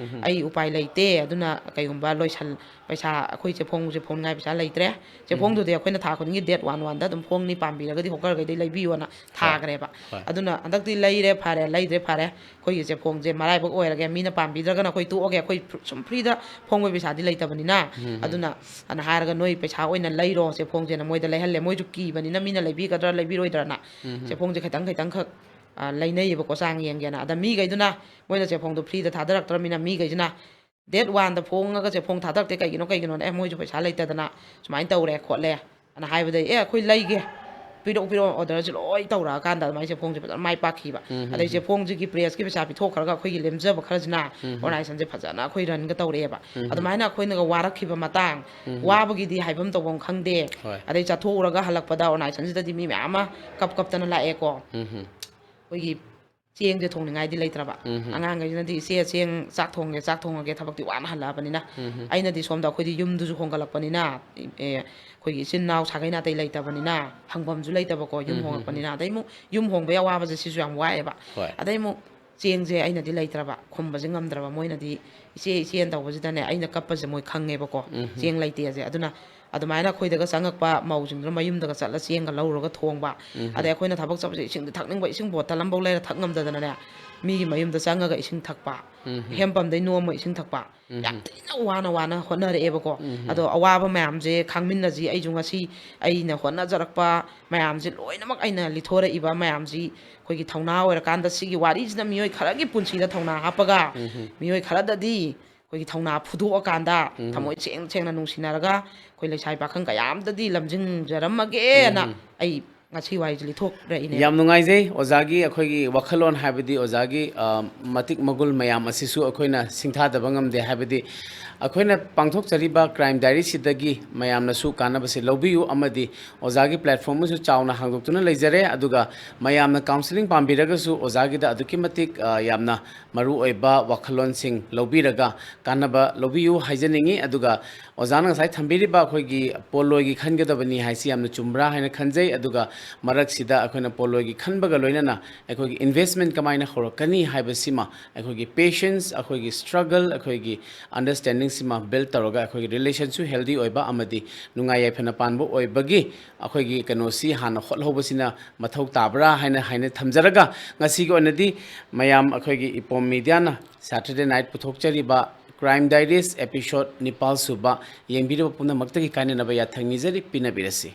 "ꯑꯩ ꯎꯄꯥꯏ ꯂꯩꯇꯦ, ꯑꯗꯨꯅ ꯀꯩꯒꯨꯝꯕ ꯂꯣꯏꯁꯜ ꯄꯩꯁꯥ ꯑꯩꯈꯣꯏ ꯆꯦꯐꯣꯡꯁꯦ ꯐꯣꯡꯅꯤꯡꯉꯥꯏ ꯄꯩꯁꯥ ꯂꯩꯇ꯭ꯔꯦ, ꯆꯦꯐꯣꯡꯗꯨꯗꯤ ꯑꯩꯈꯣꯏꯅ ꯊꯥ ꯈꯨꯗꯤꯡꯒꯤ ꯗꯦꯠ ꯋꯥꯟ ꯋꯥꯟꯗ ꯑꯗꯨꯝ ꯐꯣꯡꯅꯤ, ꯄꯥꯝꯕꯤꯔꯒꯗꯤ ꯍꯣꯀꯔꯈꯩꯗꯩ ꯂꯩꯕꯤꯌꯣꯅ ꯊꯥꯈ꯭ꯔꯦꯕ꯫ ꯑꯗꯨꯅ ꯍꯟꯗꯛꯇꯤ ꯂꯩꯔꯦ ꯐꯔꯦ, ꯂꯩꯗ꯭ꯔꯦ ꯐꯔꯦ, ꯑꯩꯈꯣꯏꯒꯤ ꯆꯦꯐꯣꯡꯁꯦ ꯃꯔꯥꯏꯕꯛ ꯑꯣꯏꯔꯒꯦ, ꯃꯤꯅ ꯄꯥꯝꯕꯤꯗ꯭ꯔꯒꯅ ꯑꯩꯈꯣꯏ ꯇꯣꯛꯑꯒꯦ, ꯑꯩꯈꯣꯏ ꯁꯨꯝ ꯐ꯭ꯔꯤꯗ ꯐꯣꯡꯕꯒꯤ ꯄꯩꯁꯥꯗꯤ ꯂꯩꯇꯕꯅꯤꯅ꯫ ꯑꯗꯨꯅ ꯑꯅ ꯍꯥꯏꯔꯒ ꯅꯣꯏ ꯄꯩꯁꯥ ꯑꯣꯏꯅ ꯂꯩꯔꯣ ꯆꯦꯐꯣꯡꯁꯦꯅ ꯃꯣꯏꯗ ꯂꯩꯍꯜꯂꯦ꯫ ꯃꯣꯏꯁꯨ ꯀꯤꯕꯅꯤꯅ ꯃꯤꯅ ꯂꯩꯕꯤꯒꯗ꯭ꯔꯥ ꯂꯩꯕꯤꯔꯣꯏꯗ꯭ꯔꯅ꯫ ꯆꯦꯐꯣꯡꯁꯦ ꯈꯤꯇꯪ ꯈꯤꯇꯪꯈꯛ, ꯑ, ꯂꯩꯅꯩꯌꯦꯕꯀꯣ, ꯆꯥꯡ ꯌꯦꯡꯒꯦꯅ꯫ ꯑꯗ ꯃꯤꯈꯩꯗꯨꯅ ꯃꯣꯏꯅ ꯆꯦꯐꯣꯡꯗꯣ ꯐ꯭ꯔꯤꯗ ꯊꯥꯗꯔꯛꯇ꯭ꯔꯕꯅꯤꯅ ꯃꯤꯈꯩꯁꯤꯅ ꯗꯦꯠ ꯋꯥꯟꯗ ꯐꯣꯡꯉꯒ ꯆꯦꯐꯣꯡ ꯊꯥꯗꯔꯛꯇꯦ ꯀꯩꯒꯤꯅꯣ, ꯀꯩꯒꯤꯅꯣꯅ, "ꯑꯦ, ꯃꯣꯏꯁꯨ ꯄꯩꯁꯥ ꯂꯩꯇꯗꯅ ꯁꯨꯃꯥꯏꯅ ꯇꯧꯔꯦ ꯈꯣꯠꯂꯦ" ꯑꯅ ꯍꯥꯏꯕꯗꯩ, "ꯑꯦ, ꯑꯩꯈꯣꯏ ꯂꯩꯒꯦ, ꯄꯤꯔꯛꯑꯣ, ꯄꯤꯔꯛꯑꯣ" ꯑꯣꯔꯗꯔꯁꯦ ꯂꯣꯏ ꯇꯧꯔꯛꯑꯀꯥꯟꯗ ꯑꯗꯨꯃꯥꯏꯅ ꯆꯦꯐꯣꯡꯁꯦ ꯐꯖꯅ ꯃꯥꯏ ꯄꯥꯛꯈꯤꯕ꯫ ꯑꯗꯩ ꯆꯦꯐꯣꯡꯁꯤꯒꯤ ꯄ꯭ꯔꯦꯁꯀꯤ ꯄꯩꯁꯥ ꯄꯤꯊꯣꯛꯈ꯭ꯔꯒ ꯑꯩꯈꯣꯏꯒꯤ ꯂꯦꯝꯖꯕ ꯈꯔꯁꯤꯅ ꯑꯣꯔꯒꯅꯥꯏꯖꯦꯁꯟꯁꯦ ꯐꯖꯅ ꯑꯩꯈꯣꯏ ꯔꯟꯒ ꯇꯧꯔꯛꯑꯦꯕ꯫ ꯑꯗꯨꯃꯥꯏꯅ ꯑꯩꯈꯣꯏꯅꯒ ꯋꯥꯔꯛꯈꯤꯕ ꯃꯇꯥꯡ, ꯋꯥꯕꯒꯤꯗꯤ ꯍꯥꯏꯐꯝ ꯇꯧꯐꯝ ꯈꯪꯗꯦ꯫ ꯑꯗꯩ ꯆꯠꯊꯣꯛꯎꯔꯒ ꯍꯜꯂꯛꯄꯗ ꯑꯣꯔꯒꯅꯥꯏꯖꯦꯁꯟꯁꯤꯗꯗꯤ ꯃꯤ ꯃꯌꯥꯝ ꯑꯃ ꯀꯞ ꯀꯞꯇꯅ ꯂꯥꯛꯑꯦꯀꯣ꯫ ꯑꯩꯈꯣꯏꯒꯤ ꯆꯦꯡꯁꯦ ꯊꯣꯡꯅꯤꯡꯉꯥꯏꯗꯤ ꯂꯩꯇ꯭ꯔꯕ꯫ ꯑꯉꯥꯡꯈꯩꯁꯤꯅꯗꯤ, "ꯏꯆꯦ, ꯆꯦꯡ, ꯆꯥꯛ ꯊꯣꯡꯒꯦ, ꯆꯥꯛ ꯊꯣꯡꯉꯒꯦ, ꯊꯕꯛꯇꯤ ꯋꯥꯅ ꯍꯜꯂꯛꯑꯕꯅꯤꯅ"꯫ ꯑꯩꯅꯗꯤ ꯁꯣꯝꯗ ꯑꯩꯈꯣꯏꯗꯤ ꯌꯨꯝꯗꯨꯁꯨ ꯍꯣꯡꯒꯠꯂꯛꯄꯅꯤꯅ, ꯑꯦ, ꯑꯩꯈꯣꯏꯒꯤ ꯏꯆꯤꯟ ꯏꯅꯥꯎ ꯁꯥꯒꯩ ꯅꯥꯇꯩ ꯂꯩꯇꯕꯅꯤꯅ, ꯍꯪꯐꯝꯁꯨ ꯂꯩꯇꯕꯀꯣ, ꯌꯨꯝ ꯍꯣꯡꯉꯛꯄꯅꯤꯅ꯫ ꯑꯗꯩ ꯑꯃꯨꯛ ꯌꯨꯝ ꯍꯣꯡꯕꯒꯤ ꯑꯋꯥꯕꯁꯦ ꯁꯤꯁꯨ ꯌꯥꯝ ꯋꯥꯏꯑꯦꯕ꯫ ꯑꯗꯩ ꯑꯃꯨꯛ ꯆꯦꯡꯁꯦ ꯑꯩꯅꯗꯤ ꯂꯩꯇ꯭ꯔꯕ, ꯈꯨꯝꯕꯁꯦ ꯉꯝꯗ꯭ꯔꯕ꯫ ꯃꯣꯏꯅꯗꯤ "ꯏꯆꯦ, ꯏꯆꯦꯅ" ꯇꯧꯕꯁꯤꯗꯅꯦ, ꯑꯩꯅ ꯀꯞꯄꯁꯦ ꯃꯣꯏ ꯈꯪꯉꯦꯕꯀꯣ, ꯆꯦꯡ ꯂꯩꯇꯦꯁꯦ꯫ ꯑꯗꯨꯅ ꯑꯗꯨꯃꯥꯏꯅ ꯑꯩꯈꯣꯏꯗꯒ ꯆꯪꯉꯛꯄ ꯃꯧꯁꯤꯡꯗꯨꯅ ꯃꯌꯨꯝꯗꯒ ꯆꯠꯂ ꯆꯦꯡꯒ ꯂꯧꯔꯒ ꯊꯣꯡꯕ꯫ ꯑꯗꯩ ꯑꯩꯈꯣꯏꯅ ꯊꯕꯛ ꯆꯠꯄꯁꯦ ꯏꯁꯤꯡꯗꯤ ꯊꯛꯅꯤꯡꯕ, ꯏꯁꯤꯡ ꯕꯣꯇꯜ ꯑꯃꯐꯥꯎ ꯂꯩꯔ ꯊꯛ ꯉꯝꯗꯗꯅꯅꯦ, ꯃꯤꯒꯤ ꯃꯌꯨꯝꯗ ꯆꯪꯉꯒ ꯏꯁꯤꯡ ꯊꯛꯄ, ꯍꯦꯟꯄꯝꯗꯩ ꯅꯣꯝꯃ ꯏꯁꯤꯡ ꯊꯛꯄ, ꯌꯥꯝ ꯊꯤꯅ ꯋꯥꯅ ꯋꯥꯅ ꯍꯣꯠꯅꯔꯛꯑꯦꯕꯀꯣ꯫ ꯑꯗꯣ ꯑꯋꯥꯕ ꯃꯌꯥꯝꯁꯦ ꯈꯥꯡꯃꯤꯟꯅꯁꯤ꯫ ꯑꯩꯁꯨ ꯉꯁꯤ ꯑꯩꯅ ꯍꯣꯠꯅꯖꯔꯛꯄ ꯃꯌꯥꯝꯁꯦ ꯂꯣꯏꯅꯃꯛ, ꯑꯩꯅ ꯂꯤꯊꯣꯔꯛꯏꯕ ꯃꯌꯥꯝꯁꯤ, ꯑꯩꯈꯣꯏꯒꯤ ꯊꯧꯅꯥ ꯑꯣꯏꯔꯀꯥꯟꯗ ꯁꯤꯒꯤ ꯋꯥꯔꯤꯁꯤꯅ ꯃꯤꯑꯣꯏ ꯈꯔꯒꯤ ꯄꯨꯟꯁꯤꯗ ꯊꯧꯅꯥ ꯍꯥꯞꯄꯒ, ꯃꯤꯑꯣꯏ ꯈꯔꯗꯗꯤ ꯑꯩꯈꯣꯏꯒꯤ ꯊꯧꯅꯥ ꯐꯨꯗꯣꯛꯑꯀꯥꯟꯗ, ꯊꯃꯣꯏ ꯁꯦꯡ ꯁꯦꯡꯅ ꯅꯨꯡꯁꯤꯅꯔꯒ, ꯑꯩꯈꯣꯏ ꯂꯩꯁꯥꯕꯤ ꯄꯥꯈꯪ ꯀꯌꯥ ꯑꯃꯗꯗꯤ ꯂꯝꯖꯤꯡꯖꯔꯝꯃꯒꯦꯅ ꯑꯩ ꯉꯁꯤ ꯋꯥꯍꯩꯁꯤ ꯂꯤꯊꯣꯛꯂꯛꯏꯅꯦ꯫ ꯌꯥꯝ ꯅꯨꯡꯉꯥꯏꯖꯩ ꯑꯣꯖꯥꯒꯤ ꯑꯩꯈꯣꯏꯒꯤ ꯋꯥꯈꯜꯂꯣꯟ, ꯍꯥꯏꯕꯗꯤ ꯑꯣꯖꯥꯒꯤ ꯑ, ꯃꯇꯤꯛ ꯃꯒꯨꯜ ꯃꯌꯥꯝ ꯑꯁꯤꯁꯨ ꯑꯩꯈꯣꯏꯅ ꯁꯤꯡꯊꯥꯗꯕ ꯉꯝꯗꯦ꯫ ꯍꯥꯏꯕꯗꯤ ꯑꯩꯈꯣꯏꯅ ꯄꯥꯡꯊꯣꯛꯆꯔꯤꯕ Crime Diaryꯁꯤꯗꯒꯤ ꯃꯌꯥꯝꯅꯁꯨ ꯀꯥꯟꯅꯕꯁꯦ ꯂꯧꯕꯤꯌꯨ, ꯑꯃꯗꯤ ꯑꯣꯖꯥꯒꯤ platform ꯑꯃꯁꯨ ꯆꯥꯎꯅ ꯍꯥꯡꯗꯣꯛꯇꯨꯅ ꯂꯩꯖꯔꯦ꯫ ꯑꯗꯨꯒ ꯃꯌꯥꯝꯅ counselling ꯄꯥꯝꯕꯤꯔꯒꯁꯨ ꯑꯣꯖꯥꯒꯤꯗ ꯑꯗꯨꯛꯀꯤ ꯃꯇꯤꯛ ꯑ, ꯌꯥꯝꯅ ꯃꯔꯨ ꯑꯣꯏꯕ ꯋꯥꯈꯜꯂꯣꯟꯁꯤꯡ ꯂꯧꯕꯤꯔꯒ ꯀꯥꯟꯅꯕ ꯂꯧꯕꯤꯌꯨ ꯍꯥꯏꯖꯅꯤꯡꯉꯤ꯫ ꯑꯗꯨꯒ ꯑꯣꯖꯥꯅ ꯉꯁꯥꯏ ꯊꯝꯕꯤꯔꯤꯕ ꯑꯩꯈꯣꯏꯒꯤ ꯄꯣꯠꯂꯣꯏꯒꯤ ꯈꯟꯒꯗꯕꯅꯤ ꯍꯥꯏꯁꯤ ꯌꯥꯝꯅ ꯆꯨꯝꯕ꯭ꯔꯥ ꯍꯥꯏꯅ ꯈꯟꯖꯩ꯫ ꯑꯗꯨꯒ ꯃꯔꯛꯁꯤꯗ ꯑꯩꯈꯣꯏꯅ ꯄꯣꯠꯂꯣꯏꯒꯤ ꯈꯟꯕꯒ ꯂꯣꯏꯅꯅ ꯑꯩꯈꯣꯏꯒꯤ investment ꯀꯃꯥꯏꯅ ꯍꯧꯔꯛꯀꯅꯤ ꯍꯥꯏꯕꯁꯤꯃ, ꯑꯩꯈꯣꯏꯒꯤ patience, ꯑꯩꯈꯣꯏꯒꯤ struggle, ꯑꯩꯈꯣꯏꯒꯤ understandingꯁꯤꯃ build ꯇꯧꯔꯒ ꯑꯩꯈꯣꯏꯒꯤ relationꯁꯨ healthy ꯑꯣꯏꯕ ꯑꯃꯗꯤ ꯅꯨꯡꯉꯥꯏ ꯌꯥꯏꯐꯅ ꯄꯥꯟꯕ ꯑꯣꯏꯕꯒꯤ ꯑꯩꯈꯣꯏꯒꯤ ꯀꯩꯅꯣꯁꯤ ꯍꯥꯟꯅ ꯍꯣꯠꯍꯧꯕꯁꯤꯅ ꯃꯊꯧ ꯇꯥꯕ꯭ꯔꯥ ꯍꯥꯏꯅ, ꯍꯥꯏꯅ ꯊꯝꯖꯔꯒ, ꯉꯁꯤꯒꯤ ꯑꯣꯏꯅꯗꯤ ꯃꯌꯥꯝ ꯑꯩꯈꯣꯏꯒꯤ ꯏꯄꯣꯝ Mediaꯅ Saturday Night ꯄꯨꯊꯣꯛꯆꯔꯤꯕ Crime Diaries episode ꯅꯤꯄꯥꯜ ꯁꯨꯕ ꯌꯦꯡꯕꯤꯔꯤꯕ ꯄꯨꯝꯅꯃꯛꯇꯒꯤ ꯀꯥꯏꯅꯅꯕ ꯌꯥꯊꯪ ꯅꯤꯖꯔꯤ꯫ ꯄꯤꯅꯕꯤꯔꯁꯤ꯫